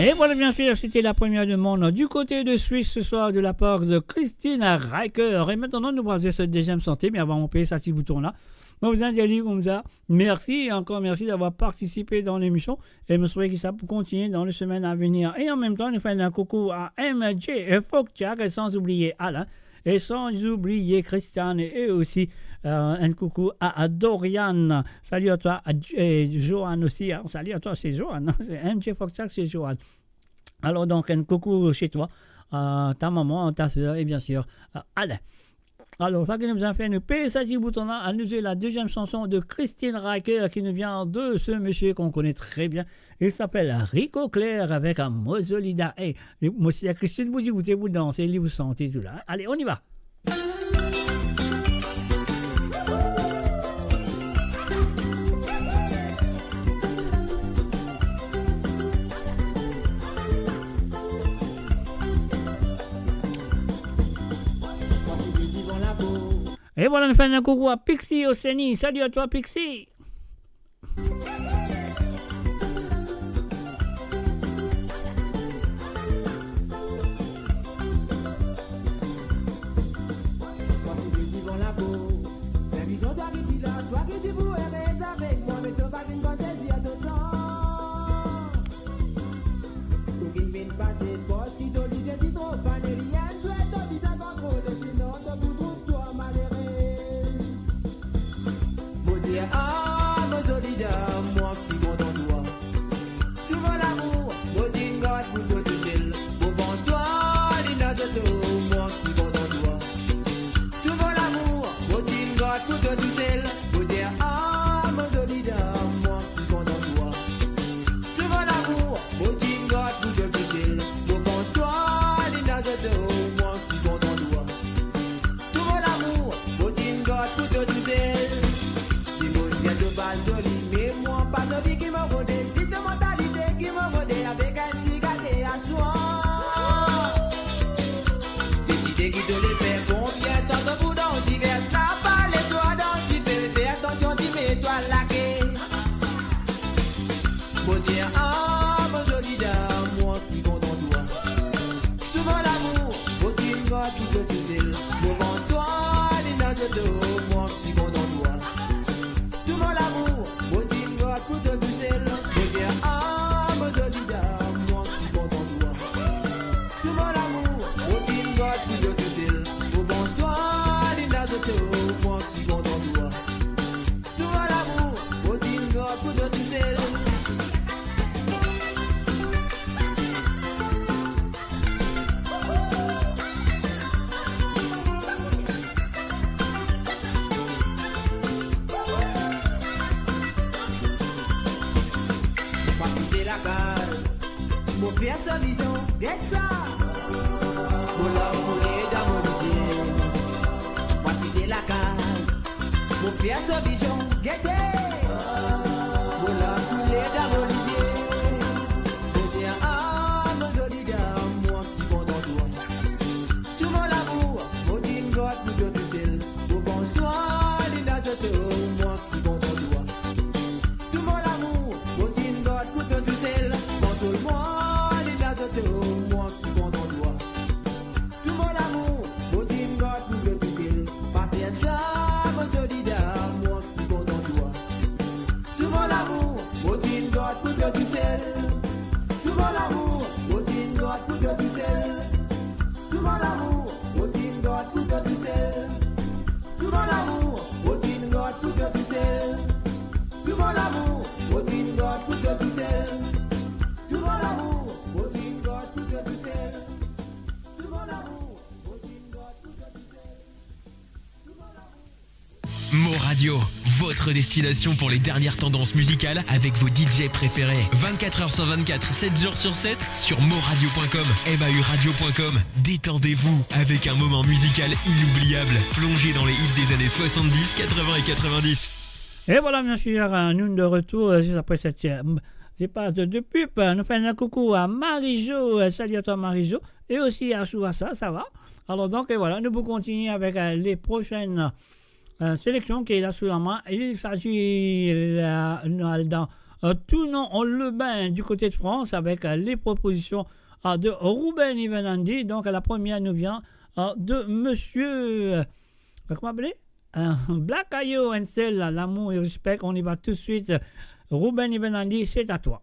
Et voilà, bien sûr, c'était la première demande du côté de Suisse ce soir de la part de Christine Riker. Et maintenant, nou pral zwe so deziem sante, me avan mo peye sa ti bouton la, mo bizin dir li koumsa, mersi, ankor mersi d'avoir participe dan lemision. E mo swete ki sa pou kontigne dan le semaine à venir. E an mem tan, nou fer enn koukou a M J Fokchak, e san oubliye Alain, e san oubliye Christiane, e osi, euh, enn koukou a, a Dorian. Salut à toi, à J-, e Johan osi, hein. Salut à toi, c'est Johan, hein. C'est M J Fokchak, c'est Johan. Alors donc, enn koukou chez toi, euh, ta maman, ta sœur, et bien sûr, euh, Alain. Alors, sa ki nou bizin fer, nou peye sa ti bouton la, anou zwe la deuxième chanson de Christine Riker qui nous vient de ce monsieur qu'on connaît très bien. Il s'appelle Rico Clair avec Mozolida. E, e, mo sir Christine pou dir ou te pou danse, li pou sante tou la. Allez, on y va. E voilà, nou fer enn koukou a Pixie Oseni. Salut à toi, Pixie. Ou finn vinn pase pos ki to lizie ti tro fane, li enn swet to bizin kontrole, sinon to pou trouv twa malere. Mo dir, ah, mo zoli dam, mwa ki kontan twa. Tou mo lamour, mo ti gard pou twa tousel. Mo pans twa, li ena zoto, mwa ki kontan twa. Tou mo lamour, mo ti gard pou twa tousel. Mo dir, ah, mo zoli dam, mwa ki kontan twa. Tou mo lamour, mo ti gard pou twa tousel. Mo pans twa, li ena zoto, mwa ki kontan twa. Tou mo lamour, mo ti gard pou twa tousel. Si mo dir to pa zoli, me mwa pa zoli ki mo rode, si to mantalite ki mo rode avek enn ti gate aswar. Deside ki to le fer konbien tan to pou dan divers, napa lezwa dan dife, fer atansion ti met twa lake. Mo dir, ah, mo zoli dam, mwa ki kontan twa. Tou mo lamour, mo ti gard pou twa tousel. Mo pans twa, li ena zoto, mwa ki kontan twa. Tou mo lamour, mo ti gard pou twa tousel. Mo fer so vizion, get sa. Mo larm koule dan mo lizie. Mwa si se lakaz. Mo fer so vizion, gete. Mo larm koule dan mo lizie. Mo dir, ah, mo zoli dam, mwa ki kontan twa. Tou mo lamour, mo ti'nn gard pou twa tousel. Mo pans twa, Linda Toto, mwa ki kontan twa. Tou mo lamour, mo ti'nn gard pou twa tousel. Konsol mwa, Linda Toto, mwa ki kontan twa. Tou mo lamour, mo ti'nn gard pou twa tousel. Pa fer sa, mo zoli dam, mwa ki kontan twa. Tou mo lamour, mo ti'nn gard pou twa tousel. Tou mo lamour, mo ti'nn gard pou twa tousel. Tou mo lamour, mo ti'nn gard pou twa tousel. Tou mo lamour, mo ti'nn gard pou twa tousel. Tou mo lamour, mo ti'nn gard pou twa tousel. Tou mo lamour, mo ti'nn gard pou twa tousel. Tou mo lamour, mo ti'nn gard pou twa tousel. Tou mo lamour. Mo Radio, votre destination pour les dernières tendances musicales avec vos D J préférés. Vingt-quatre heures sur vingt-quatre, sept jours sur sept, sur moradio point com, M A U radio point com. Détendez-vous avec un moment musical inoubliable, plongé dans les hits des années soixante-dix, quatre-vingts et quatre-vingt-dix. E vwala, bien sir, euh, nou de retour, euh, zis apre set, euh, m-, se pa de, de pub, euh, nou fer enn koukou a Marie-Jo, euh, salut à toi Marie-Jo, e osi a Souasa, ça va? Alors donc, euh, voilà, nou pou kontinie avek, euh, les prochaines, euh, sélections ki la sou la main. Il s'agit, euh, dans, euh, Tournons le bain du côté de France avec, euh, les propositions, euh, de Ruben Ivenandi. Donc, la première nous vient, euh, de monsieur, euh, comment appeler? Euh, Black Ayo and Sel, L'amour et respect. On y va tout de suite. Ruben Ivenandi, c'est à toi.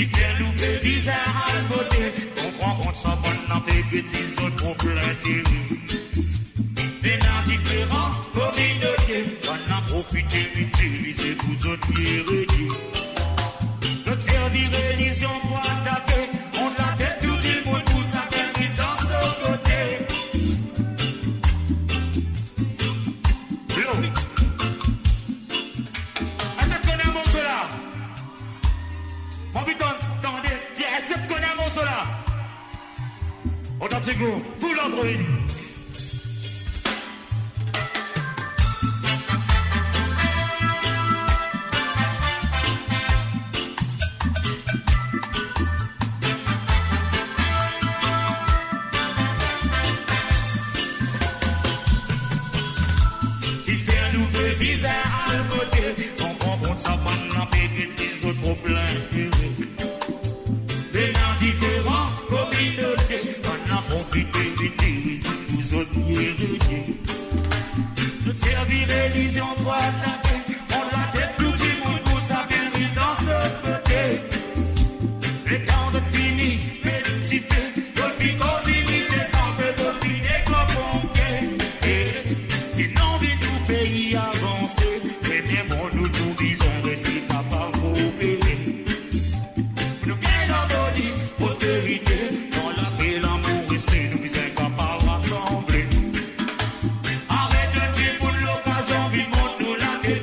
Kifer nou pe bizin al vote, konpran kont sa bann la pe get zot problem. Pena diferan kominote, bann la profite vinn divize pou zot pie renie. Zot servi relizion pou atake, mont latet tou dimoun pou sakenn ris dan so kote. Yo. Eski zot konn morso la? Mo anvi tann, tande, eski zot konn morso la? Otantik group, pull up, Roy. Kifer nou pe bizin al vote, konpran kont sa bann la pe get zot problem. Pena diferan kominote, bann la profite vinn divize pou zot pie renie. Zot servi relizion pou atake, mont latet tou dimoun pou sakenn ris dan so kote. Letan zot fini met dife, zot finn koz inite, sanse zot finn dekonponke. E, si nou anvi nou pei avanse, ebien bon, nou tou bizin resi kapav koopere. Pou nou gagn larmoni, prosperite, dan lape, lamour, respe, nou bizin kapav rasanble. Aret donn dimoun lokazion vinn mont nou latet,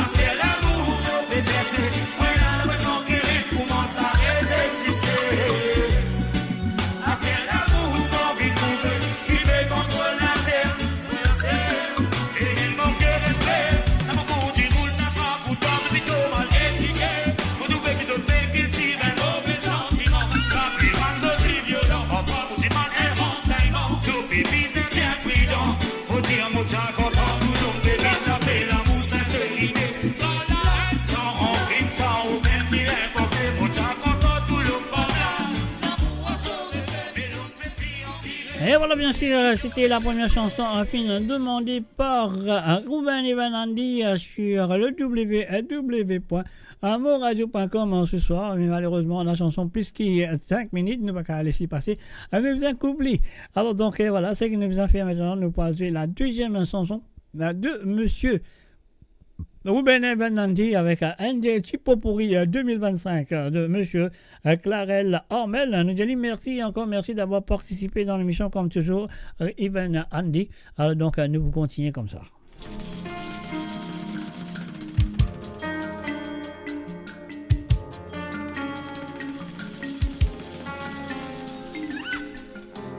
Aster lamour mo pe serse, mo ena linpresion ki li koumans aret existe. Aster lamour mo anvi trouve, ki pe kontrol later, mo serye, ki vinn mank respe. Ena boukou dimoun, ena boukou dimoun, zot plito mal edike. Mo trouve ki zot pe kiltir enn move santiman. Sa ki rann zot pli violan, parfwa pou dimann enn ransegnman. Zot pe bizin bien pridan. Mo dir mo ti a kontan tou dimoun pe vinn lape lamour sinserite, san laenn, san rankin, san okenn vilen panse. Mo ti a kontan tou dimoun pase. Et voilà, bien sûr, euh, c'était la première chanson, euh, fine demandée par, euh, Ruben Even Andy, euh, sur le W W W point amourradio point com, euh, ce soir. Mais malheureusement, la chanson plus que, euh, cinq minutes, nou pa kav les pase. Euh, nou bizin koup li. Alors donc, euh, voilà, seki nou bizin fer aster, nou pou al zwe la deuxième chanson, euh, de monsieur Ruben Even Andy avec, euh, un des petits pots pourris, euh, deux mille vingt-cinq, euh, de monsieur, euh, Clarel Armel. Nous disons merci encore, merci d'avoir participé dans l'émission comme toujours, euh, Even Andy. Euh, donc, euh, nous continuons comme ça.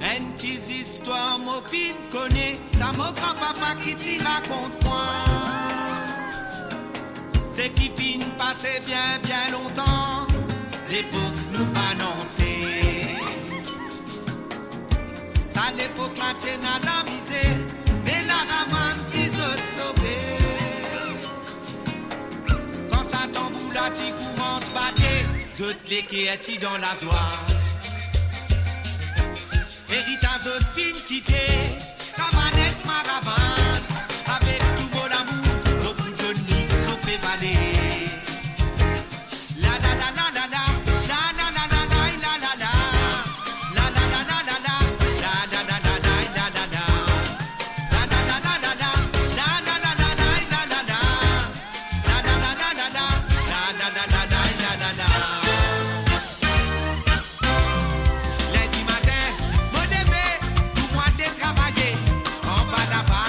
Enn ti zistwar mo finn kone, sa mo granpapa ki ti rakont mwa. Seki finn pase bien, bien lontan, lepok nou pa nanse. Sa lepok la ti ena lamizer, me laravann ti zot sove. Kan sa tanbour la ti koumans bate, zot leker ti dan lazwa. Eritaz zot finn kite, kamanet maravann, avek tou mo lamour, mo pou donn li so pe vale. Lindi matin, mo leve, pou mwa ale travaye. Anba laba,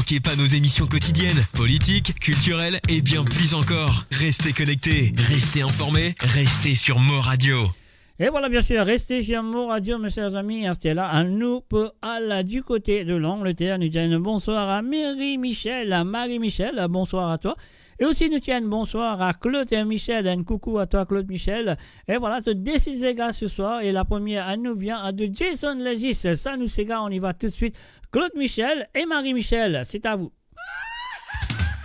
Manquez pas nos émissions quotidiennes, politiques, culturelles et bien plus encore. Restez connectés, restez informés, restez sur Mo Radio. Et voilà, bien sûr, restez sur Mo Radio, mes chers amis. Aster la, anou pou al du côté de l'Angleterre. Nou dir bonsoir à Marie-Michel, à Marie-Michel, bonsoir à toi. E osi nou dir bonsoir à Claude Michel, un coucou à toi Claude Michel. Et voilà, zot de sega ce soir. Et la première, elle nous vient de Jason Legis. Sa nou sega, on y va tout de suite. Claude Michel et Marie-Michel, c'est à vous.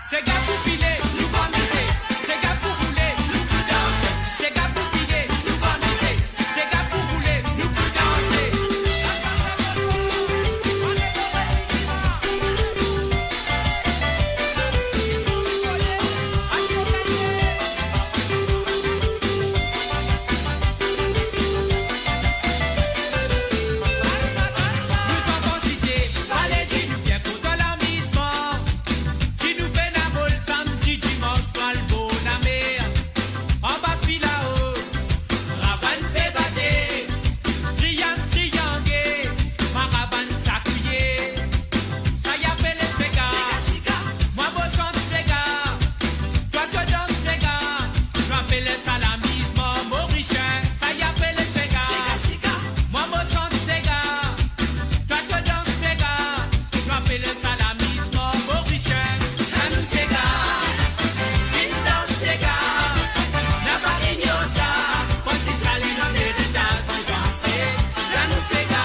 Sega pou pile, nou pou amize. Sega pou roule, nou pou danse. Sega pou pile, nou pou amize. Sega pou roule, nou pou danse. Nou zanfan site, pale di nou bien kontan lamizman. Si nou pena rol samdi, dimans, nou al bor lamer. Anba filao, ravann pe bate, triang, triange, maravann sakouye. Sa y apele sega. Mwa mo sant sega, twa to dans sega. Nou apele sa lamizman morisien. Sa y apele sega. Mwa mo sant sega, twa to dans sega. Nou apele sa lamizman morisien. Sa nou sega, vinn dans sega. Na pa ignor sa, parski sa li nou leritaz nou danse. Sa nou sega,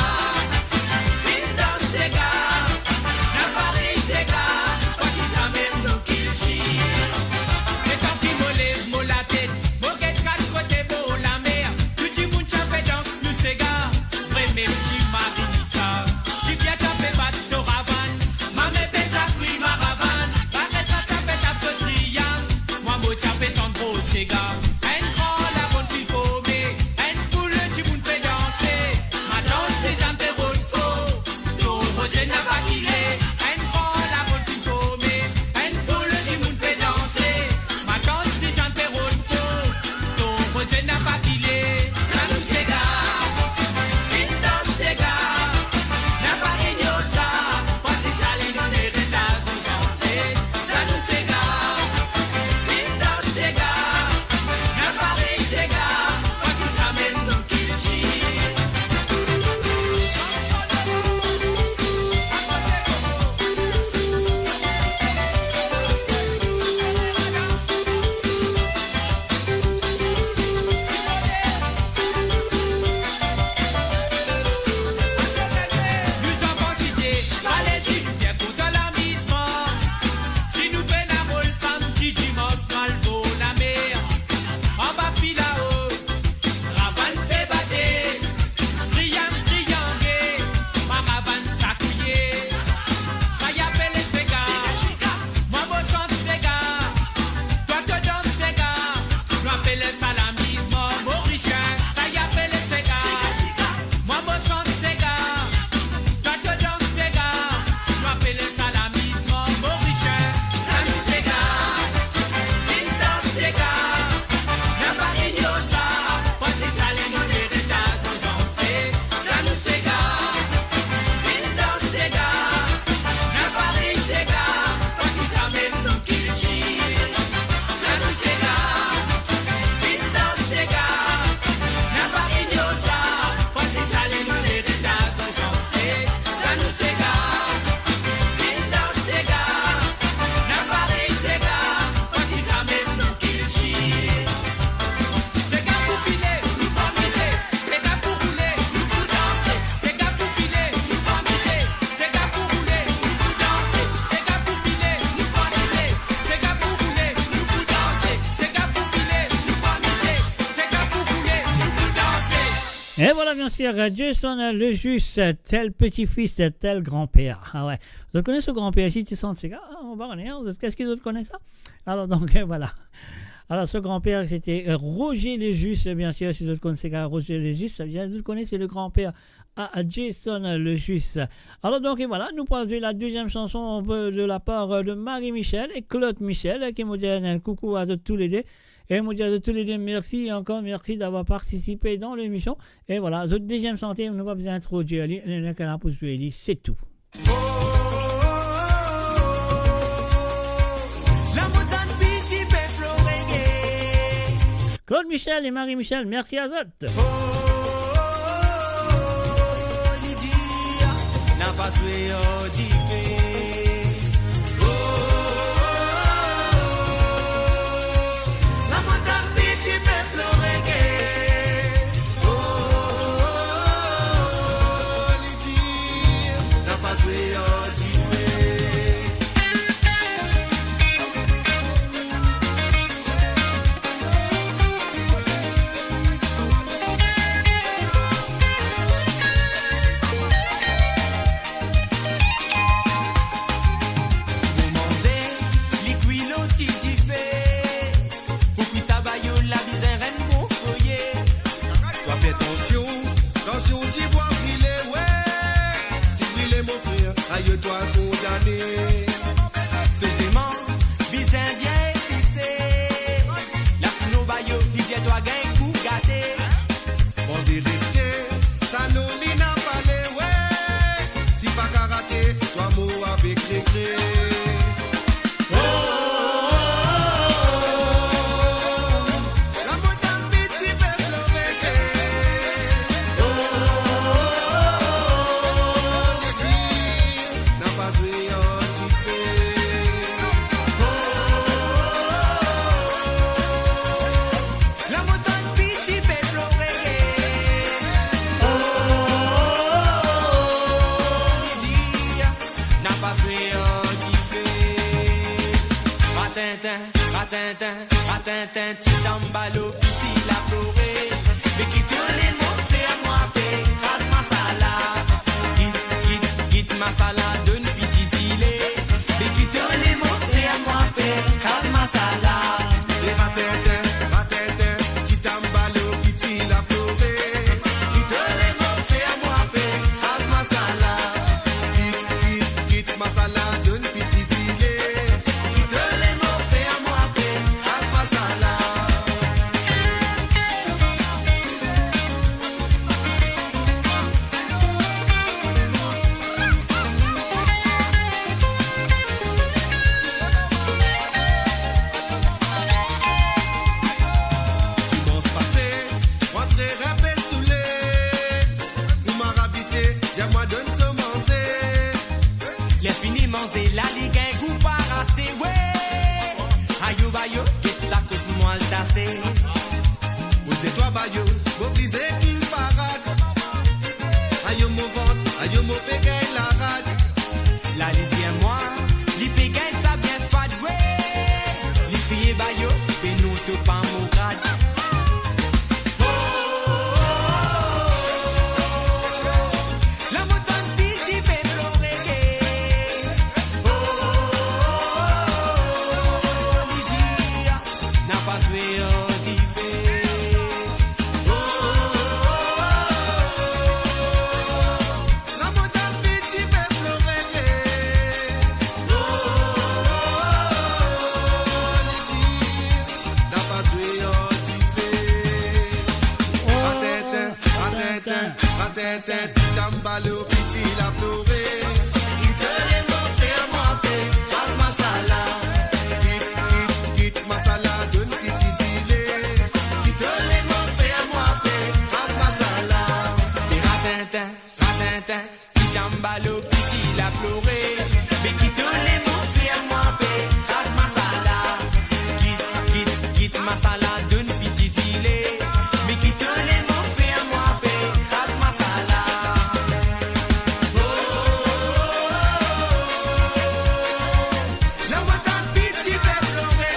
vinn dans sega. Na pa ri sega, parski sa mem nou kiltir. Letan ki mo lev mo latet, mo get kat kote bor lamer, tou dimoun ti ape dans nou sega. Vremem ti mari sa, ti bien ti ape bat so ravann, mame pe sakwi maravann, baret sa ti ape tap so triang, mwa mo ti ape sant bor sega. Enn gran lagonn finn forme, enn boul dimoun pe danse, matant Sizann pe rod for, Ton Rozenn na pa kile, enn gran lagonn finn forme, enn boul dimoun pe danse, matant Sizann pe rod for, Ton Rozenn na pa kile. Sa nou sega, vinn dans sega, na pa ignor sa, parski sa li nou leritaz nou danse. Sa nou sega, vinn dans sega, na pa ri sega, parski sa mem nou kiltir. Nou zanfan site, pale di nou bien kontan lamizman. Si nou pena rol samdi, dimans, nou al bor lamer. Anba filao, ravann pe bate, triang, triange, maravann sakouye. Sa y apele sega. Mwa mo sant sega, twa to dans sega. Nou apele sa lamizman morisien. Sa y apele sega. Mwa mo sant sega, twa to dans sega. Nou apele sa lamizman morisien. Sa nou sega, vinn dans sega. Na pa ignor sa, parski sa li nou leritaz nou danse. Sa nou sega, vinn dans sega. Na pa ri sega, parski sa mem nou kiltir. Sa nou sega, vinn dans sega. Na pa ignor sa, parski sa li nou leritaz nou danse. Sa nou sega, vinn dans sega. Na pa ri sega, parski sa mem nou kiltir. Sega pou pile, nou pou amize. Sega pou roule, nou pou danse. Sega pou pile, nou pou amize. Sega pou roule, nou pou danse. Sega pou pile, nou pou amize. Sega pou roule, nou pou danse. Sega pou pile, nou pou amize. Sega pou roule, nou pou danse. Et voilà, bien sûr, Jason Legis, tel petit-fils, tel grand-père. Ah ouais. Zot kone so granper si ti sant sega? Ah, mo pa kone, hein. Zot, eski zot kone sa? Alors, donc, euh, voilà. Alors, so granper, se ti, euh, Roger Legis, bien sûr, si zot kone sega Roger Legis, sa vedir zot kone se le granper a, a Jason Legis. Alors, donc, et voilà, nou pou al zwe la deuxième chanson, euh, de la part, euh, de Marie-Michel et Claude Michel, euh, ki mo dir enn koukou a zot toulede. E mo dir a zot toulede mersi ankor, mersi d'avoir partisipé dans l'émission. E voilà, zot deuxième santé, nou pa bizin introdir li, nou ena ki la pou zwe li, se tou. Michel e Marie Michel, mersi a zot. Oh, oh, oh, oh, li dir, na pa zwe ar dife. Oh, oh, oh, oh, oh, lamontann piti pe plore. Oh, oh, oh, oh, oh, li dir, na pa zwe ar dife. Mo manze, li kwi lor ti dife. Pou kwi sa bayo la bizin enn bon foye. Twa fer tansion, tansion dibwa brile, we. Si brile, mo frer, ayo twa kondane. Sezeman, bizin bien epise. Lasinon bayo, li dir twa gagn gou gate. Manze reste, sa non li na pale, we. Si pa karate, twa mor avek regre. Oh, oh, oh, oh, oh. Lamontann piti pe plore. Oh, oh, oh, oh, oh, oh. Li dir, na pa zwe ar dife. Oh, oh, oh, oh, oh. Lamontann piti pe plore. Oh, oh, oh, oh, oh. Li dir, na pa zwe ar dife. Ratintin, ratintin, ratintin, ti tanbalo piti la plore. Me ki to lemon fer mwa pe kraz masala. Kit, kit, kit masala, donn piti dile. Me ki to lemon fer mwa pe kraz masala. E ratintin, ratintin, ti tanbalo piti la plore. Ki to lemon fer mwa pe kraz masala. Kit, kit, kit masala, donn piti dile. Ki to lemon fer mwa pe kraz masala. Dimans pase, mwa tre inpe soule. Kouma abitie, dir mwa donn so manze. Ler fini manze la, li gagn gou parase, we. Ayo bayo, get sa kot mwa al tase. Mo dir twa bayo, mo oblize kil parad. Ayo mo vant, ayo mo pe gagn larad. La li dir mwa, li pe gagn sa bien fad, we. Li kriye bayo, be non to pa mo rad. Lamontann piti pe plore. Oh, li dir, na pa zwe ar dife. Oh, lamontann piti pe plore. Oh, li dir, na pa zwe ar dife. Ratintin, ratintin, ratintin, ti tanbalo piti la plore. Ki to lemon fer mwa pe kraz masala. Kit, kit, kit masala, donn piti dile. Ki to lemon fer mwa pe kraz masala. E ratintin, ratintin, ti tanbalo piti la plore. Me ki to lemon fer mwa pe kraz masala. Kit, kit, kit masala, donn piti dile. Me ki to lemon fer mwa pe kraz masala. Oh, oh, oh, oh, oh. Lamontann piti pe plore.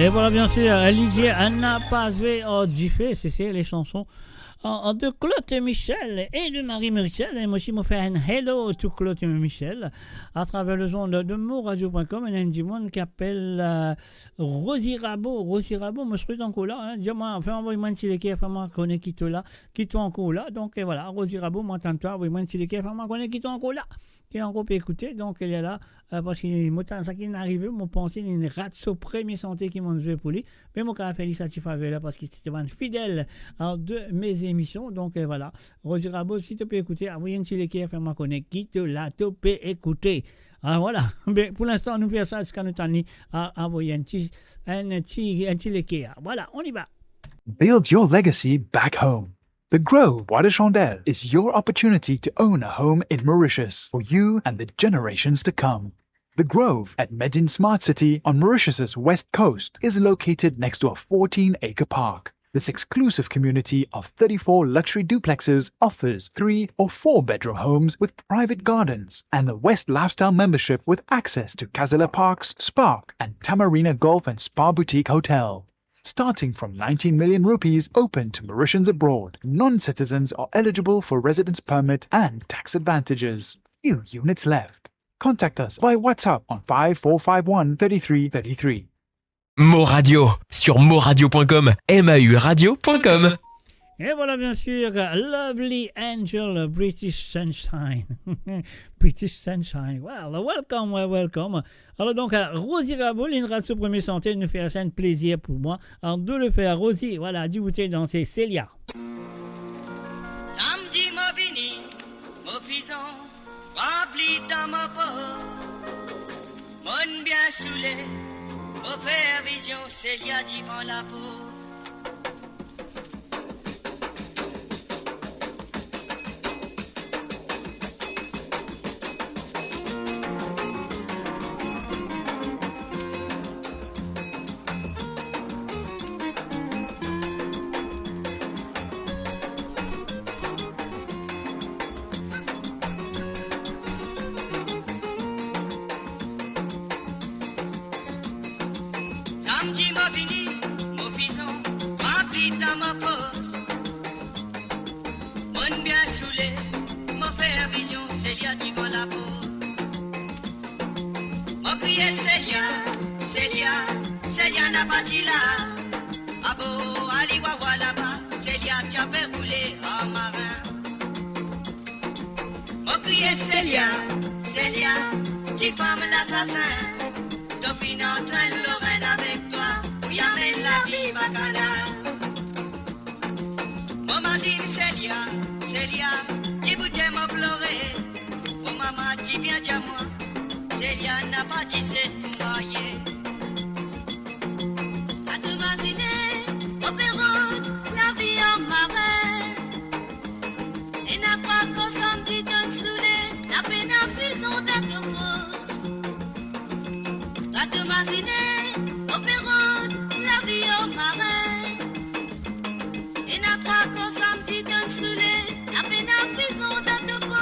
Et voilà, bien sûr, Lydia Anna Pazwe en dife, se, se les chansons, euh, de Claude Michel et de Marie Michel. Et moi aussi, je fais un hello to Claude Michel à travers le son de, de moradio point com. Il y a une dimoun ki apel, euh, Rosie Rabot. Rosie Rabot, mo swete ankor la, hein. Dir mwa, fer mwa, avoy mwa enn ti like, fer mwa kone ki to la, ki to ankor la. Donk, euh, voilà, Rosie Rabot, mo atann twa, avoy mwa enn ti like, fer mwa kone ki to ankor la, ki ankor pe ekoute. Donk, li la, euh, parski mo tann sa ki finn arive, mo panse li rat so premie sante ki mo'nn zwe pou li. Me mo kapav fer li sa ti faver la, parski se ti bann fidel, euh, de mes émissions. Donk, euh, voilà. Rosie Rabot, si to pe ekoute, avoy enn ti like, fer mwa kone ki to la, to pe ekoute. Ah, voilà. Be, pou linstan, nou fer sa ziska nou tann li a, avoy enn ti, enn ti, enn ti like. Voilà, on y va. Build your legacy back home. The Grove Bois de Chandelle is your opportunity to own a home in Mauritius for you and the generations to come. The Grove at Medin Smart City on Mauritius's west coast is located next to a fourteen-acre park. This exclusive community of thirty-four luxury duplexes offers three or four bedroom homes with private gardens and the West Lifestyle membership with access to Casella Parks, Spark, and Tamarina Golf and Spa Boutique Hotel. Starting from nineteen million rupees, open to Mauritians abroad, non-citizens are eligible for residence permit and tax advantages. Few units left. Contact us by WhatsApp on five four five one thirty-three thirty-three. Mo Radio, sur moradio point com, M A U radio point com. Et voilà, bien sûr, Lovely Angel, British Sunshine. British Sunshine. Well, welcome, well, welcome. Alors donc, euh, Rosie Rabot, li inn rant so premie sante, nou fer sa enn plezir pou mwa. Alors, nou le fer, Rosie, voilà, dibout danse, Célia. Samdi mo vini, mo fizon, pran pli dan mo po. Mo'nn bien soule, mo fer vizion, Célia divan laport. Samdi mo vini, mo fizon, pran pli dan mo pos. Mo'nn bien soule, mo fer vizion, Célia divan laport. Mo kriye, Célia, Célia, Célia napa ti la. Abo, ali wawa laba, Célia ti ape roule an marin. Mo kriye, Célia, Célia, tifam lasasin. To finn antrenn Lorraine avek twa, pou amenn lavi bakanal. Mo mazinn Célia, Célia, dibout mo plore. Mo mama ti bien dir mwa, Célia napa ti set pou marye. Ato mazine, mo pe rod lavi an marin. Ena trwa koz samdi to'nn soule, lapena fizon dan to pos. Ato mazine, mo pe rod lavi an marin. Ena trwa koz samdi to'nn soule, lapena fizon dan to pos.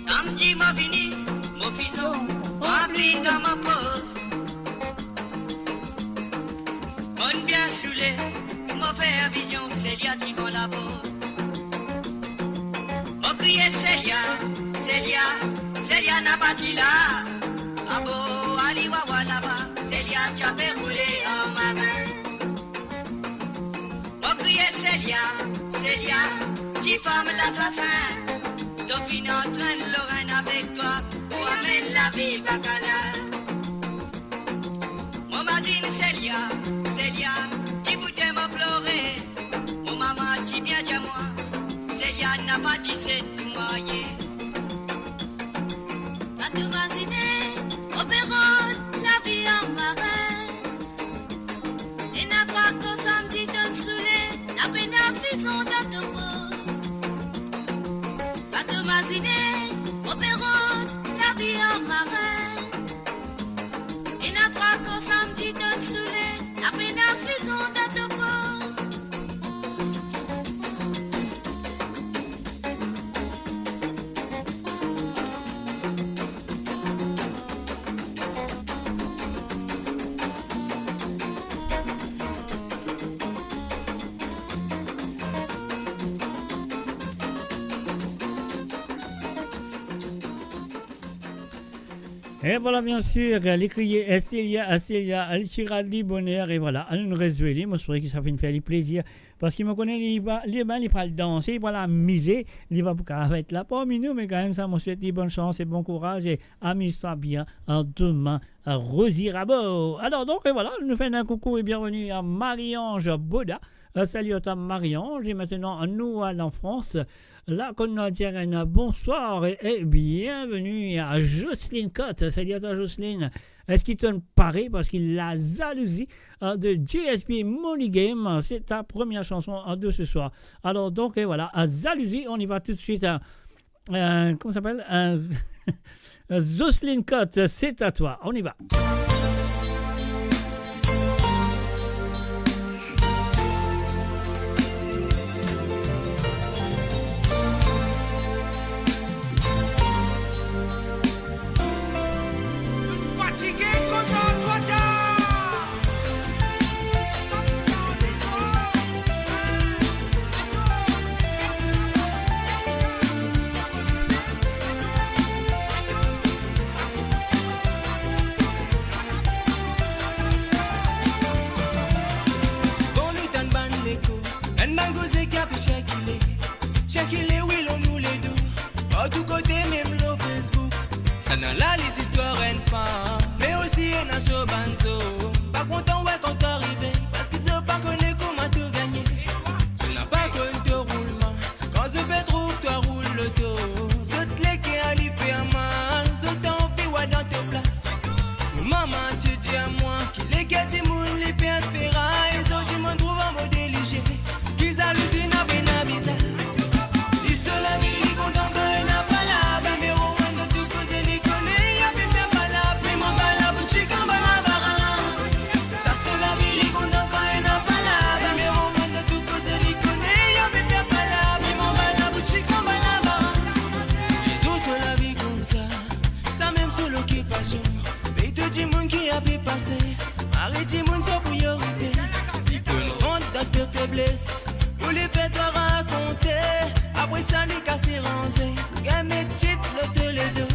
Samdi mo vini, mo fizon, mo pli dan mo pos. Mo'nn bien soule, mo fer vizion, Célia divan laport. Mo kriye, Célia, Célia, Célia napa ti la. Abo, ali wawa laba, Célia ti ape roule an marin. Mo kriye, Célia, Célia, tifam lasasin. To finn antrenn Lorraine avek twa, pou amenn lavi bakanal. Mo mazinn Célia, Célia, dibout mo plore. Mo mama ti bien dir mwa, Célia napa diset pou marye. Kan to mazine, mo pe rod lavi an marin. Ena trwa koz samdi to'nn soule, lapena fizon dan to pos. Kan to mazine, E vwala, bien sir, li kriye, "Eh, Celia, eh, Celia," li ti rad li boner, e vwala, anou nou res zwe li, mo swete ki sa finn fer li plezir, parski mo kone li va, li, ben, li pral danse, li pral amize, li va pou kapav ret la parmi nou, me kanmem sa, mo swet li bonn sans e bon kouraz, e amiz twa bien, an demin, a Rosie Rabo. Alor, donk, e vwala, nou fer enn koukou e bienveni a Marie-Ange Boda. Euh, salut à toi, Marie-Ange. Et maintenant, nous allons en France. Là, qu'on a dit un bonsoir et, et bienvenue à Jocelyne Cotte. Salut à toi, Jocelyne. Est-ce qu'il te paraît, parce que la jalousie, euh, de J S B Money Game, c'est ta première chanson, euh, de ce soir. Alors, donc, et voilà, à jalousie, on y va tout de suite, hein. Euh, comment ça s'appelle ? Euh, Jocelyne Cotte, c'est à toi. On y va. Fatige kontan twa ta. Bon, nou tann bann leko, enn bann koze ki ape sirkile, sirkile, wi, lor nou ledo, partou kote, mem lor Facebook. Sa ena la lezistwar enn fam, me osi ena so bann zom pa kontan wer kan to arive, parski zot pa kone kouma to gagne. Zot napa konn to roulman, kan zot pe trouv twa roul loto, zot leker li fer mal, zot anvi wer dan to plas. Mo mama ti dir mwa ki leker dimoun li pers feray, zot dimoun trouv anmod elize. Ki jalouzi, na pena bizar. Li so lavi, li kontan kan ena pa la. Nimero enn dan tou koze, li kone ape fer pa la. Mem anba laboutik, anba labara. Sa so lavi, li kontan kan ena pa la. Nimero enn dan tou koze, li kone ape fer pa la. Mem anba laboutik, anba labara. Lezour so lavi koumsa, samem so lokipasion. Pey tou dimoun ki ape pase, mari dimoun so priyorite. Li konn rant dan to febles pou li fer twa rakonte. Apre sa, li kas li ranze, gagn met tit lor to ledo.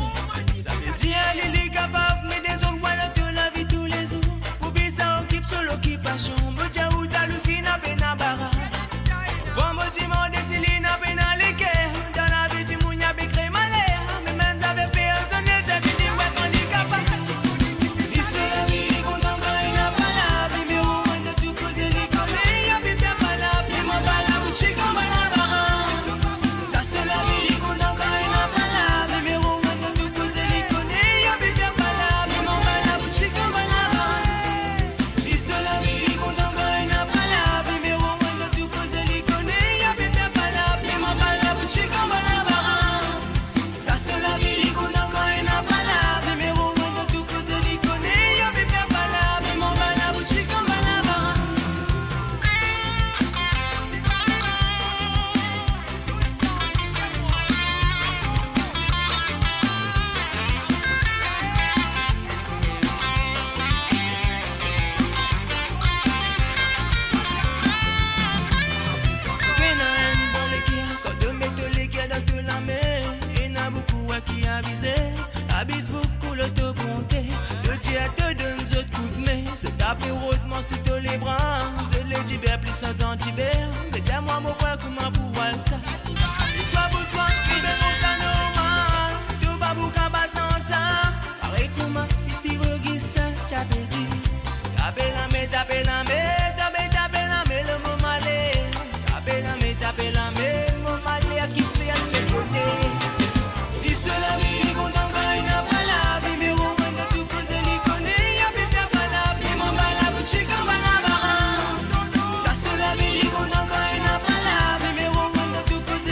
Sa ve dir li, li kapav met dezord wer dan to lavi toulezour. Pou bizin okip so lokipasion, mo dir ou jalouzi, na pena bara. Avan mo dimande si li na pena leker, dan lavi dimoun li ape kre maler. Me bann zafer personel, sa vinn dir wer kan li kapav. Li so lavi, li kontan kan ena pa la. Nimero enn dan tou koze, li kone ape fer pa la. Mem anba laboutik, anba labara. Sa so lavi, li kontan kan ena pa la. Nimero enn dan tou koze, li kone ape fer pa la. Mem anba laboutik, anba labara. Li so lavi, li kontan kan ena pa la. Nimero enn dan tou koze, li kone ape fer pa la. Mem anba laboutik, anba labara. Sa so lavi, li kontan kan ena pa la. Nimero enn dan tou koze, li kone ape fer pa la. Mem anba laboutik, anba labara. Pena enn bon leker, kan to met to leker dan to lame. Ena boukou ki abize, abiz boukou lor to bonte. To dir to donn zot koudme, zot ape rod mans sou to lebra. Zot le diber plis lazan diber, me dir mwa mo frer kouma pou al sa. E twa pou twa, liber koumsa normal, to pa pou kapav sanz sa. Parey kouma Mister Augustin ti ape dir, tape lame, tape lame, tape, tape lame, le mo male. Tape lame, tape lame, mo male a kipe a se kote. Li so lavi, li kontan kan ena pa la. Nimero enn dan tou koze, li kone ape fer pa la. Mem anba laboutik, anba labara. Sa so lavi, li kontan kan ena pa la. Nimero enn dan tou koze,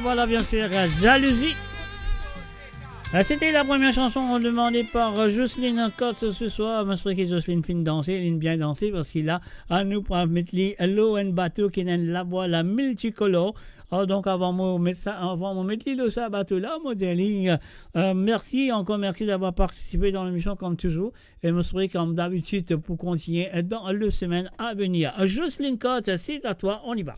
Voilà, bien sûr, euh, Jalousie. Euh, c'était la première chanson demandée par, euh, Jocelyne Cotte ce soir. Mo swete ki Jocelyne finn danse, li bien danse, parski la, anou pou met li lor enn bato ki ena enn lavwal multicolore. Alors donc, avan mo met sa, avan mo met li lor sa bato la, mo dir li, euh, euh, mersi, ankor mersi d'avoir participé dans l'émission comme toujours. E mo swete, comme d'habitude, pou kontigne dan le semaine à venir. Jocelyne Cotte, c'est à toi, on y va.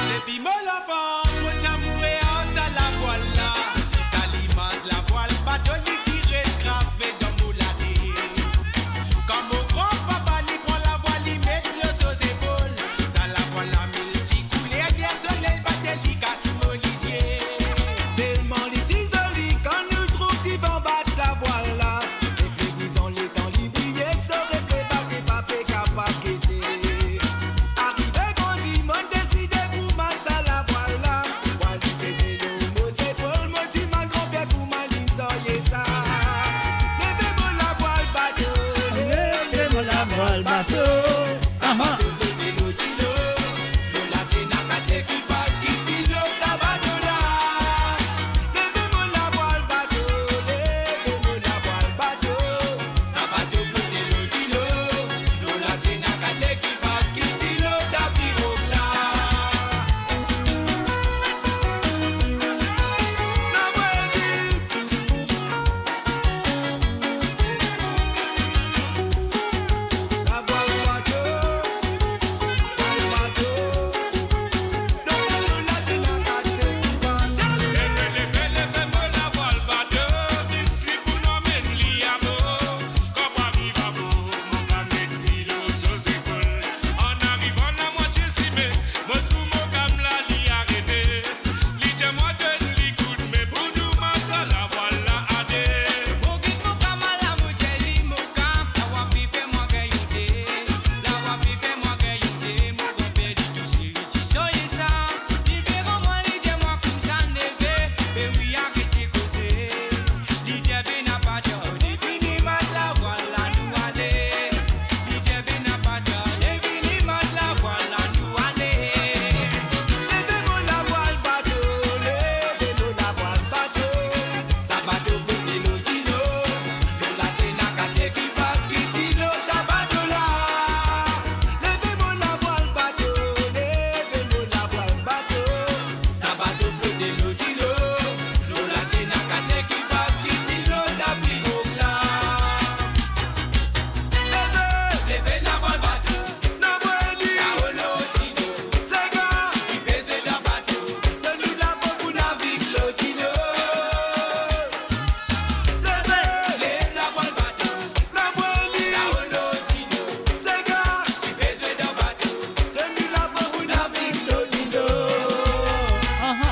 Depi mo lanfans, mo ti amour ar sa lavwal la. Sa limaz lavwal bato, li ti res grave dan mo latet. Kan mo gran papa, li pran lavwal, li met lor so zepol. Sa lavwal la miltikouler, ler soley bat li kas mo lizie. Telman li ti zoli, kan nou trouv divan bat lavwal la. Refle brizan letan li briye, so refle bate pa pe kapav gete. Arive grandi, mo'nn deside pou mat sa lavwal la. Vwal li peze lor mo zepol, mo dimann gran Pier kouma li'nn sarye sa. Leve mo lavwal bato, leve mo lavwal bato. Sa bato flote lor dilo. Lor la ti ena kat lekipaz ki ti lor sa bato la. Leve mo lavwal bato, leve mo lavwal bato. Sa bato flote lor dilo. Lor la ti ena kat lekipaz ki ti lor sa pirog la. An arivan lamwatie sime, mo trouv mo gam la, li arete. Li dir mwa donn li koudme pou nou mat sa lavwal la ade. Mo git mo gam la, mo dir li mo gam, la wa pe fer mwa gagn ide, la wa pe fer mwa gagn ide, mo gran Pier li tou seri ti sarye sa. Li vire mwa, li dir mwa koumsa neve, be wi, arete koze. Li dir pena pa dir, li vini mat lavwal la nou ale. Li dir pena pa dir, li vini mat lavwal la nou ale. Leve mo lavwal bato, leve mo lavwal bato. Sa bato flote lor dilo. Lor la ti ena kat lekipaz ki ti lor sa bato la. Leve mo lavwal bato, leve mo lavwal bato. Sa bato flote lor dilo. Lor la ti ena kat lekipaz ki ti lor sa pirog la. Leve, leve lavwal bato, leve li. Lao lor dilo. Sega. Ti pe zwe dan bato. Donn nou lafors pou navig lor dilo. Leve, lev lavwal bato. Leve li. Lao lor dilo. Sega. Ti pe zwe dan bato. Donn nou lafors pou navig lor dilo. Aha.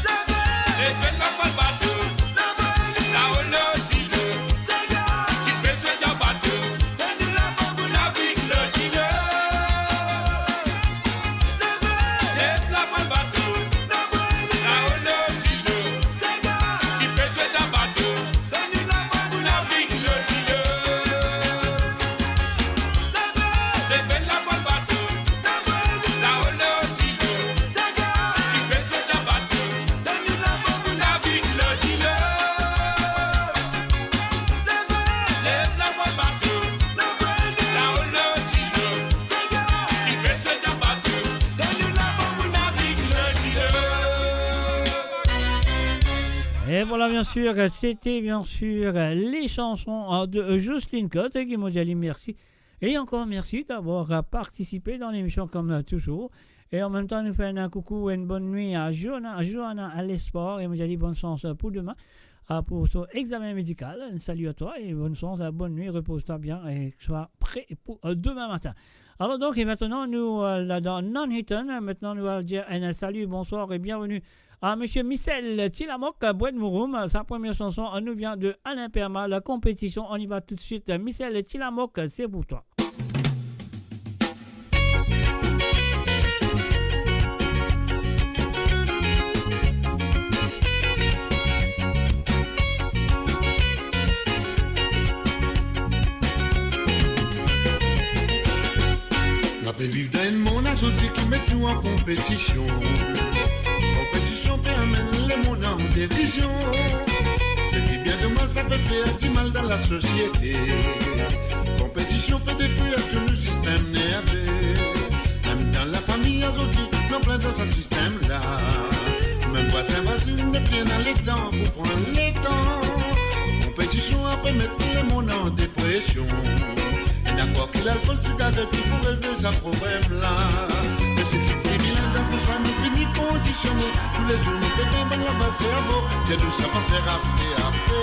Leve, lev lavwal bato. Leve li. Lao lor dilo. Sega. Ti pe zwe dan bato. Donn nou lafors pou navig lor dilo. Leve, lev lavwal bato. Leve li. Lao lor dilo. Sega. Ti pe zwe dan bato. Donn nou lafors pou navig lor dilo. Leve, lev lavwal bato. Leve li. Lao lor dilo. Sega. Ti pe zwe dan bato. Donn nou lafors pou navig lor dilo. Leve, lev lavwal bato. Leve li. Lao lor dilo. Sega. Ti pe zwe dan bato. Donn nou lafors pou navig lor dilo. Et voilà, bien sûr, c'était bien sûr les chansons, euh, de Jocelyne Cotte, qui m'ont dit merci. Et encore merci d'avoir, euh, participé dans l'émission comme, euh, toujours. Et en même temps, nous faisons un coucou et une bonne nuit à Johanna, à Johanna à l'Espoir. Et nous dit bonne chance, euh, pour demain, euh, pour son examen médical. Un salut à toi et bonne chance, euh, bonne nuit, repose-toi bien et sois prêt pour, euh, demain matin. Alors donc, et maintenant, nous, euh, là, dans Non Hit, maintenant, nous allons dire un salut, bonsoir et bienvenue à Monsieur Michel Tilamok, Bwed Mouroum. Sa première chanson, euh, nous vient de Alain Perma, La Compétition. On y va tout de suite. Michel Tilamok, c'est pour toi. Konpetision. Konpetision pe amenn lemonn an divizion. Seki bien domaz, sa pe fer dimal dan lasosiete. Konpetision pe detrir tou nou sistem nerve. Mem dan lafami azordi, nou plin dan sa sistem la. Mem vwazin vwazinn nepli ena letan pou pran letan. Konpetision a pe met lemonn an depresion. Ena krwar ki lalkol, sigaret ki pou regle sa problem la. Me seki pli vilin dan tou sa, nou fini kondisione. Toulezour nou pe gagn bann lava servo, dir nou sa pa ser aste, aste.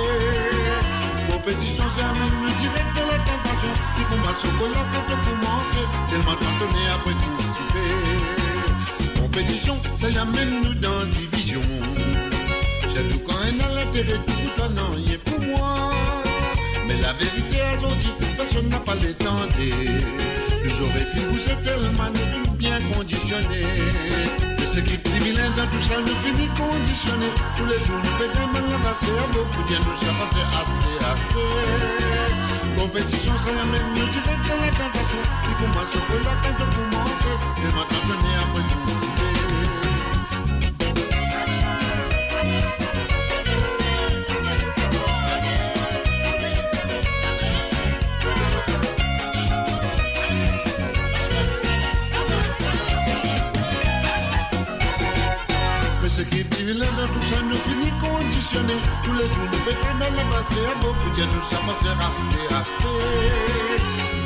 Konpetision se amenn nou direk dan latantasion. Li pou mal sokola kan to koumanse, telman tantone apre tou tipe. Konpetision, sa amenn nou dan divizion. Sirtou kan ena lintere tou pou twa, nanye pou mwa. Me laverite azordi, personn napa le tande. Nou zore finn bouze telman nou finn bien kondisione. Me seki pli vilin dan tou sa, nou fini kondisione. Toulezour nou pe gagn bann lava servo pou dir nou sa pa ser aste, aste. Konpetision sa amenn nou direk dan latantasion. Li pou mal sokola kan to koumanse, telman tantone apre tou tipe. Me seki pli vilin dan tou sa, nou fini kondisione. Toulezour nou pe gagn bann lava servo pou dir nou sa pa ser aste, aste.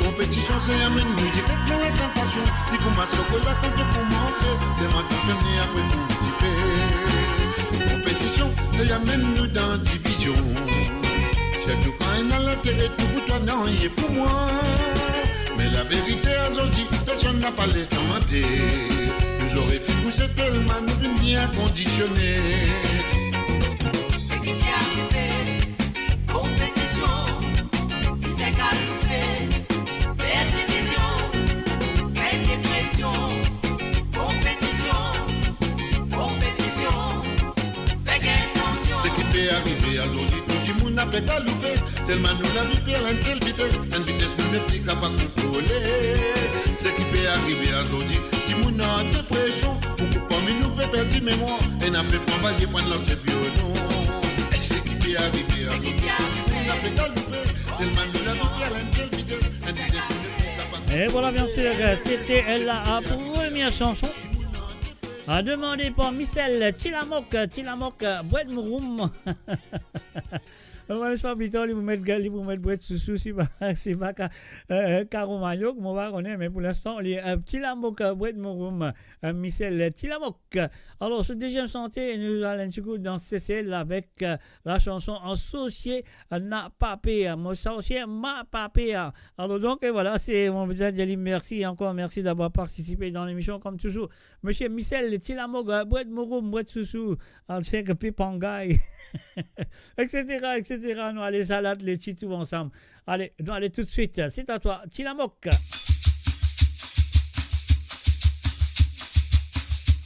Konpetision sa amenn nou direk dan latantasion. Li pou mal sokola kan to koumanse, telman tantone apre tou tipe. Konpetision sa amenn nou dan divizion. Sirtou kan ena lintere tou pou twa, nanye pou mwa. Me laverite azordi, personn napa le tande. Nou zore finn bouze telman nou finn bien kondisione. Seki pe arive, konpetision, li se galoupe, fer divizion, fer depresion. Konpetision, konpetision, fer gagn tansion. Seki pe arive azordi, tou dimoun ape galoupe, telman nou lavi pe al enn tel vites, enn vites nou nepli kapav kontrole. Seki pe arive azordi, dimoun an depresion, boukou parmi nou pe perdi memwar, ena pe pran valie, pran lanse violon. E seki pe arive azordi, tou dimoun ape galoupe, telman nou lavi pe al enn tel vites, enn vites nou nepli kapav kontrole. Et voilà, bien sûr, c'était la première chanson. A demande par Michel Tilamok, Tilamok, Bwet Mouroum. Bon, pa pli tar, li pou met, li pou met bwet sousou, si pa, si pa ka, euh, karo maniok, mo pa kone, me pou linstan, li, euh, Tilamok, Bwet Mouroum, euh, Michel Tilamok. Alors, ce deuxième chanté, nou al enn ti kou dan Sesel avek, euh, la chanson An sorsie na pa per, mon sorsie ma pa per. Alors donc, et voilà, c'est, mo bizin dir li mersi ankor, mersi d'avoir participé dans l'émission, comme toujours. Monsieur Michel Tilamok, Bwet Mouroum, Bwet Sousou, Ansek Pipangay, et cetera, et cetera. Nou ale salat, le ti tou ansam. Allez, nou ale tout de suite. C'est à toi, Tilamok.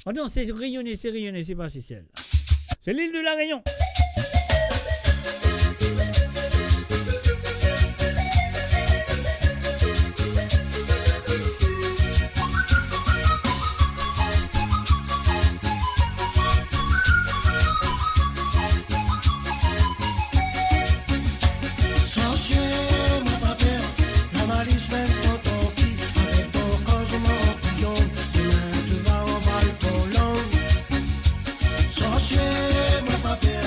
Oh non, c'est Réunionnais, c'est Réunionnais, c'est pas Seychelles. C'est l'île de la Réunion. Sorsie, mo pa per, lavalis mem tonton ki, avek to koz mo piyon, demin to va anval to lang. Sorsie, mo pa per,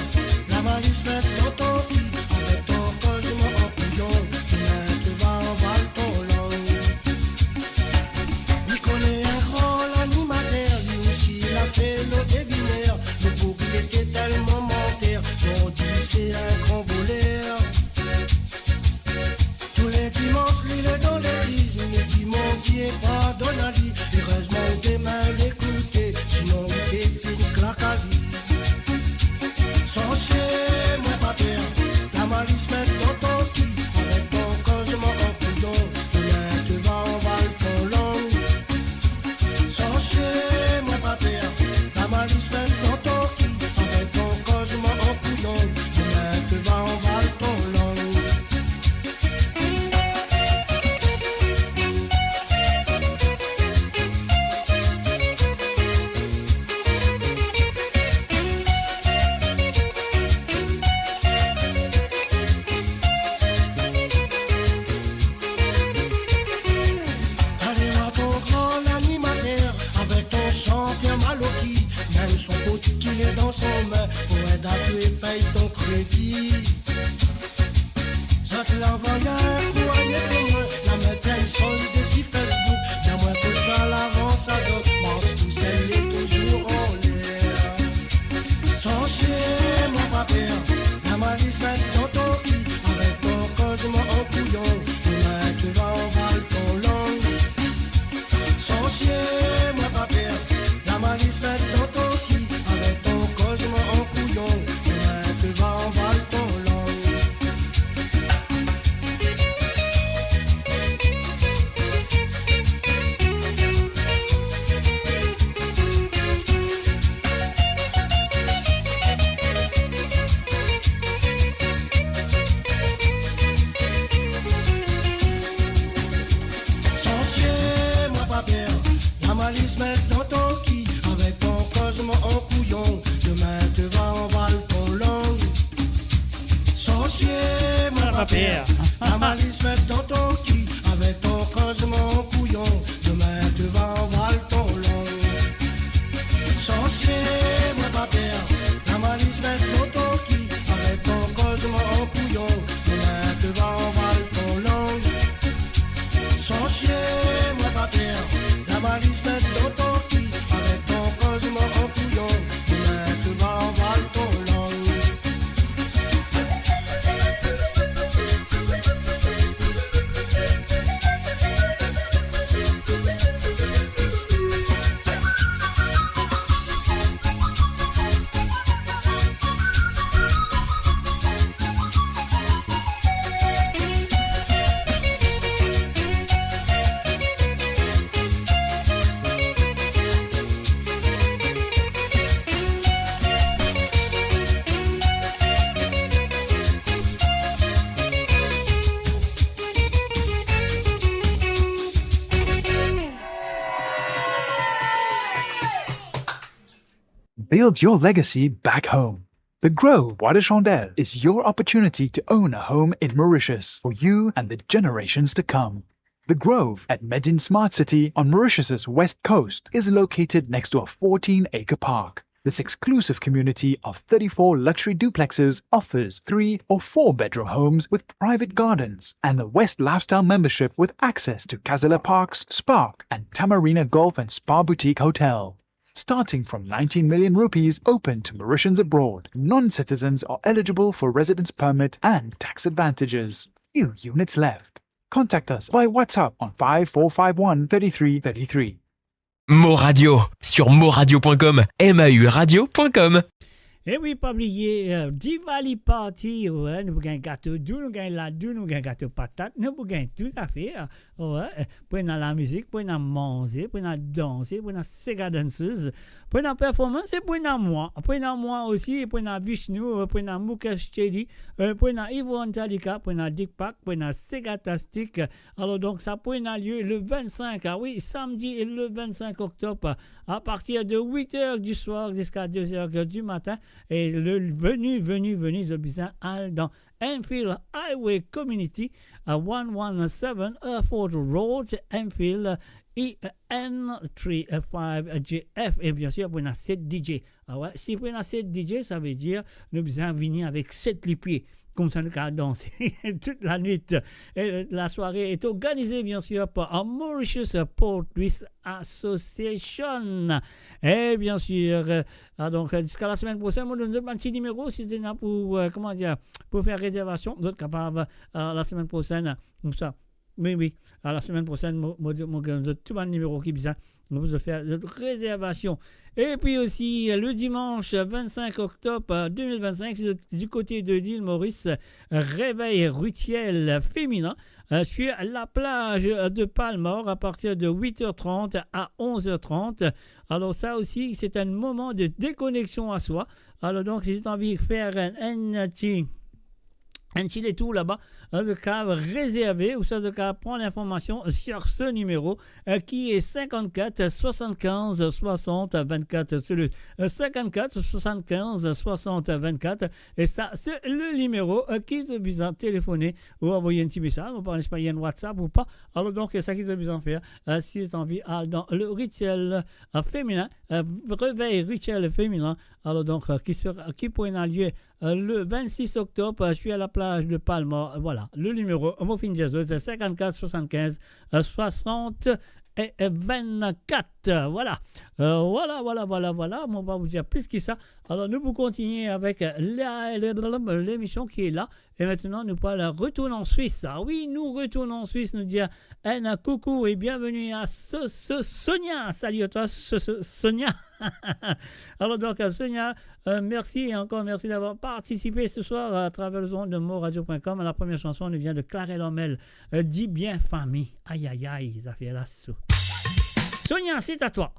Pou ed a twa pey to kredi. Zot la anvoy enn kourye pou mwa, la met enn soz desi Facebook. Dir mwa pou sa lavans a zot, mars tousel li touzour anler. Sansie, mwa pa per, lamalis met dan to ki, avek to koz mwa an kouyon, demin to va anval to lang. Sansie, mwa pa per, lamalis met dan to ki, avek to koz mwa an kouyon, demin to va anval to lang. Sansie, mwa pa per, lamalis met dan to ki, avek to koz mwa an kouyon, demin to va anval to lang. Sansie, mwa pa per, lamalis met dan to ki, avek to koz mwa an kouyon, demin to va anval to lang. Sansie, mwa pa per, lamalis met dan to ki, avek to koz mwa an kouyon, demin to va anval to lang. Sansie, mwa pa per, lamalis met dan to ki, avek to koz mwa an kouyon, demin to va anval to lang. Build your legacy back home. The Grove Bois de Chandelle is your opportunity to own a home in Mauritius for you and the generations to come. The Grove at Medin Smart City on Mauritius's west coast is located next to a fourteen-acre park. This exclusive community of thirty-four luxury duplexes offers three or four bedroom homes with private gardens and the West Lifestyle membership with access to Casella Parks, Spark, and Tamarina Golf and Spa Boutique Hotel. Starting from nineteen million rupees, open to Mauritians abroad. Non-citizens are eligible for residence permit and tax advantages. Few units left. Contact us by WhatsApp on five four five one thirty-three thirty-three. Mo Radio, sur moradio point com, M A U radio point com. E wi, pa bliye, eh, Diwali Party, wi, nou pou gagn gato dou, nou gagn ladou, nou gagn gato patat, nou pou gagn tou zafer, wi, eh, pou ena lamizik, pou ena manze, pou ena danse, pou ena sega dancers, pou ena performance, e pou ena mwa, pou ena mwa osi, pou ena Vishnu, eh, pou ena Mukesh Chetty, eh, pou ena Yvonne Talika, pou ena Deepak, pou ena Sega Tastic, Alor, donk, sa pou ena lie le vennsenk, ah wi, samdi le vennsenk oktob, a partir de wit er di swar ziska de er di matin. E le veni, veni, veni, zot bizin al dan Enfield Highway Community, a one one seven Hereford Road, Enfield, E N three five J F. E biensir, pou ena set D J. Ah wi, si pou ena set D J, savedir nou bizin vini avek set lipie. Koumsa nou kapav danse tout lanwit. E lasware est organisée, bien sûr, par Mauritius Port Twist Association. E biensir, ah, donk, ziska lasemenn prosenn, mo donn zot bann ti nimero, si zot ena pou, eh, kouma dir, pou fer rezervasion, zot kapav, eh, lasemenn prosenn, koumsa. Wi, wi. A lasemenn prosenn, mo, mo, mo donn zot tou bann nimero ki bizin pou zot fer zot rezervasion. E pi osi, le dimanche vingt-cinq octobre deux mille vingt-cinq, du côté de l'île Maurice, réveil rituel féminin, euh, sur la plage de Palmore à partir de huit heures trente à onze heures trente. Alors ça aussi, c'est un moment de déconnexion à soi. Alors donc, si zot anvi fer un, un petit un petit détour là-bas, hein, zot kapav rezerve, ouswa zot kapav pran l'information sur ce numéro, euh, qui est cinquante-quatre soixante-quinze soixante vingt-quatre. C'est le, euh, cinquante-quatre soixante-quinze soixante vingt-quatre. Et ça, c'est le numéro, euh, ki zot bizin telefone ou anvoy un petit message. Mo pa kone si pa ena WhatsApp ou pa. Alors donc, sa ki zot bizin fer, euh, si zot anvi al dan le rituel, euh, féminin, euh, réveil rituel féminin, Alors donc, euh, qui sera, qui pourrait avoir lieu, euh, le vingt-six octobre, euh, je suis à la plage de Palma. Euh, voilà, le numéro, euh, mo finn dir zot, c'est cinquante-quatre soixante-quinze, euh, soixante et, euh, vingt-quatre. Voilà. Euh, voilà, voilà, voilà, voilà. Mo pa pou dir plis ki sa. Alors, nous pour continuer avec, euh, la, le, le, l'émission qui est là. E aster, nou pou al retourn an Swis. Ah wi, nou retourn an Swis, nou dir enn koukou e bienveni a So-, So-, Sonia. Salut à toi, So-, So-, Sonia. Alors donc, euh, Sonia, euh, merci et encore merci d'avoir participé ce soir à travers les ondes de moradio point com. La première chanson nous vient de Clarel Ormel, euh, Dibien Fami. Aïe, aïe, aïe, zafer la sou. Sonia, c'est à toi.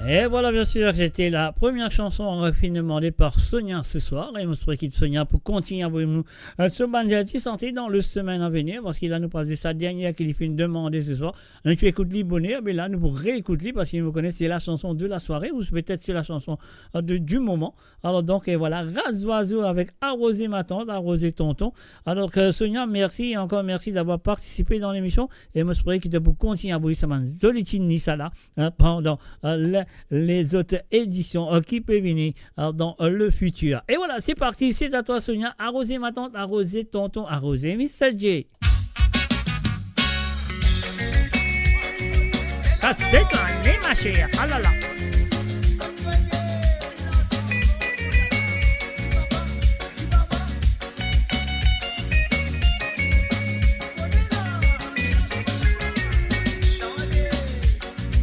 Et voilà, bien sûr, c'était la première chanson, euh, finement demandée par Sonia ce soir. Et nou espere ki Sonia pou kontign avoy nou, euh, so bann zartis sante dan le semaine à venir, parski la nou pas de sa dernière ki li finn demande ce soir. Nou ti ekout li boner, me la nou pou reekout li, parski nou kone se la chanson de la soirée, ou peut-être c'est la chanson, euh, de, du moment. Alors donc, et voilà, Ras Zwazo avec Arozé ma tante, Arozé tonton. Alors que Sonia, merci et encore merci d'avoir participé dans l'émission. E nou espere ki to pou kontign avoy sa bann zoli tini sa la, hein, pendant, euh, le, les autres éditions, euh, ki pe vini, euh, dans, euh, le futur. Et voilà, c'est parti, c'est à toi Sonia, Arozé ma tante, Arozé tonton, Arozé Mister J. Ah, c'est toi, ma chère. Ah là là.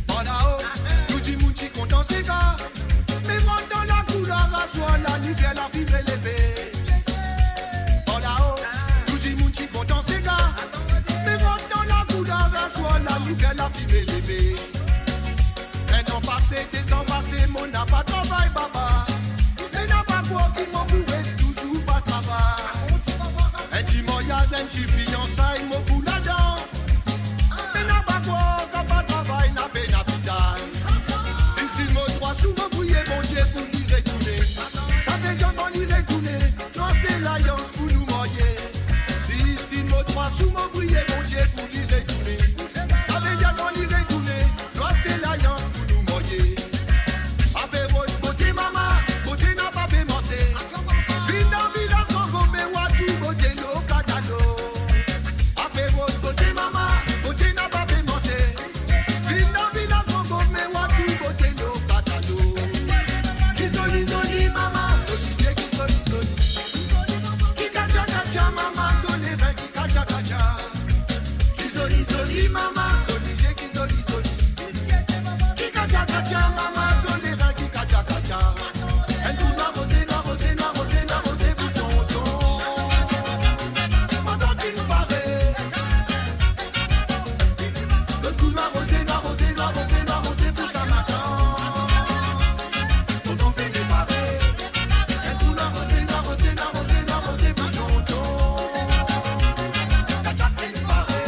Par lao, tou dimoun ti kontan sega. Me rant dan lakour la, aswar la, nou fer lafime leve. Par lao, tou dimoun ti kontan sega. Me rant dan lakour la, aswar la, nou fer lafime leve. Enn an pase, de zan pase, mo napa travay, baba. Me napa krwar ki mo pou res touzour pa travay. Enn ti maryaz, enn ti fiansay, mo pou ladan. Me napa krwar kan pa travay, na pena pitay. Si, si mo trwa sou, mo priye Bondie pou li retourne. Savedir kan li retourne, nou aste layans pou nou marye. Si, si mo trwa sou, mo priye Bondie pou li retourne. Savedir kan li retourne, nou aste layans pou nou marye. Ape rod bote mama, bote napa pe manze. Vinn dan vilaz mango, me wa tou bote lor katalo. Ape rod bote mama, bote napa pe manze. Vinn dan vilaz mango, me wa tou bote lor katalo. Ki zoli zoli mama, zoli zie, ki zoli zoli. Ki katya katya mama, zoli ren, ki katya katya. Ki zoli zoli mama, zoli zie, ki zoli zoli. Ki katya katya mama, zoli ren, ki katya katya. Enn tou nwa roze, nwa roze, nwa roze, nwa roze pou tonton. Mo tantinn pare. Lot kou nwa roze, nwa roze, nwa roze, nwa roze pou sa matant. Tonton fini pare. Enn kou nwa roze, nwa roze, nwa roze, nwa roze pou tonton. Katya fini pare.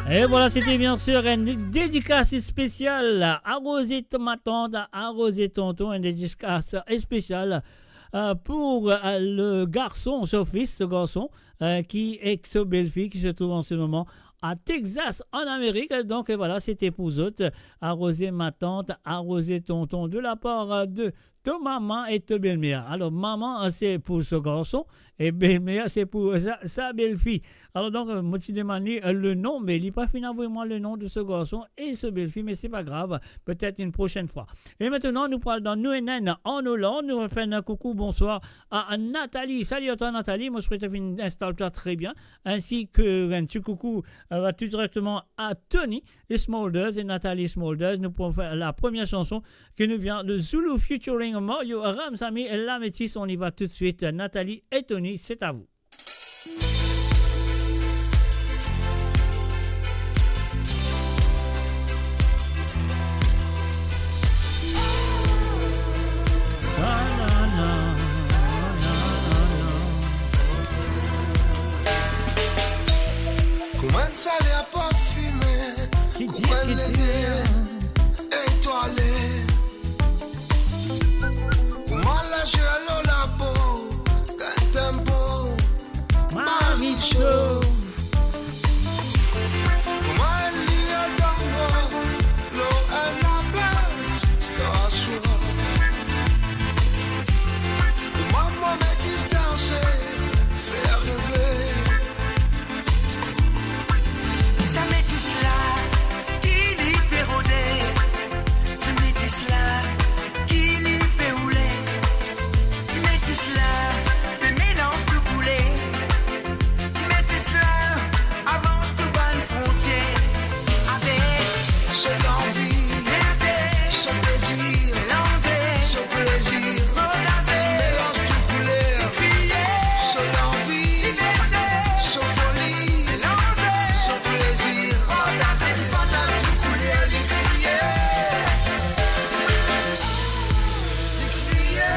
Et voilà, c'était bien sûr une dédicace spéciale à Rosette, ma tante, à Rosette, tonton, une dédicace spéciale, euh, pour, euh, le garçon, son fils, ce garçon, euh, qui est avec sa belle-fille qui se trouve en ce moment à Texas, en Amérique. Donc, euh, voilà, c'était pour zot, à Rosette, ma tante, à Rosette, tonton, de la part, euh, de to mama e to belmer. Alors, maman, euh, c'est pour ce garçon, et belmer, c'est pour, euh, sa, sa belle-fille. Alors, donc, euh, mo ti demann li, euh, le nom, mais li pa finn avoy mwa le nom de ce garçon et ce belle-fille, mais c'est pas grave, peut-être une prochaine fois. Et maintenant, nou pou al dan nou enn en Hollande, nou fer un coucou, bonsoir à Nathalie. Salut à toi, Nathalie, mo swete ou finn instal twa très bien, ainsi que un petit coucou, euh, va tout directement à Tony Smulders et Nathalie Smulders. Nou pou fer la première chanson qui nous vient de Zulu featuring Mario Ramsamy et La Métisse. On y va tout de suite. Nathalie et Tony, c'est à vous. Kouma enn saler parfime, ki dir, kouma enn ki lede dir, etwale. Kouma lazer lor lapo gagn tanpo, Maricho. Maricho. Kouma enn liyer dan mwa lor enn laplaz stasyon. Kouma mwa metis danse, fer reve. Sa metis la, ki li pe rode? Sa metis la, ki li pe oule? Metis la, pe melanz tou koule. Metis la, avans tou bann frontier. Avek so lanvi, so dezir, melanze, so plezir, partaze, melanz tou kouler, kriye, so lanvi, so foli, melanze, so plezir, partaze, partaz tou kouler, li kriye. Li kriye.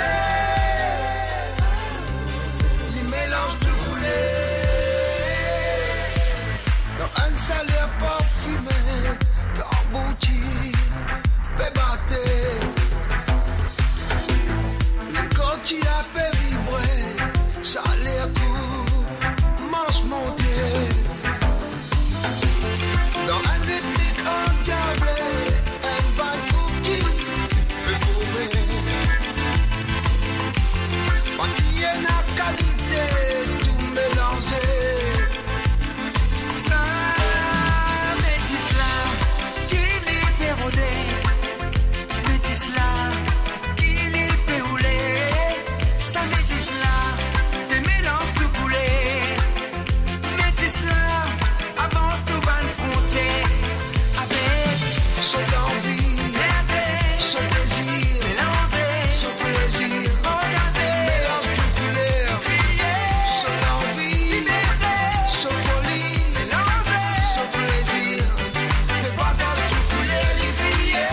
Li melanz tou kouler. Dan enn saler parfime, tanbour ti pe bate. Lekor ti a pe vibre, saler koumans monte. Dan enn ritmik andiable, enn bann koup ti pe forme. Pa ti ena kalite, tou melanze. Sa metis la, ki li pe rode? Metis la, ki li pe oule? Sa metis la, pe melanz tou koule. Metis la, avans tou bann frontier. Avek so lanvi, so dezir, melanze, so plezir, partaze, melanz tou kouler, kriye, so lanvi, so foli, melanze, so plezir, pe partaz tou kouler, li kriye.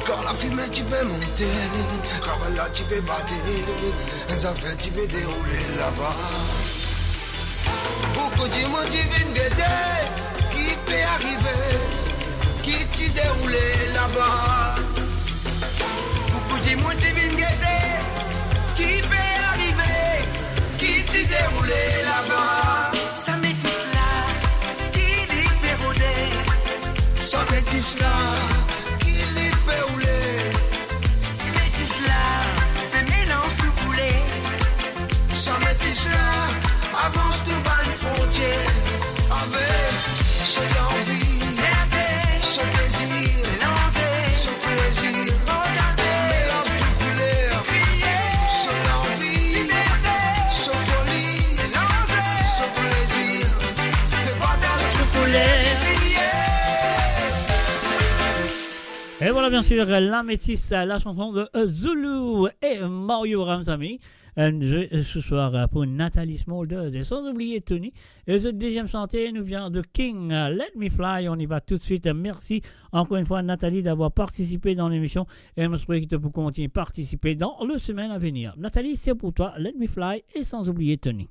Kan lafime ti pe monte, raval la ti pe bate, enn zafer ti pe deroule laba. Boukou dimoun ti vinn gete ki pe arive, ki ti deroule laba. Boukou dimoun ti vinn gete ki pe arive, ki ti deroule laba. Sa metis la, ki li pe rode? Sa metis la, ki li pe oule? Metis la, pe melanz tou koule. Sa metis la, avans tou bann frontier. Avek so lanvi, so dezir, so plezir, melanz tou kouler, so lanvi, so foli, so plezir, pe partaz tou kouler. Et voilà, bien sûr, La Métisse, la chanson de, euh, Zulu et Mario Ramsamy. Euh, je, euh, ce soir, euh, pour Nathalie Smulders. Et sans oublier Tony. Et ce deuxième chantier nous vient de King, euh, Let Me Fly. On y va tout de suite. Merci encore une fois, Nathalie, d'avoir participé dans l'émission. Et on espère que tu peux continuer à participer dans le semaine à venir. Nathalie, c'est pour toi. Let Me Fly. Et sans oublier Tony.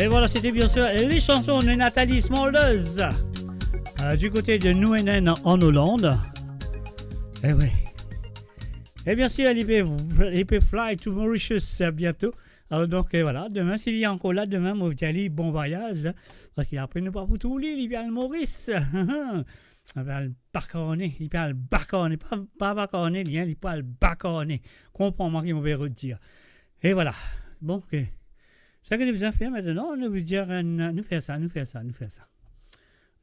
Et voilà, c'était bien sûr les chansons de Nathalie Smulders, euh, du côté de Nouenen en Hollande. Eh oui. Et bien sûr, il peut, il peut fly to Mauritius, euh, bientôt. Alors donc, euh, voilà, demain, s'il est encore là, demain, moi, je dis à lui, bon voyage, hein, parce qu'après, nou pa pou trouv li, li pe al Moris. Li pe al bakarne, li pe al bakarne, pa, pa vakarne, li, hein, li pe al bakarne. Konpran mwa ki mo pe redir. Et voilà. Bon, ok. Seki nou bizin fer aster, nou bizin dir, euh, nou fer sa, nou fer sa, nou fer sa.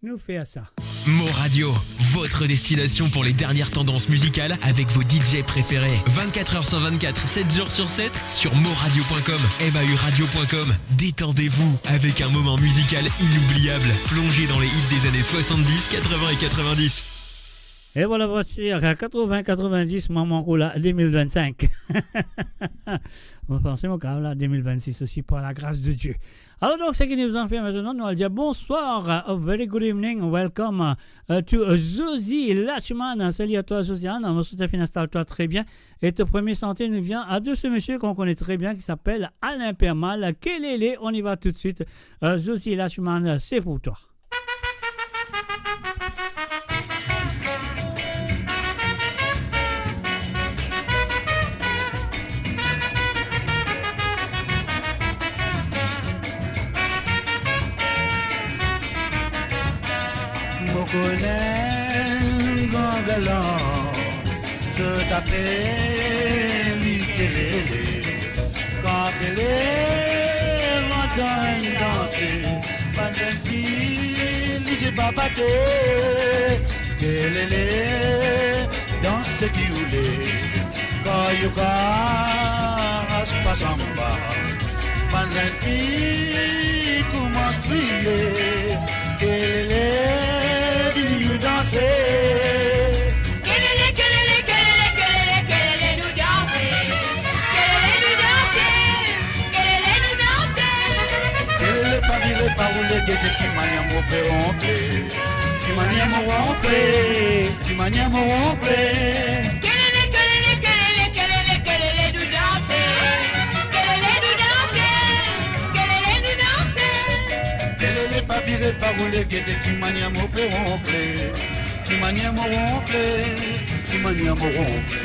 Nou fer sa. Mo Radio, votre destination pour les dernières tendances musicales avec vos D J préférés. Vingt-quatre heures sur vingt-quatre, sept jours sur sept, sur mo radio point com, M A U radio point com. Détendez-vous avec un moment musical inoubliable. Plongez dans les hits des années soixante-dix, quatre-vingts et quatre-vingt-dix. E vwala, vwala, katrovin, katrovindis, mwa ankor la, de mil vinn-sink. Mo panse mo kapav la, de mil vinn-sis osi, par la grâce de Dieu. Alors donc, seki nou bizin fer aster, nou al dir bonsoir, a very good evening, welcome, euh, to, euh, Zozi Lachuman. Salut à toi, Josiane. Mo swete finn instal twa tre bien. Et ton premier santé nous vient de ce monsieur qu'on connaît très bien, qui s'appelle Alain Permal. Kelele, on y va tout de suite. Euh, Zozi Lachuman, c'est pour toi. Mo kone enn gran galan, zot apel li Kelele. Kan Kelele rant dan enn danse, bann zenn fi li se pa bate. Kelele, dans seki ou le, kayoka, raspa, sanba. Bann zenn fi koumans kriye, Kelele, vinn nou danse. Kelele, kelele, kelele, kelele, kelele, nou danse. Kelele, nou danse. Kelele, kelele, pa vire, pa roule, gete ki manier mo pe ronfle. Ki manier mo ronfle. Ki manier mo ronfle. Kelele, kelele, kelele, kelele, kelele, nou danse. Kelele, nou danse. Kelele, nou danse. Kelele, pa vire, pa roule, gete ki manier mo pe ronfle. Ki manier mo ronfle, ki manier mo ronfle.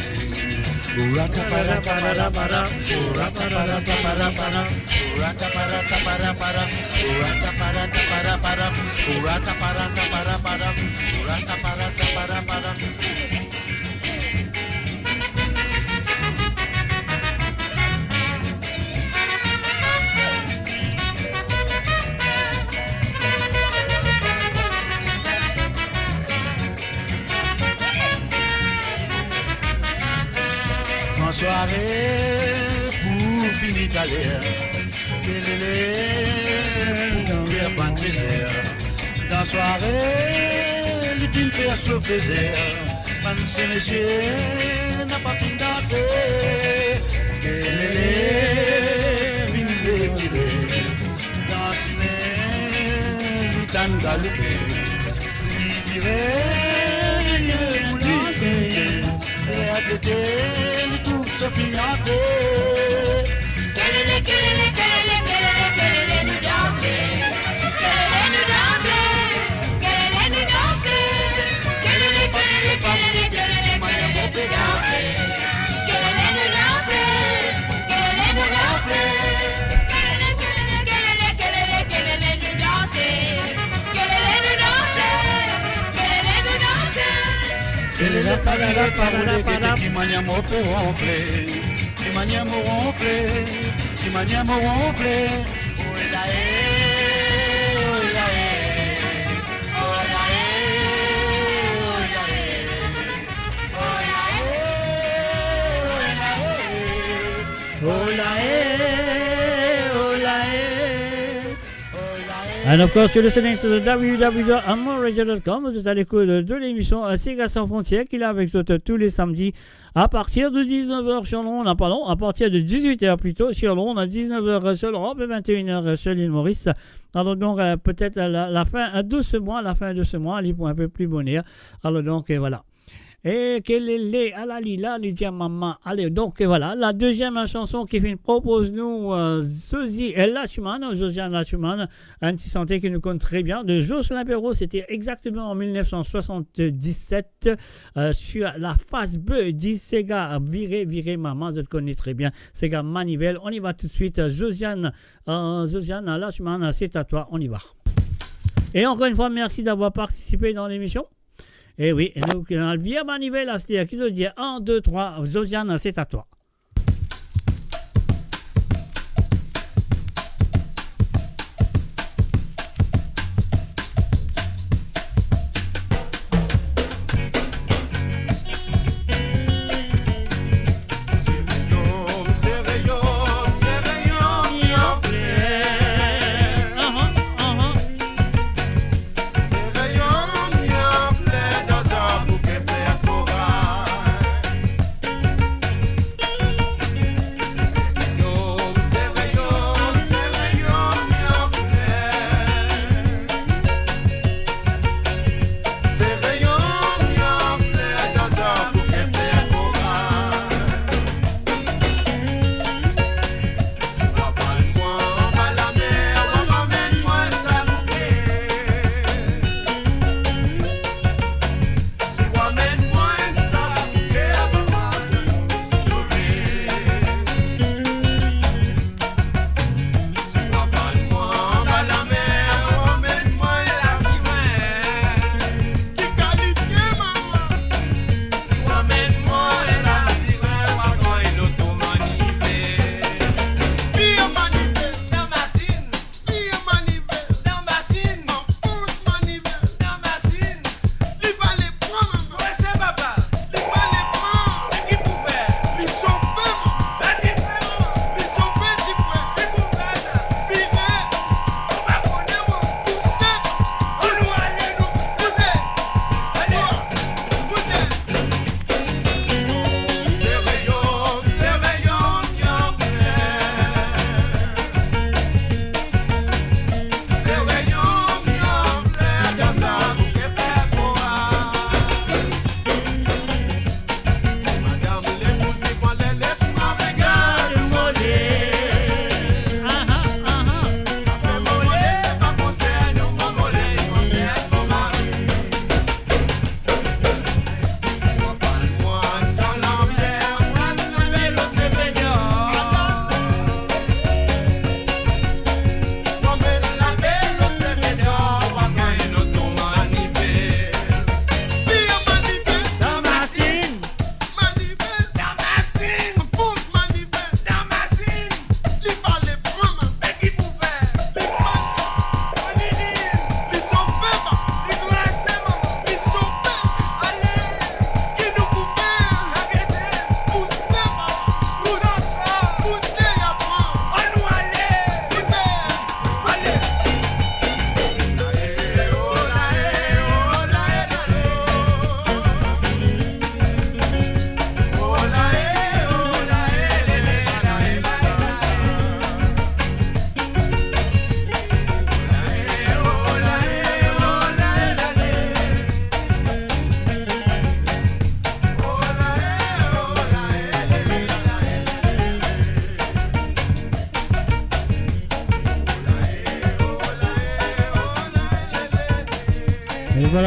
Rata para para para, rata para para para, rata para para para, rata para para para, rata para para para. Kan sware pou fini taler, Kelele pou fer bann dezer. Dan sware, li finn fer so fezer. Bann se misie napa finn danse. Kelele vinn retire. Dan fime li tann galoupe. Li vire, li vire, li atete, li trouv so fianse. Kelele, kelele, kelele, kelele, kelele, nou danse. Kelele, nou danse. Kelele, nou danse. Kelele, kelele, kelele, kelele, kelele, nou danse. Kelele, nou danse. Kelele, nou danse. Kelele, kelele, kelele, kelele, nou danse. Kelele, nou danse. Kelele, nou danse. Kelele, pa vire, pa roule, gete ki manier mo pe ronfle. Ki manier mo ronfle, ki manier mo ronfle. Ola e, ola e, ola e, ola e, ola e, ola e, ola e, ola e. And of course, you're listening to the w w w dot amor radio dot com. Vous êtes à l'écoute de l'émission, euh, Sega Sans Frontières, qui est là avec toi, euh, tous les samedis à partir de dix-neuf heures sur l'onde, ah, pardon, à partir de dix-huit heures plutôt sur l'onde, à dix-neuf heures sur l'Europe et vingt et une heures sur l'île Maurice. Alors donc, euh, peut-être la, la fin, euh, de ce mois, la fin de ce mois, li pou enn pe pli boner. Alors donc, euh, voilà. E Kelele, ala li la, li dir mama. Allez, donc, euh, voilà, la deuxième chanson ki finn propoz nou, euh, Zozi Lachuman, Josiane Lachuman, un petit chanté que nous connaissons très bien, de Jocelyn Perrot, c'était exactement en mille neuf cent soixante-dix-sept, euh, sur la face B du Sega Vire Vire Mama, zot konn li tre bien, Sega Manivelle. On y va tout de suite, euh, Josiane, euh, Josiane Lachuman, c'est à toi, on y va. Et encore une fois, merci d'avoir participé dans l'émission. E wi, e nou, nou al vir manivèl aster, ki zot dir? Un, deux, trois, Josiane, c'est à toi.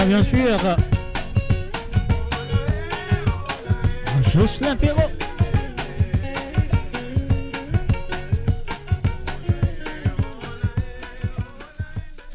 Bien sûr, Jocelyn Perrault.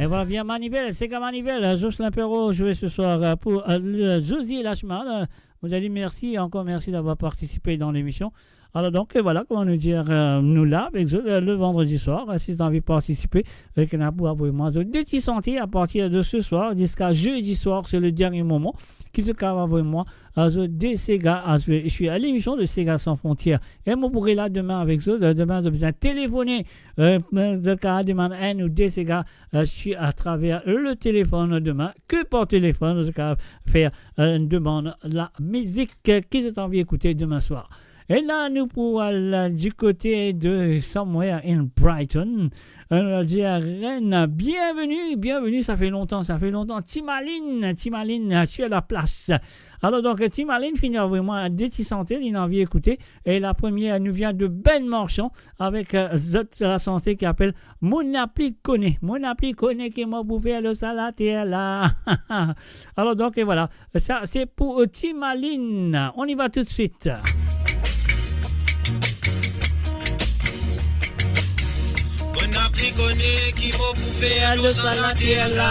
Et voilà, via Manivelle, Sega Manivelle, Jocelyn Perrault joue ce soir, euh, pour, euh, le Zouzi Lachman. Euh, nou dir li mersi, ankor mersi d'avoir participé dans l'émission. Alors donc, euh, voilà, kouma nou dir, euh, nou la avek zot, euh, le vendredi soir, euh, si zot anvi partisipe, euh, zot ena pou avoy mwa zot de ti sante à partir de ce soir jusqu'à jeudi soir, c'est le dernier moment, ki zot kapav avoy mwa, euh, zot de sega, euh, sur, sur l'émission de Sega Sans Frontières. E mo pou rete la demin avek zot, euh, demin zot bizin telefone, euh, zot kapav demann enn ou de sega, euh, sur, à travers le téléphone demin, que par téléphone, zot kapav fer, euh, enn demann lamizik, euh, ki zot anvi ekoute demin swar. E la, nou pou al, euh, du côté de Somewhere in Brighton. Euh, nou dir Rennes, bienvenue, bienvenue, ça fait longtemps, ça fait longtemps. Timaline, Timaline, euh, sur la place. Alors donc, Timaline finn avoy mwa de ti sante, li ena anvi ekoute. E la première nous vient de Ben Marchand avec, euh, zot la sante ki apel Mo napa kone, mo napa kone ki mo pou fer lor sa later la. Alors donc, et voilà, ça c'est pour, euh, Timaline. On y va tout de suite. Mo napa kone ki mo pou fer lor sa later la.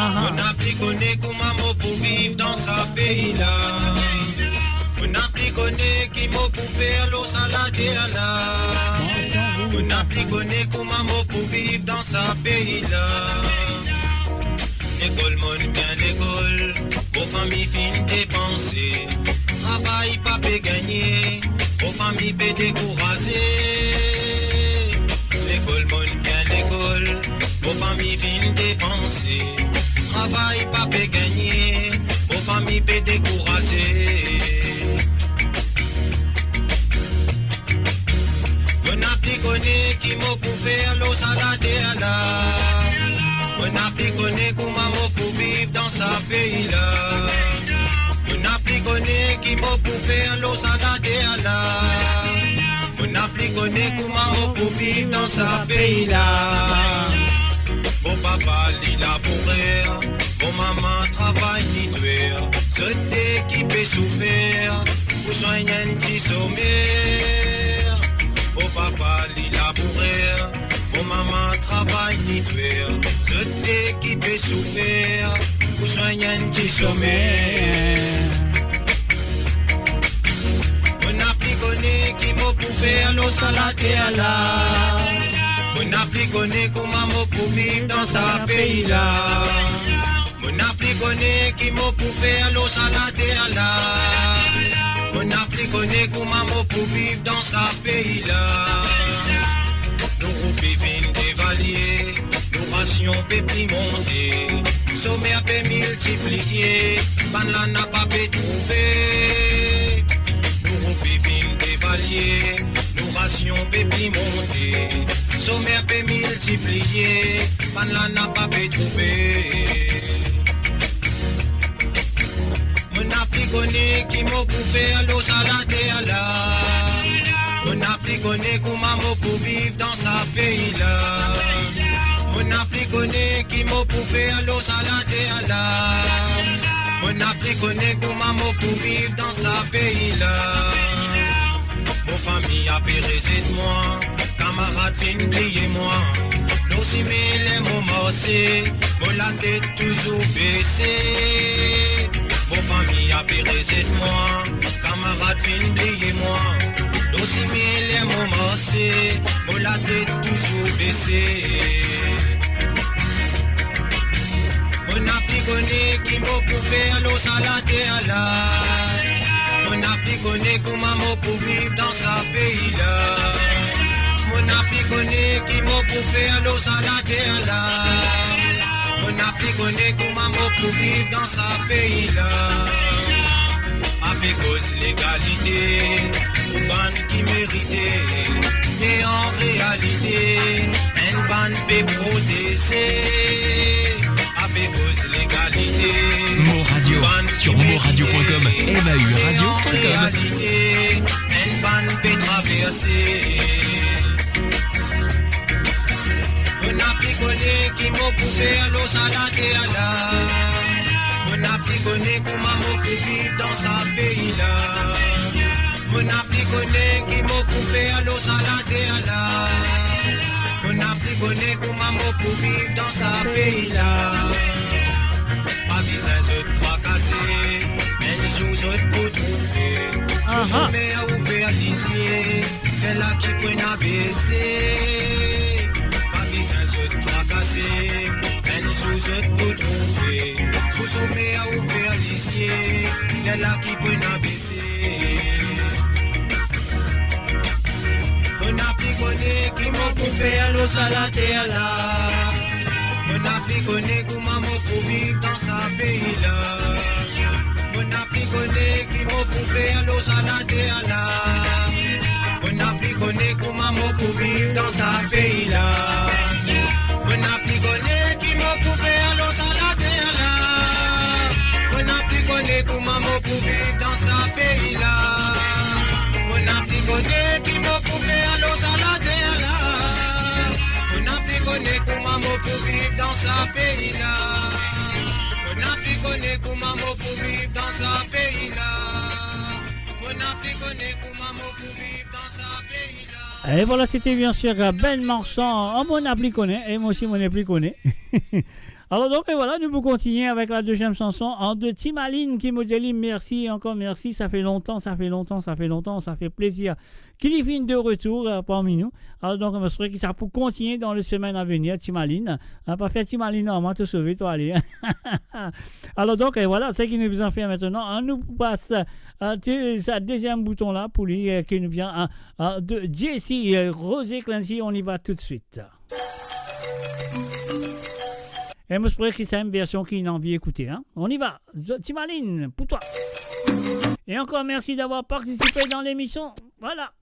Aha. Mo napa kone kouma mo pou viv dan sa pei la. Mo napa kone ki mo pou fer lor sa later la. Mo napa kone kouma mo pou viv dan sa pei la. Lekol monn bien lekol, mo fami finn depanse. Travay pa pe gagne, mo fami pe dekouraze. Lekol monn bien lekol, mo fami finn depanse. Travay pa pe gagne, mo fami pe dekouraze. Mo napa kone ki mo pou fer lor sa later la. Mo napa kone kouma mo pou viv dan sa pei la. Mo napa kone ki mo pou fer lor sa later la. Mo napa kone kouma mo pou viv dan sa pei la. Mo papa li labourer, mo mama travay nitwer, zot de ki pe soufer pou swagn enn ti somer. Mo papa li labourer, mo mama travay nitwer, zot de ki pe soufer pou swagn enn ti somer. Mo napa kone ki mo pou fer lor sa later la. Mo napa kone kouma mo pou viv dan sa pei la. Mo napa kone ki mo pou fer lor sa later la. Mo napa kone kouma mo pou viv dan sa pei la. Nou roupi finn devalie, nou rasion pe pli monte, somer pe miltipliye, bannla napa pe trouve. Nou roupi finn devalie, nou rasion pe pli monte, somer pe miltipliye, bannla napa pe trouve. Mo napa kone ki mo pou fer lor sa later la. Mo napa kone kouma mo pou viv dan sa pei la. Mo napa kone ki mo pou fer lor sa later la. Mo napa kone kouma mo pou viv dan sa pei la. Mo fami ape rezet mwa, kamarad finn bliye mwa. Lor sime ler mo marse, mo latet touzour bese. Mo fami ape rezet mwa, kamarad finn bliye mwa. Lor sime ler mo marse, mo latet touzour bese. Mo napa kone ki mo pou fer lor sa later la. Mo napa kone kouma mo pou viv dan sa pei la. Mo napa kone ki mo pou fer lor sa later la. Mo napa kone kouma mo pou viv dan sa pei la. Ape koz legalite pou bann ki merite, me an realite, enn bann pe proteze. Ape koz legalite. Mo Radio, sur moradio point com, M A U radio point com. Enn bann pe traverse. Mo napa kone ki mo pou fer lor sa later la. Mo napli kone kouma mo pou viv dan sa pei la. Mo napli kone ki mo pou fer lor sa later la. Mo napli kone kouma mo pou viv dan sa pei la. Pa bizin zot trakase, enn zour zot pou trouve. Aha. Sou somer ouver lizie, lerla ki pou ena bese. Pa bizin zot trakase, enn zour zot pou trouve. Sou somer ouver lizie, lerla ki pou ena bese. Mo napli kone ki mo pou fer lor sa later la. Mo napli kone kouma mo pou viv dan sa pei la. Mo napli kone ki mo pou fer lor sa later la. Mo napli kone kouma mo pou viv dan sa pei la. Mo napli kone ki mo pou fer lor sa later la. Mo napli kone kouma mo pou viv dan sa pei la. Mo napli kone ki mo pou fer lor sa later la. Mo napli kone kouma mo pou viv dan sa pei la. Mo napli kone kouma mo pou viv dan sa pei la. Mo napli kone kouma mo pou viv dan sa pei la. Et voilà, c'était bien sûr, euh, Ben Marchand. Oh, mo napli kone, e mo osi mo nepli kone. Alors donc, et voilà, nou pou kontigne avek la deuxième chanson, an, de Timaline, ki mo dir li mersi, ankor mersi, sa fer lontan, sa fer lontan, sa fer lontan, sa fer plezir ki li vinn de retour, euh, parmi nou. Alors donc, mo swete ki sa pou kontigne dan le semaine à venir, Timaline. Hein, pa fer Timaline, non, mo to sove twa, ale. Alors donc, et voilà, seki nou bizin fer aster, an, nou pou pas, euh, ti, sa deziem bouton la pou li, euh, ki nou vinn, euh, euh, de Jesse, euh, Rose Clancy, on y va tout de suite. E mo swete ki sa enn version ki nou anvi ekoute, hein. On y va. Zo-, Timaline, pour toi. Et encore merci d'avoir participé dans l'émission. Voilà.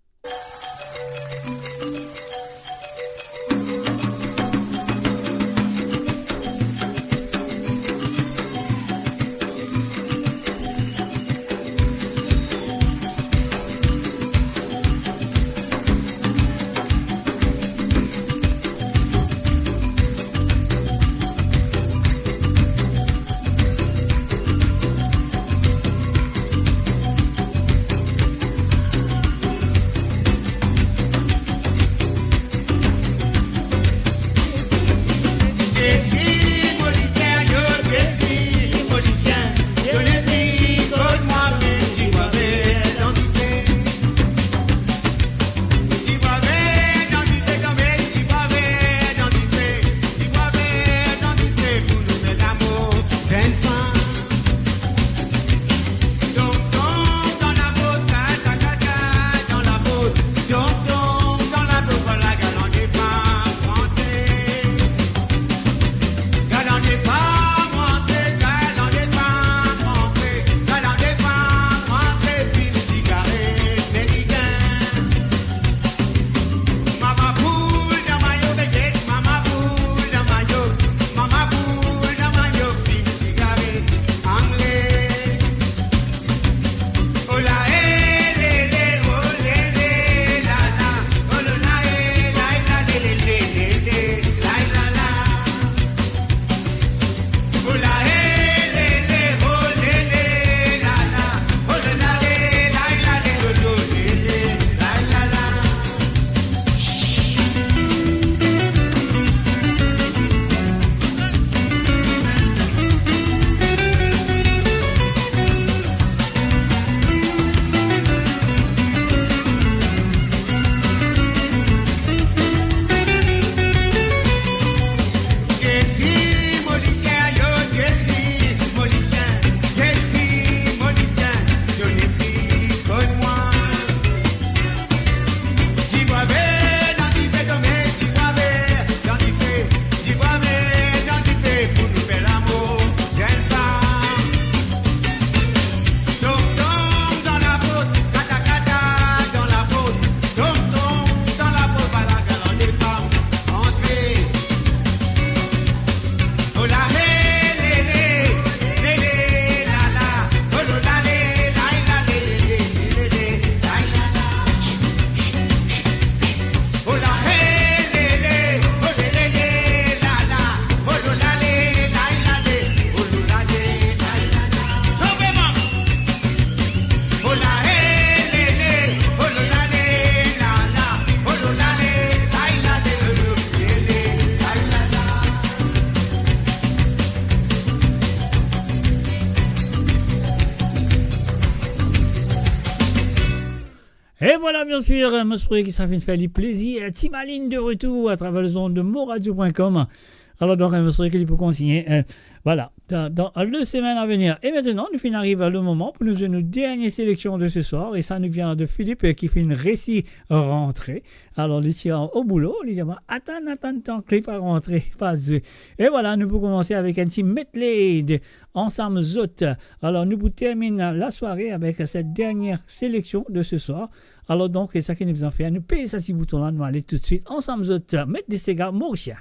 E vwala, bien sir, mo espere ki sa finn fer li plezir. Ti Maline de retour à travers les ondes de moradio point com. Alor, donk, mo espere ki li pou kontigne, euh, vwala, dan, dan le semenn a venir. E aster, nou finn ariv le moman pou nou zwe nou dernie seleksion de se swar. E sa nou vinn de Philippe, euh, ki finn resi rantre. Alor, li ti o boulo, li dir mwa, "Atann, atann, tank li pa rantre, pa zwe." E vwala, nou pou koumans avek enn ti medley de Ansam Zot. Alor, nou pou terminn lasware avek set dernie seleksion de se swar. Alor donk, seki nou bizin fer, nou pez sa ti bouton la, nou ale toutswit Ansam Zot, met de sega morisien.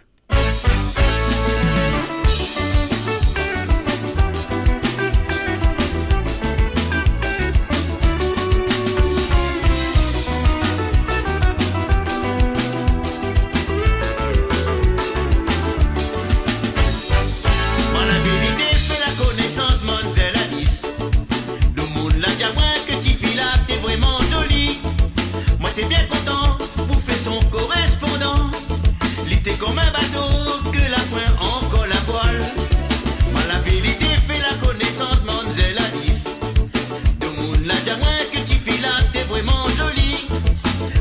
Mwa laverite fer lakonesans manzel Alice. Domoun la dir mwa ki tifi la ti vreman zoli. Mwa ti bien kontan pou fer son korespondan. Li ti kouma bato ki la pwin ankor lavwal. Mwa laverite fer lakonesans manzel Alice. Domoun la dir mwa ki tifi la ti vreman zoli.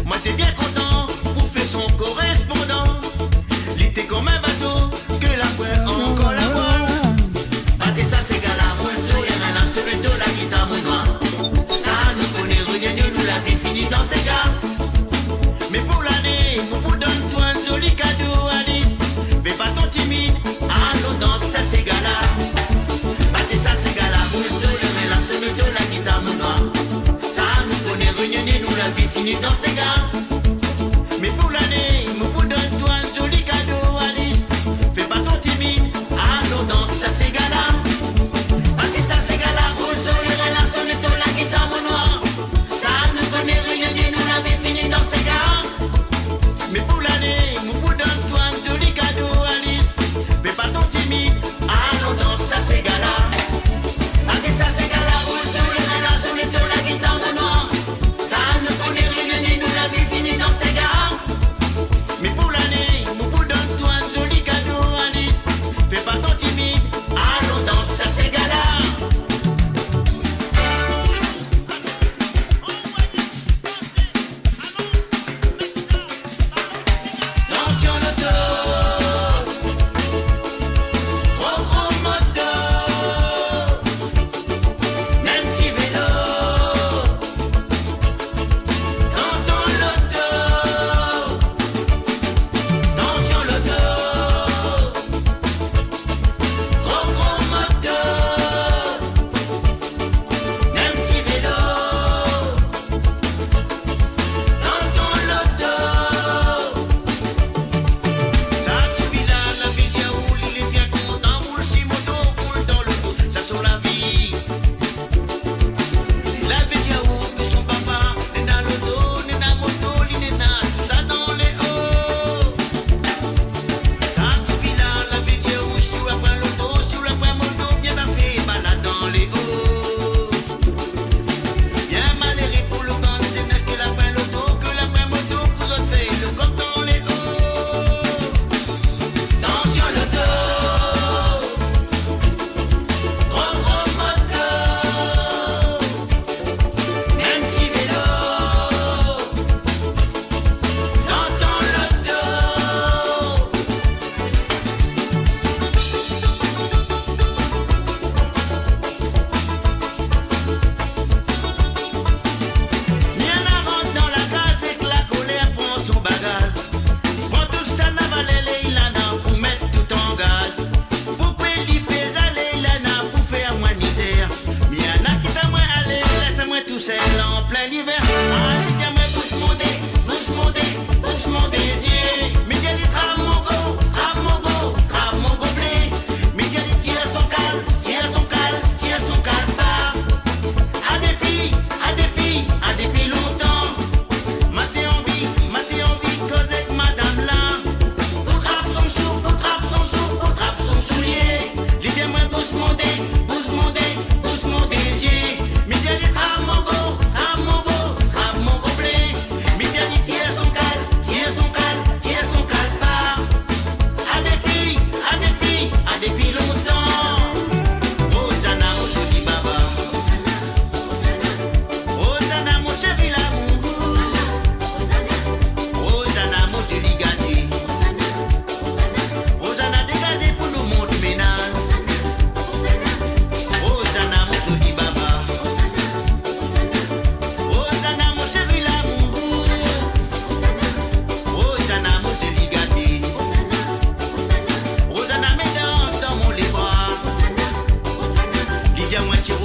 Mwa ti bien kontan pou fer son korespondan. Li ti kouma bato ki la pwin ankor lavwal. Bate sa sega la, boul to, lerla sone to, lagitar mo nwar. Sa nou kone, renyonyon nou, lavi fini dan sega. Me pou lane, mo pou donn twa enn zoli kado, Alice. Fer pa to timid, alon dans sa sega la. Bate sa sega la, boul to, lerla sone to, lagitar mo nwar. Sa nou kone, renyonyon nou, lavi fini dan sega. Me pou lane, mo pou donn twa enn zoli kado, Alice. Fer pa to timid, alon dans sa sega la. Bate sa sega la, boul to, lerla sone to, lagitar mo nwar. Sa nou kone, renyonyon nou, lavi fini dan sega. Me pou lane, mo pou donn twa enn zoli kado, Alice. Fer pa to timid, alon dans sa sega la. Bate sa sega la, boul to, lerla sone to, lagitar mo nwar. Sa nou kone, renyonyon nou, lavi fini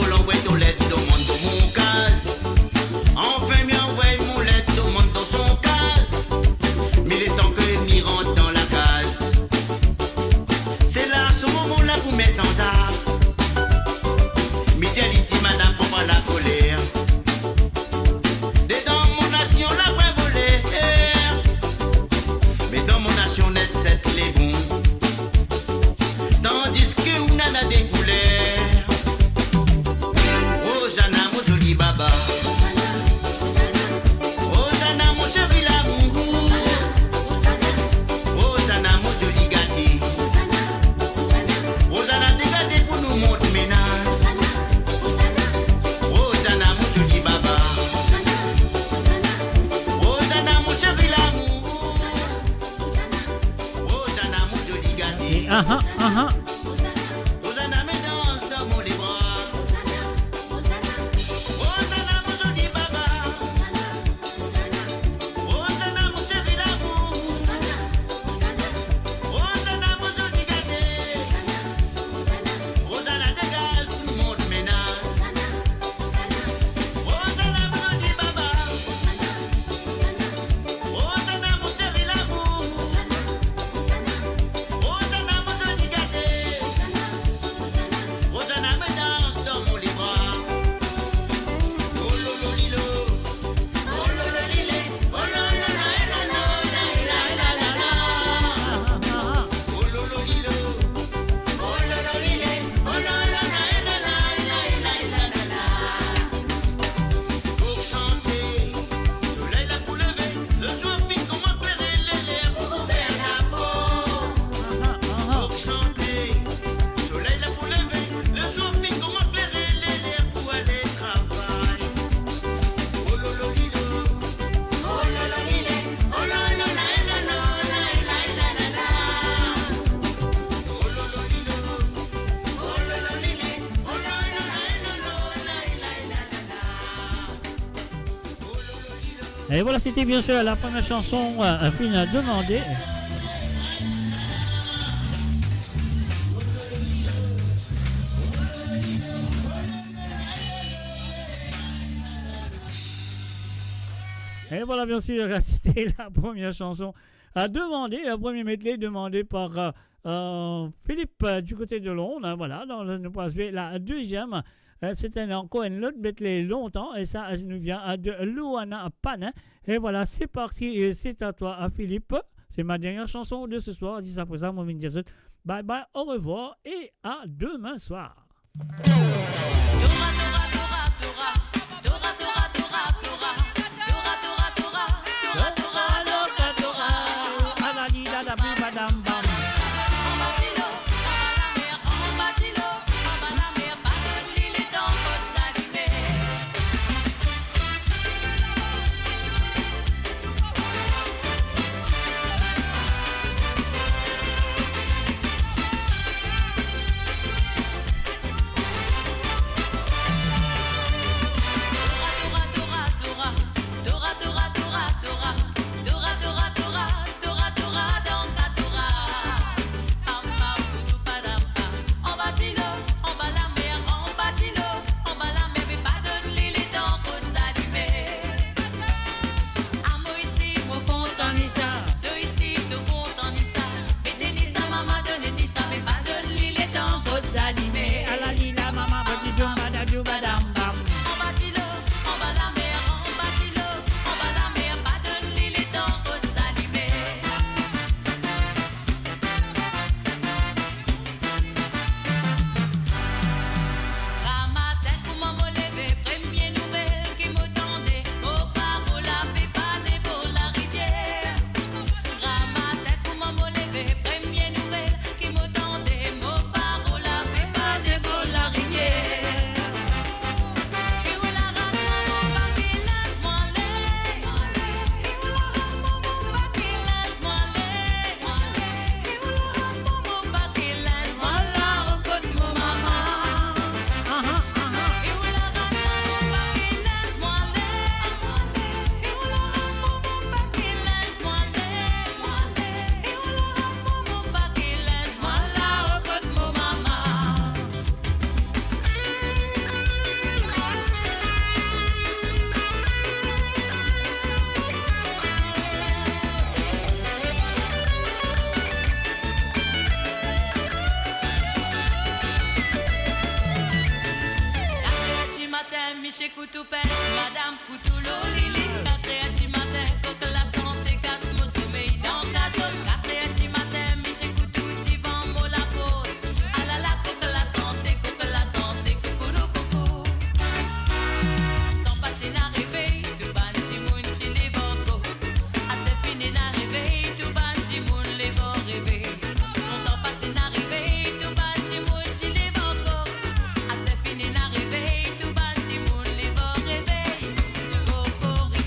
Mo anvoy to let, to monn dan mo kaz. Anfin, mi anvoy mo let, to monn dan son kaz. Me letan ke mi rant dan lakaz, se la so momon la pou met anzar. Mi dir li, ti madam, pran pa lakoler. Dedan mo nasion la, pran voler. Me dan mo nasion net set lebon. Tandiske ou nana de kouler. Rozana, mo zoli baba. Rozana, mo seri lamour. Rozana, mo zoli gate. Rozana, degaze pou nou mont menaz. Rozana, mo zoli baba. Rozana, mo seri lamour. Rozana, mo zoli gate. Aha, aha. Rozana, met dans dan mo lebra. Rozana, mo zoli baba. Rozana, mo seri lamour. Rozana, mo zoli gate. Rozana, degaz pou nou mont menaz. Rozana, mo zoli baba. Rozana, mo seri lamour. Rozana, mo zoli gate. Rozana, met dans dan mo lebra. Oh lolo lilo. Oh lolo lile. Oh lolo la la la la la la la. Oh lolo lilo. Oh lolo lile. Oh lolo la la la la la la la. Pou sante, soley la pou leve, lezour finn koumans klere, le ler pou ouver lapo. Pou sante, soley la pou leve, lezour finn koumans klere, le ler pou ale travay. Oh lolo lilo, oh lolo lile, oh lolo la la la la la la la. Oh lolo lilo, oh lolo lile, oh lolo la la la la la la la. Et voilà, c'était bien sûr la première chanson, euh, finn demandée. Et voilà, bien sûr, c'était la première chanson à demander, le premier medley demandé par, euh, euh, Philippe, euh, du côté de Londres, hein, voilà, dan nou pou zwe la deuxième. Euh, se enn, ankor enn lot medley lontan, e sa, euh, nou vien, euh, de Luana Panin. Et voilà, c'est parti, et c'est à toi, à Philippe. C'est ma dernière chanson de ce soir. Dis après ça, mo vinn dir zot bye bye, au revoir et à demain soir. Misie Koutou pes, Madam Koutou lor lili. Katrer dimatin, kok lasante kas mo somey dan kazot. Katrer dimatin, Misie Koutou divan mo laport. Alala, kok lasante, kok lasante, koukoulou koukou. Tan pa ti ena revey, tou bann dimoun ti lev ankor. Aster finn ena revey, tou bann dimoun lev ar revey. Lontan pa ti ena revey, tou bann dimoun ti lev ankor. Aster finn ena revey, tou bann dimoun lev ar revey. Kokorik.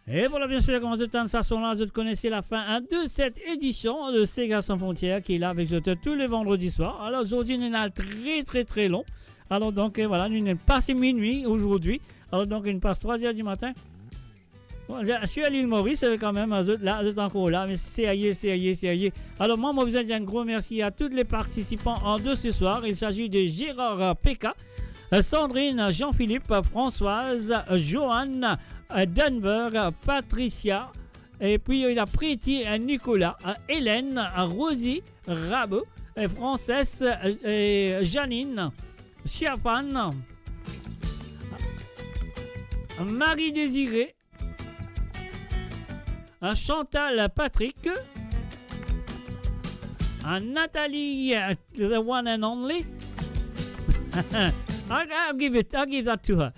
E vwala, bien sir, kouma zot tann sa son la, zot kone se lafin, hein, de set edision de Sega Sans Frontières ki la avek zot tou le vandredi swar. Alor, zordi, nou ena tre, tre, tre lon. Alor, donk, eh, vwala, nou, nou pase minwi zordi. Alor, donk, nou pas trwa er di matin. Bon, la, sir lil Moris, eh, kanmem, zot la, zot ankor la, me serye, serye, serye. Alor, mwa, mo bizin dir enn gro mersi a tou le partisipan de se swar. Il s'agit de Gérard Peka, Sandrine, Jean-Philippe, Françoise, Joanne, Denver, Patricia, epi, euh, ena Priti, euh, Nicolas, euh, Hélène, euh, Rosie, Rabo, euh, Frances, euh, euh, Janine, Siafane, Marie-Désirée, euh, Chantal, Patrick, euh, Nathalie, euh, the one and only. I'll, I'll give it, I'll give that to her.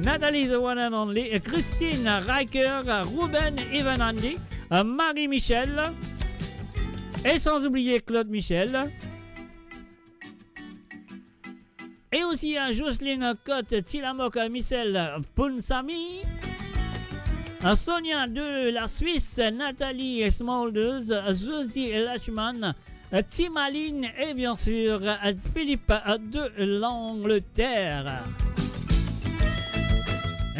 Nathalie, the one and only, euh, Christine Riker, euh, Ruben, Evan, Andy, euh, Marie-Michel, et sans oublier Claude Michel. Et aussi à Jocelyne Cotte, Tilamok, euh, Michel, euh, Ponsami, euh, Sonia de la Suisse, Nathalie Smulders, euh, Josie Lachman, euh, Timaline et bien sûr, euh, Philippe, euh, de l'Angleterre.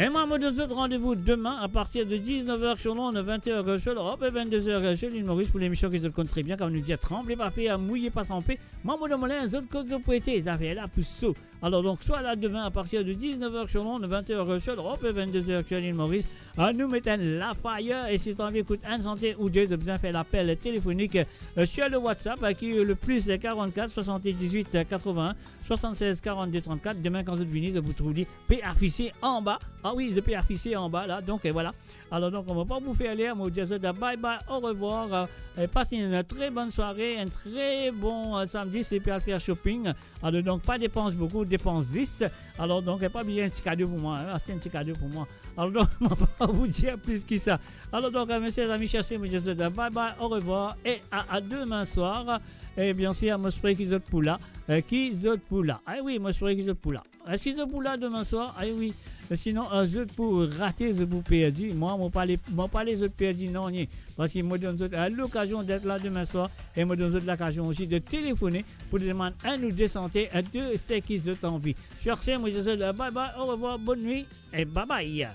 E mwa, mo donn zot randevou demin apartir de diznef er sur l'onde, vent er sur l'Europe e vennde er sur lil Moris pou lemision ki zot konn tre bien, kouma nou dir, Tranble pa per, mouye pa tranpe. Mwa, mo donn mo linz, zot kot zot pou ete, zafer la pou so. Alor donk, swa la demin apartir de diznef er sur l'onde, vent er sur l'Europe e vennde er sur lil Moris, ah, nou met enn lafire, e si zot anvi ekout enn sante ou de, zot bizin fer lapel telefonik, euh, sur le WhatsApp, euh, ki le plus, euh, quarante-quatre soixante-dix-huit quatre-vingts soixante-seize quarante-deux trente-quatre. Demin kan zot vini, zot pou trouv li pe afise anba. Ah wi, li pe afise anba la. Donk, euh, vwala. Alor donk, mo pa pou fer ler, mo dir zot bye bye, au revoir, euh, e pas enn tre bonn sware, enn tre bon, euh, samdi, si pe al fer shopping. Alor donk, pa depans boukou, depans zis. Alor donk, pa bliye enn ti kado pou mwa, hein, aste enn ti kado pou mwa. Alor donk, mo pa pou dir plis ki sa. Alor donk, euh, mesier, zami, cherse, mo dir zot bye bye, au revoir, e a, a demin swar. E bien sir, mo espere ki zot pou la, euh, ki zot pou la. Ah wi, mo espere ki zot pou la. Eski zot pou la demin swar? Ah wi. Sinon, euh, zot pou rate, zot pou perdi. Mwa, mo pa le, mo pa les zot perdi nanye. Parski mo donn zot, euh, lokazion d'être la demin swar e mo donn zot lokazion osi de telefone pou demann enn ou de sante, euh, de seki zot anvi. Sur ce, mo dir zot, euh, bye bye, au revoir, bonne nuit et bye bye.